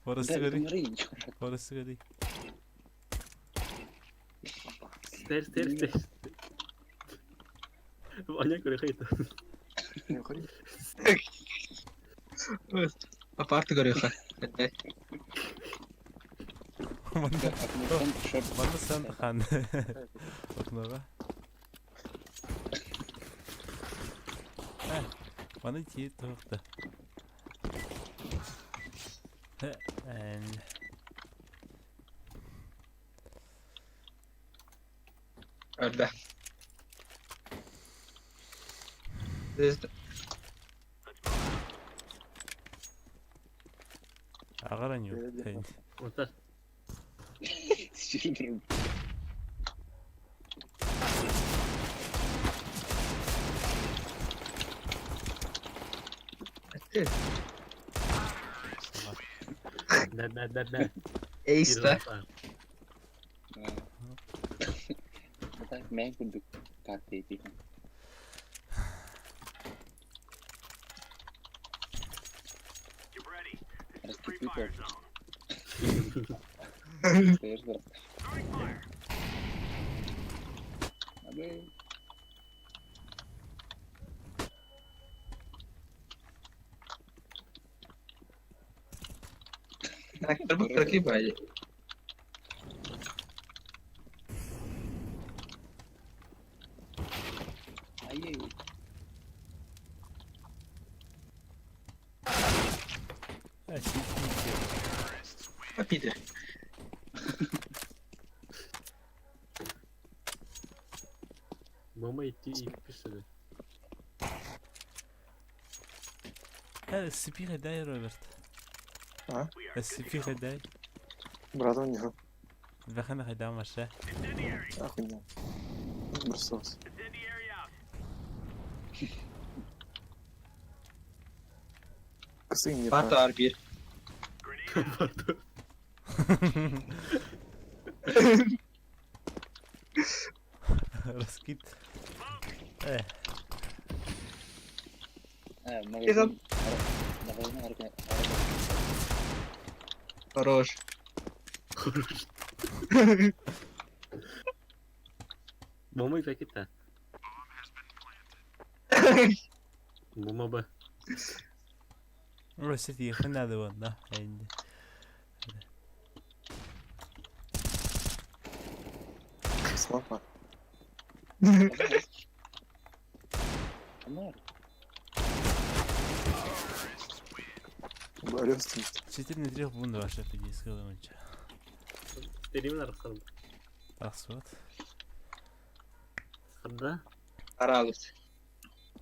[SPEAKER 1] Орысы гори. Орысы гори.
[SPEAKER 11] Стер, стер, стер. Аня көрө хайта.
[SPEAKER 9] Хри.
[SPEAKER 8] Апарты көрү
[SPEAKER 1] Манда сан хан. Окнога. Маны ти тоқты. And
[SPEAKER 8] Орда.
[SPEAKER 1] Агара ню.
[SPEAKER 11] Вот Да, да, да, да.
[SPEAKER 8] Эйста.
[SPEAKER 5] Мен күндүк карта этейин. Б.
[SPEAKER 8] Трактор прокипали.
[SPEAKER 5] Ай-яй.
[SPEAKER 8] Попиди.
[SPEAKER 11] Мама идти и писали.
[SPEAKER 1] SCP хедай, Роберт.
[SPEAKER 9] А?
[SPEAKER 1] SCP хедай.
[SPEAKER 9] Братан, не.
[SPEAKER 1] Бэхэна хедай маша.
[SPEAKER 9] Охуенно. Бросался. Кысы не
[SPEAKER 8] Бата арбир.
[SPEAKER 1] Раскид.
[SPEAKER 5] Магазин. Магазин арка.
[SPEAKER 8] Хорош.
[SPEAKER 11] Хорош. Мама и так Мама Б.
[SPEAKER 1] Россия ханады вон, да.
[SPEAKER 9] Слава.
[SPEAKER 1] Четыре трех бунда ваша пидейского моча.
[SPEAKER 11] Теримин арқсан.
[SPEAKER 1] Ахсуат.
[SPEAKER 11] Да?
[SPEAKER 8] Аралыс.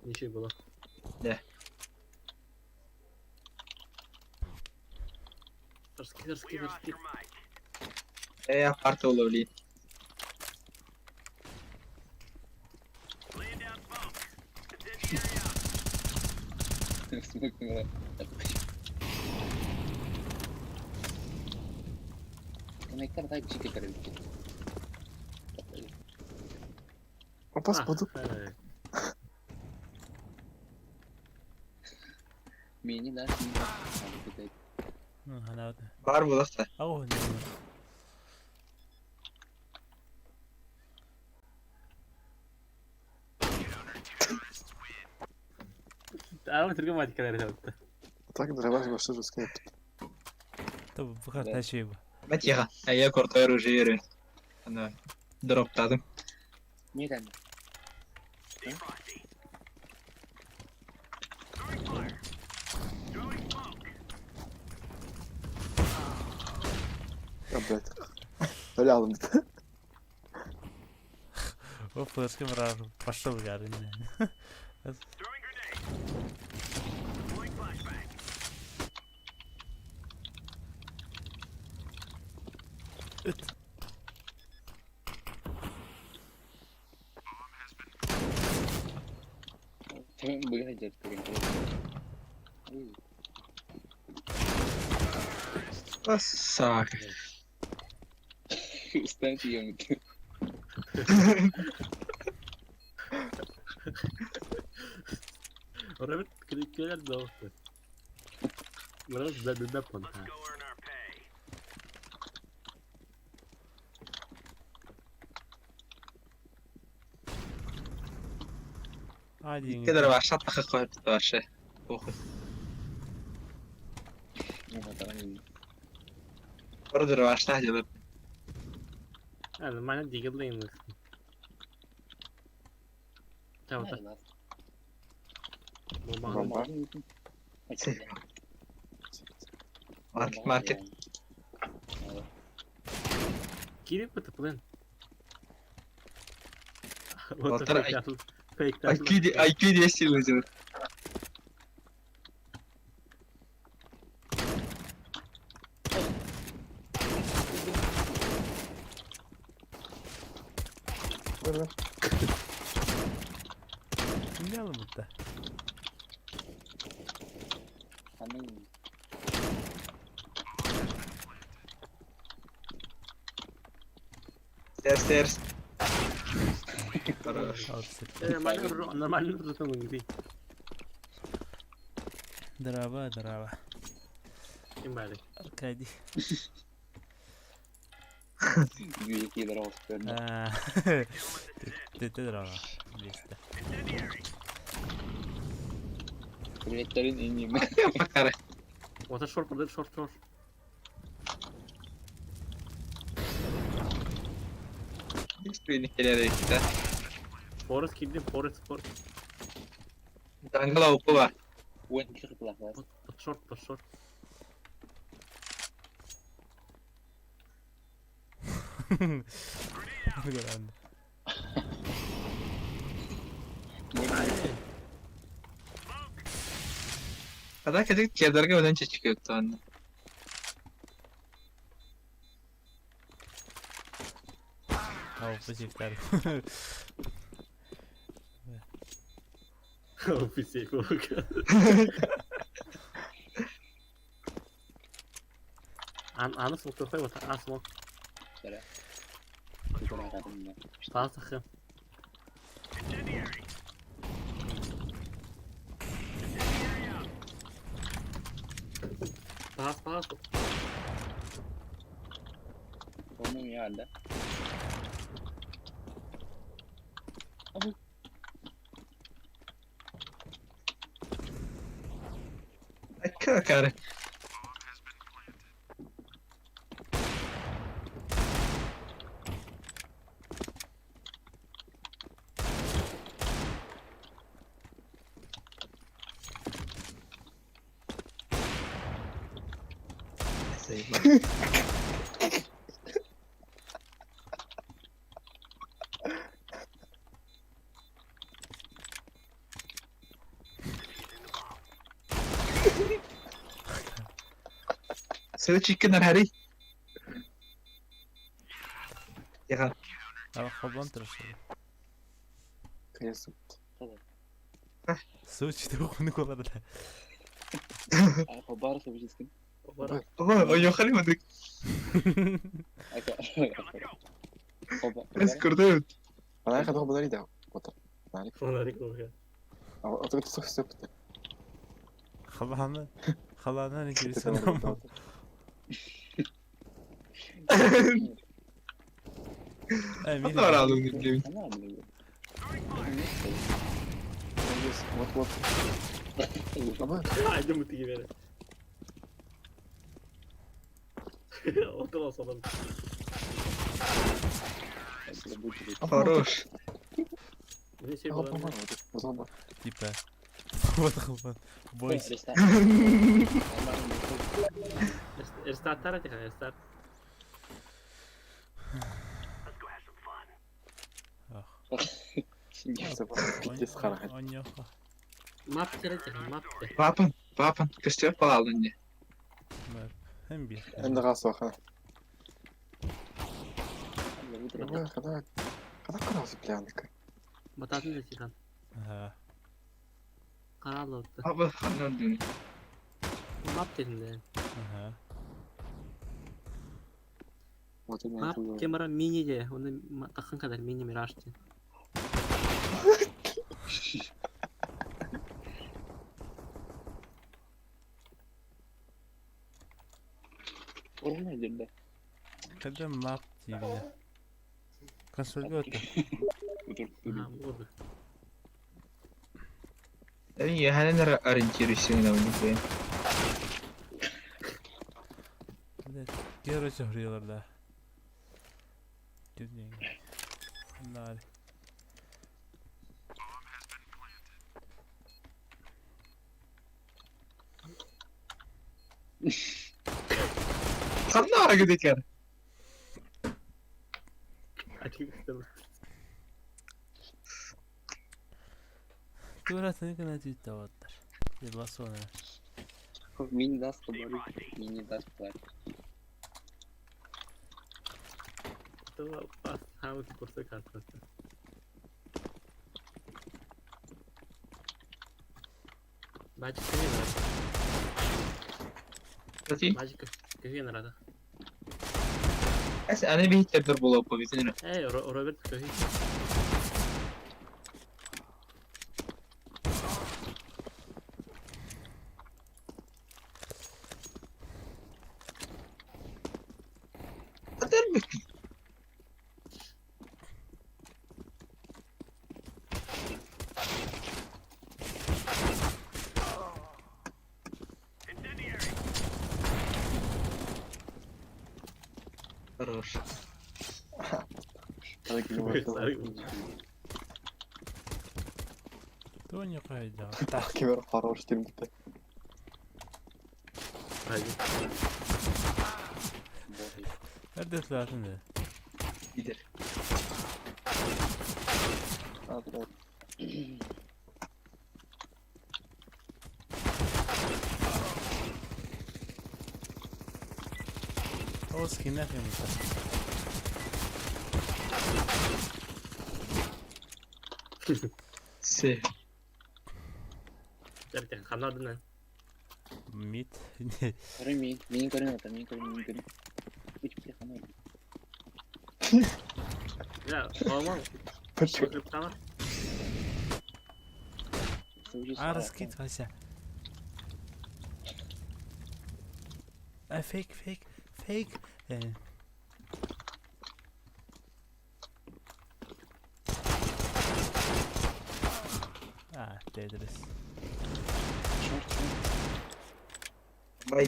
[SPEAKER 11] Ничего было.
[SPEAKER 8] Да.
[SPEAKER 11] Раски, раски, раски.
[SPEAKER 8] Парта уловли.
[SPEAKER 5] Коннектор так чики короче.
[SPEAKER 9] Опас буду.
[SPEAKER 5] Мини, да, мини.
[SPEAKER 1] Ну, она вот.
[SPEAKER 8] Бар булахта.
[SPEAKER 1] Ау, не.
[SPEAKER 11] Ама түргө мать калар жатты.
[SPEAKER 9] Так дробаш башы русский.
[SPEAKER 1] Тобу бухар ташыйбы.
[SPEAKER 8] Матиха. А я крутой оружие. Ана дроптадым.
[SPEAKER 5] Не там.
[SPEAKER 9] А, блядь. Öyle aldım bir de.
[SPEAKER 1] О, флешка мрар пошел гарын.
[SPEAKER 5] Tamam bugün acayip
[SPEAKER 8] Сак.
[SPEAKER 5] Станьте емді.
[SPEAKER 11] Роберт келер да oldu. Biraz da da pon.
[SPEAKER 1] Hadi.
[SPEAKER 8] Кедр ваша тахы коюп вообще. Похуй. Ордер ваша делает.
[SPEAKER 11] Yani mana diggle'layım. Tamam tamam. Bomba.
[SPEAKER 9] Bomba.
[SPEAKER 8] Маркет, маркет.
[SPEAKER 11] Кирип это план.
[SPEAKER 8] Батыр, IQ, IQ 200 өзү.
[SPEAKER 9] Ver ver.
[SPEAKER 1] Ne alım mutta?
[SPEAKER 8] Stairs, stairs. Хорош.
[SPEAKER 11] Нормально, нормально тут
[SPEAKER 1] Дрова, дрова.
[SPEAKER 11] Ким бары?
[SPEAKER 1] Аркадий.
[SPEAKER 5] Büyük olsun.
[SPEAKER 1] Tete дрова. Биэстэ.
[SPEAKER 5] Milletlerin en iyi.
[SPEAKER 8] Bakara.
[SPEAKER 11] Water short brother, short short.
[SPEAKER 8] Hiçbirini işte.
[SPEAKER 11] Forest киирдим, Forest, Forest.
[SPEAKER 8] Jungle AWP var.
[SPEAKER 5] 12 kırklar.
[SPEAKER 11] Под short, под short.
[SPEAKER 1] Көрөн.
[SPEAKER 8] Kadar kedik чердерге өлөн чечик өттү анда.
[SPEAKER 1] AWP сифтер.
[SPEAKER 11] Офисей кулака. Ан аны смок қой вот, а смок. Таас Таас, таас.
[SPEAKER 5] Onun yerinde.
[SPEAKER 8] Kakara. Switch икки хари. Яга.
[SPEAKER 1] Холбон тұршы.
[SPEAKER 9] Конечно.
[SPEAKER 1] Switch деп оқыны олар да.
[SPEAKER 5] Барысы бежисkin.
[SPEAKER 8] Ой, мадык. Эс көрдүм.
[SPEAKER 9] Ана хадо бодари да. Вот.
[SPEAKER 11] Фонарик кулака.
[SPEAKER 9] А то это все
[SPEAKER 1] Халаны. Халаны не келесің.
[SPEAKER 8] Анда бар алдым деп.
[SPEAKER 9] Вот вот.
[SPEAKER 11] Айдым тиги бере. Отура салам.
[SPEAKER 8] Хорош.
[SPEAKER 1] Типа. Вот холбон. Бойс.
[SPEAKER 11] Рестарт тихо, рестарт.
[SPEAKER 9] Пиздец харахат.
[SPEAKER 1] Оньоха.
[SPEAKER 11] Мап тихо, мап.
[SPEAKER 8] Вапын, вапын. Көстөп балалдым не.
[SPEAKER 1] Hem bir.
[SPEAKER 9] Энди гасоха. Когда когда красы пьянка.
[SPEAKER 11] Бататын да тихан.
[SPEAKER 1] Ага.
[SPEAKER 11] Каралы отты.
[SPEAKER 8] Абы хандан
[SPEAKER 11] Мап дедим
[SPEAKER 1] Ага.
[SPEAKER 11] Мап кемара мини де, оны тақын кадар мини мираж де.
[SPEAKER 5] Orma edildi.
[SPEAKER 1] Когда мап дейбіне. Консольге өтті.
[SPEAKER 11] Ага, болды.
[SPEAKER 8] Я ориентируюсь на них.
[SPEAKER 1] Короче, хрилар да. Нар.
[SPEAKER 8] Ханна ара гидекер.
[SPEAKER 1] Тура тыныгына түйті оттар. Ебасона.
[SPEAKER 5] Мини даст поборю. Мини даст плат.
[SPEAKER 11] Хамы курсы картасы. Бачик кege нарада. Бачик кege нарада.
[SPEAKER 8] Эс аны бит тердер болоп битин.
[SPEAKER 11] Эй, Роберт кege.
[SPEAKER 8] Адар бит. Хорош.
[SPEAKER 1] Тоня қайда?
[SPEAKER 9] Так, кемер хорош деймін.
[SPEAKER 1] Nerede lazım dedi.
[SPEAKER 8] Gider.
[SPEAKER 1] O skinler yumurta.
[SPEAKER 8] Се.
[SPEAKER 11] Derken kanadını.
[SPEAKER 1] Mid.
[SPEAKER 5] Көрүн мин, мин көрүн ата, мин көрүн, мин көрүн. Үч бile канат.
[SPEAKER 11] Ya olmaz.
[SPEAKER 9] Почему?
[SPEAKER 11] Tamam.
[SPEAKER 1] А, раскид, Вася. А, фейк, фейк, фейк. А, Тетрис.
[SPEAKER 8] Бай.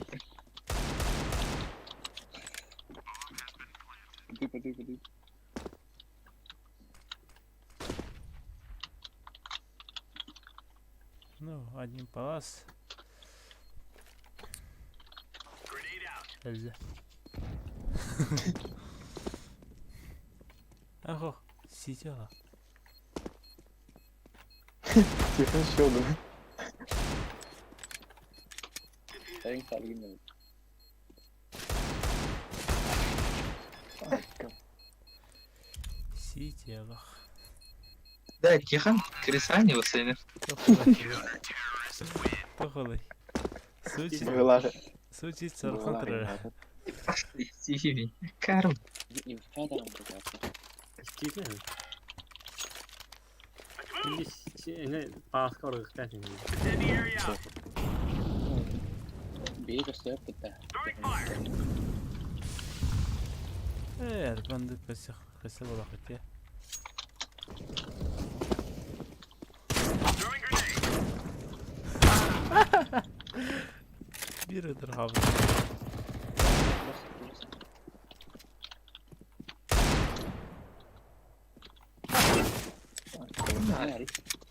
[SPEAKER 5] Иди, иди, иди.
[SPEAKER 1] Ну, один палас. Эльза. Ах, сидела.
[SPEAKER 9] Тихо, еще да.
[SPEAKER 5] Сарың саргын.
[SPEAKER 1] Сидела.
[SPEAKER 8] Да, Тихон, крыса не высыны.
[SPEAKER 1] Тохолой. Сучить.
[SPEAKER 9] Была.
[SPEAKER 1] Сучить сархан.
[SPEAKER 8] Тихий. Карл. Бандык көсөх көсө болақ өте. Bir ödür хабы.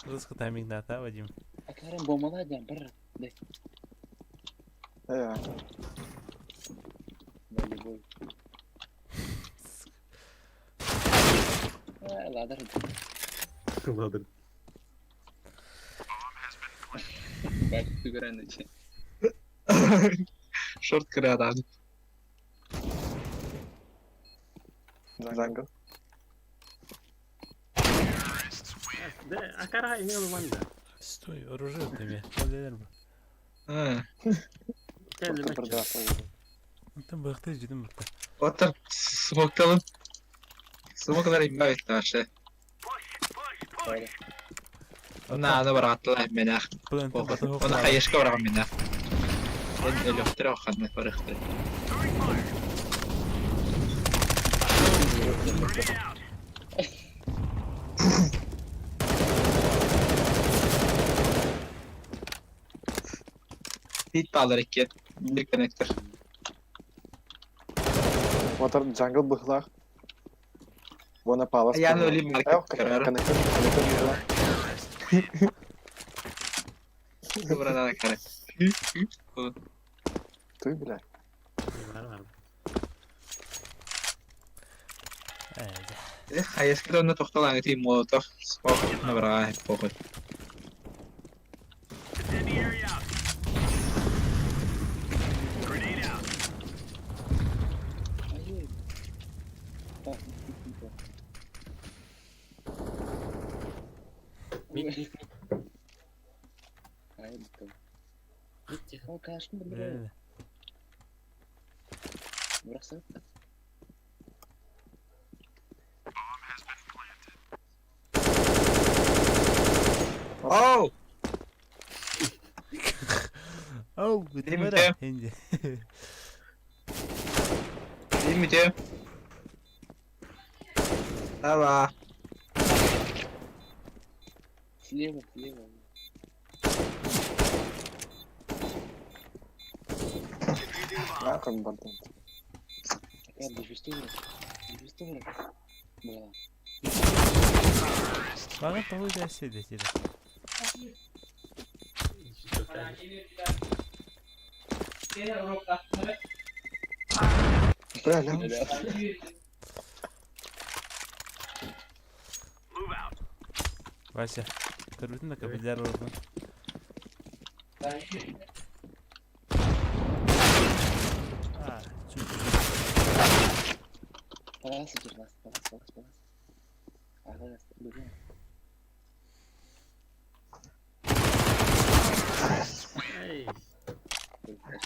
[SPEAKER 8] Русский тайминг да, Вадим?
[SPEAKER 5] Акарым бомбала дям бір. Дай.
[SPEAKER 9] Э,
[SPEAKER 5] Бой, бой. Ладер.
[SPEAKER 11] Ладер.
[SPEAKER 5] Бак түгәрән
[SPEAKER 8] Шорт кырадан.
[SPEAKER 9] Джангл.
[SPEAKER 11] De akara ingen olmanda.
[SPEAKER 1] Стой, оружие тебе. Ол бу.
[SPEAKER 8] А.
[SPEAKER 1] Онтон быхты жидим бутта.
[SPEAKER 8] Отыр смокталым. Смоклар имбавит вообще. Она аны бараттылар менах. Она хаешка барган менах. Эн электр оханны барыкты. Bit bağlar iki. Bir connector.
[SPEAKER 9] Отыр джангл быхлах. Вона палас.
[SPEAKER 8] Я өлі маркет карар.
[SPEAKER 9] Коннектор, коннектор
[SPEAKER 8] Buradan карар.
[SPEAKER 9] Ты, бля.
[SPEAKER 8] Хаешка онно тохтолаҥы тиим молотов смок набраа похуй.
[SPEAKER 11] Mid mid.
[SPEAKER 5] О, конечно, бля. Burası.
[SPEAKER 8] Оу!
[SPEAKER 1] Оу,
[SPEAKER 8] Димите.
[SPEAKER 1] Инди.
[SPEAKER 8] Димите. Давай.
[SPEAKER 5] Слева, слева.
[SPEAKER 9] Нахуй, бардон.
[SPEAKER 1] Баҕар тоҕо үтээсси дэтирэ.
[SPEAKER 9] Бля,
[SPEAKER 1] Вася, көрбүтүн да капитар олорбун. А, чуть.
[SPEAKER 11] Эй,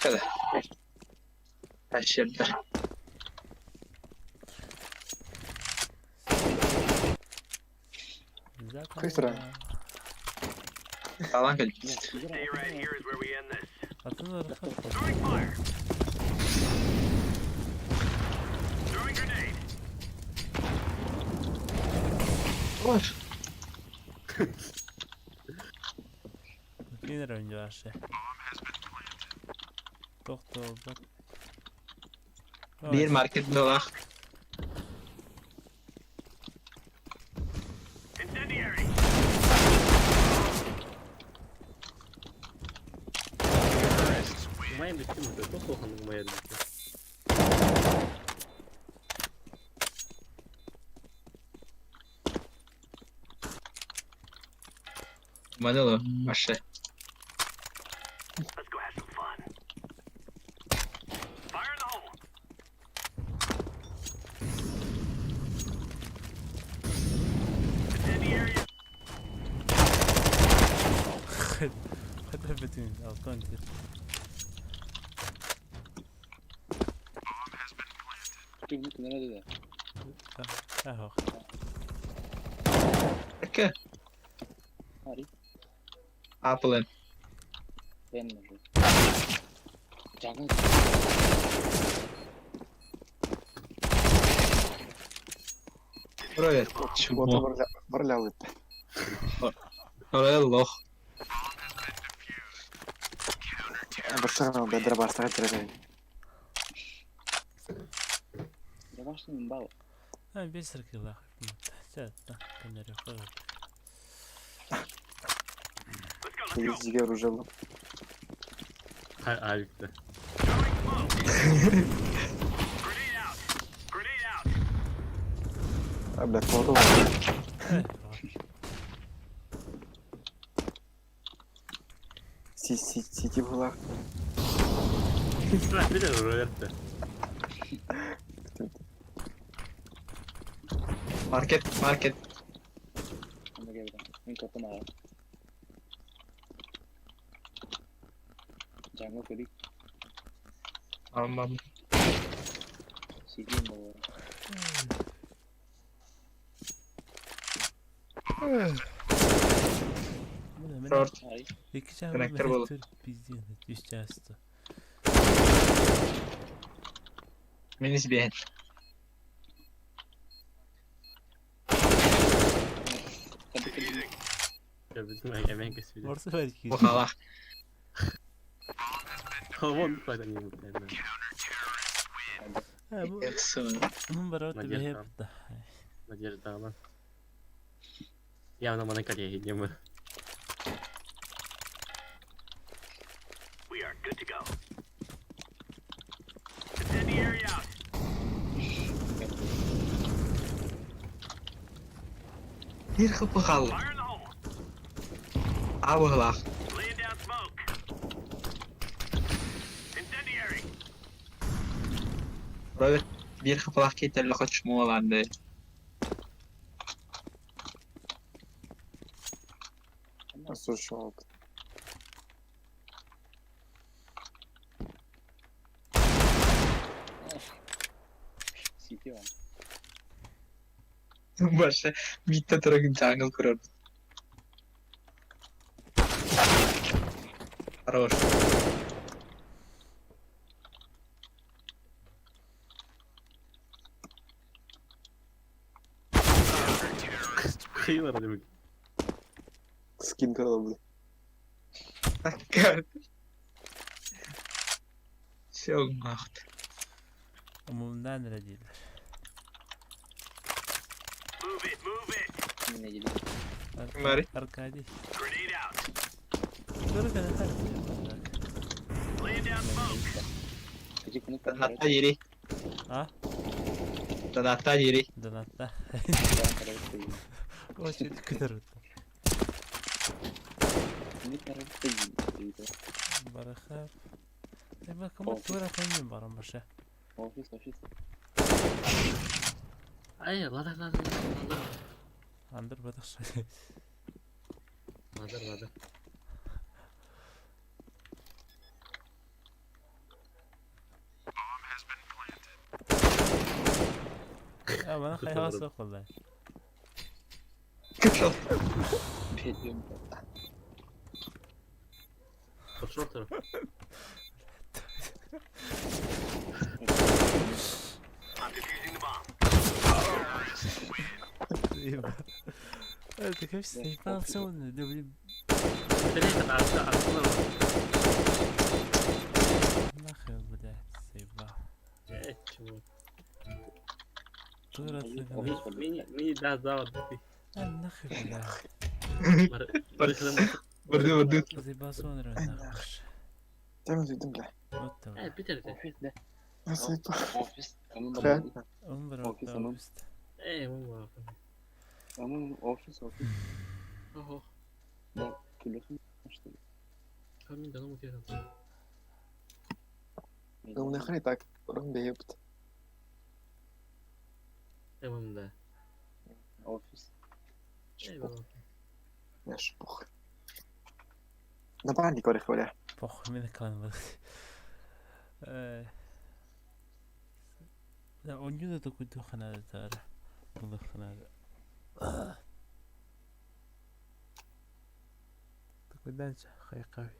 [SPEAKER 8] Kada. Тащердер.
[SPEAKER 9] Кыстыра.
[SPEAKER 8] Талан кэлбит.
[SPEAKER 3] Stay right here is where we end this.
[SPEAKER 1] Атын ырыхат.
[SPEAKER 3] Throwing fire. Throwing grenade.
[SPEAKER 8] Ой,
[SPEAKER 1] Кинер önce Тохтоо бат.
[SPEAKER 8] Биир маркет буолах.
[SPEAKER 3] Incendiary.
[SPEAKER 11] Умайым бүттүм уже, тоқ улаханнык умайар бүттү.
[SPEAKER 8] Манылы машы.
[SPEAKER 3] Let's go have some fun. Fire in the hole. Incendiary.
[SPEAKER 1] Хата бүтүн алтан тир. Ахох.
[SPEAKER 8] Эке. Апылын. Орой чмо.
[SPEAKER 9] Барля ыытта.
[SPEAKER 8] Орой лох.
[SPEAKER 9] Барсаҕа бэдэр барсаҕа тирэтэ.
[SPEAKER 1] А бес рыкылах. Сәт, көннәр юк.
[SPEAKER 3] Let's go, let's go.
[SPEAKER 9] Сиге оружие булып.
[SPEAKER 11] Авикті.
[SPEAKER 3] Throwing smoke. Grenade out. Grenade out.
[SPEAKER 9] А, бля, кого Сити была.
[SPEAKER 11] Бир ролетті.
[SPEAKER 8] Маркет, маркет. Амам. Шорт.
[SPEAKER 1] Iki çağ
[SPEAKER 8] Traktör bolu.
[SPEAKER 1] Bizden üç çağ.
[SPEAKER 8] Минис биэн.
[SPEAKER 11] Бүтүн эмен кесип.
[SPEAKER 1] Орсы бар iki.
[SPEAKER 8] Бухалах.
[SPEAKER 11] Вон пайда не будет.
[SPEAKER 1] Ha bu
[SPEAKER 8] Яхсы.
[SPEAKER 1] bunun var orada bir
[SPEAKER 11] Надежда.
[SPEAKER 1] hep da.
[SPEAKER 11] Надежда ана. Явно мана коллеги не мы.
[SPEAKER 3] We are good to go. Incendiary out.
[SPEAKER 8] Биир хапыхал.
[SPEAKER 3] Fire in the hole.
[SPEAKER 8] Абыглах.
[SPEAKER 3] Laying down smoke. Incendiary.
[SPEAKER 8] Роберт биир хапылах кейтелле хочмуоланды.
[SPEAKER 9] Слушал.
[SPEAKER 8] Башы битте турагын жаңыл көрөр. Хорош.
[SPEAKER 11] Хейлер демек.
[SPEAKER 9] Скин көрді, бля.
[SPEAKER 8] Все, махт.
[SPEAKER 1] Омуннаан эрэ дииллэр.
[SPEAKER 3] Move it, move it.
[SPEAKER 5] Мин эдилим.
[SPEAKER 8] Бары.
[SPEAKER 1] Аркадий.
[SPEAKER 3] Grenade out.
[SPEAKER 1] Көрө кэлэ
[SPEAKER 3] Laying down smoke.
[SPEAKER 5] Кыжык мını
[SPEAKER 8] Донатта дири.
[SPEAKER 1] А?
[SPEAKER 8] Донатта дири.
[SPEAKER 1] Донатта. Очень көтөр. Бараха. Эбэ кому тура тэннин баран баша.
[SPEAKER 5] Офис, офис.
[SPEAKER 11] Ай, ладар, ладар, ладар.
[SPEAKER 1] Андыр батах.
[SPEAKER 11] Ладар, ладар.
[SPEAKER 1] А бана хайа суох болла.
[SPEAKER 5] Петим.
[SPEAKER 11] Пошел второй.
[SPEAKER 3] I'm defusing the bomb.
[SPEAKER 1] Это как заебался он, да блин. Нахуй, блядь, заебал.
[SPEAKER 11] Чего?
[SPEAKER 1] Тура ты.
[SPEAKER 11] Мини да, да, ты.
[SPEAKER 1] А нахуй, блядь.
[SPEAKER 8] Барды барды.
[SPEAKER 1] Заебался он, нахуй.
[SPEAKER 9] Тем же бля.
[SPEAKER 1] Вот там.
[SPEAKER 11] Э, Питер, ты.
[SPEAKER 5] Офис, да.
[SPEAKER 9] Заебал.
[SPEAKER 5] Офис.
[SPEAKER 9] Реально.
[SPEAKER 1] Он брал,
[SPEAKER 5] Офис,
[SPEAKER 1] да,
[SPEAKER 5] оно.
[SPEAKER 1] офис.
[SPEAKER 11] Э, мы
[SPEAKER 5] Офис, офис.
[SPEAKER 11] Ого.
[SPEAKER 5] Да, телефон, что ли?
[SPEAKER 11] Камин да ну тебе.
[SPEAKER 9] Ну нахрен так, ром бейпт.
[SPEAKER 11] Эм да.
[SPEAKER 5] Офис.
[SPEAKER 9] Я шпух. Напарник орых, бля.
[SPEAKER 1] Похуй, мен калан Э. Да, он не такой духана тара. Духана. Такой дальше, хайкави.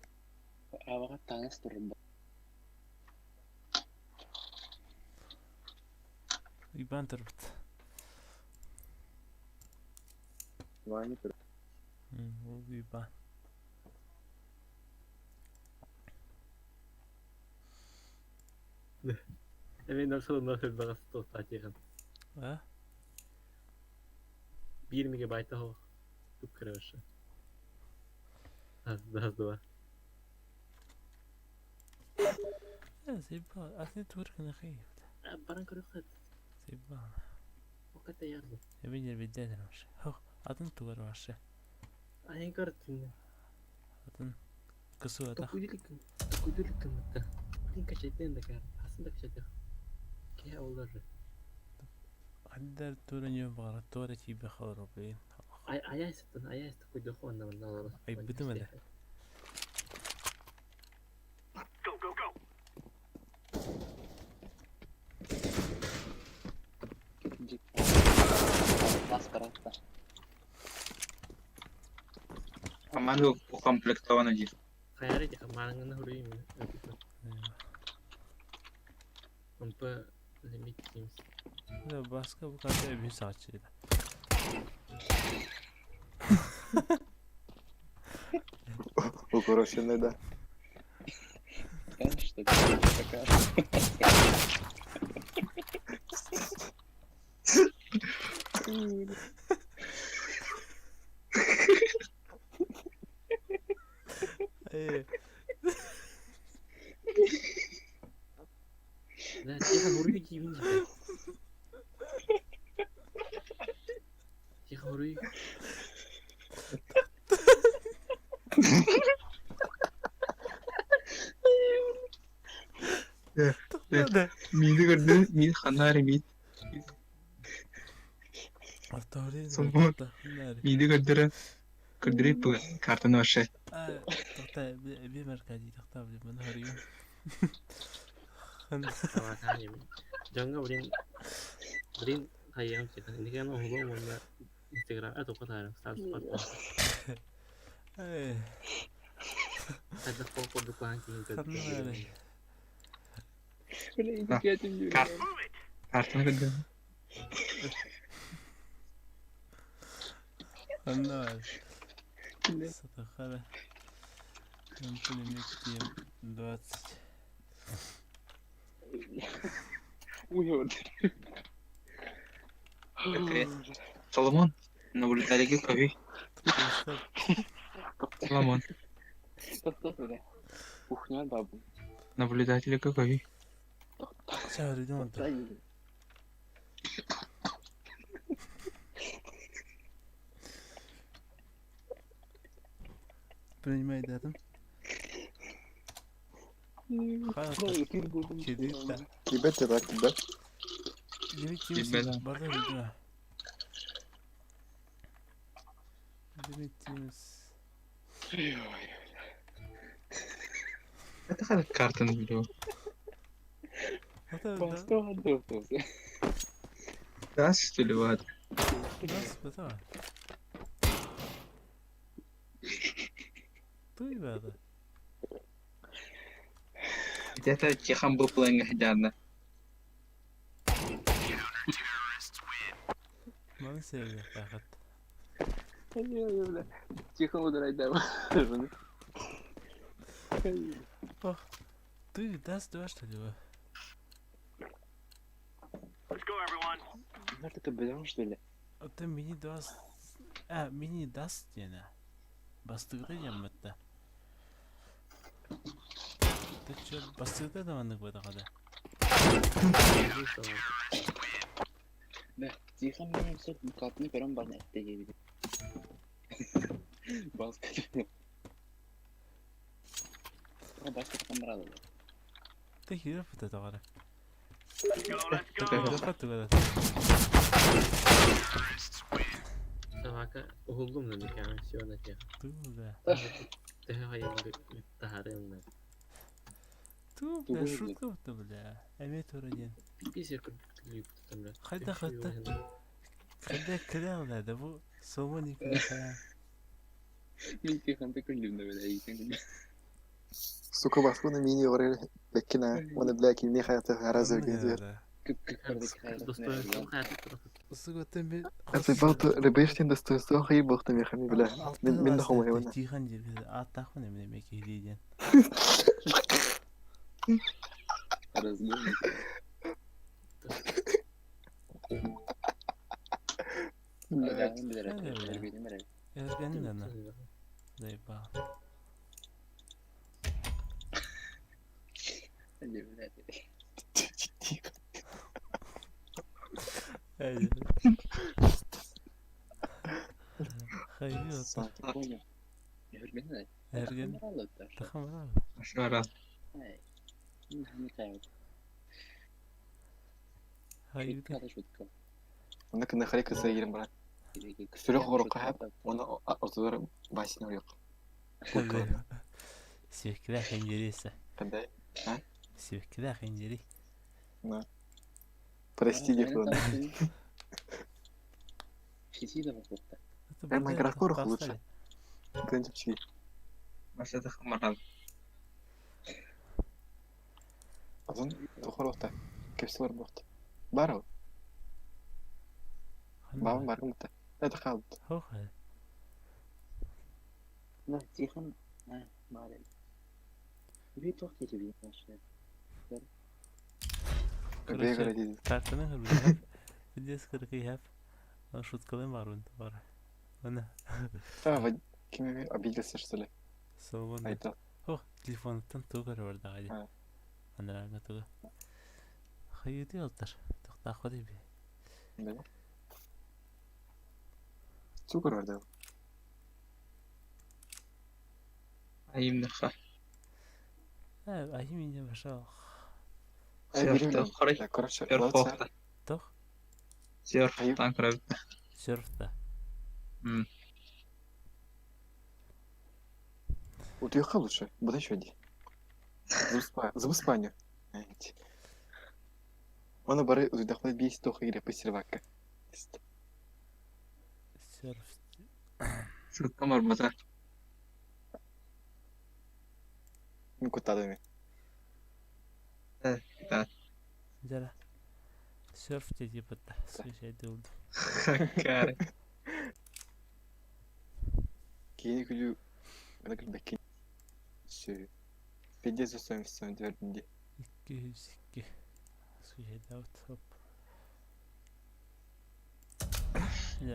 [SPEAKER 5] Аваға таңыз тұрып.
[SPEAKER 1] Ибан турбут.
[SPEAKER 5] Ваня тұрып.
[SPEAKER 1] Ибан.
[SPEAKER 11] Эми насыл нахер багасы токтатыган.
[SPEAKER 1] А?
[SPEAKER 11] 1 мегабайт хо. Туп короче. Раз, раз, два.
[SPEAKER 1] Заебал. А ты турк нахуй.
[SPEAKER 11] Баран көрөхөт.
[SPEAKER 1] Заебал.
[SPEAKER 11] Оката ярды.
[SPEAKER 1] Эбин биден вообще. Хо, атын тугар вообще.
[SPEAKER 11] Айн картин.
[SPEAKER 1] Атын кысу ата.
[SPEAKER 11] Токуйдулик. Токуйдулик кымытта. Блин, качайтын да кар. Асын да качайтын. Ке олар.
[SPEAKER 1] Хандар тура не багара тура тибе халро блин.
[SPEAKER 11] Ай аяй сытын, аяй токуйду хонна мында.
[SPEAKER 1] Ай битим эле.
[SPEAKER 3] Go, go, go.
[SPEAKER 5] Бас баратта.
[SPEAKER 8] Команду укомплектована дир.
[SPEAKER 11] Хайары ди мараңны хурыйм. Ампа лимит teams.
[SPEAKER 1] Да баска бу карта эбин саачы.
[SPEAKER 9] Укороченный, да.
[SPEAKER 5] Конечно, такая.
[SPEAKER 1] Э,
[SPEAKER 11] Да, тихо хурый дивин. Тихо хурый.
[SPEAKER 1] да.
[SPEAKER 8] Миди көрдү, мид ханар мид.
[SPEAKER 1] Авторин.
[SPEAKER 8] Суммут. Миди көрдүрө. Көрдүрүп бу картаны вообще.
[SPEAKER 1] Тохта би маркади тохта би мен харыйм.
[SPEAKER 11] Жаңга блин. Блин, хайям тихо. Никен огло монда Инстаграм это катар статус пат.
[SPEAKER 1] Э,
[SPEAKER 11] Это по дуклан кийин.
[SPEAKER 1] ханар.
[SPEAKER 8] Картаны көрдү.
[SPEAKER 1] Ханар. Сатахара. Имплементием 20.
[SPEAKER 8] Соломон, наблюдатель көһүй. Соломон,
[SPEAKER 5] Кухня бабу.
[SPEAKER 8] наблюдатель көһүй.
[SPEAKER 1] Чаҕырыйдым онтон. Принимай датым. Кирилл.
[SPEAKER 9] Кибет это кибет.
[SPEAKER 1] Димитриус барда видно. Димитриус.
[SPEAKER 8] Это ханнык картаны билэбин.
[SPEAKER 1] Это да.
[SPEAKER 8] Газ что ли баат?
[SPEAKER 1] Нас бата. Туй бада.
[SPEAKER 8] Это Тихон был планга хадьярна.
[SPEAKER 1] Маны север тахат.
[SPEAKER 5] Тихо ударай, да.
[SPEAKER 1] Ох, ты даст два что ли?
[SPEAKER 3] Let's go, everyone.
[SPEAKER 5] Может, это бедон, что ли?
[SPEAKER 1] А ты мини даст. А, мини даст диэн. Бастыгыта диэммэтэ. Так что, бастыгыта да маннык буотаҕа да.
[SPEAKER 5] Да, тихо мне все катны көрөн баран этте диэбит. Баска. Баска камерада.
[SPEAKER 1] Ты хире фото тоҕо.
[SPEAKER 3] Let's go, let's go.
[SPEAKER 1] Туохха тугара.
[SPEAKER 11] Табака уһуллум да микään сиона тиэх.
[SPEAKER 1] Туу да.
[SPEAKER 11] Төһө хайын таһаарыаҥ
[SPEAKER 1] Туу бля, шутка бутта бля. Эмиэ тура диэн.
[SPEAKER 11] Пиписе курдук бля.
[SPEAKER 1] Хайда хайда. Хайда кэлээ бля, да бу сомон икки.
[SPEAKER 5] Мин тихо күллүм да бля.
[SPEAKER 9] Сука баскуна мини орел беккина. Оны бля кимни хаяты харазыр гезер.
[SPEAKER 11] Достоинство хайата турар.
[SPEAKER 1] Усуготын би
[SPEAKER 9] Это балты рыбештин достоинство хай бохты мехами бля. Мин мин дохом его.
[SPEAKER 1] Тихан дир. Ааттаахпын эмне меки диэн.
[SPEAKER 5] Разгон.
[SPEAKER 1] Эргэнин ана. Заебал. Эй. Хайы Эрген. Тахамара.
[SPEAKER 8] Ашара.
[SPEAKER 1] Хайы.
[SPEAKER 9] Оны кына харика сайырым брат. Сүрөх орукка хап, оны ортодор басин орык.
[SPEAKER 1] Сибэккилээх инжириэсэ.
[SPEAKER 9] Кандай? А?
[SPEAKER 1] Сибэккилээх инжири.
[SPEAKER 9] На. Прости, Гефрон. Э, Майнкрафт орох лучше. Күнчүк.
[SPEAKER 8] Масада хамарал.
[SPEAKER 9] Азын тохор окта. Кепсилер бохт. Бар ол. Бабым бар кымта. Это қалды.
[SPEAKER 1] Хох.
[SPEAKER 5] Да, Тихон, а,
[SPEAKER 9] Бегара дейді.
[SPEAKER 1] Картаны хөрбүлэп. Видеос кыркый хап. Шуткалым бар ун бар. Ана.
[SPEAKER 9] А, ким обиделся, что ли?
[SPEAKER 1] Соломон.
[SPEAKER 9] Айта.
[SPEAKER 1] Хох, телефонуттан тугар бар дагы. Анарага туга. Хайыты алтар. Тохтаах би.
[SPEAKER 9] Да. Цукор бар да.
[SPEAKER 8] Айымныха.
[SPEAKER 1] Э, ахи мине башал.
[SPEAKER 8] Сёрфта
[SPEAKER 9] Короче,
[SPEAKER 8] Сёрфта.
[SPEAKER 1] Тох?
[SPEAKER 8] Сёрфтан көрөбүт.
[SPEAKER 1] Сёрфта.
[SPEAKER 9] Утуйха лучше. Буда еще один. Забыспанию. Оны бары удахлы бейс тохы ире пасервакка.
[SPEAKER 1] Сёрф.
[SPEAKER 8] Шутка марбата.
[SPEAKER 9] Кутадами.
[SPEAKER 8] Э, да.
[SPEAKER 1] Жара. Сёрф деди бутта. Свежий дулду.
[SPEAKER 8] Хаккары.
[SPEAKER 9] Кини күлү гына күлбәкки. Сө. Пиздец засоем все двердинде.
[SPEAKER 1] 202. Скучайдаабыт. Оп.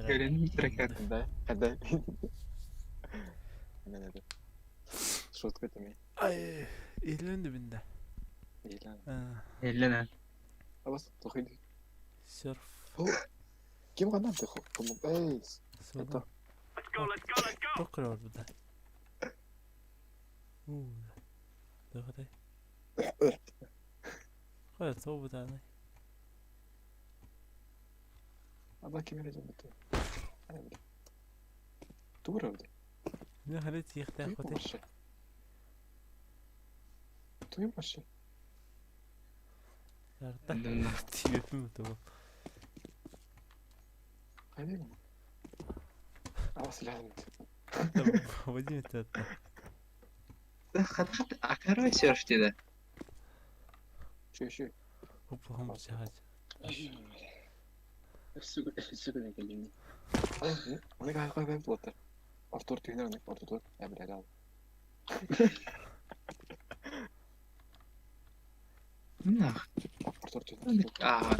[SPEAKER 8] Көрөн трекер.
[SPEAKER 9] Да, да. Да, да. Шутка тебе.
[SPEAKER 1] Ай, иһилэн бинде.
[SPEAKER 9] Ейлан.
[SPEAKER 8] Эллен.
[SPEAKER 9] А вас тухи.
[SPEAKER 1] Серф.
[SPEAKER 9] Ким гана ты Эй, это.
[SPEAKER 3] Let's go, let's go, let's go.
[SPEAKER 1] Токыр бар буда. У. Дагыдай. Кая тоо буда.
[SPEAKER 9] Аба ким эле жамбыты. Тура бди.
[SPEAKER 1] Не халит ихтэ
[SPEAKER 9] Туй
[SPEAKER 1] хоты.
[SPEAKER 9] вообще. Туй вообще.
[SPEAKER 1] Ярда. Тиепим тоо.
[SPEAKER 9] Хайде. Аба силахмыт.
[SPEAKER 1] Вадим это.
[SPEAKER 8] Хат хат акарой серф деди.
[SPEAKER 9] Шү шү.
[SPEAKER 1] Оп хам чахаж.
[SPEAKER 5] Сука, сука, не кэллиҥ.
[SPEAKER 9] Оны кай кай кай болот. Артур түйнер аны Артур. Я биле ал.
[SPEAKER 8] Нах.
[SPEAKER 9] Артур түйнер.
[SPEAKER 8] Аа.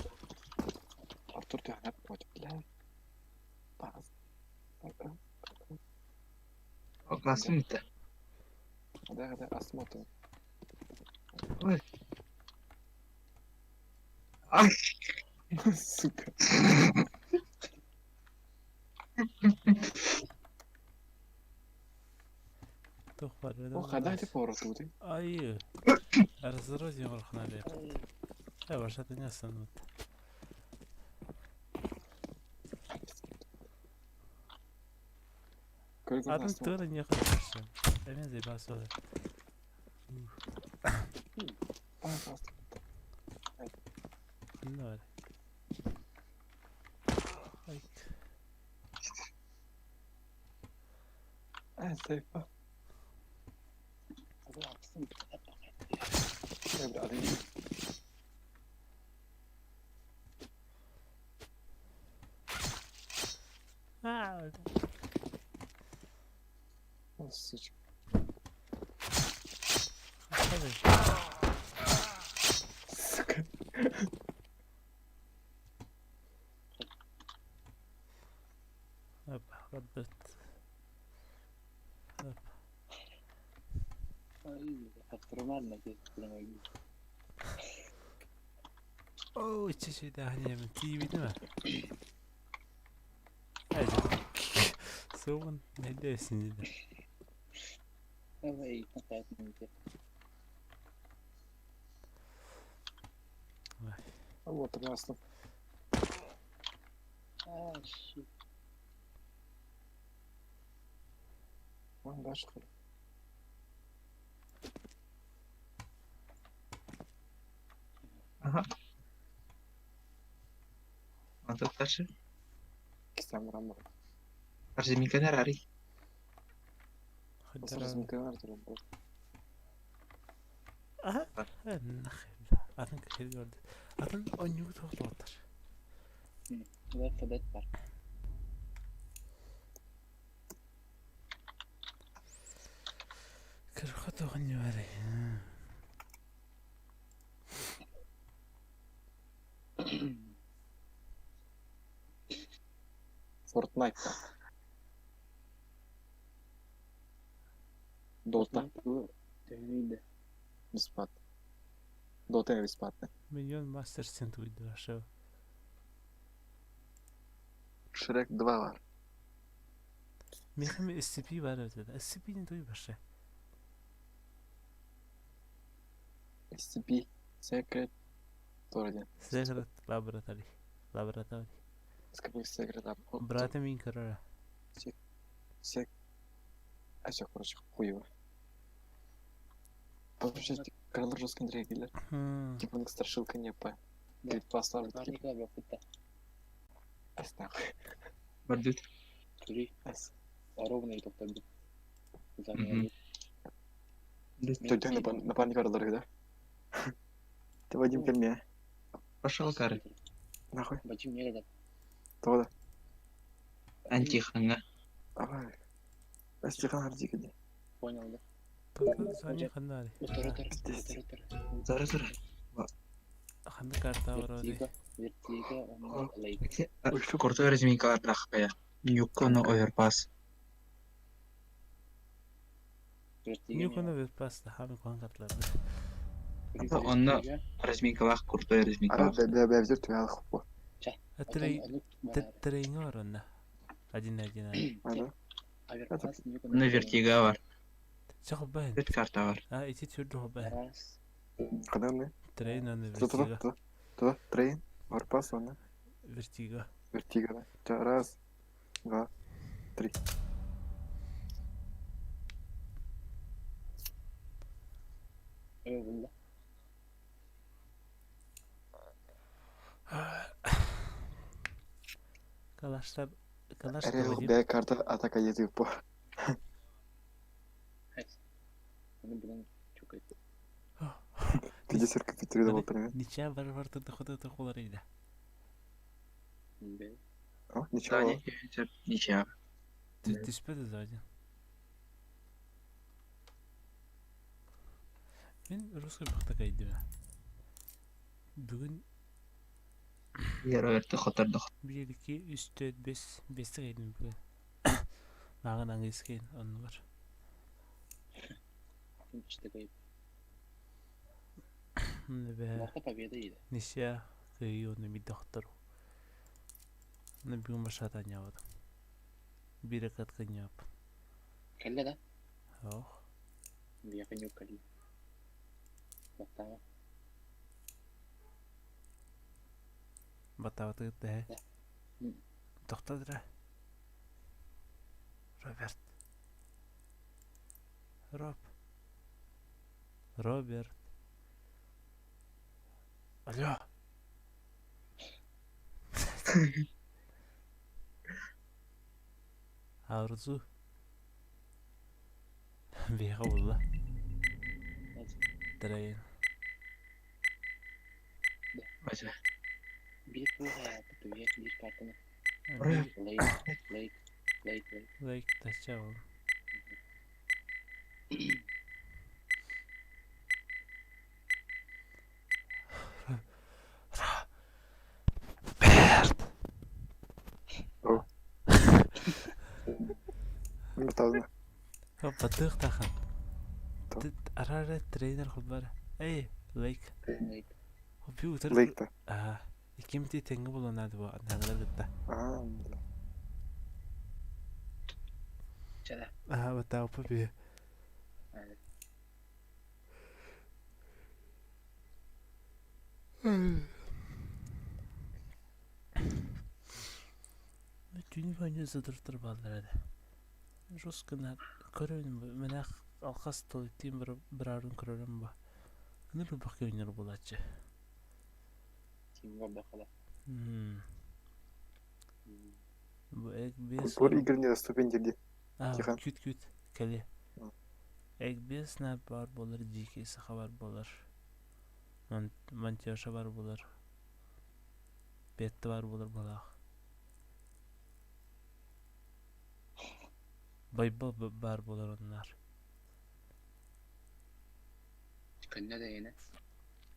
[SPEAKER 9] Артур түйнер бот. Бля. Бас.
[SPEAKER 8] Классым бит.
[SPEAKER 9] Да, да, осмотр.
[SPEAKER 8] Ой. Ай.
[SPEAKER 9] Сука.
[SPEAKER 1] Тох бар.
[SPEAKER 9] О, када ти пору тут.
[SPEAKER 1] Ай. Разрози горхна бер. Э, ваша ты не санут. Атын тора не хорошо. Эмен заебался. Ну. Ай.
[SPEAKER 9] А, сейфа. Я бля, один.
[SPEAKER 1] Аа.
[SPEAKER 9] О, сучка. Сука.
[SPEAKER 1] Оп, барбыт. Оп.
[SPEAKER 5] Ай, автормально здесь.
[SPEAKER 1] Оо, чи чи да хани юм ти бид нэ. Ай. Суван нэдэсэн дээ.
[SPEAKER 5] Давай, контактните.
[SPEAKER 9] А вот раз.
[SPEAKER 5] А, щит.
[SPEAKER 9] Вон дальше.
[SPEAKER 8] Аха. Антон дальше.
[SPEAKER 9] Кисам рамбо.
[SPEAKER 8] Арзимиканар ари.
[SPEAKER 9] Размиканар турбо.
[SPEAKER 1] Аа. Нах. Атын хэлгээр. Атын оньюг тоглоотар.
[SPEAKER 5] Left 4 Dead бар.
[SPEAKER 1] Кэрхот огньюари.
[SPEAKER 9] Fortnite. Dota.
[SPEAKER 5] Төһүйдэ.
[SPEAKER 9] Бесплатно. Дота не бесплатно.
[SPEAKER 1] Миллион мастер сент үйдө аша.
[SPEAKER 9] Шрек 2 бар.
[SPEAKER 1] Мехами SCP бар өтөд. SCP-ний туй баша.
[SPEAKER 9] SCP Secret Торден.
[SPEAKER 1] Secret Laboratory. Laboratory.
[SPEAKER 9] Скажи Secret Lab.
[SPEAKER 1] Брата мин корора.
[SPEAKER 9] Сек. А все, короче, хуево. Вообще, Карл жестко не реагировали. Типа, у них страшилка не по. Говорит, поставлю.
[SPEAKER 5] Напарника бапыта.
[SPEAKER 9] Ас нахуй.
[SPEAKER 8] Бардут.
[SPEAKER 5] Три.
[SPEAKER 9] Ас.
[SPEAKER 5] Ровно доктор бит.
[SPEAKER 8] Мгм.
[SPEAKER 9] Ты напарник Карл, да? Ты Вадим ко мне.
[SPEAKER 8] Пошел кары.
[SPEAKER 9] Нахуй.
[SPEAKER 5] Вадим не да.
[SPEAKER 9] Тода.
[SPEAKER 8] Антиханга.
[SPEAKER 9] Давай. Астихан Ардикади.
[SPEAKER 5] Понял, да?
[SPEAKER 1] Сони ханнари.
[SPEAKER 5] Утары, утары, утары, утары.
[SPEAKER 8] Зара зара.
[SPEAKER 1] Ханнык карта барар
[SPEAKER 5] Вертиго, Вертиго уонна Лейк.
[SPEAKER 8] Куртой разминкалардаах Ньукка ону ойорбас.
[SPEAKER 5] Вертиго
[SPEAKER 1] Ньукону верпас хаамы куһаҕан карталар.
[SPEAKER 8] Онно разминкалаах куртой
[SPEAKER 9] Ара
[SPEAKER 8] разминкалаах.
[SPEAKER 9] бэбзер түһэл хоппо.
[SPEAKER 5] Чэ, оттон оннук барар.
[SPEAKER 1] Трейнгэ бар онно. Один один.
[SPEAKER 9] Ана.
[SPEAKER 5] Аверпас Ньюк
[SPEAKER 8] Онно вертига бар.
[SPEAKER 1] Чэ хоббаһын.
[SPEAKER 8] Үт карта бар.
[SPEAKER 1] А ити сүрдү хоббаһын.
[SPEAKER 5] Раз.
[SPEAKER 9] Кананы.
[SPEAKER 1] Трейн онно
[SPEAKER 9] Туда туда
[SPEAKER 1] вертиго.
[SPEAKER 9] туда. Туда трейн. Арпас она.
[SPEAKER 1] Вертиго.
[SPEAKER 9] Вертиго. да. Раз, два, три.
[SPEAKER 5] Өө булла.
[SPEAKER 1] Калаштар калаш
[SPEAKER 9] Эрэ
[SPEAKER 1] доводим.
[SPEAKER 9] бэ карта атака едип по.
[SPEAKER 5] Хайс. Оны булан чукай.
[SPEAKER 9] Киде сир кипитри да болтыр.
[SPEAKER 1] Ничья бар бар турда хода тохулар иде.
[SPEAKER 5] Бэ.
[SPEAKER 9] О, ничего.
[SPEAKER 8] Ничего.
[SPEAKER 1] Түспөдү за один. Мин русский бахта кайдым. Бүгүн
[SPEAKER 8] Роберт хотордох.
[SPEAKER 1] 1 2 3 4 5 5 кайдым бүгүн. Маған английский онну бар.
[SPEAKER 5] Үчтэ кайып.
[SPEAKER 1] Бэ.
[SPEAKER 5] Лохта победа иде.
[SPEAKER 1] Ничья кыйы онну бидохтор. Оны бүгүн башата нябадым. Бире каткы няб.
[SPEAKER 5] Кэллэ да?
[SPEAKER 1] Ох.
[SPEAKER 5] Бияка Ньюк кэлли. Баттаама.
[SPEAKER 1] Батабаты дэ. Тоқтадыра. Роберт. Роб. Роберт. Алло. Арзу. Беға булла. Трейн.
[SPEAKER 8] Бача.
[SPEAKER 5] Биир туох аята туйа биир картаны. Лейк, лейк, лейк, лейк.
[SPEAKER 1] Лейк тача ол. Роберт.
[SPEAKER 9] О. Мутазна.
[SPEAKER 1] Батых тахан. Арара тренер хулбара. Эй, лейк.
[SPEAKER 5] Лейк.
[SPEAKER 1] Компьютер.
[SPEAKER 9] Лейк та.
[SPEAKER 1] Аа, иккимти тэҥҥэ булунаады бу анагалар кытта.
[SPEAKER 9] Аа.
[SPEAKER 5] Чэ.
[SPEAKER 1] Аа, батаапа би. Түүнү файны задыртыр балдар эде. Жосткана көрөйүн менах алхас тыл тиим бирарын көрөрүм ба. Аны бир бак ойнор булачы.
[SPEAKER 5] Тимга бакала.
[SPEAKER 1] Бу эк бес.
[SPEAKER 9] Культур игр недоступен деди.
[SPEAKER 1] Аа,
[SPEAKER 9] Тихан.
[SPEAKER 1] күт күт кэле. Эк бес на бар болар, жеке саха бар болар. Монтажа бар болар. Бетте бар болар балах. Байбал бар болар оннар.
[SPEAKER 5] Көннө да эне.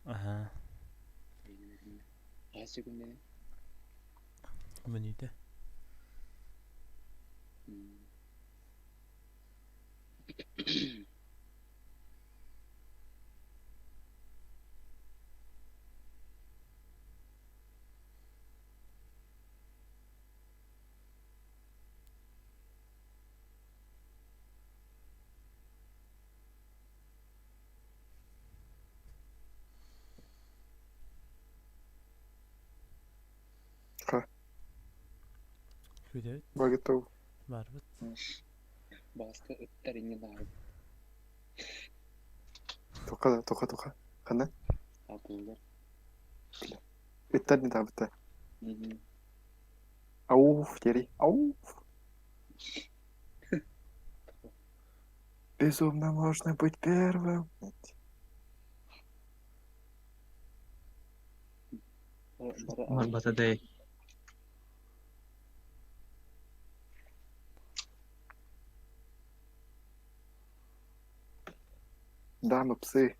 [SPEAKER 1] Аха.
[SPEAKER 5] Хайсы күннене?
[SPEAKER 1] Мүнүтэ.
[SPEAKER 9] Ха.
[SPEAKER 1] Күдөт.
[SPEAKER 9] Багытов.
[SPEAKER 1] Барбыт.
[SPEAKER 5] Баска ыттар инне дагы.
[SPEAKER 9] Тока да, тока тока. Хана?
[SPEAKER 5] Атылдар.
[SPEAKER 9] Ыттар не табыта. Ауф, дери. Ауф. Безумно можно быть первым.
[SPEAKER 8] Батадай.
[SPEAKER 9] Да, мы псы.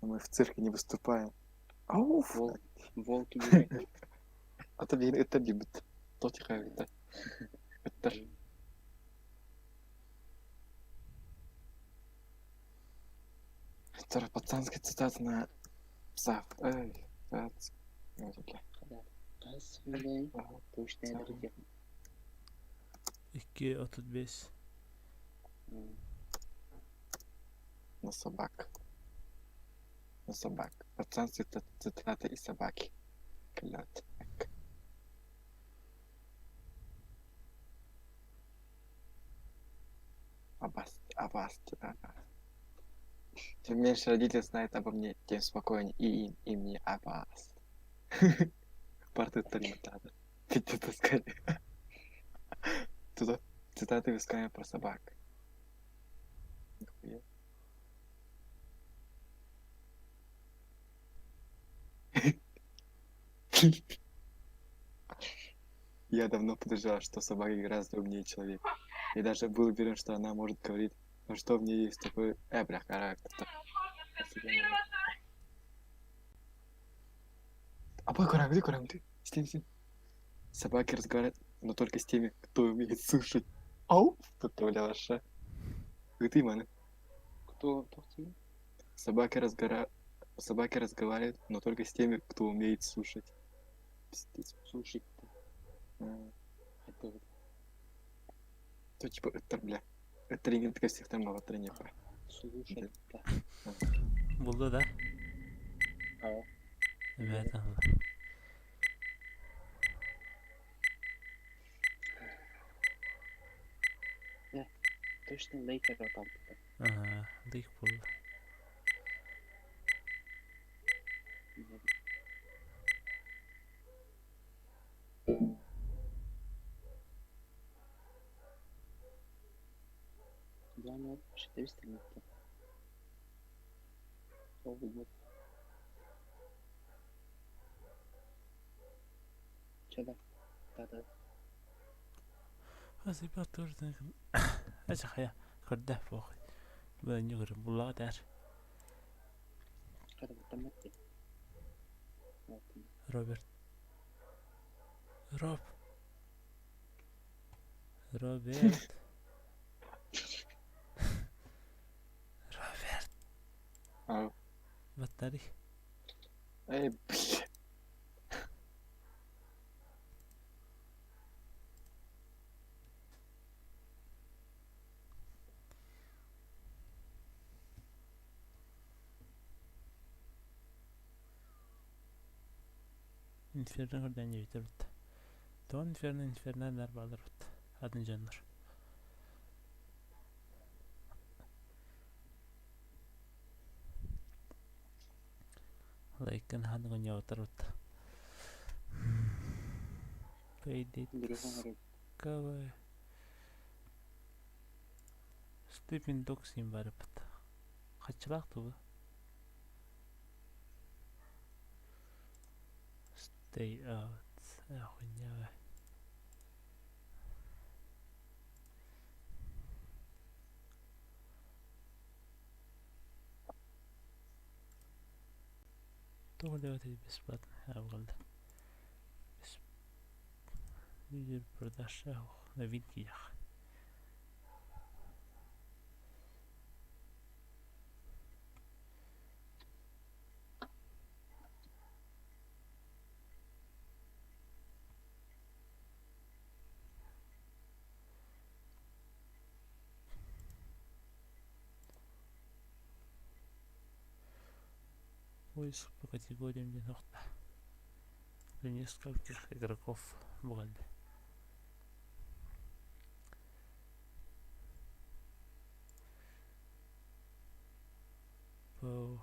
[SPEAKER 9] Но мы в цирке не выступаем. Ауф!
[SPEAKER 5] Волк, волк бегает.
[SPEAKER 9] А то биһини ыттар диэбит. Тоҕо тихо Ыттар. Ыттар пацанская цитата на псав. Эй, пац.
[SPEAKER 5] Хас билей, точно это
[SPEAKER 1] 2.35.
[SPEAKER 9] На собак. На собак. Пацанские цитаты и собаки. Клят. Абас, Абас, Чем меньше родителей знает обо мне, тем спокойнее и им, и мне Абас. Порты Талиматада. Ты таскали. Туда цитаты высказания про собак. Нихуя. Я давно подозревал, что собака гораздо умнее человека. И даже был уверен, что она может говорить, но что в ней есть такой... бля, характер. А пой, куда, куда ты? С тем, с тем. Собаки разговаривают, но только с теми, кто умеет слушать. Ау! Тут бля, ваша. Ты, маны.
[SPEAKER 5] Кто, кто тебе?
[SPEAKER 9] Собаки разгора... Собаки разговаривают, но только с теми, кто умеет слушать. Пиздец.
[SPEAKER 5] Слушать-то. Это
[SPEAKER 9] То типа это, бля. Это тренинг всех там мало тренинг.
[SPEAKER 5] Слушать-то.
[SPEAKER 1] Булду да?
[SPEAKER 5] А.
[SPEAKER 1] Evet.
[SPEAKER 5] Точно лейкер там.
[SPEAKER 1] Ага, дых булду.
[SPEAKER 5] Главное, 400 минут. Новый год. Че да? Да-да.
[SPEAKER 1] Спасибо тоже. Ача көрдө бох. Бу нюгөр булла дэр.
[SPEAKER 5] Когда там это?
[SPEAKER 1] Роберт. Роб. Роберт. Роберт.
[SPEAKER 9] А.
[SPEAKER 1] Батарей.
[SPEAKER 9] Эй, бля.
[SPEAKER 1] Inferno көрдөн жебитер бут. Тоон Inferno Inferno балар бут. Атын жаннар. Лайкын ханыгын яватар бут. Payday Discover. Sleeping Dogs им бар бут. Хачылак тубу. Stay out. Хуйня. Тоҕо бесплатно абгалда. Лидер продаж новинки ях. Поиск по категориям нохта. Для нескольких игроков бывали. По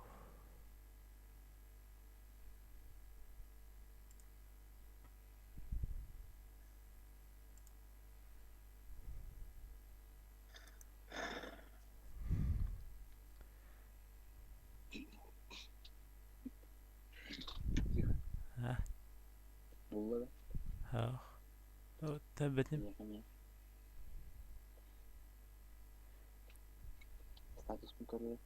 [SPEAKER 1] А?
[SPEAKER 5] Булла да?
[SPEAKER 1] А. Табетим.
[SPEAKER 5] Статус көрдө.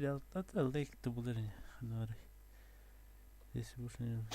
[SPEAKER 1] Лейк булар ханары. Здесь больше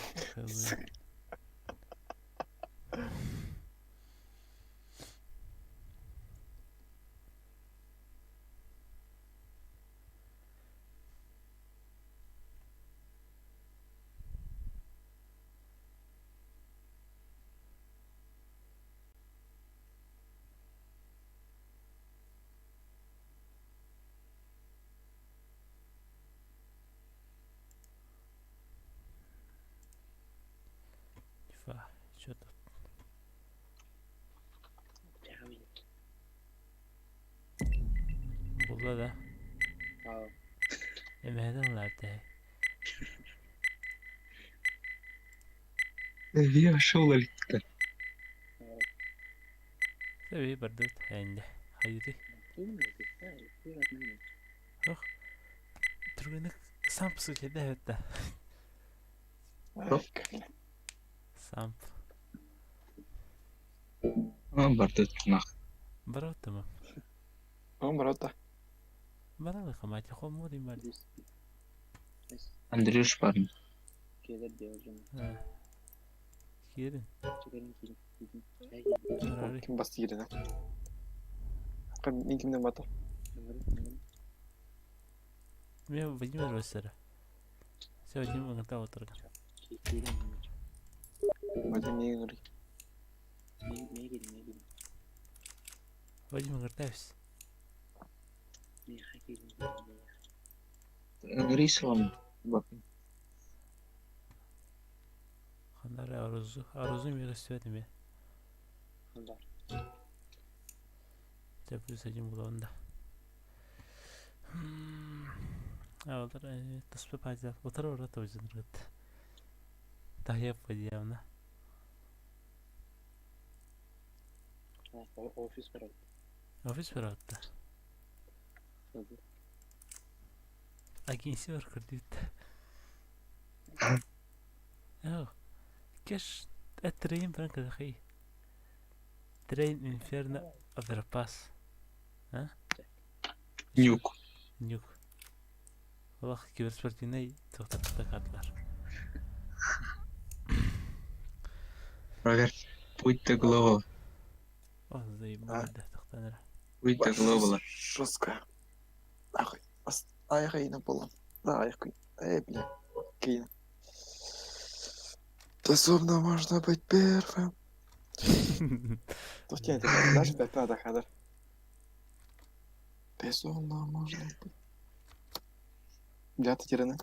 [SPEAKER 1] Тифа, что тут? Булла да. Эмэһэтин лаатэ.
[SPEAKER 8] Я вошел алитка.
[SPEAKER 1] Сэби бардыт энде. Хайыты. Ох. Түргэнник самп сылдьа эбэтэ. Самп.
[SPEAKER 8] Бардыт нах.
[SPEAKER 1] Бараттыма.
[SPEAKER 9] Он баратта.
[SPEAKER 1] Баралы хамати хомури бар.
[SPEAKER 8] Андрюш барын.
[SPEAKER 1] Киирин.
[SPEAKER 9] Ким басты киирин? Мен кимден бата?
[SPEAKER 1] Мен Владимир Васера. Все, Вадим ыңырта отырган.
[SPEAKER 9] Вадим не ыңырый.
[SPEAKER 1] Вадим ыңыртайбыз.
[SPEAKER 8] Рисовым.
[SPEAKER 1] Хандар арузу. Арузу мире свет ме. Те плюс один буланда. Алар таспа пажа. Утара ура тожын рыт. Тахя подъявна.
[SPEAKER 5] Офис барат.
[SPEAKER 1] Офис баратта. Агенция бар көрдүт. Ох. Кеш трейн баран кадахи. Трейн Инферно Оверпас. А?
[SPEAKER 8] Нюк.
[SPEAKER 1] Нюк. Олох киберспортивный тоқтатта катлар.
[SPEAKER 8] Роберт, путь до глобала.
[SPEAKER 1] О, заебали, да, тоқтаныр.
[SPEAKER 8] Путь до глобала.
[SPEAKER 9] Жестко. Нахуй. Аяқайына болам. Да, аяқ Эй, бля. Кейін. Безумно можно быть первым. Тут я это даже пять надо, хадр. Безумно можно быть. Бля, ты тираны.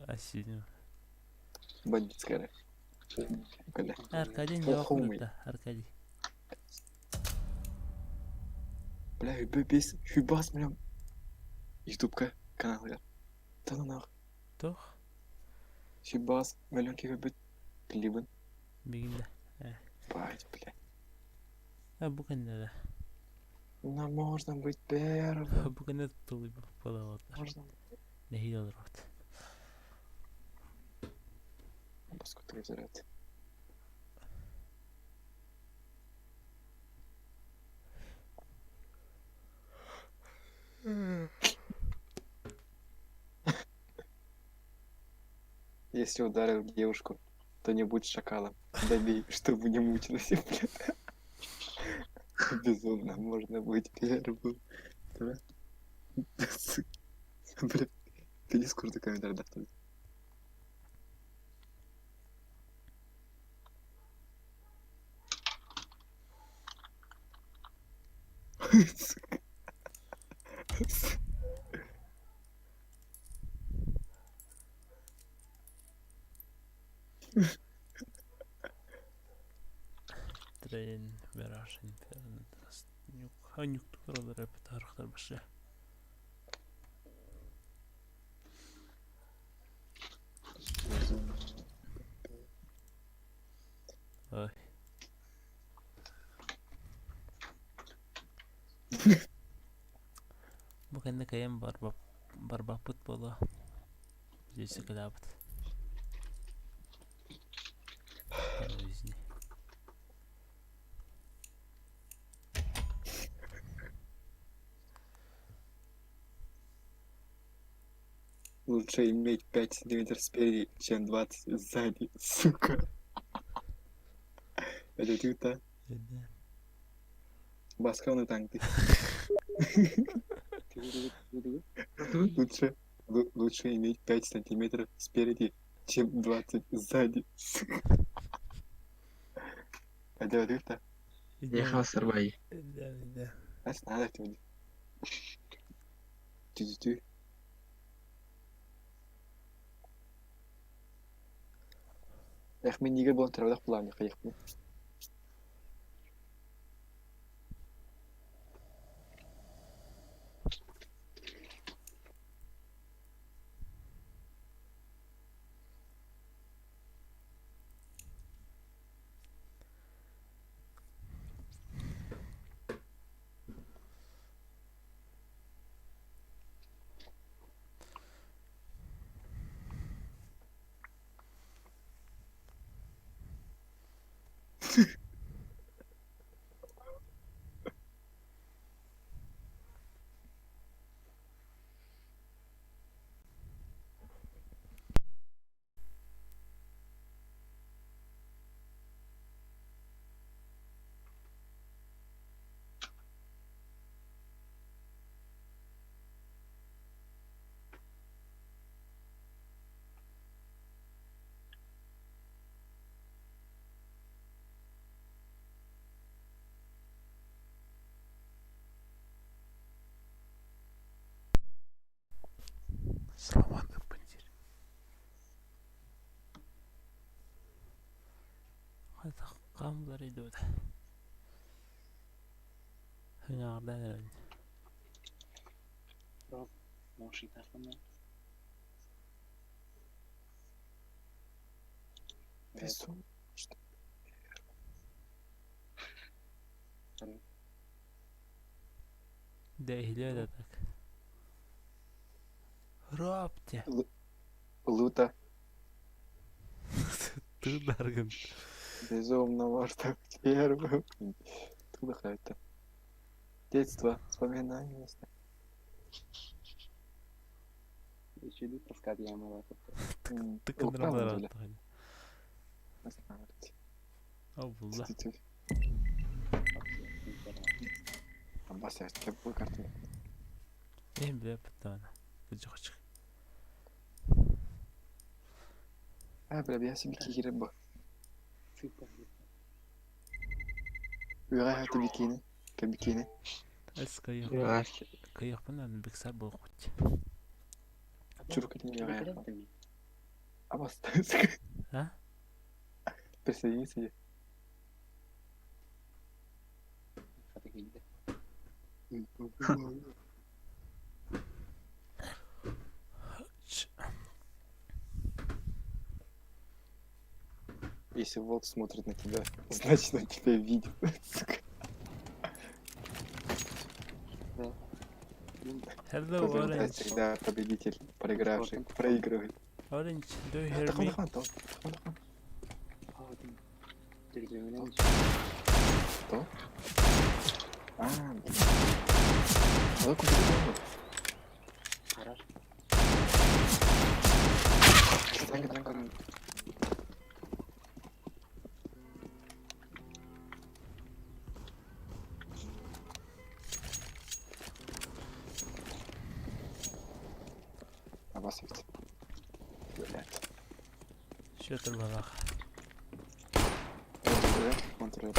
[SPEAKER 1] Асинем.
[SPEAKER 9] Бандитская. Бля.
[SPEAKER 1] Аркадий не
[SPEAKER 9] Плохой.
[SPEAKER 1] да, Аркадий.
[SPEAKER 9] Бля, үбі бес, хюбас, бля. Ютубка каналыгар. Та ну нахуй.
[SPEAKER 1] Тох,
[SPEAKER 9] Хюбас, миллион кегабит клибын.
[SPEAKER 1] бигинде.
[SPEAKER 9] Бать, бля.
[SPEAKER 1] А бүгін да.
[SPEAKER 9] Но можно быть первым.
[SPEAKER 1] Бүгін тулы болады.
[SPEAKER 9] Можно.
[SPEAKER 1] Нехил olur вот.
[SPEAKER 9] Баску заряд. Если ударил девушку, то не будь шакалом. Добей, чтобы не мучилась, блядь. Безумно, можно быть первым. Бля. Сука. Бля, ты не скоро комментарий да? Сука.
[SPEAKER 1] Трейн Мираж Инферно Нюк. А нюк туралы рэп тарихтар башы. Ой. Бу кэннэ кайан барбаппыт буолуо. Здесь кылаабыт. Жизни.
[SPEAKER 9] Лучше иметь 5 сантиметров спереди, чем 20 сзади, сука. Это ты-то. Басканы танк ты. Лучше, лучше иметь 5 сантиметров спереди, чем 20 сзади, сука. Это ты-то.
[SPEAKER 8] Ехал сарбай.
[SPEAKER 1] Да, да.
[SPEAKER 9] Надо тебе. Ты-ты-ты. Эх, мен неге болон травдах булам кайыкпын.
[SPEAKER 1] Сроман ыппын диир. Хайдах хаамылар идууда. Хыңаардан эрэн.
[SPEAKER 5] Наушниктардан.
[SPEAKER 9] Ты что?
[SPEAKER 1] Да иһилиэ да так. Ропте.
[SPEAKER 9] Лута.
[SPEAKER 1] Тыдаргын.
[SPEAKER 9] Безумно можно быть первым. Туда это. Детство. Вспоминание.
[SPEAKER 5] Үчүдү таскат ямала.
[SPEAKER 1] Тыкындыралар. О, булла.
[SPEAKER 9] Аббас, я бұл карту.
[SPEAKER 1] Эм биле баттана. Кыжык.
[SPEAKER 9] А, бля, я себе кигире бу. Ура, это бикини. Кабикини.
[SPEAKER 1] Эс кайык. Кайыкпын биксар болкут.
[SPEAKER 9] Чурка не ура. Аббас,
[SPEAKER 1] А?
[SPEAKER 9] Присоединиться. Если волк смотрит на тебя, значит, он тебя видит. Сука.
[SPEAKER 1] Hello, Orange.
[SPEAKER 9] Всегда победитель, проигравший, проигрывает.
[SPEAKER 1] Orange, do you hear me?
[SPEAKER 9] Что? А,
[SPEAKER 5] Хорош.
[SPEAKER 9] Обосрать. Блять.
[SPEAKER 1] Шөтір балақ.
[SPEAKER 9] Ctrl-V, Ctrl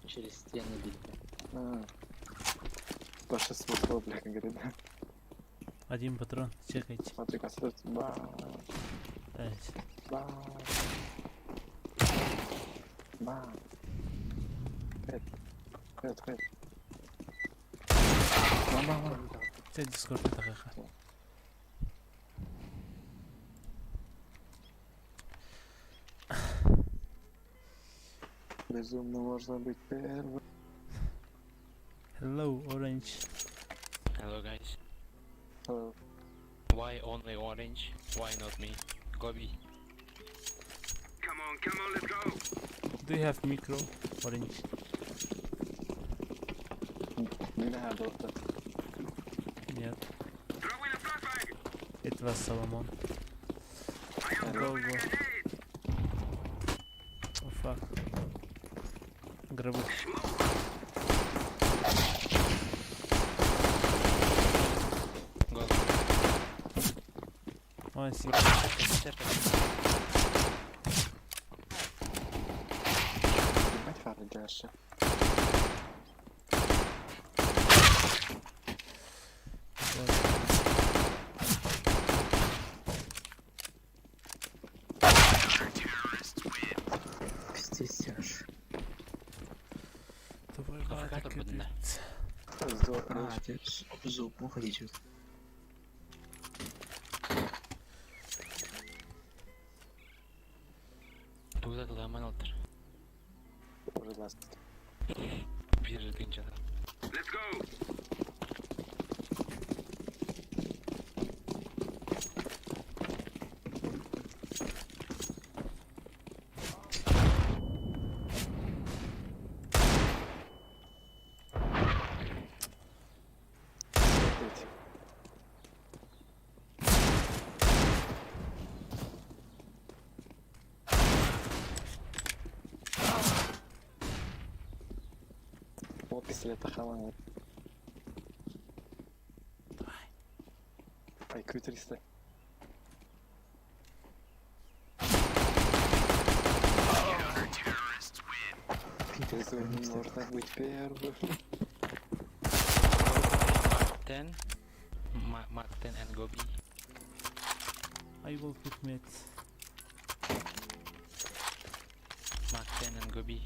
[SPEAKER 5] Через стены бить.
[SPEAKER 9] А. Паша смотрел, бля, как говорит, да.
[SPEAKER 1] Один патрон, чекайте.
[SPEAKER 9] Смотри, концерт. Ба. Ба. Ба. Хэт. Хэт, хэт. Ба, ба, ба.
[SPEAKER 1] Сен дискордта тақақа.
[SPEAKER 9] Безумно можно быть первым.
[SPEAKER 1] Hello, Orange.
[SPEAKER 12] Hello guys.
[SPEAKER 9] Hello.
[SPEAKER 12] Why only orange? Why not me? Gobi.
[SPEAKER 3] Come on,
[SPEAKER 1] Do you have micro orange?
[SPEAKER 9] Не надо вот это.
[SPEAKER 1] Нет. Это вас Соломон. Go, go. Oh, fuck. Гробы.
[SPEAKER 12] Go.
[SPEAKER 1] Ой, си.
[SPEAKER 9] Ебать хорошая.
[SPEAKER 8] Пиздец.
[SPEAKER 1] Тупой
[SPEAKER 12] Африкатор
[SPEAKER 1] батя
[SPEAKER 12] будна.
[SPEAKER 9] Здорово.
[SPEAKER 8] А, ты зуб уходить.
[SPEAKER 12] Тугда тыламан алтыр.
[SPEAKER 9] Уже ласт.
[SPEAKER 12] Бир тынчада.
[SPEAKER 9] Смотрите. О, пистолет хаван. Давай. IQ 300. Безумно можно быть первым.
[SPEAKER 12] 10. Mark 10 and go B.
[SPEAKER 1] I will pick mid.
[SPEAKER 12] Mark 10 and go B.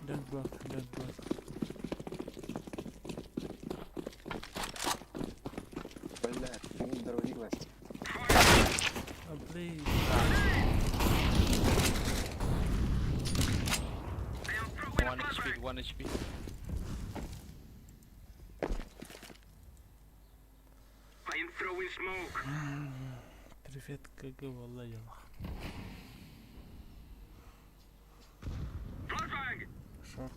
[SPEAKER 1] Don't block, don't block.
[SPEAKER 9] Бля, ну здоровый глазки.
[SPEAKER 1] Oh, please.
[SPEAKER 12] 1 HP, 1 HP.
[SPEAKER 1] Привет, КГ, Валаева. Short.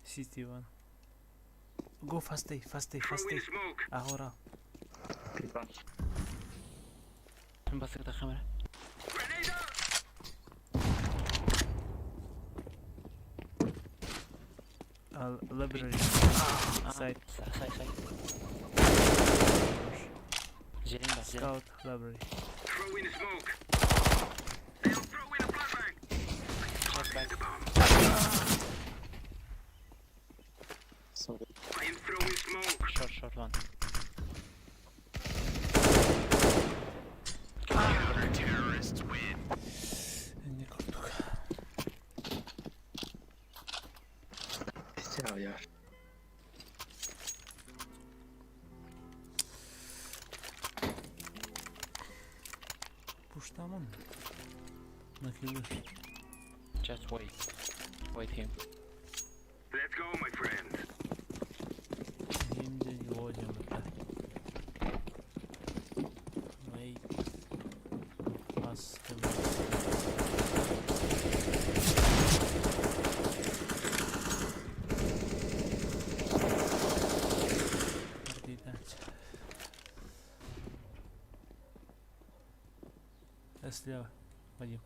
[SPEAKER 1] City one. Go fast A, fast A, fast A. Ahora.
[SPEAKER 12] Басырда камера.
[SPEAKER 1] Library. Side.
[SPEAKER 12] Side, side. Зелень бар, зелень.
[SPEAKER 1] Scout library.
[SPEAKER 12] Short back.
[SPEAKER 9] Sorry.
[SPEAKER 12] Short, short one.
[SPEAKER 1] Не курдук.
[SPEAKER 8] Пиздец, я.
[SPEAKER 1] Пуштаман. На хилы.
[SPEAKER 12] Just wait. Wait him.
[SPEAKER 1] Им день лодим это. Wait. Us to Слева. Вадим.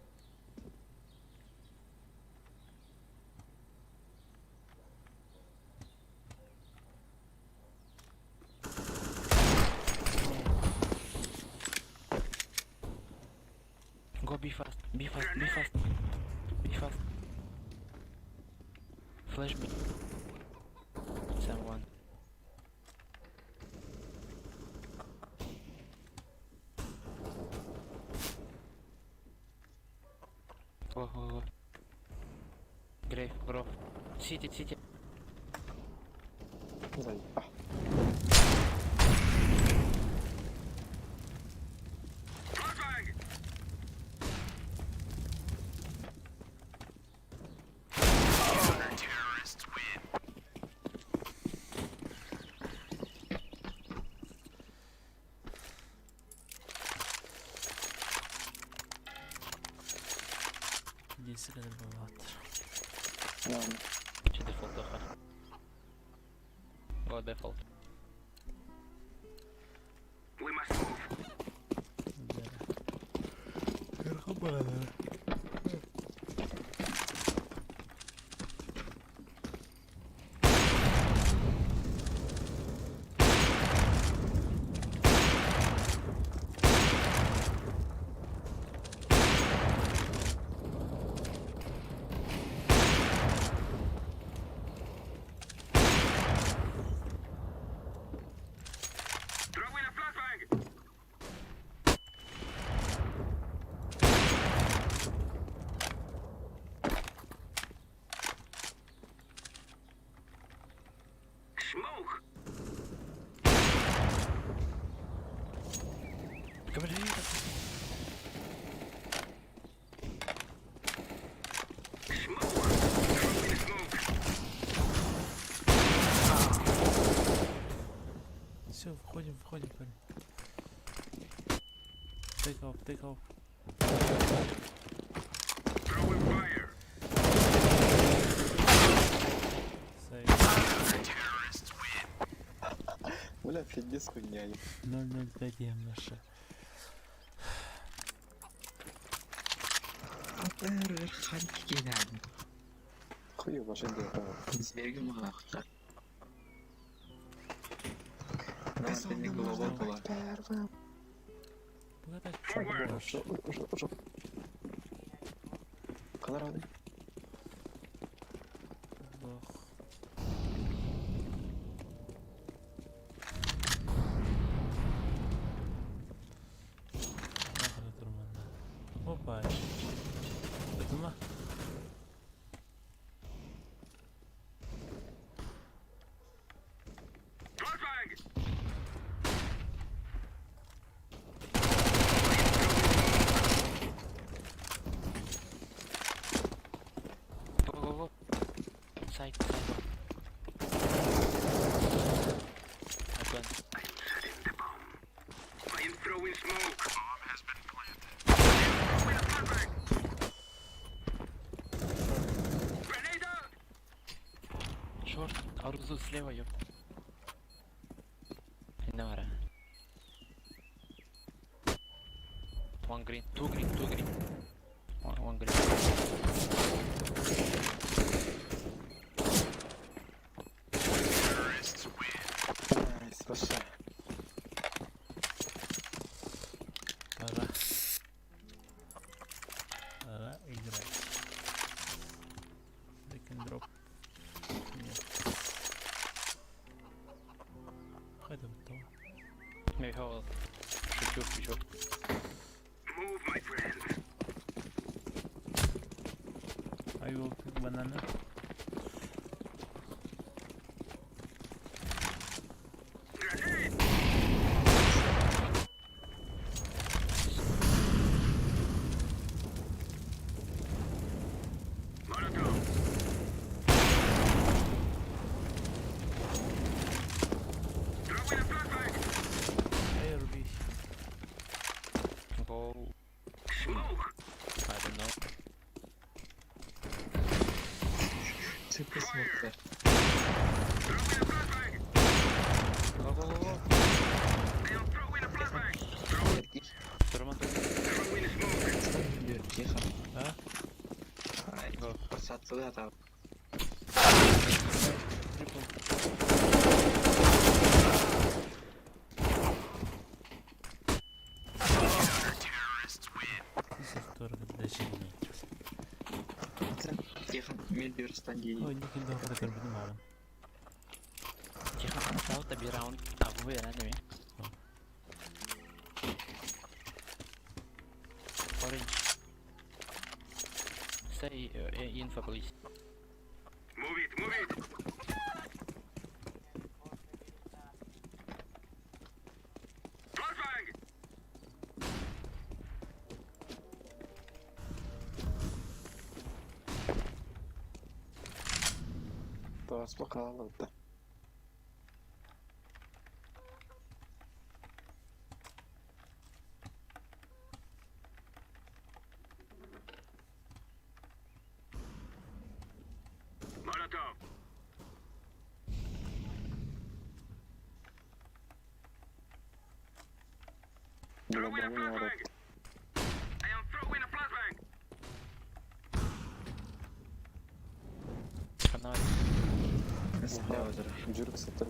[SPEAKER 12] Go be fast, be fast, be fast. Be fast. Flash me. Someone. Go, go, go. Grave, bro. City, city.
[SPEAKER 9] Заебал.
[SPEAKER 1] Кэлэр буолбаттар.
[SPEAKER 9] Ладно.
[SPEAKER 12] Че дефолт тоха. Go default.
[SPEAKER 3] We must move.
[SPEAKER 1] Кырха баралар.
[SPEAKER 3] Throw in a flashbang. Smoke. Smoke. Throw in smoke.
[SPEAKER 1] Все, входим, входим, парень. Take off, take off.
[SPEAKER 3] Throwing fire.
[SPEAKER 1] Save.
[SPEAKER 9] Бля, пиздец хуйня.
[SPEAKER 1] 0.05 ем наша.
[SPEAKER 8] Ханки
[SPEAKER 9] Хуй машин делал.
[SPEAKER 8] Сберегем махта. Голова была.
[SPEAKER 1] Богата чё
[SPEAKER 9] Ушел, ушел, ушел. Колорадо.
[SPEAKER 1] Бах. Нахрен турманда. Опа. Это ма?
[SPEAKER 3] Flashbang.
[SPEAKER 12] Go, go, go. Side, side. I plant.
[SPEAKER 3] I am setting the bomb. I am throwing smoke. Bomb has been planted. Throwing a flashbang. Grenade out.
[SPEAKER 12] Short. Арзу слева, ёп. Инара. One green, two green, two green. One green.
[SPEAKER 9] Nice, вообще.
[SPEAKER 1] Пора. Пора играть. Pick and drop. Нет. Хайда вот
[SPEAKER 12] Maybe hold. Шучу, шучу.
[SPEAKER 3] Move, my friends.
[SPEAKER 1] I will pick banana.
[SPEAKER 3] Grenade. Molotov. Throw in a flashbang.
[SPEAKER 1] A or B?
[SPEAKER 12] Go.
[SPEAKER 3] Smoke.
[SPEAKER 12] I don't know.
[SPEAKER 8] Цепи смотрят.
[SPEAKER 3] Throw in a flashbang.
[SPEAKER 12] Go, go, go, go.
[SPEAKER 3] I am throwing a flashbang.
[SPEAKER 12] Роман,
[SPEAKER 3] Throw in smoke.
[SPEAKER 8] Тихо.
[SPEAKER 1] А?
[SPEAKER 12] Go.
[SPEAKER 8] Просадка там.
[SPEAKER 1] Triple. Даже не.
[SPEAKER 8] Тихо, Мильберстан
[SPEAKER 1] Ой, никогда не көрбүтүм арын.
[SPEAKER 12] Тихо, саута би раунд. А вы ранее. Orange. Say info, please.
[SPEAKER 3] Move it, move it. Flashbang.
[SPEAKER 9] Таас бакалды. Бля, броню не орет. Дюрк сатыр.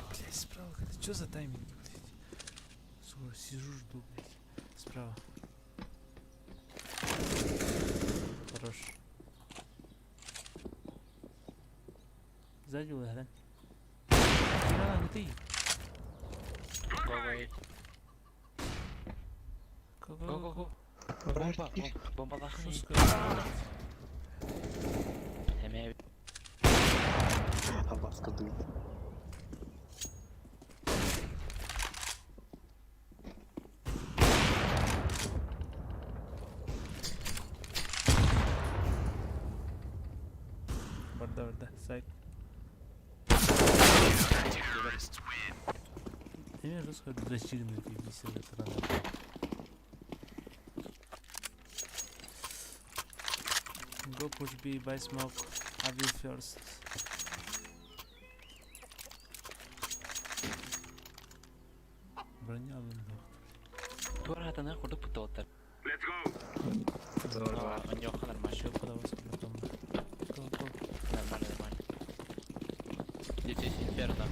[SPEAKER 1] Блядь, справа. Это что за тайминг, блядь? Сука, сижу, жду, блядь. Справа. Хорош. Сзади ударен. Да, не ты.
[SPEAKER 12] Go away.
[SPEAKER 1] Go,
[SPEAKER 12] Go, go, go. Бомба, бомба лахни. Эме.
[SPEAKER 9] А маска дует.
[SPEAKER 1] Барда, барда, сайт. Эме русская дрочильный бисер Go push B, buy smoke, have you first. Броня алын
[SPEAKER 12] Туар хатана курдук путоттар.
[SPEAKER 3] Let's go.
[SPEAKER 12] Нормально.
[SPEAKER 1] Go, go.
[SPEAKER 12] Нормально, нормально. Здесь инферно.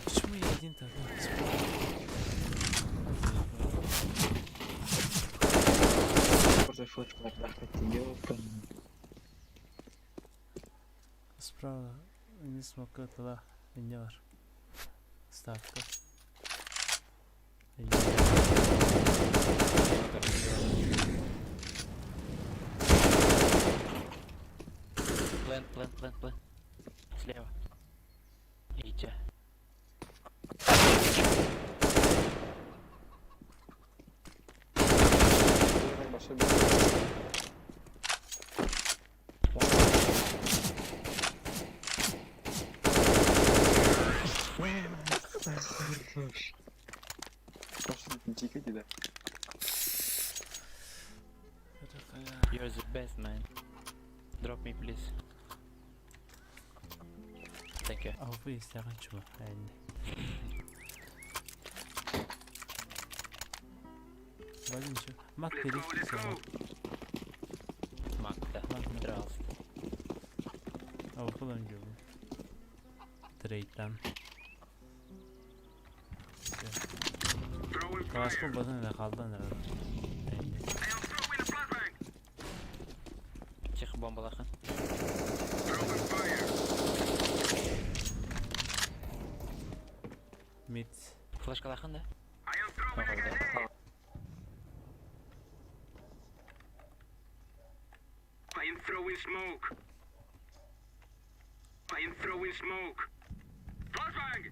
[SPEAKER 1] Почему я один так? Справа не смог этого не var. Ставка.
[SPEAKER 12] Плент, плент, плент, плент. Слева. Идите.
[SPEAKER 9] Большой Дико, да.
[SPEAKER 12] You're the best, man. Drop me, please. Thank you.
[SPEAKER 1] А вы есть чего? Вадим, что? Мак перекинулся.
[SPEAKER 12] Мак, да. Мак,
[SPEAKER 1] А вы куда он делал? Трейд там. Калашков базан қалдан
[SPEAKER 12] Тихо, бомба лахан.
[SPEAKER 1] Мид.
[SPEAKER 12] Флешка лахан, да?
[SPEAKER 3] I am throwing smoke. I am throwing smoke. Flashbang!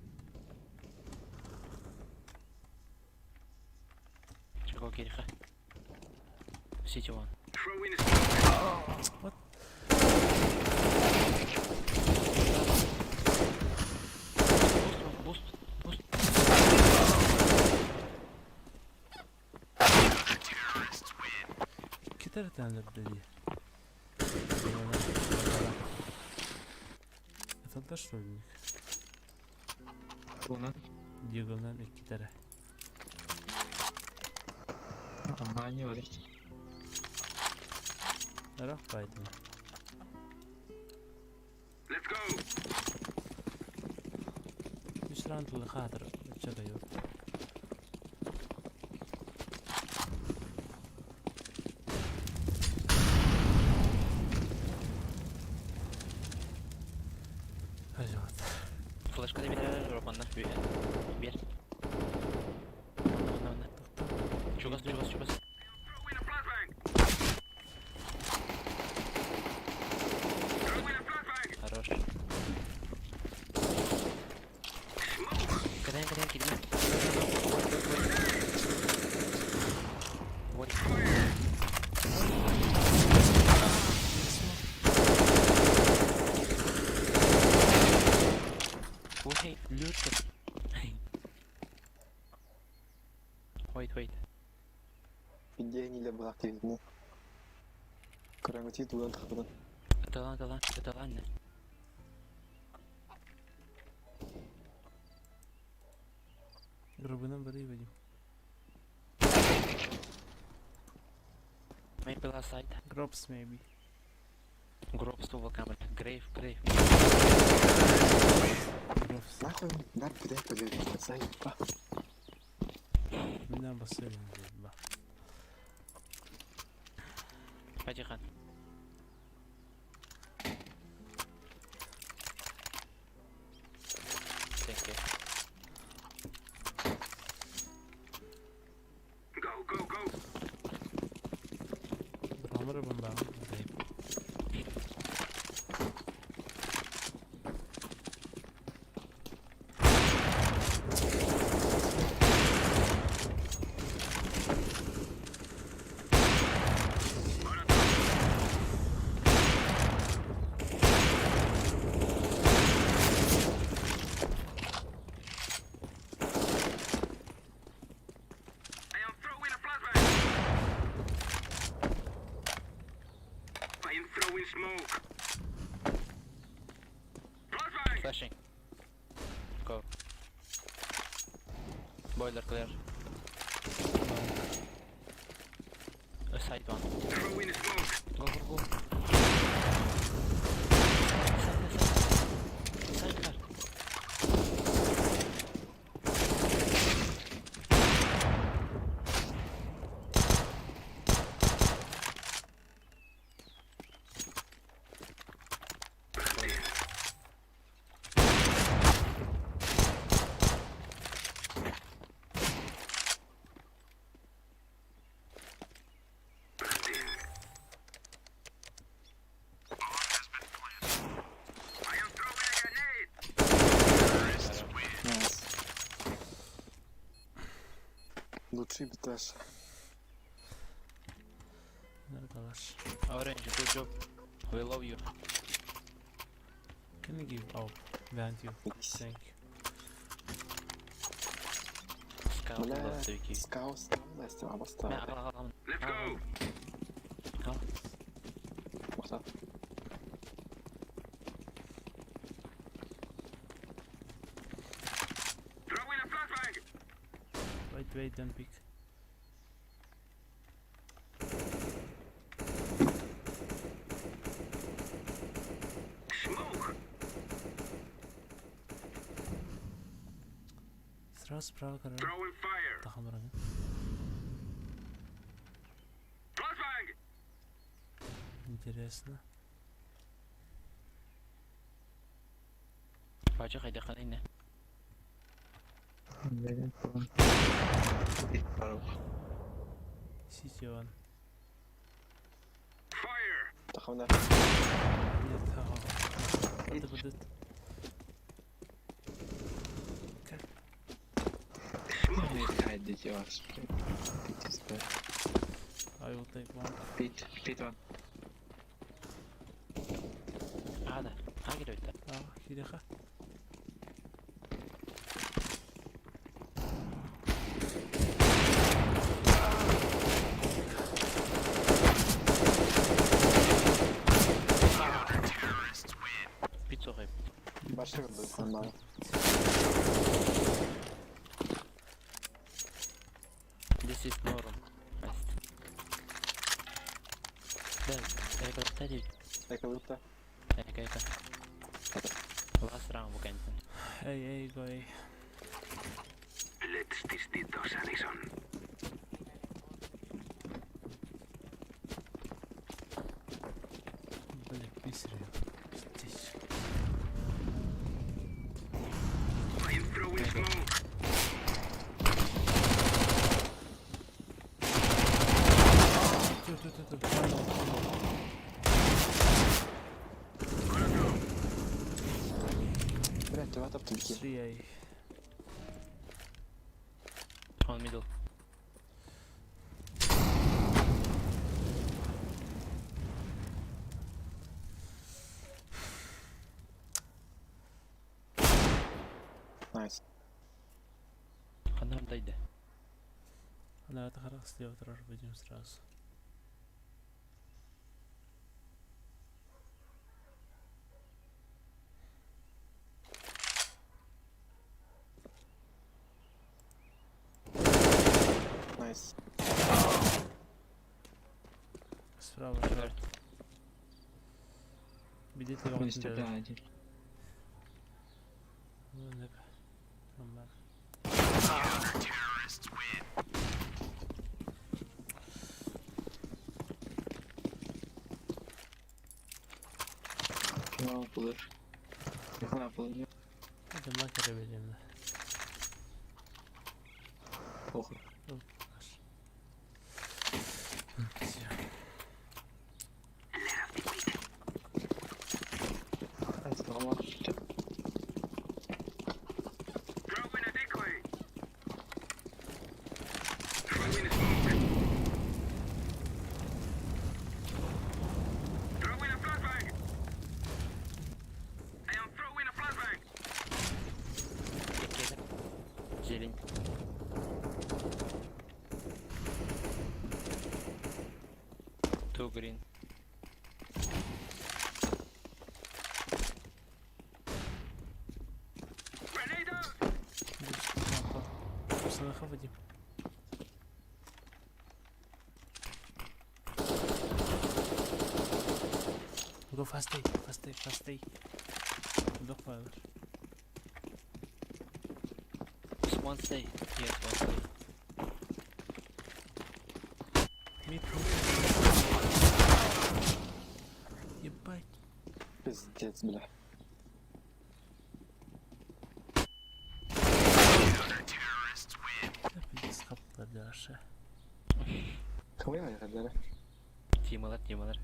[SPEAKER 12] Чего, Кириха? Сити вон.
[SPEAKER 3] Throwing smoke.
[SPEAKER 1] What?
[SPEAKER 12] Буст, буст, буст.
[SPEAKER 1] Китар dedi. Это что ли?
[SPEAKER 8] Туна.
[SPEAKER 1] Диагонал iki tane.
[SPEAKER 8] Ага, не варить.
[SPEAKER 1] Арах поэтому.
[SPEAKER 3] Let's go.
[SPEAKER 1] Үс раунд хатыр чагай yok. Hadi
[SPEAKER 12] Флешка да берер, романна. Бер. Бер. Онна, онна. Чугас, чугас, чугас.
[SPEAKER 3] Throwing a flashbang. Throwing a flashbang.
[SPEAKER 12] Хорош. Кадаем, кадаем, кидаем. Вот. Ой, лютер.
[SPEAKER 9] Диэһиниилэр былаах диэбитинэ. Көрөҥүтүй тулан тахпытын.
[SPEAKER 12] Ыталаан, ыталаан, ыталаан не.
[SPEAKER 1] Гробынан бери, Вадим.
[SPEAKER 12] Maybe last side.
[SPEAKER 1] Гробс, maybe.
[SPEAKER 12] Гроб стул камера. Grave, grave.
[SPEAKER 1] Гробс.
[SPEAKER 9] Нахуй нар кидай полезно, заеба.
[SPEAKER 1] Меня бассейн, ба.
[SPEAKER 12] Патихан. Thank you.
[SPEAKER 3] Go, go, go.
[SPEAKER 1] Брамера бомба.
[SPEAKER 3] I am throwing a flashbang. I am throwing smoke. Flashbang.
[SPEAKER 12] Flashing. Go. Boiler clear. A side one.
[SPEAKER 3] Throwing smoke.
[SPEAKER 12] Go, go, go. Side, side. Side car.
[SPEAKER 3] I am throwing a grenade.
[SPEAKER 9] Nice. Лучший биташ.
[SPEAKER 1] Калаш.
[SPEAKER 12] Orange, good job. We love you.
[SPEAKER 1] Can you give up behind you? Thank you.
[SPEAKER 12] Scout
[SPEAKER 9] Бля,
[SPEAKER 12] ластовики.
[SPEAKER 9] скаус там, Настя,
[SPEAKER 12] Мә,
[SPEAKER 9] абаста.
[SPEAKER 12] ал, ал, ал.
[SPEAKER 3] Let's go.
[SPEAKER 12] Ал.
[SPEAKER 9] Махта.
[SPEAKER 3] Throwing a flashbang.
[SPEAKER 1] Wait, wait, don't pick.
[SPEAKER 3] Smoke.
[SPEAKER 1] Сразу справа, короче.
[SPEAKER 3] Throwing fire.
[SPEAKER 1] Тахамраны.
[SPEAKER 3] Flashbang.
[SPEAKER 1] Интересно.
[SPEAKER 12] Бачы қайда қандай не?
[SPEAKER 1] Сити one.
[SPEAKER 3] Fire.
[SPEAKER 9] Тахамна.
[SPEAKER 1] Нет, ага. Подожди, подожди. Как?
[SPEAKER 8] Did you ask? Pit is bad.
[SPEAKER 1] I will take one.
[SPEAKER 8] Pit, pit one.
[SPEAKER 12] Ада. А кире өтті.
[SPEAKER 1] А, хиреха.
[SPEAKER 12] Пит соғайып.
[SPEAKER 9] Барша был нормально.
[SPEAKER 12] This is norm. Nice. Да, эка дейді.
[SPEAKER 9] Эка вылта.
[SPEAKER 12] Эка, эка. Last round bu кәнтін.
[SPEAKER 1] Эй, эй, go эй.
[SPEAKER 3] Let's distintos, Allison.
[SPEAKER 1] Бля, писарь. Здесь.
[SPEAKER 3] I am throwing smoke.
[SPEAKER 1] Ту, ту, ту, ту. Tunnel, tunnel.
[SPEAKER 9] Блядь, ты в тупике.
[SPEAKER 1] Three A.
[SPEAKER 12] On middle.
[SPEAKER 9] Nice.
[SPEAKER 12] Қандай дайды?
[SPEAKER 1] Она это харах слева турар, выйдем сразу.
[SPEAKER 9] Nice.
[SPEAKER 1] Справа short. Видите, вам
[SPEAKER 8] Мистер один.
[SPEAKER 1] Нормально.
[SPEAKER 3] Counter-terrorists win.
[SPEAKER 8] Ким алып Yakın yapılır.
[SPEAKER 1] Hadi makara vereyim de.
[SPEAKER 8] Похуй.
[SPEAKER 1] Всё.
[SPEAKER 3] Throw in a decoy. Throw in a smoke. Throw in a flashbang. I am throwing a flashbang.
[SPEAKER 12] Зелень. Two green.
[SPEAKER 3] Grenade out.
[SPEAKER 1] СВХ, Вадим. Go fast A, fast A, fast A. Dog power.
[SPEAKER 12] Just one stay. Yes, one stay.
[SPEAKER 1] Mid. Ебать.
[SPEAKER 9] Пиздец, бля.
[SPEAKER 3] Counter-terrorists win.
[SPEAKER 1] Да, пиздец, хаптар Даша.
[SPEAKER 9] Кого я хотел?
[SPEAKER 12] Тималар, тималар.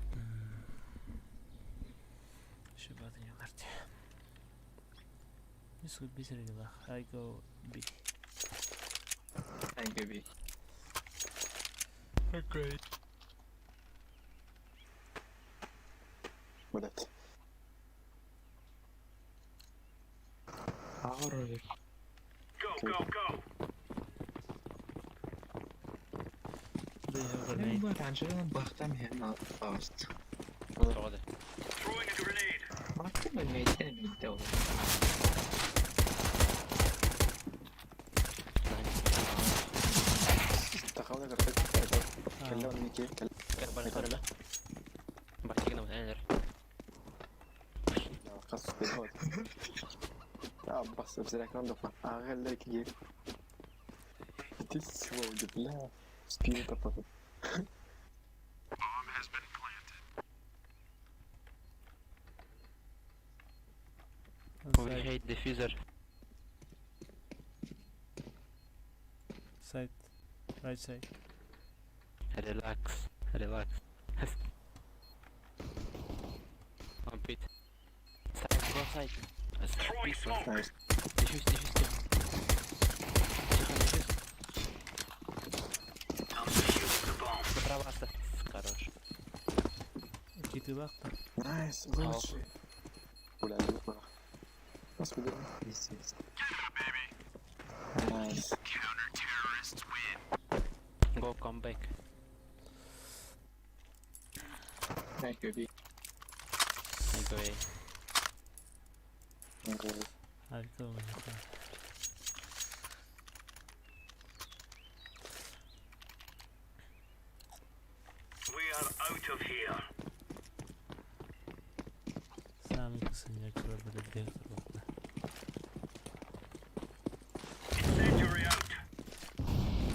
[SPEAKER 1] Еще бады не ларти. Не суд без регла. I go B.
[SPEAKER 8] Thank you, B.
[SPEAKER 4] Okay.
[SPEAKER 9] Блять.
[SPEAKER 8] Аура.
[SPEAKER 3] Go, go, go.
[SPEAKER 1] They have grenade.
[SPEAKER 8] Раньше бахтам я fast.
[SPEAKER 12] Тоҕо
[SPEAKER 3] Throwing a grenade.
[SPEAKER 8] Максим имеет видео.
[SPEAKER 9] Тахална карта. Кэллэ Мики.
[SPEAKER 12] Бар көрөмө. Бартигина элер.
[SPEAKER 9] Қас спидот. А, бас, обзор экран допа. А, гэллер киги. Ты сегодня, бля. Спину топа.
[SPEAKER 3] Bomb has been planted.
[SPEAKER 1] One side.
[SPEAKER 12] Overhead diffuser.
[SPEAKER 1] Side. Right side.
[SPEAKER 12] Relax. Relax. One pit. Side, go side.
[SPEAKER 3] Throwing
[SPEAKER 12] Pit,
[SPEAKER 3] smoke.
[SPEAKER 9] Nice.
[SPEAKER 12] Defuse, defuse, тихо. Тихо, defuse.
[SPEAKER 3] I'm defusing the bomb.
[SPEAKER 12] Справа, Хорош.
[SPEAKER 1] Какие лахта.
[SPEAKER 9] Nice, лучший. Бля, духа. Господи.
[SPEAKER 8] Пиздец.
[SPEAKER 9] Nice.
[SPEAKER 3] Counter-terrorists win.
[SPEAKER 12] Go come back.
[SPEAKER 8] Thank you, B.
[SPEAKER 12] I go A.
[SPEAKER 9] Okay.
[SPEAKER 1] I go нахуй.
[SPEAKER 3] We are out of here.
[SPEAKER 1] Сами кысынья блядь, бегать ротно.
[SPEAKER 3] Incendiary out.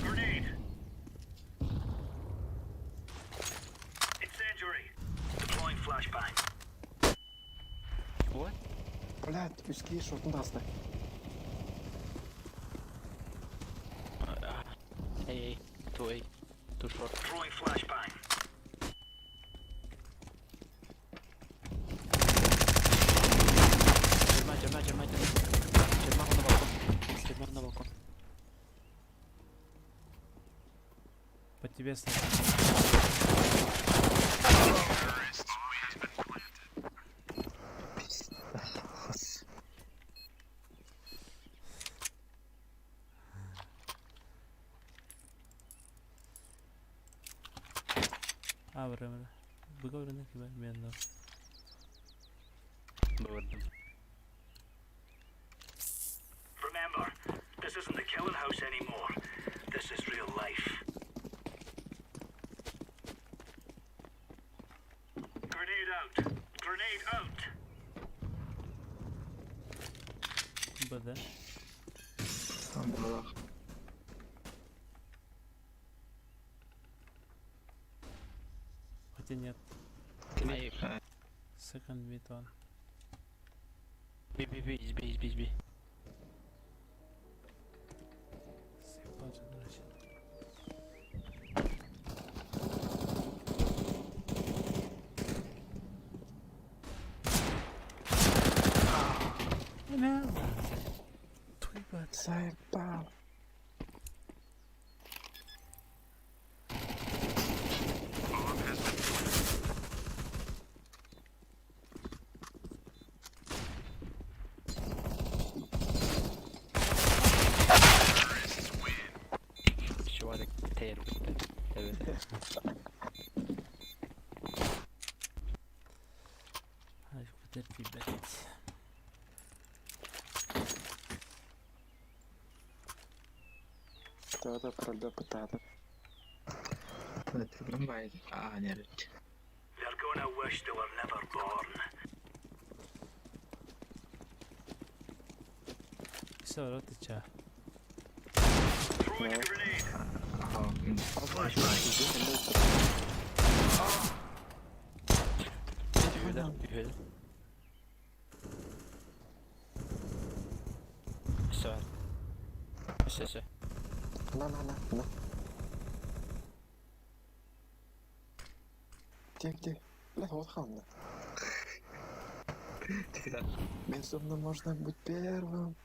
[SPEAKER 3] Grenade. Incendiary. Deploying flashbang.
[SPEAKER 12] What?
[SPEAKER 9] Блядь, үске шортын таста.
[SPEAKER 12] A, A. Two A. Two short.
[SPEAKER 3] Throwing flashbang.
[SPEAKER 12] Тюрьма, тюрьма, тюрьма, тюрьма. Тюрьма на балкон. Тюрьма на балкон.
[SPEAKER 1] По тебе снайпер.
[SPEAKER 3] Terrorists has been planted.
[SPEAKER 8] Пиздец.
[SPEAKER 1] барамына. Быга барана киба мен но.
[SPEAKER 12] Бардым.
[SPEAKER 3] Remember, this isn't the killing house anymore. This is real life. Grenade out. Grenade out.
[SPEAKER 1] Бада.
[SPEAKER 8] Балах.
[SPEAKER 1] Хотя нет.
[SPEAKER 12] Ай,
[SPEAKER 1] Second mid one.
[SPEAKER 12] Би би би би би би.
[SPEAKER 1] Съебал же, значит. Туйбат.
[SPEAKER 9] Заебал.
[SPEAKER 12] Чувак, тер. Evet.
[SPEAKER 1] Ай, подожди, блядь.
[SPEAKER 9] Тата, правда, потата.
[SPEAKER 8] Телеграм байд. А, нет.
[SPEAKER 3] They're gonna wish they were never born.
[SPEAKER 1] Все, рот и ча.
[SPEAKER 3] Throwing a grenade.
[SPEAKER 12] Ühele, ühele. Все. Все, все.
[SPEAKER 9] На, на, на, на. Где, где? Бля, вот ханна. Безумно можно быть первым.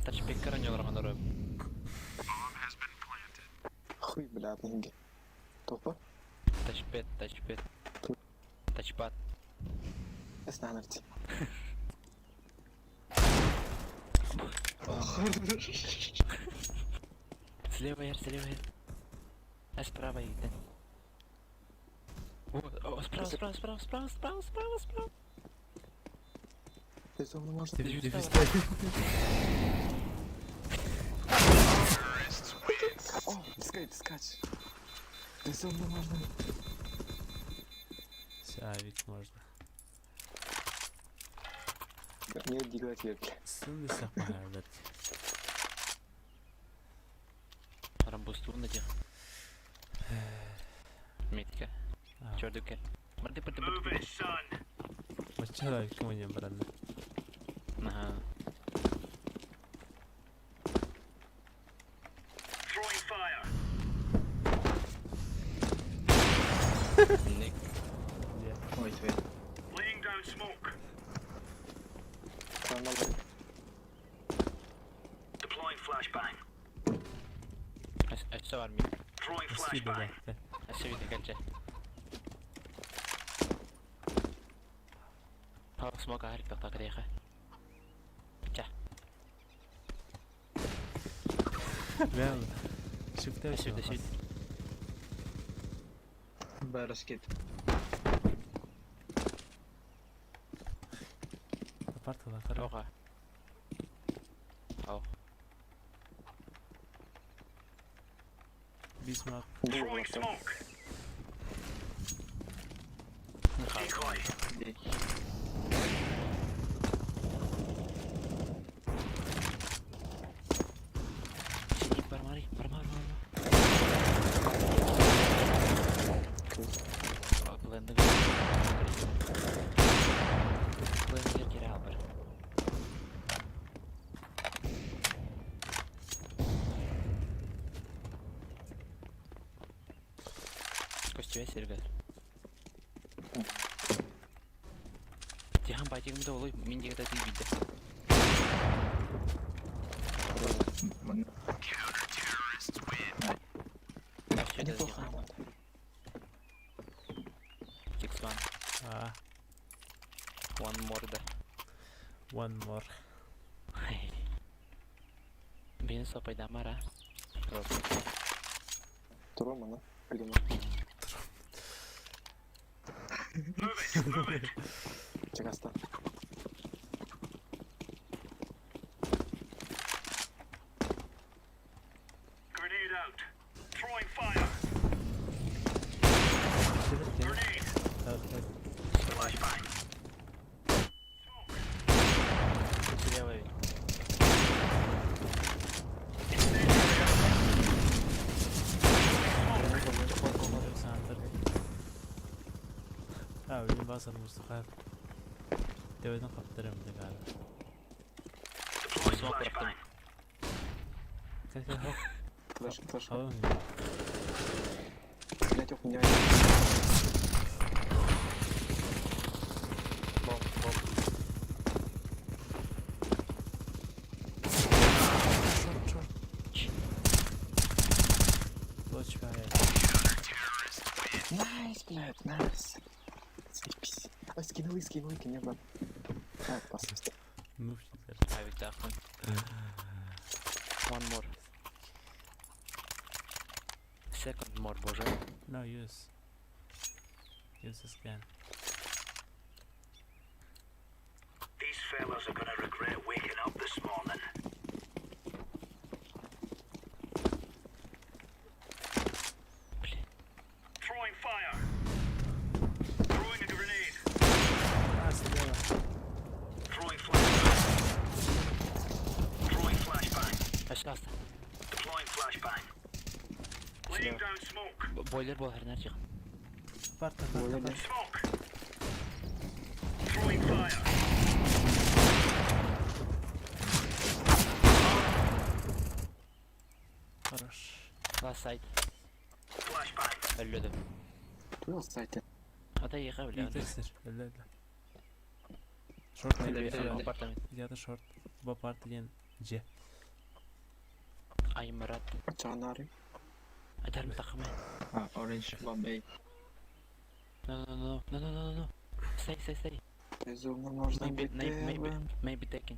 [SPEAKER 12] Тачпек ранен Романоров.
[SPEAKER 9] Хуй, бля, деньги. Топа?
[SPEAKER 12] Тачпет, тачпет. Тачпад.
[SPEAKER 9] Эснанерти.
[SPEAKER 12] Слева я, слева я. А справа иди. Вот, о, справа, справа, справа, справа, справа, справа, справа.
[SPEAKER 9] Безумно можно... О, дискач, дискач. Безумно можно...
[SPEAKER 1] Все, авик можно.
[SPEAKER 9] Мне диглать я, бля.
[SPEAKER 1] Сын сахмара, блядь.
[SPEAKER 12] Рамбусту на тех. Метка. Чердуке. Марды, марды,
[SPEAKER 3] Move
[SPEAKER 12] марды.
[SPEAKER 3] it, son.
[SPEAKER 1] Бача авик мы барана.
[SPEAKER 12] Ага.
[SPEAKER 3] Throwing fire.
[SPEAKER 12] Ник.
[SPEAKER 8] Ой, твой.
[SPEAKER 3] Laying down smoke.
[SPEAKER 9] Там надо...
[SPEAKER 3] Deploying flashbang.
[SPEAKER 12] Все армия.
[SPEAKER 3] Throwing
[SPEAKER 1] Спасибо,
[SPEAKER 3] flashbang.
[SPEAKER 1] да.
[SPEAKER 12] Все видно, кончай. Пау, смог ахарик тохта кадеха. Ча.
[SPEAKER 1] Реально. Шифта
[SPEAKER 12] Сюда, сюда.
[SPEAKER 8] Бараскет.
[SPEAKER 1] Апарта, латара.
[SPEAKER 12] Оха. Ау.
[SPEAKER 1] Бисмарк.
[SPEAKER 3] Throwing smoke. Decoy.
[SPEAKER 12] Синий, бармари, бармари, бармари. Блендер. Блендер киралбер. Костюме сервер. Тихан байтигім да олай, мен де ты виде.
[SPEAKER 9] Неплохо работает.
[SPEAKER 12] Six one.
[SPEAKER 1] А,
[SPEAKER 12] One more да.
[SPEAKER 1] one more.
[SPEAKER 12] Бен сопайда мара.
[SPEAKER 9] Трома, на? Где мы? Чагаста.
[SPEAKER 12] Слева.
[SPEAKER 1] А, блин, базар мустухар. Төбөтүн хаптарым дегара.
[SPEAKER 12] Смок бырахтым.
[SPEAKER 1] Кэл кэл хоп.
[SPEAKER 9] Флеш, флеш.
[SPEAKER 1] Алын.
[SPEAKER 9] Блять, ох, меня.
[SPEAKER 12] Бом, бом.
[SPEAKER 1] Шорт, шорт. Точка.
[SPEAKER 9] Найс, блядь, найс. Заебись. Ой, скинули, скинули, кине, Так, пас.
[SPEAKER 1] Ну,
[SPEAKER 12] Авик дахмын. One more. Second more, боже.
[SPEAKER 1] No, use. Use this gun.
[SPEAKER 3] These fellas are gonna regret waking up this morning.
[SPEAKER 12] Блин.
[SPEAKER 3] Throwing fire. Throwing a grenade.
[SPEAKER 1] А, слева.
[SPEAKER 3] Throwing flashbang. Throwing flashbang.
[SPEAKER 12] Пожалуйста.
[SPEAKER 3] Deploying flashbang. Laying down smoke.
[SPEAKER 12] Бойлер бол хернер
[SPEAKER 1] Парта, парта, парта.
[SPEAKER 3] Smoke. Throwing fire.
[SPEAKER 1] Хорош.
[SPEAKER 12] Last side.
[SPEAKER 3] Flashbang.
[SPEAKER 12] Өллөдүм.
[SPEAKER 9] Туда сайте.
[SPEAKER 12] Ата еха бля.
[SPEAKER 1] Итерсер. Эле, эле. Шорт
[SPEAKER 12] Өллөдү. Апартамент.
[SPEAKER 1] Где-то шорт. Бу парта ден Ж.
[SPEAKER 12] Ай, Марат.
[SPEAKER 9] Чанары.
[SPEAKER 12] Айтар тахмай.
[SPEAKER 8] А, orange bomb A.
[SPEAKER 12] No, no, no, no, no, no, no. Stay, stay, stay.
[SPEAKER 9] Безумно можно
[SPEAKER 12] Maybe,
[SPEAKER 9] быть
[SPEAKER 12] maybe, maybe,
[SPEAKER 9] первым.
[SPEAKER 12] maybe taken.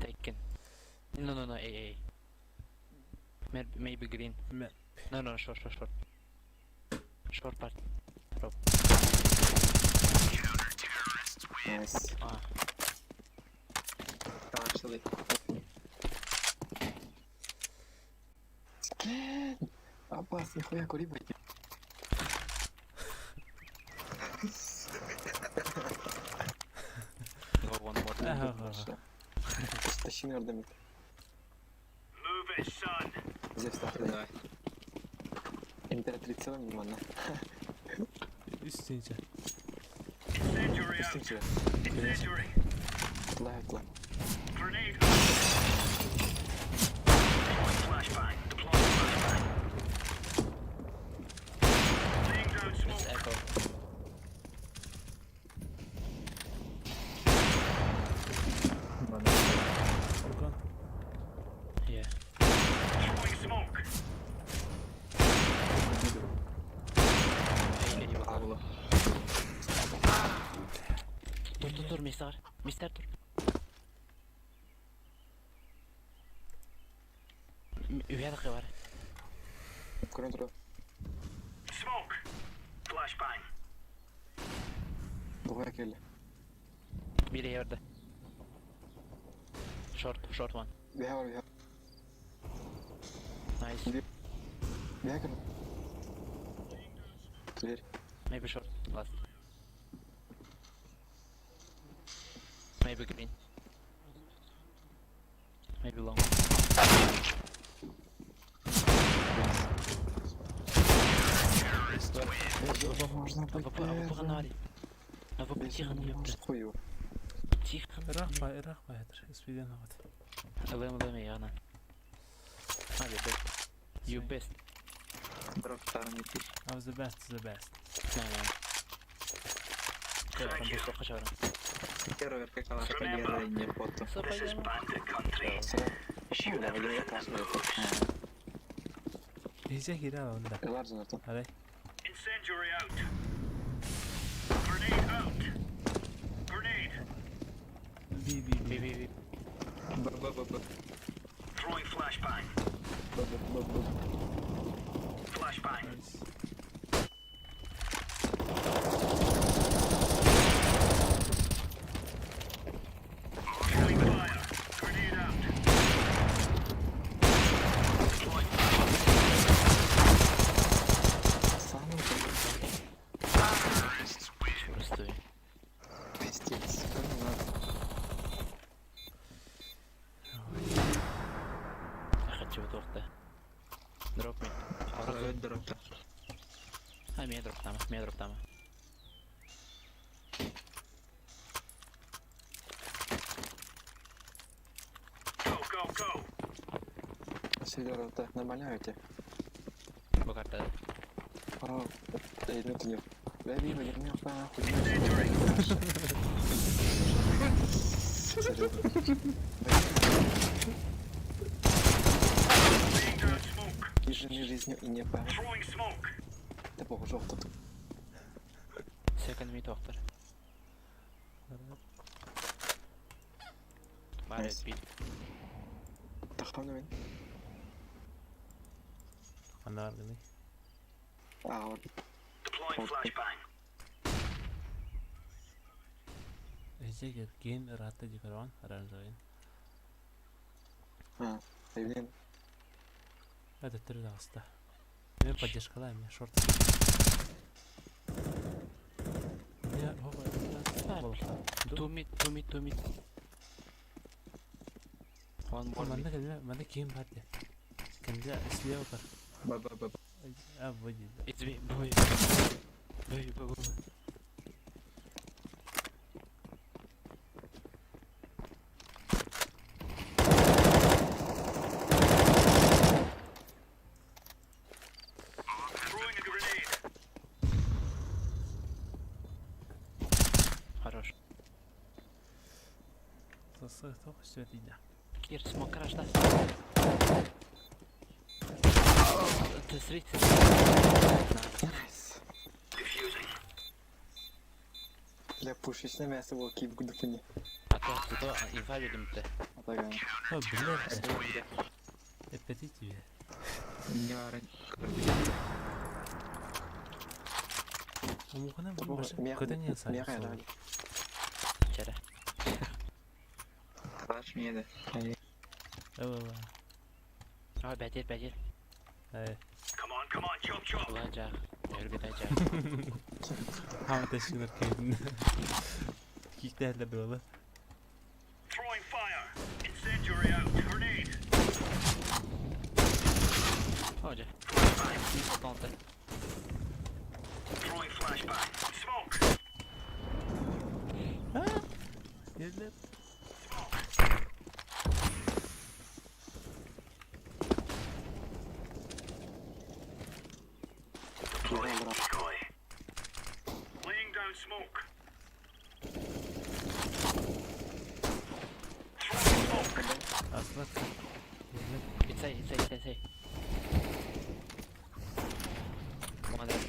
[SPEAKER 12] Taken. No, no, no, A, A. Maybe, maybe green.
[SPEAKER 1] Ме-
[SPEAKER 12] No, no, short, short, short. Short part.
[SPEAKER 9] Найс.
[SPEAKER 12] А,
[SPEAKER 8] Actually.
[SPEAKER 9] Блин. Аббас, нихуя кури, блядь.
[SPEAKER 12] Go one more.
[SPEAKER 1] Ага, ага.
[SPEAKER 9] Тащи, наверное, мид.
[SPEAKER 3] Move it, son.
[SPEAKER 9] Здесь так,
[SPEAKER 8] Давай.
[SPEAKER 9] Императрица мимо,
[SPEAKER 1] Үстінче.
[SPEAKER 3] Incendiary out.
[SPEAKER 9] Пустите.
[SPEAKER 3] Incendiary.
[SPEAKER 9] Тла, тла.
[SPEAKER 3] Grenade out. Deploying flashbang. Deploying flashbang. Laying down
[SPEAKER 12] It's
[SPEAKER 3] smoke.
[SPEAKER 12] echo.
[SPEAKER 1] Фургон.
[SPEAKER 12] Yeah.
[SPEAKER 3] Throwing smoke.
[SPEAKER 12] A, A,
[SPEAKER 8] Павло.
[SPEAKER 12] Тур, тур, тур, мистер. Мистер, тур. Үһә бар.
[SPEAKER 9] Курен тура.
[SPEAKER 3] Smoke. Flashbang.
[SPEAKER 9] Дуга келли.
[SPEAKER 12] Бире ярды. Short, short one.
[SPEAKER 9] Бия бар, бия.
[SPEAKER 12] Nice.
[SPEAKER 9] Бия кел. Дверь.
[SPEAKER 12] Maybe short. Last. Maybe green. Maybe long.
[SPEAKER 9] Безумно можно быть
[SPEAKER 12] АВП, АВП
[SPEAKER 9] первым.
[SPEAKER 12] навали. АВП тихо,
[SPEAKER 9] Безумно
[SPEAKER 12] ёпта.
[SPEAKER 9] можно хую.
[SPEAKER 12] Тихо.
[SPEAKER 1] Ыраах ба, ыраах ба ятыр. Спиден вот.
[SPEAKER 12] ЛМ, ЛМ, яна. А, you best. You best.
[SPEAKER 8] Дроп второй
[SPEAKER 1] I was the best, the best.
[SPEAKER 12] No, no. Там быстро хачарым.
[SPEAKER 8] Первый как она карьера не фото.
[SPEAKER 3] This is bandit country.
[SPEAKER 9] Shoot everything.
[SPEAKER 1] Изе кире онда.
[SPEAKER 9] Элар занартан.
[SPEAKER 1] Арай.
[SPEAKER 3] Incendiary out. Grenade out. Grenade.
[SPEAKER 1] Би би
[SPEAKER 12] Би,
[SPEAKER 1] би.
[SPEAKER 12] би, би.
[SPEAKER 8] Б, Б, Б, Б.
[SPEAKER 3] Throwing flashbang.
[SPEAKER 8] Б, Б, Б, Б.
[SPEAKER 3] Flashbang.
[SPEAKER 1] Nice.
[SPEAKER 12] Тоқта. Drop me.
[SPEAKER 8] Ага, дроп.
[SPEAKER 12] А, меня дроп там, меня дроп там.
[SPEAKER 3] Go, go, go.
[SPEAKER 9] Серьезно, так нормально эти?
[SPEAKER 12] Бу карта.
[SPEAKER 9] А, эй, ну ты не. Бля, вива, я не нахуй. Серьезно.
[SPEAKER 3] Laying down smoke.
[SPEAKER 9] И жены жизнью и не пара.
[SPEAKER 3] Throwing smoke.
[SPEAKER 9] Да бог, жёг тут.
[SPEAKER 12] Second me доктор. Бар
[SPEAKER 8] Nice.
[SPEAKER 12] бит.
[SPEAKER 9] Тахтан мен.
[SPEAKER 1] Ханна аргыны.
[SPEAKER 9] А, вот.
[SPEAKER 3] Deploying flashbang.
[SPEAKER 1] Эжегер ген ратта дикарон аранжайын.
[SPEAKER 9] А, блин.
[SPEAKER 1] Это түрі ағыста. Мен поддержкалаймын, мен шорт. Не, хопа,
[SPEAKER 12] Two mid, two mid, two mid. One more mid.
[SPEAKER 1] Манна кэллэ, манна ким бар де. Кэнде слева бар.
[SPEAKER 8] Ба ба ба.
[SPEAKER 1] А, выйди.
[SPEAKER 12] It's B, B, B, B, B, B.
[SPEAKER 3] Throwing a grenade.
[SPEAKER 12] Хорош.
[SPEAKER 1] Сасы тоқ сөт иді.
[SPEAKER 12] Кир, смок краш, да? Ты сри,
[SPEAKER 9] Найс.
[SPEAKER 3] Defusing.
[SPEAKER 9] Бля, пушечное мясо было кип гудуфыни.
[SPEAKER 12] А то, зато инфа бердим-то.
[SPEAKER 9] А так, а.
[SPEAKER 1] О, бля. Эппети тебе.
[SPEAKER 8] Не баар.
[SPEAKER 1] Омуқына
[SPEAKER 9] Да бог,
[SPEAKER 1] башы
[SPEAKER 9] мех,
[SPEAKER 1] көтен
[SPEAKER 9] мех,
[SPEAKER 1] сай.
[SPEAKER 9] мех,
[SPEAKER 12] Чара.
[SPEAKER 8] Талаш мне да.
[SPEAKER 1] Ава.
[SPEAKER 12] А, бәтер, бәтер.
[SPEAKER 1] Эй.
[SPEAKER 3] Come on, come on, chop, chop.
[SPEAKER 12] Ула жақ. Өргет жақ.
[SPEAKER 1] Хама тәшкілер кейдін. Киктәрлер долы.
[SPEAKER 3] Throwing fire. Incendiary out. Grenade.
[SPEAKER 12] О, жа. Оталты.
[SPEAKER 3] Throwing flashbang. Smoke.
[SPEAKER 1] Ерлер.
[SPEAKER 3] Deploying decoy. Laying down smoke. Throwing smoke.
[SPEAKER 1] Аслар. Ерлер.
[SPEAKER 12] Ицай, ицай, ицай, ицай. Молодец.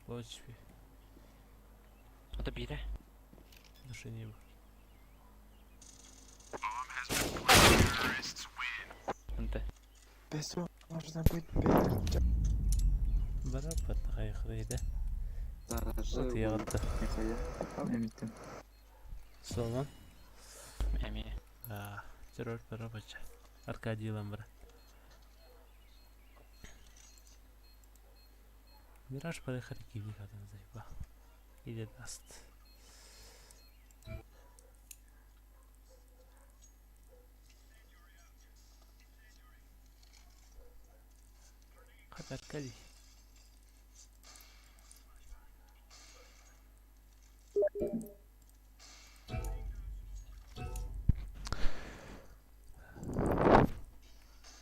[SPEAKER 1] Лочпи.
[SPEAKER 12] Это бире.
[SPEAKER 1] Душение бар.
[SPEAKER 12] Ынты.
[SPEAKER 9] Бесо, можно быть без.
[SPEAKER 1] Барап қайқырайды.
[SPEAKER 9] Заражил.
[SPEAKER 1] Вот яғытты.
[SPEAKER 9] Нихуя.
[SPEAKER 8] Эмиттен.
[SPEAKER 1] Солман.
[SPEAKER 12] Әме.
[SPEAKER 1] А, террор барабача. Аркадий ламбра. Мираж поехали киви кадын зайба. Или даст. Хат Аркадий.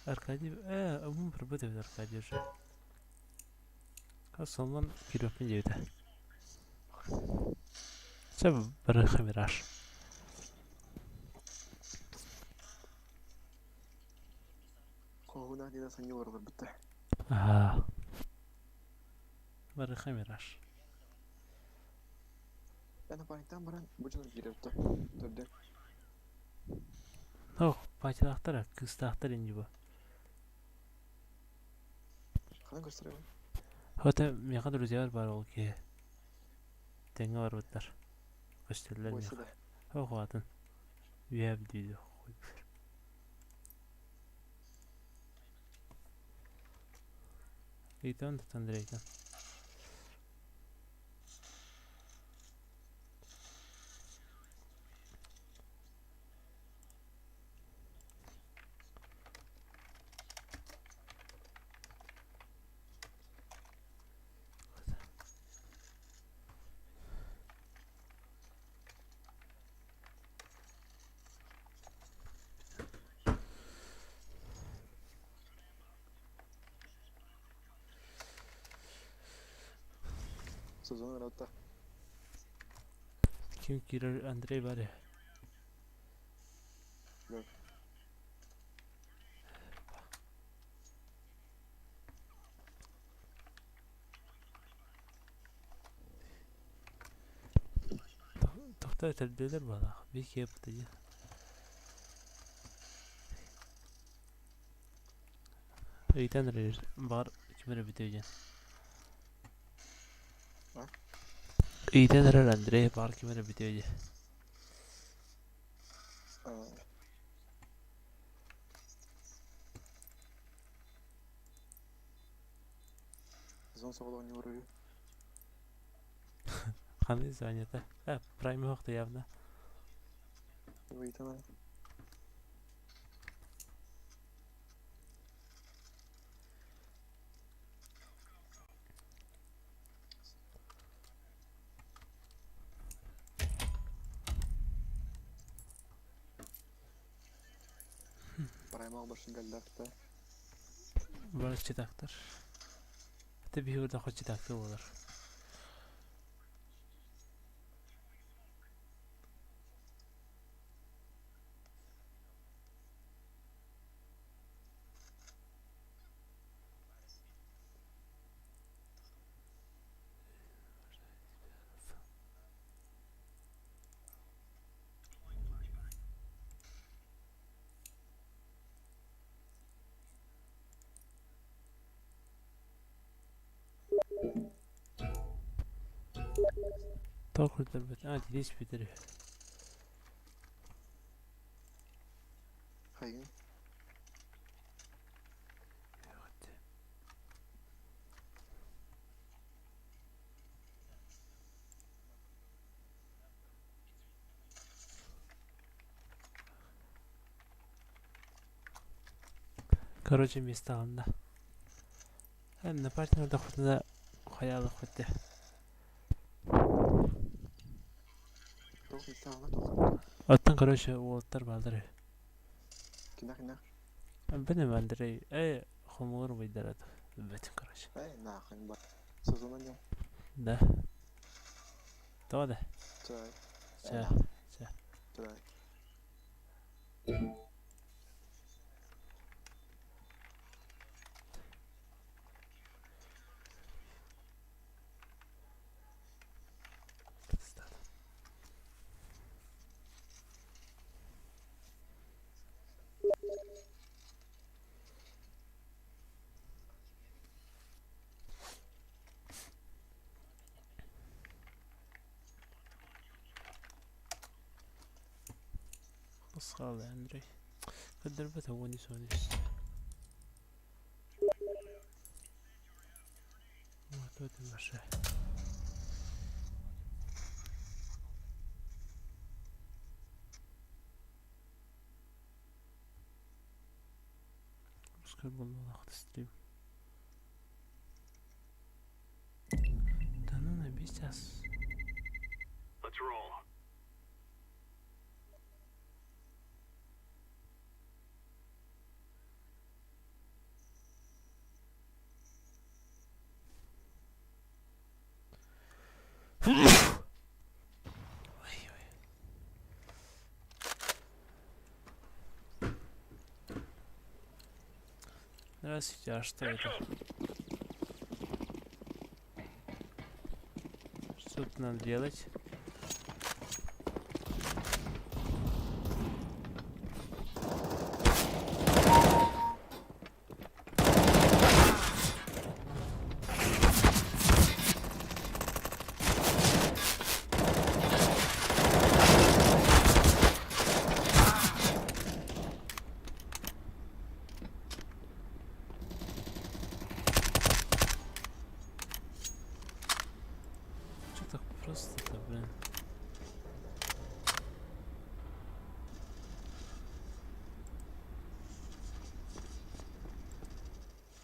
[SPEAKER 1] Аркадий, умум пробыт Аркадий уже. Солман кирөппин диэбитэ. Чэ барыха Мираж.
[SPEAKER 9] Хоуна дина саньор бітті.
[SPEAKER 1] Аа. Барыха Мираж.
[SPEAKER 9] Ана парниктан баран бу дьон киирепти. Төрдө.
[SPEAKER 1] Ох, патилахтара, кыстахтар инди бу.
[SPEAKER 9] Ханан көстөрөбүн?
[SPEAKER 1] Хота меха друзья бар ол ке. Тэҥҥэ барбыттар. Көстөллөр
[SPEAKER 9] Бойсы
[SPEAKER 1] меха.
[SPEAKER 9] да.
[SPEAKER 1] Ох, атын. Үһэ диди. Ыйтан Андрейтан.
[SPEAKER 9] Сезон работа.
[SPEAKER 1] Ким киирэр Андрей баар ээ.
[SPEAKER 9] Да.
[SPEAKER 1] Тохтоо төрдүөлэр буолаах. Биир киэп дии. Ыйтан эрэр баар ким эрэ бүтүө диэн.
[SPEAKER 9] А?
[SPEAKER 1] Ыйтан эрэр Андрей баар ким эрэ бүтүө диэн.
[SPEAKER 9] А, Сезон соҕолоон ньуурую.
[SPEAKER 1] Ханыы занята. Э, прайм уохта явно.
[SPEAKER 9] Ыйтан Праймал больше гальдахта.
[SPEAKER 1] Бар читактар. Это биһиги да хоть читакты буолар. Тоҕо көрдөрбөт? А, Денис бүтэр.
[SPEAKER 9] Хайын.
[SPEAKER 1] Короче, место алында. На партнерда хотuna хаялы хотте.
[SPEAKER 9] Тоқ истағына тоқ.
[SPEAKER 1] Оттон, короче, уолаттар баалар.
[SPEAKER 9] Кинах кинах.
[SPEAKER 1] Бинем Андрей, эй, хомур выйдарат. Бетим, короче.
[SPEAKER 9] Эй, нахрен ба. Сезон нем.
[SPEAKER 1] Да. То да.
[SPEAKER 9] Чай.
[SPEAKER 1] Ча. Ча.
[SPEAKER 9] Чай.
[SPEAKER 1] Босхал Андрей. Көрдөрбөт уонис уонис. Вот это наша. Пускай был стрим. Да ну на сейчас.
[SPEAKER 3] Let's roll.
[SPEAKER 1] Ой-ой. Здравствуйте, а что это? Что тут надо делать? Что так просто-то, блин?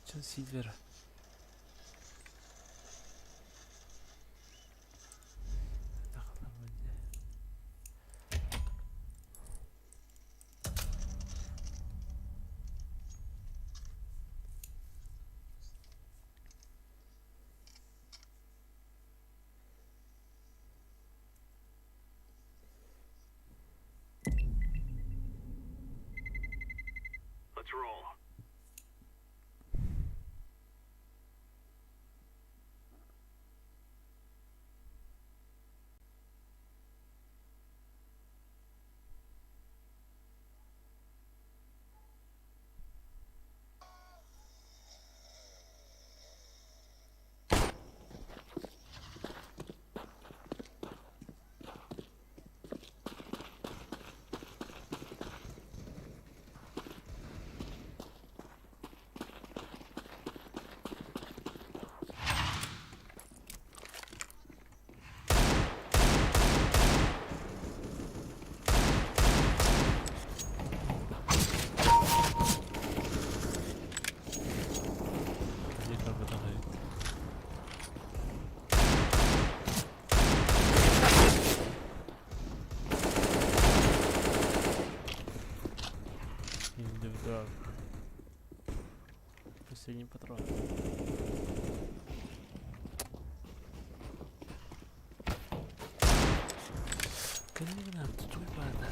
[SPEAKER 1] Че Сильвер? Патрон. Последний патрон. Кэннигин туй баада.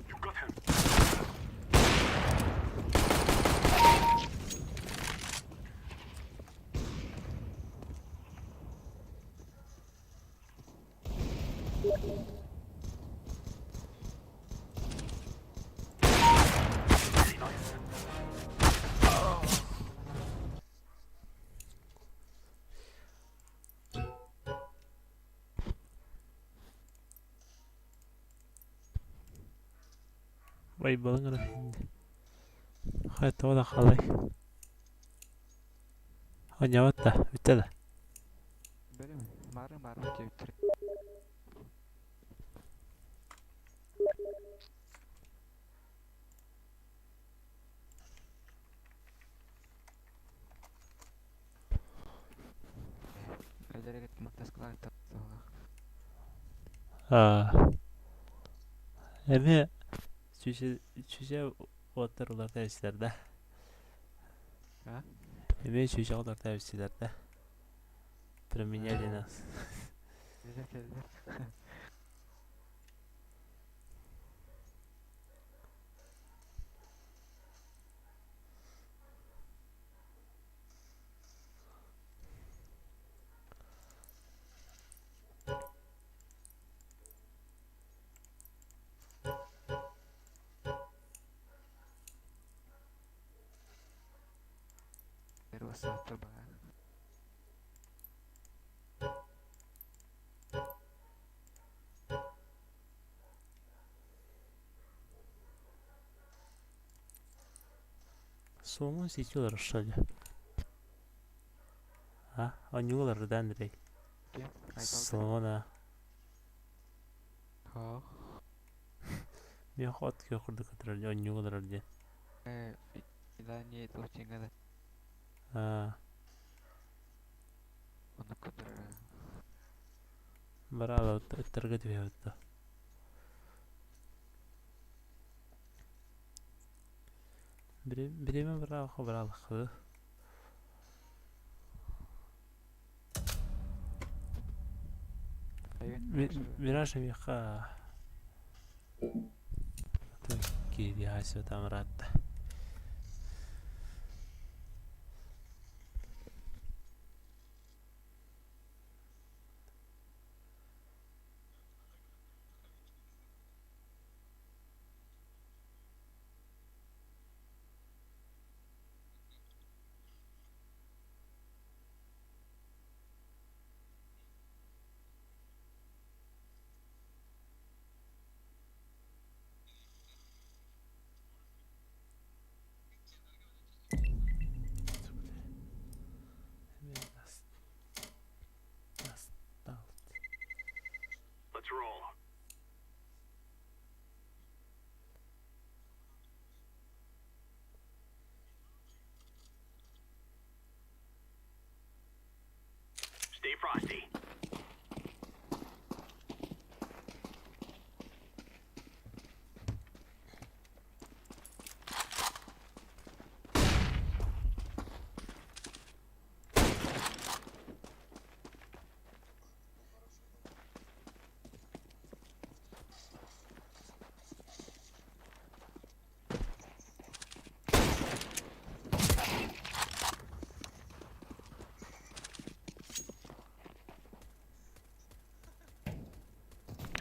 [SPEAKER 3] You got him. Very nice.
[SPEAKER 1] Байбалың эрэ Хайа тоҕо да хаалай Оонньообот да, бүттэ да
[SPEAKER 2] Бэрим, баарын баарын диэбиттэр. Өлөрөгөт матаскалаах
[SPEAKER 1] Аа Эмиэ сүүсэ сүүсэ уоттар уларыта эбистилэр да
[SPEAKER 2] А?
[SPEAKER 1] Эмиэ сүүсэҕэ уларыта эбистилэр да Применяли нас.
[SPEAKER 2] Кэллэр. Первосата баар.
[SPEAKER 1] Суоҥун сити олорор что ли? А? Оонньуу олорор да Андрей?
[SPEAKER 2] Ким?
[SPEAKER 1] Суоҥун а?
[SPEAKER 2] Хоох.
[SPEAKER 1] Миэхэ от күөх курдук көтөрөр оонньуу олорор диэн.
[SPEAKER 2] Э, да не туохчиҥҥа да.
[SPEAKER 1] Аа.
[SPEAKER 2] Оннук көтөрөр.
[SPEAKER 1] Браво, ыттарга түһэбит да. Бириэмэ быраабаха быраалаххы. Мираж эбиэхэ киириэхэ сөп амыраатта.
[SPEAKER 3] Let's roll. Stay frosty.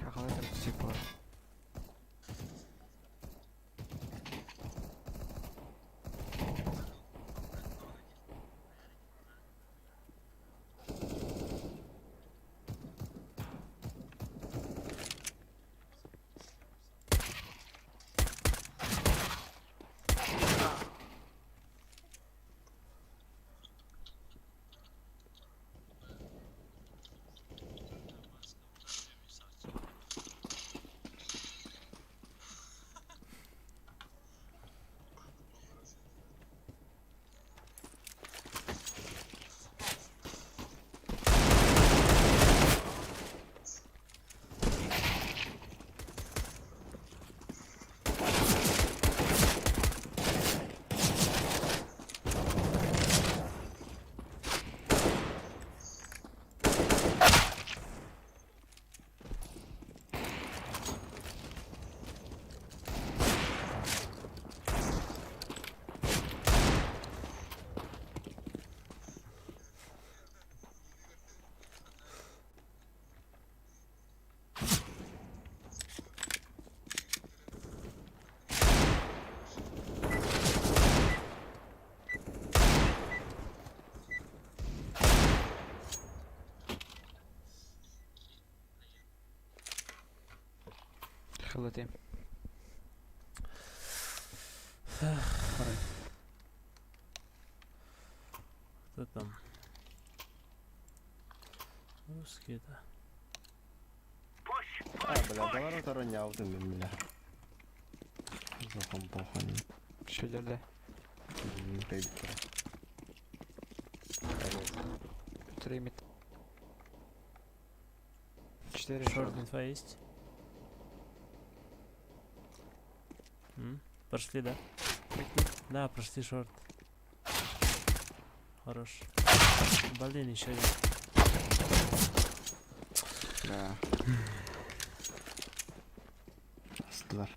[SPEAKER 2] Хахалар типа. Хылытым.
[SPEAKER 1] Кто там? Русские, да.
[SPEAKER 7] А, бля, давай уторонял ты бля. Захом похуй.
[SPEAKER 2] Что делали? Три мет. Четыре
[SPEAKER 1] Шорт инфа есть? М? Прошли, да? Да, прошли шорт. Хорош. Блин, еще один.
[SPEAKER 7] Да. Астылар.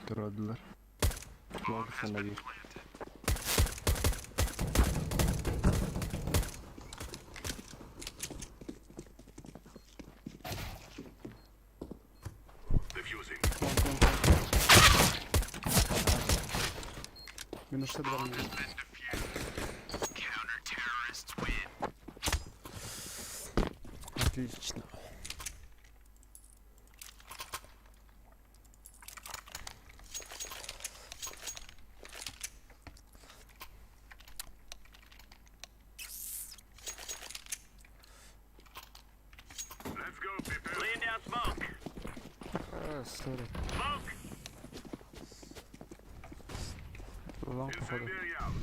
[SPEAKER 7] Туродулар. Лог сана bir.
[SPEAKER 3] Defusing.
[SPEAKER 7] Минус 62 минут.
[SPEAKER 3] Counter-terrorists win.
[SPEAKER 1] Отлично.
[SPEAKER 3] Let's go, people. Laying down smoke.
[SPEAKER 2] Сори.
[SPEAKER 3] Smoke.
[SPEAKER 2] Лонг походу.
[SPEAKER 3] Incendiary out.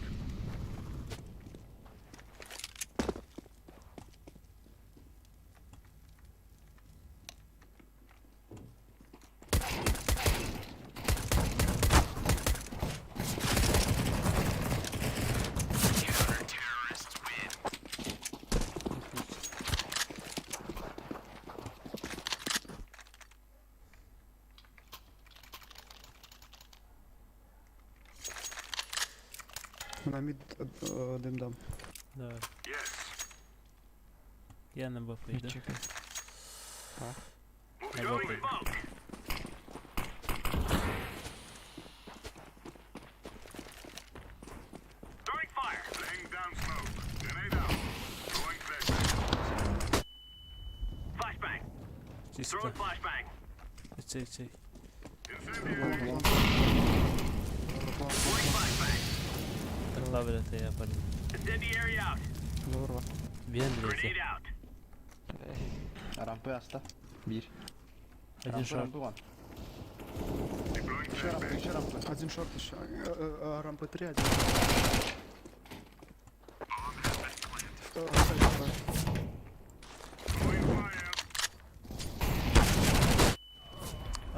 [SPEAKER 13] На мид дым дам.
[SPEAKER 1] Давай. Я на Б пойду.
[SPEAKER 2] Чекай. А?
[SPEAKER 1] На Б пойду. Чисто. Цей, цей. Тыңла блядь, я парень.
[SPEAKER 2] Здорово.
[SPEAKER 1] Бен, блядь.
[SPEAKER 7] Рампы аста. Бир.
[SPEAKER 1] Один
[SPEAKER 7] Рампы,
[SPEAKER 1] шорт.
[SPEAKER 7] рампы вон. Еще рампы, еще рампы.
[SPEAKER 13] Один шорт еще. Рампы 3, один. Сайт, да.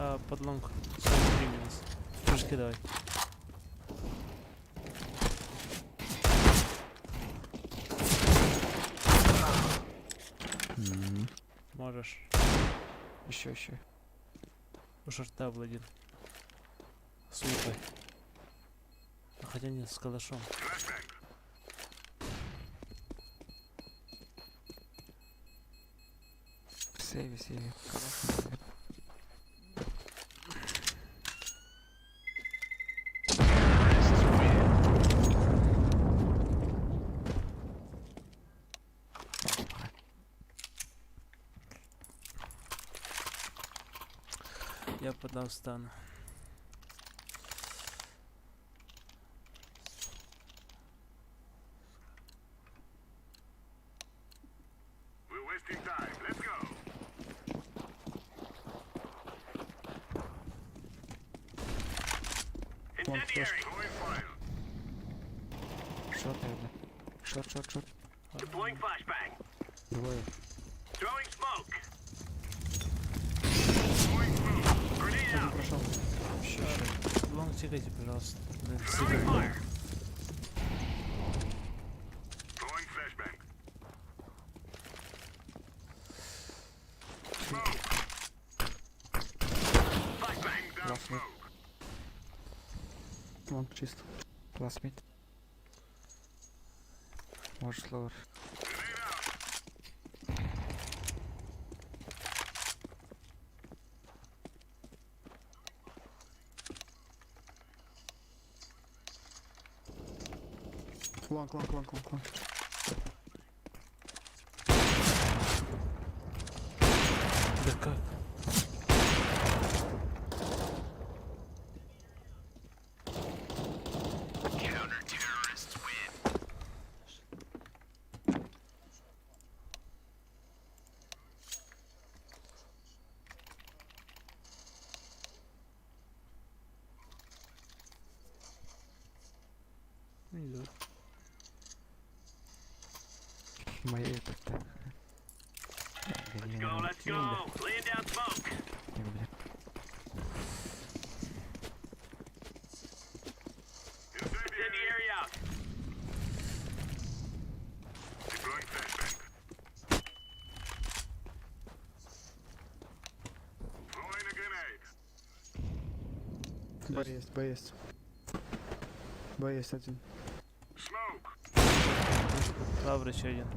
[SPEAKER 1] А, под long. 43 минус. Прыжки давай. Можешь.
[SPEAKER 2] Еще, еще.
[SPEAKER 1] У шорта был один. С лупой. А хотя нет, с калашом.
[SPEAKER 2] В сейве, сейве. Калаш, наверное.
[SPEAKER 1] Я подам стану.
[SPEAKER 13] Long flash.
[SPEAKER 2] Шорт, наверное. Шорт, шорт, шорт.
[SPEAKER 7] Двое.
[SPEAKER 13] Один прошел.
[SPEAKER 2] Еще, еще.
[SPEAKER 1] Long тикайте, пожалуйста. Блин, супер.
[SPEAKER 2] Last mid.
[SPEAKER 13] Long чисто.
[SPEAKER 2] Last mid. Может, lower.
[SPEAKER 13] Long, long, long, long, long.
[SPEAKER 1] Да как? Не знаю.
[SPEAKER 2] Мои этот. Не, бля.
[SPEAKER 13] Б есть, Б есть. Б есть один.
[SPEAKER 1] Лавр еще один.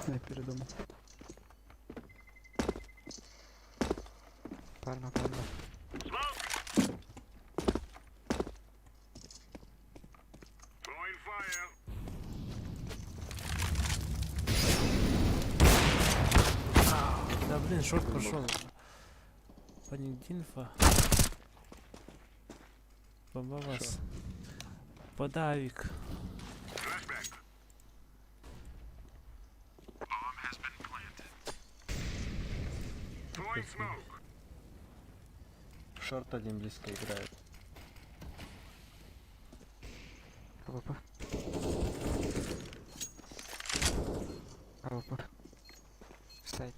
[SPEAKER 13] Я передумал.
[SPEAKER 2] Пальма, пальма.
[SPEAKER 1] Да блин, шорт пошел. Паникдинфа. Бомба вас. Подавик.
[SPEAKER 7] Шорт один близко играет.
[SPEAKER 2] АВП. АВП. Сайт.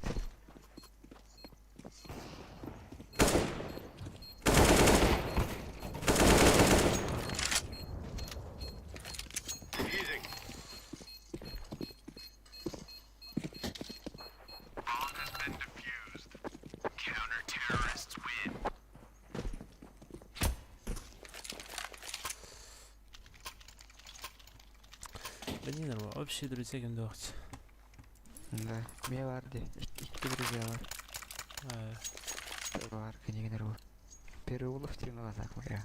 [SPEAKER 1] Общие друзья ким дуохчу.
[SPEAKER 2] Да, мне бар ди. Икки друзья бар. Бар, книгин ру. Переулов темного закмаря.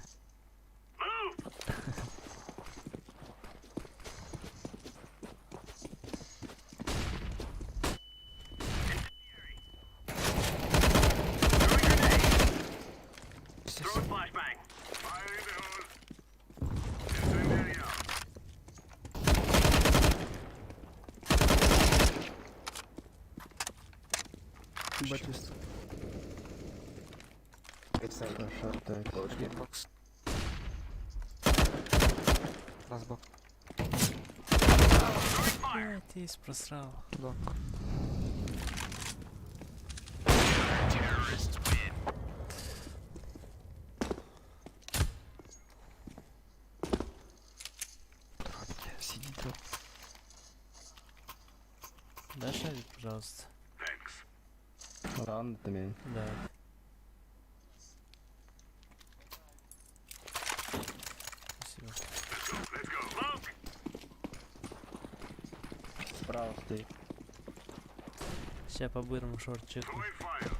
[SPEAKER 3] Throwing flashbang. Fire in the hole. Incendiary out.
[SPEAKER 13] Батист.
[SPEAKER 2] Бокс. Ласт бокс.
[SPEAKER 1] Блядь, просрал.
[SPEAKER 2] Лонг.
[SPEAKER 3] Terrorists win.
[SPEAKER 2] Сиди тут.
[SPEAKER 1] Дай шарик, пожалуйста.
[SPEAKER 3] Thanks.
[SPEAKER 7] Раунд это
[SPEAKER 1] Да. Спасибо.
[SPEAKER 3] Let's go. Let's go. Smoke.
[SPEAKER 7] Справа стоит.
[SPEAKER 1] Сейчас по-бырому шорт чекну.
[SPEAKER 3] Throwing fire.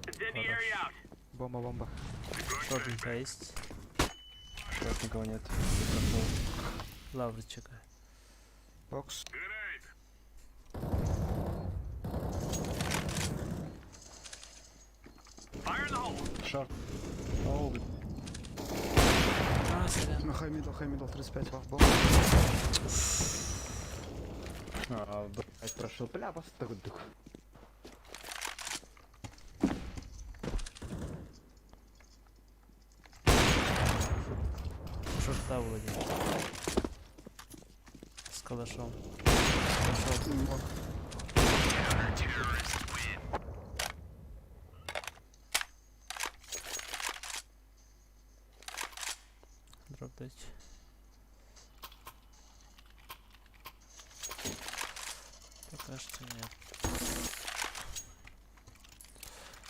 [SPEAKER 3] Incendiary out.
[SPEAKER 2] Бомба, бомба.
[SPEAKER 3] Deploying
[SPEAKER 1] Шорт
[SPEAKER 3] flashbang.
[SPEAKER 1] у тебя есть?
[SPEAKER 7] Шорт никого нет.
[SPEAKER 1] Лавры чекай.
[SPEAKER 2] Бокс.
[SPEAKER 3] Grenade. Fire in the hole.
[SPEAKER 7] Шорт. Оу,
[SPEAKER 1] А, сорян.
[SPEAKER 13] Ну, high middle, high middle, 35.
[SPEAKER 2] Бомба.
[SPEAKER 7] А, блядь, прошел. Бля, бас такой дух.
[SPEAKER 1] Шорта вроде. С калашом. Пошел.
[SPEAKER 13] Лонг.
[SPEAKER 3] Terrorists win.
[SPEAKER 1] Дроп дать. Пока что нет.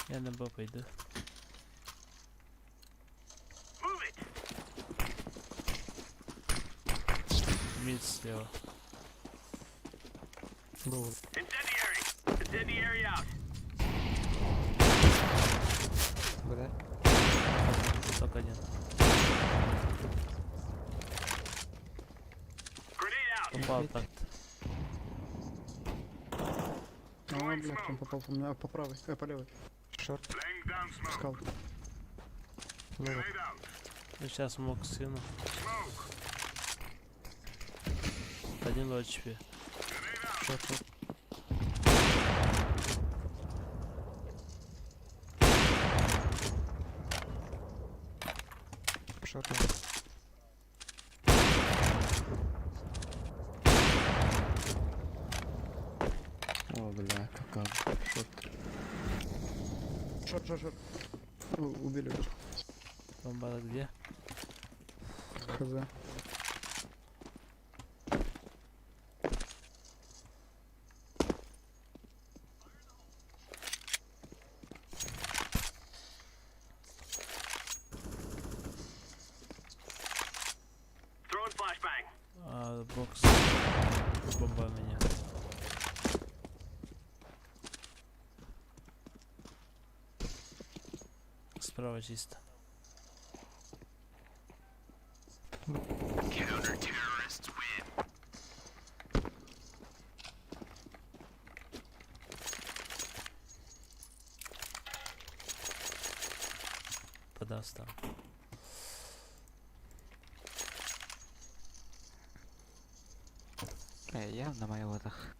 [SPEAKER 1] Я на Б пойду.
[SPEAKER 3] Move it.
[SPEAKER 1] Мид слева.
[SPEAKER 3] Incendiary. Incendiary out.
[SPEAKER 2] Куда?
[SPEAKER 1] Только один.
[SPEAKER 3] Grenade out.
[SPEAKER 1] Попал так-то.
[SPEAKER 13] А, блядь, он попал по мне, по правой, по левой.
[SPEAKER 2] Шорт.
[SPEAKER 3] Laying down smoke.
[SPEAKER 13] Скал.
[SPEAKER 2] Лово.
[SPEAKER 3] Grenade out.
[SPEAKER 1] Ну, сейчас мог скину.
[SPEAKER 3] Smoke.
[SPEAKER 1] Один low HP.
[SPEAKER 3] Grenade out.
[SPEAKER 2] Шорт, шорт. Шорт. лонг.
[SPEAKER 7] О, бля, кака. Шорт.
[SPEAKER 13] Шорт, шорт, шорт. Убили.
[SPEAKER 1] Бомба где?
[SPEAKER 13] Хз.
[SPEAKER 3] Throwing flashbang.
[SPEAKER 1] А, бокс. Бомба меня. Справа чисто.
[SPEAKER 3] Counter-terrorists win.
[SPEAKER 1] Подаст там.
[SPEAKER 2] Явно моя водах.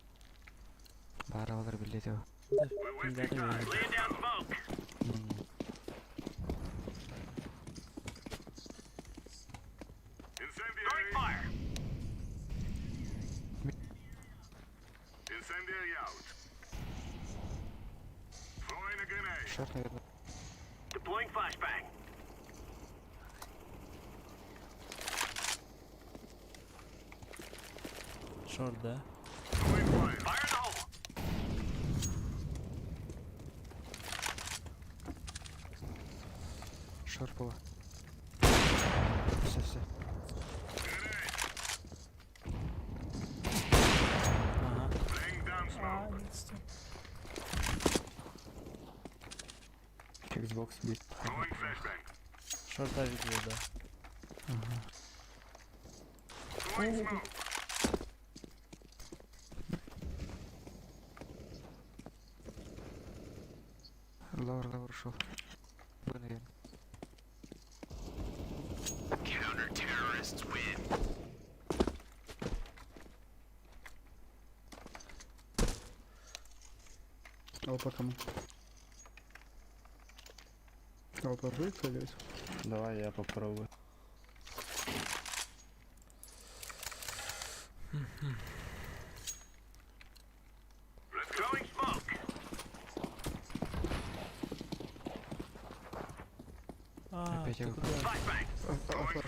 [SPEAKER 2] Бара олар билет его.
[SPEAKER 3] We're wasting
[SPEAKER 1] Да,
[SPEAKER 3] time. Laying down smoke. Incendiary. Throwing fire. Incendiary out. Throwing a grenade.
[SPEAKER 2] Шорт, наверное.
[SPEAKER 3] Deploying flashbang.
[SPEAKER 1] Шорт, да?
[SPEAKER 3] Throwing fire. Fire in the hole.
[SPEAKER 2] Шорт было. Все, все.
[SPEAKER 3] Grenade.
[SPEAKER 1] Наконец-то.
[SPEAKER 2] Xbox бит.
[SPEAKER 1] Шорта видео, да.
[SPEAKER 2] Ага. Лаур, лаур ушел. Б, наверное.
[SPEAKER 13] АВП кому? АВП будет кто-нибудь?
[SPEAKER 4] Давай я попробую.
[SPEAKER 1] А,
[SPEAKER 2] Опять
[SPEAKER 1] ты
[SPEAKER 2] я
[SPEAKER 1] куда?
[SPEAKER 13] А, а, флеш.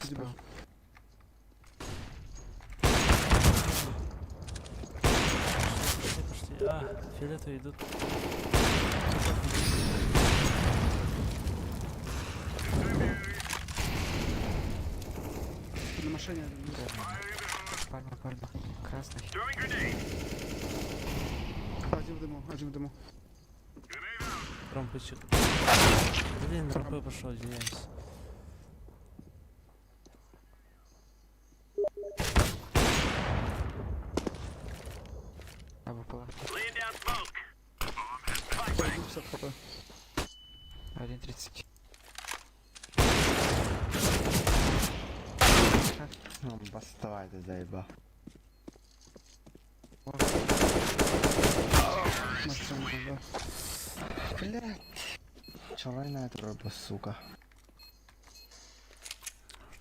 [SPEAKER 13] Иди,
[SPEAKER 2] Спал.
[SPEAKER 1] Пошли, пошли. А, фиолетовые идут.
[SPEAKER 13] На машине один.
[SPEAKER 2] Пальма, пальма. Красный.
[SPEAKER 13] Один в дыму, один в дыму.
[SPEAKER 1] Рампычек. Блин, рампы пошел, извиняюсь.
[SPEAKER 2] АВП.
[SPEAKER 13] Один 50 хп.
[SPEAKER 2] 1.30.
[SPEAKER 7] Ну, бастовай ты заебал.
[SPEAKER 13] Машина, да.
[SPEAKER 7] Блять. Чалайная труба, сука.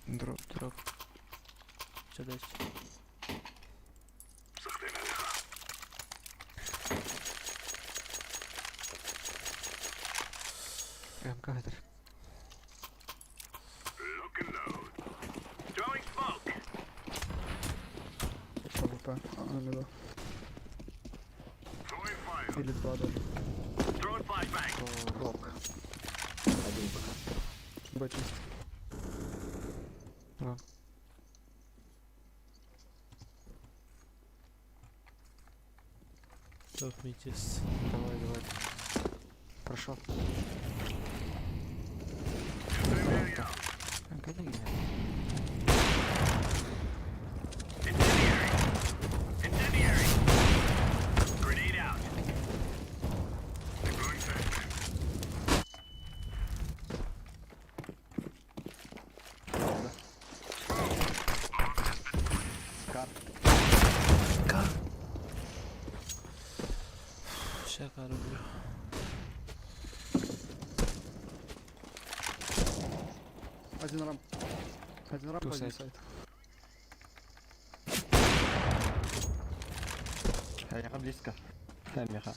[SPEAKER 2] Дроп, дроп.
[SPEAKER 1] Что дальше?
[SPEAKER 2] МК это.
[SPEAKER 13] АВП. А, на миду. Или два даже.
[SPEAKER 9] Лонг. Один пока.
[SPEAKER 13] Б чисто.
[SPEAKER 2] Лонг.
[SPEAKER 1] Топ метис.
[SPEAKER 2] Давай, давай. Прошел. МК не генерал.
[SPEAKER 7] Кар.
[SPEAKER 1] Сейчас люблю.
[SPEAKER 13] Один рамп. Один рамп,
[SPEAKER 2] Ту
[SPEAKER 13] один
[SPEAKER 2] сайт.
[SPEAKER 13] сайт.
[SPEAKER 7] Я близко. Дай меха.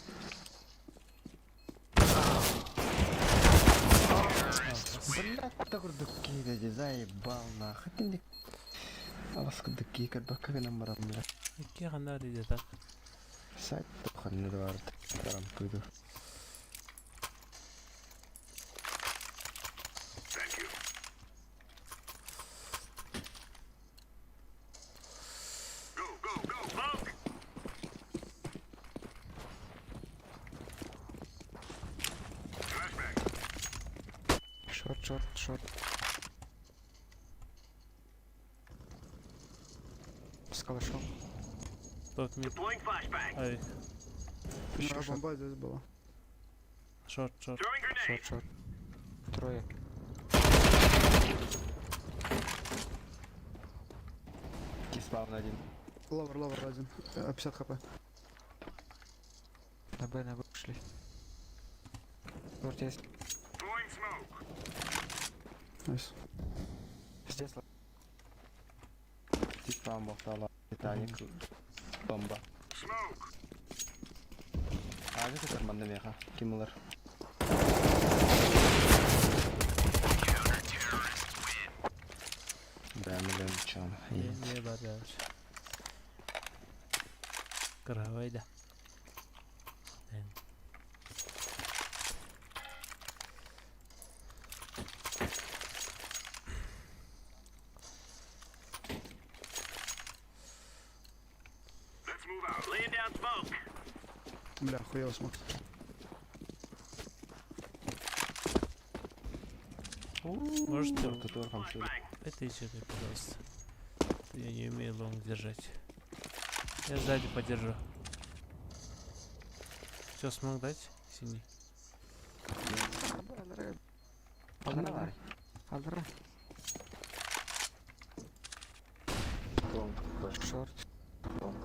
[SPEAKER 7] Блять, такой дукки, заебал нахуй. Ты не... Аласка дукки, как нам барам, блядь.
[SPEAKER 1] Какие ханары так?
[SPEAKER 7] Сайт тухан Эдуард. Рампыду.
[SPEAKER 2] Шорт, шорт, шорт. С калашом.
[SPEAKER 1] Топ мид. Ай,
[SPEAKER 2] Еще
[SPEAKER 13] Да,
[SPEAKER 2] шорт,
[SPEAKER 13] бомба здесь была.
[SPEAKER 1] шорт, шорт.
[SPEAKER 2] шорт, шорт. Трое.
[SPEAKER 7] Киспаун один.
[SPEAKER 13] Ловер, ловер один. 50 хп.
[SPEAKER 2] На Б шли. Шорт есть.
[SPEAKER 13] Найс.
[SPEAKER 2] Здесь.
[SPEAKER 7] Киспаун бахтала. Титаник. Бомба. А, это карманный меха. Кимулар. Да, миллион чем.
[SPEAKER 1] Не, не бар дальше. Каравай, да.
[SPEAKER 13] Бля, хуёво смог.
[SPEAKER 1] Можете
[SPEAKER 7] Ортотугар хамсыыр.
[SPEAKER 1] Это еще пожалуйста. Я не умею long держать. Я сзади подержу. Все, смог дать? Синий.
[SPEAKER 2] Аллара. Аллара.
[SPEAKER 9] Long, Б,
[SPEAKER 2] Short.
[SPEAKER 9] long.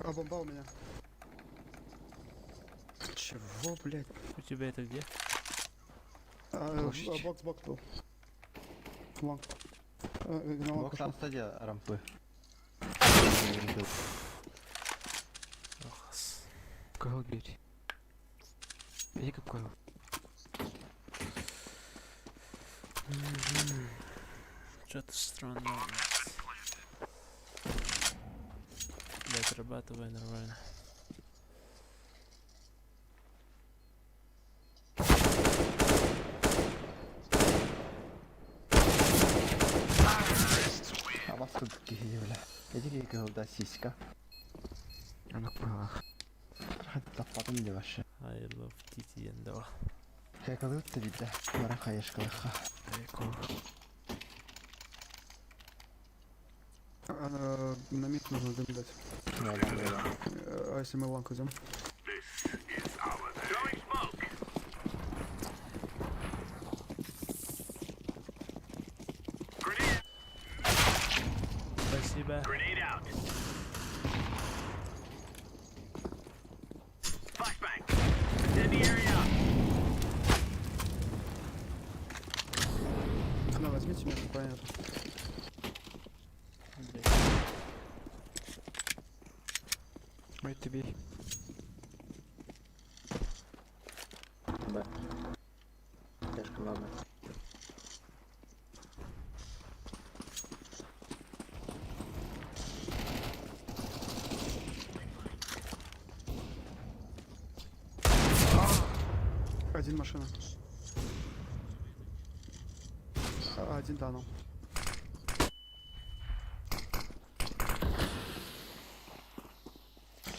[SPEAKER 13] А, бомба у меня. Чего, блядь?
[SPEAKER 1] У тебя это где?
[SPEAKER 13] А,
[SPEAKER 2] Площадь.
[SPEAKER 13] а, box, box был. Long. На long
[SPEAKER 7] Box
[SPEAKER 13] ушел.
[SPEAKER 7] стадия рампы.
[SPEAKER 1] Ох, с-
[SPEAKER 2] Кого бить? Иди какой.
[SPEAKER 1] Что-то странно. блядь. Бля, отрабатывай нормально.
[SPEAKER 7] Абас курдук киһи бля. Эти киһи кыһылда сиська.
[SPEAKER 2] Аны куйла.
[SPEAKER 7] Таппатым деп вообще.
[SPEAKER 1] I love TTN да.
[SPEAKER 7] Хайкалыт та битэ. Бара хаешкалыха.
[SPEAKER 13] А, на mid нужно дым дать.
[SPEAKER 7] Да, да, да.
[SPEAKER 13] А если мы long идем?
[SPEAKER 1] Спасибо.
[SPEAKER 13] На, возьмите меня, понятно.
[SPEAKER 1] Блядь.
[SPEAKER 2] Ой, тебе.
[SPEAKER 9] Б. Слишком много.
[SPEAKER 13] Один машина. А, один tunnel.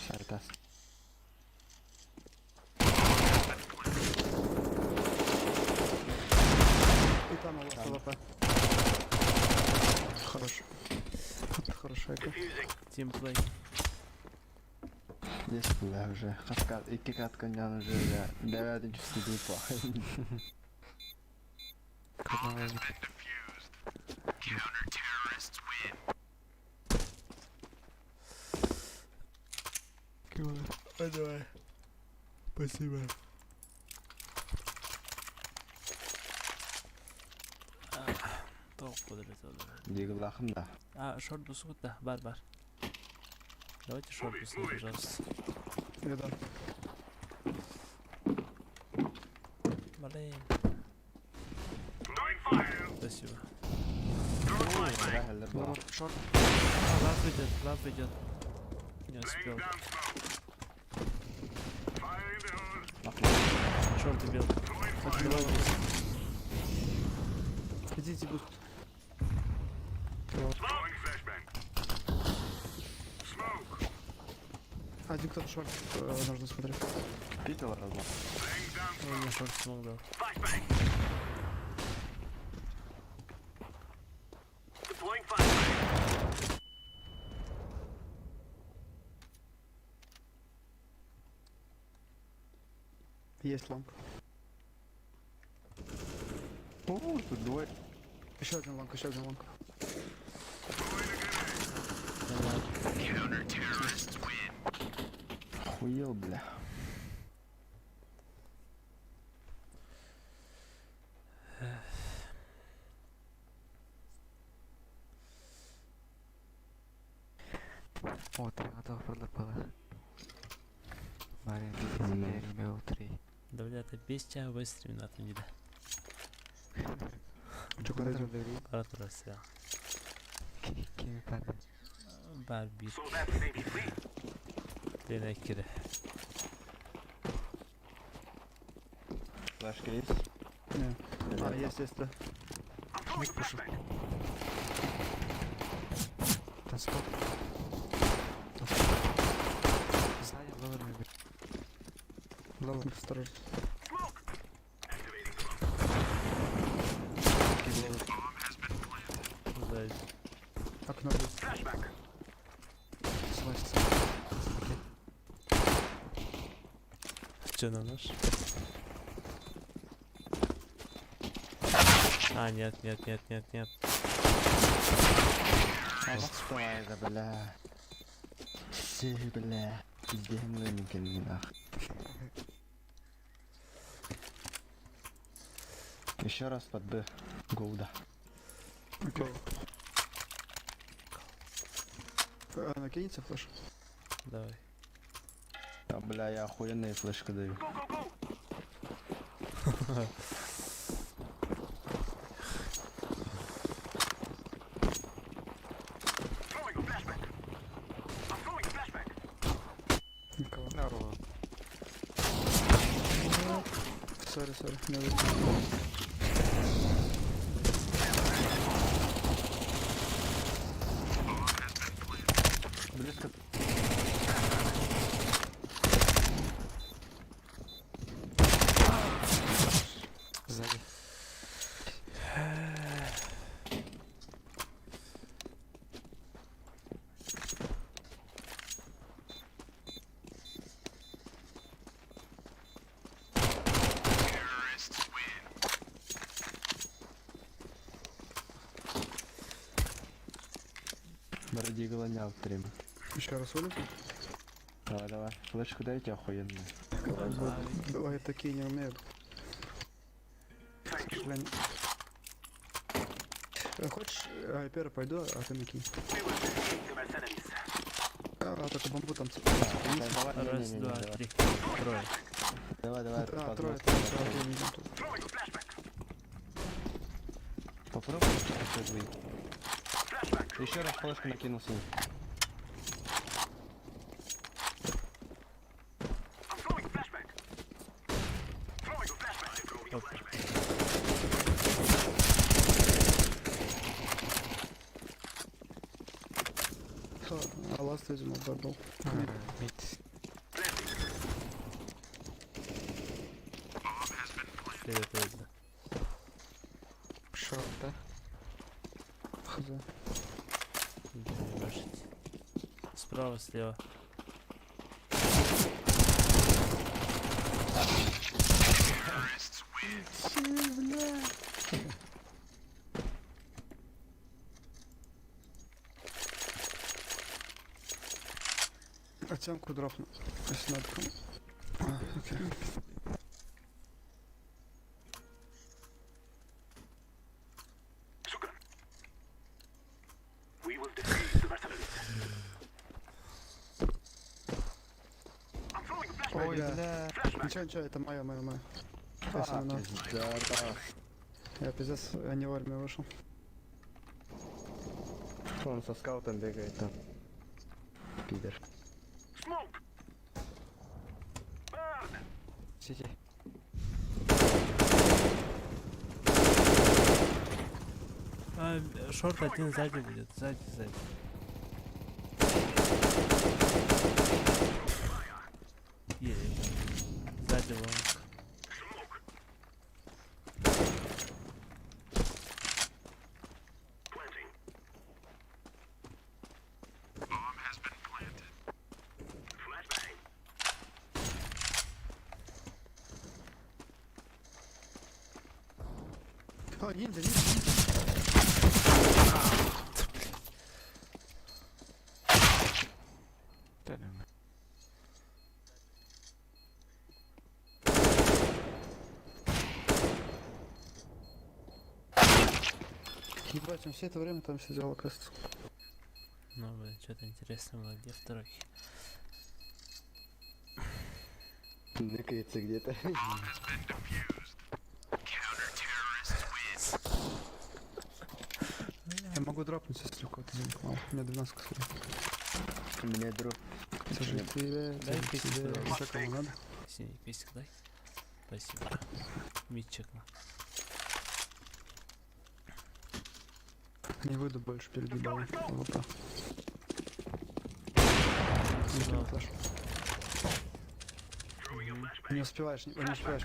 [SPEAKER 7] Сартас.
[SPEAKER 13] И tunnel AWP. Хорош. Хорошая игра.
[SPEAKER 1] Teamplay.
[SPEAKER 7] Здесь бля уже. Хаска, икки катканьян уже бля. Девятый чувствую плохо.
[SPEAKER 2] Куда
[SPEAKER 1] А, давай. Спасибо. Тоқ подрезал.
[SPEAKER 7] Диглахым да.
[SPEAKER 1] А, short бусут, да, бар, бар. Давайте short бусут, пожалуйста.
[SPEAKER 13] Я дам.
[SPEAKER 1] Блин. Спасибо.
[SPEAKER 2] Short.
[SPEAKER 1] А, love идет, love идет. Не успел. Short убил. Давай boost.
[SPEAKER 13] Идите, boost. Один кто-то short нужно смотреть.
[SPEAKER 7] Пикал разлом.
[SPEAKER 1] Он мне short smoke дал.
[SPEAKER 13] Есть long.
[SPEAKER 7] О, тут двое.
[SPEAKER 13] Еще один long, еще один long.
[SPEAKER 1] Давай.
[SPEAKER 7] Охуел, бля.
[SPEAKER 2] О, ты готов было. Марин, теперь имел три.
[SPEAKER 1] Да, бля, это без тебя выстрел на не да.
[SPEAKER 13] Че, куда идем?
[SPEAKER 1] Пора все.
[SPEAKER 2] Кими пара.
[SPEAKER 1] Бар бир. Лена кире.
[SPEAKER 7] Флешка есть?
[SPEAKER 13] Не. А, есть, есть, да.
[SPEAKER 2] Миг пошел. Стоп. Сзади lower maybe. Lower.
[SPEAKER 13] Осторожно.
[SPEAKER 1] Сзади.
[SPEAKER 13] Окно есть.
[SPEAKER 2] Слазь. Окей.
[SPEAKER 1] Че на наш? А, нет, нет, нет, нет, нет.
[SPEAKER 7] Аллах бля. Все, бля. Пиздец, нах. Еще раз под Б. Гоуда.
[SPEAKER 13] Окей. А, накинется flash?
[SPEAKER 1] Давай.
[SPEAKER 7] А, бля, я охуенные флешки даю.
[SPEAKER 13] Никого.
[SPEAKER 2] Здорово.
[SPEAKER 13] Sorry, sorry. Не увидел.
[SPEAKER 7] Близко.
[SPEAKER 2] Сзади.
[SPEAKER 7] Бородигла не алтрим.
[SPEAKER 13] Еще раз улицу?
[SPEAKER 7] Давай, давай. Флешку дайте охуенную.
[SPEAKER 13] Ой, такие не умеют. К сожалению. Хочешь, я первый пойду, а ты накинь. А, только бомбу там
[SPEAKER 7] Давай,
[SPEAKER 1] Раз,
[SPEAKER 7] не-не-не,
[SPEAKER 1] два,
[SPEAKER 7] давай.
[SPEAKER 1] три. Трое.
[SPEAKER 7] Давай, давай.
[SPEAKER 13] А,
[SPEAKER 7] под
[SPEAKER 13] трое,
[SPEAKER 7] мост.
[SPEAKER 13] трое, трое, окей, не идем тут.
[SPEAKER 7] Попробуй еще выйти. Еще раз флешку накинул синий.
[SPEAKER 1] Оп.
[SPEAKER 13] А last, видимо, Б был.
[SPEAKER 2] Mid. Mid.
[SPEAKER 1] Привет, видно.
[SPEAKER 2] Short, да?
[SPEAKER 13] Хз.
[SPEAKER 1] Ебашить. Справа, слева.
[SPEAKER 13] Бля. Оценку дропну, если надо кому. А, окей.
[SPEAKER 3] We will defeat the mercenaries. I'm throwing a flashbang.
[SPEAKER 13] Ой, бля. Ничего, ничего, это мое, мое, мое. Если
[SPEAKER 7] А,
[SPEAKER 13] надо.
[SPEAKER 7] пиздец.
[SPEAKER 13] Я пиздец, я не вовремя вышел.
[SPEAKER 7] Он со скаутом бегает там. Пидор.
[SPEAKER 3] Smoke. Burn.
[SPEAKER 2] CT.
[SPEAKER 1] А, short один сзади будет. Сзади, сзади. Еле. Сзади long.
[SPEAKER 3] Smoke. Planting. Bomb has been planted. Flashbang.
[SPEAKER 13] О, ниндзя, ниндзя, ниндзя.
[SPEAKER 2] Да, да.
[SPEAKER 13] Ебать, он все это время там сидел, оказывается.
[SPEAKER 1] Ну, блин, что-то интересное было. Где второй?
[SPEAKER 7] Ныкается где-то.
[SPEAKER 13] Я могу дропнуть, если у кого-то денег мало. У меня 12 косарей.
[SPEAKER 7] У меня дроп.
[SPEAKER 13] Слушай, тебе,
[SPEAKER 1] Дай
[SPEAKER 13] тебе,
[SPEAKER 1] песик,
[SPEAKER 13] тебе,
[SPEAKER 1] пожалуйста.
[SPEAKER 13] еще кому надо?
[SPEAKER 1] Синий песик дай. Спасибо. Митчик на.
[SPEAKER 13] Не выйду больше перед ебалом. АВП. Кину флеш. Не успеваешь, не, не успеваешь.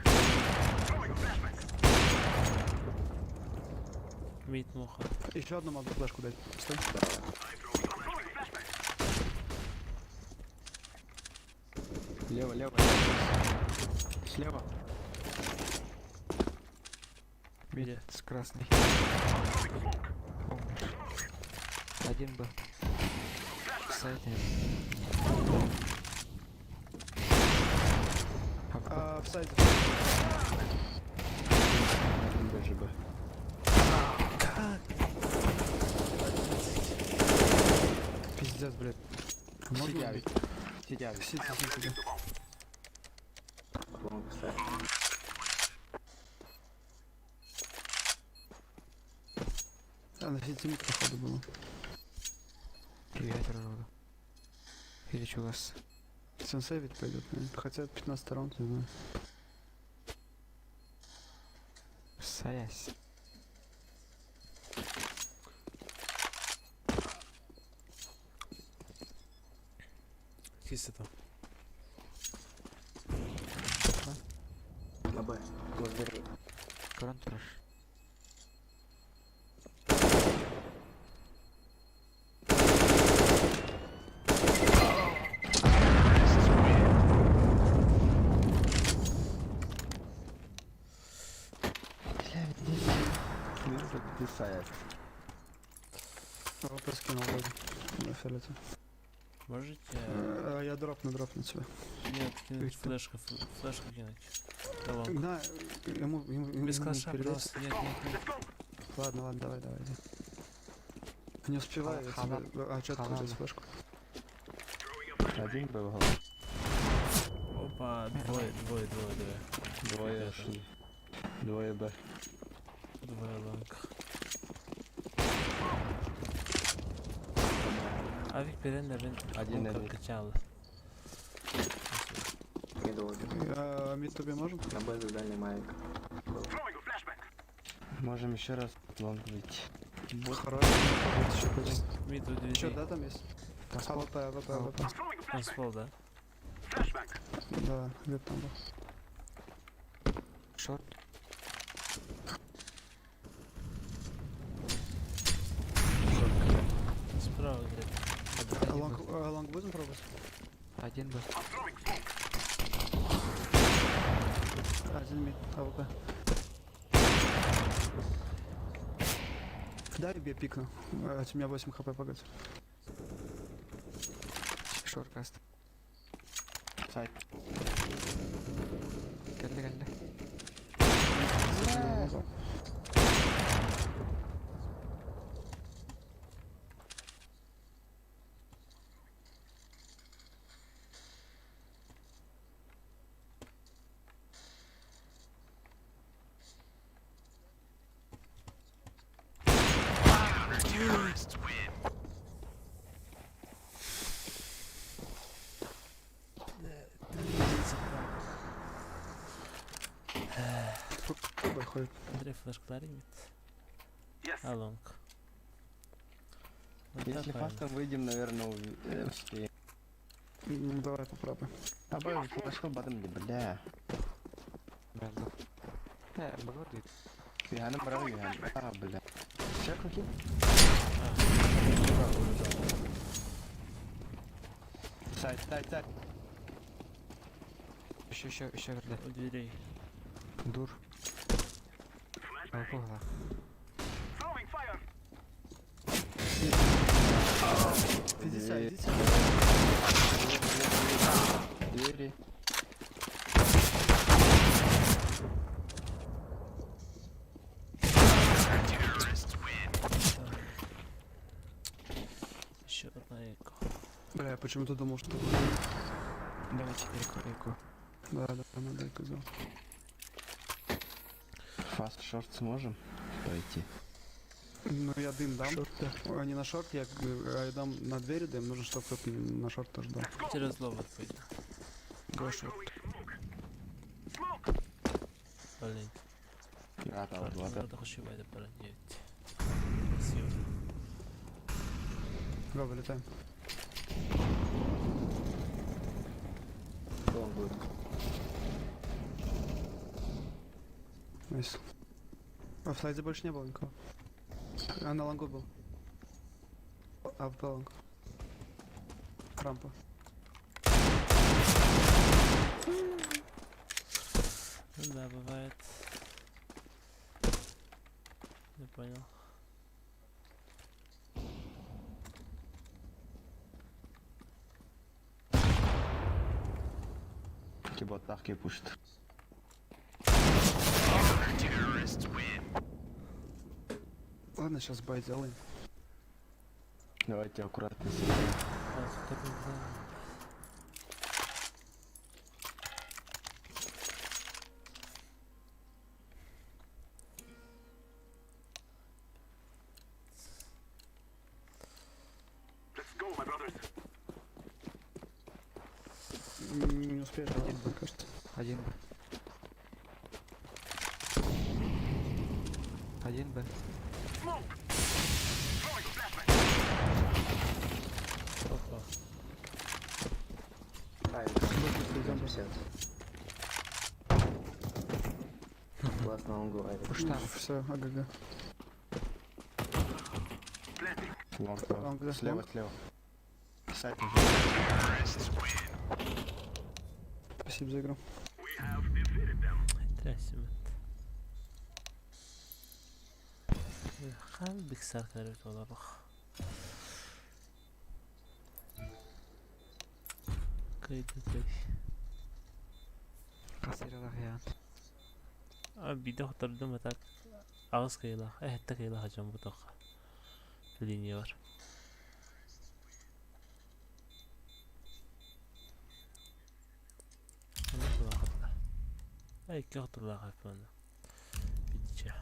[SPEAKER 1] Мид муха.
[SPEAKER 13] Еще одну могу флешку дать. Стой.
[SPEAKER 7] Лево, лево, лево. Слева.
[SPEAKER 1] Где?
[SPEAKER 2] С красной. Один был. Сайт.
[SPEAKER 13] А, в сайте.
[SPEAKER 7] Один даже Б.
[SPEAKER 13] Пиздец, блядь. Можно
[SPEAKER 7] Сидя,
[SPEAKER 13] убить?
[SPEAKER 7] Сидя.
[SPEAKER 13] Сити, сити, да.
[SPEAKER 9] Лонг сайт.
[SPEAKER 13] А, на сити мид, походу, было.
[SPEAKER 2] Привет, роду. Или чувас.
[SPEAKER 13] Сенсей ведь пойдет, наверное. Хотя 15 раунд, не знаю.
[SPEAKER 2] Саясь.
[SPEAKER 1] Кисы там.
[SPEAKER 9] На Б. Возле.
[SPEAKER 2] Контраш.
[SPEAKER 7] Ты сайт.
[SPEAKER 13] АВП скинул вроде. На фиолете.
[SPEAKER 1] Можете?
[SPEAKER 13] А, я дропну, дропну тебя.
[SPEAKER 1] Нет, кинуть флешку, флешку кинуть. Да ладно.
[SPEAKER 13] На, ему, ему, ему
[SPEAKER 1] Без калаша
[SPEAKER 13] передайте.
[SPEAKER 1] просто. Нет, нет, нет.
[SPEAKER 13] Ладно, ладно, давай, давай, иди. Не успеваю, я
[SPEAKER 2] Хана-
[SPEAKER 13] тебе... А, что ты
[SPEAKER 2] хана.
[SPEAKER 13] хочешь флешку?
[SPEAKER 7] Один Б в голову.
[SPEAKER 1] Опа, двое, двое, двое, двое.
[SPEAKER 7] Двое
[SPEAKER 1] Ребята.
[SPEAKER 7] шли. Двое Б.
[SPEAKER 1] Двое long. Авик берен ben
[SPEAKER 7] Один
[SPEAKER 1] он
[SPEAKER 7] на мид.
[SPEAKER 1] качал.
[SPEAKER 9] Мид один.
[SPEAKER 13] А, мид тебе можем?
[SPEAKER 9] На Б задали Майк.
[SPEAKER 7] Можем еще раз long выйти.
[SPEAKER 13] Хорош, еще пойдем.
[SPEAKER 1] Mid у
[SPEAKER 13] Еще,
[SPEAKER 1] дверей.
[SPEAKER 13] да, там есть? АВП, АВП, АВП.
[SPEAKER 1] Танцпол, да?
[SPEAKER 13] Да, где-то там был.
[SPEAKER 2] Short.
[SPEAKER 1] Справа где-то.
[SPEAKER 13] А Long, а, long будем пробовать?
[SPEAKER 2] Один был.
[SPEAKER 13] Один mid, АВП. Дай я пикну. А, у меня 8 хп, погодь.
[SPEAKER 2] Short каст.
[SPEAKER 7] Сайт.
[SPEAKER 2] Кэллэ кэллэ.
[SPEAKER 13] Кто ходит?
[SPEAKER 1] Андрей флешку дари mid. А long. Вот
[SPEAKER 7] Если
[SPEAKER 1] такая.
[SPEAKER 7] фастом выйдем, наверное, успеем.
[SPEAKER 13] Ну, давай попробуем.
[SPEAKER 7] А б флешку батом, бля.
[SPEAKER 2] Бэлло. Э, богодует.
[SPEAKER 7] Юханом брал Юхан. А, бля. Все, какие? Сайт, сайт, сайт.
[SPEAKER 2] Еще, еще, еще верда.
[SPEAKER 1] У дверей.
[SPEAKER 2] Дур. Алкогола.
[SPEAKER 13] Идите, идите.
[SPEAKER 7] Двери.
[SPEAKER 1] Еще одна eco.
[SPEAKER 13] Бля, я почему-то думал, что будет.
[SPEAKER 2] Давайте eco, eco.
[SPEAKER 13] Да, да, надо eco сделать.
[SPEAKER 7] Fast short сможем пройти?
[SPEAKER 13] Ну, я дым дам. Ой, не на short, я, я дам на двери дым. Нужно, чтобы кто-то на short тоже дал.
[SPEAKER 1] Через lower пойду.
[SPEAKER 2] Go short.
[SPEAKER 1] Блин.
[SPEAKER 7] Да, да, ладно.
[SPEAKER 1] Надо хошибай, да, 9. Красиво.
[SPEAKER 13] Го, вылетаем.
[SPEAKER 7] будет.
[SPEAKER 13] Nice. А в сайде больше не было никого. А на лонгу был. А в лонг. Рампа.
[SPEAKER 1] Ну да, бывает. Не понял.
[SPEAKER 7] Киботах кипушит.
[SPEAKER 13] Ладно, сейчас buy делаем.
[SPEAKER 7] Давайте аккуратно.
[SPEAKER 3] Let's go, my brothers.
[SPEAKER 13] Не успеешь, один, мне кажется.
[SPEAKER 2] Один Б. Один Б.
[SPEAKER 3] Smoke. Throwing a flashbang.
[SPEAKER 1] Опа.
[SPEAKER 6] Ай, 50. Классно он говорит.
[SPEAKER 2] Уж там.
[SPEAKER 13] Все, АГГ.
[SPEAKER 7] Long,
[SPEAKER 13] Long, да,
[SPEAKER 7] Слева,
[SPEAKER 13] long.
[SPEAKER 7] слева. Сайт уже.
[SPEAKER 13] Спасибо за игру.
[SPEAKER 1] Трясем. Хал биксар көрөт олорох. Кыйды
[SPEAKER 2] Кассиралах я.
[SPEAKER 1] А биде хотордум а так аҕыс кыйылаах, эһэтте кыйылаах дьон бу тоққа. Линия бар. Ай, икки хотурлаах аппана. Бидиче.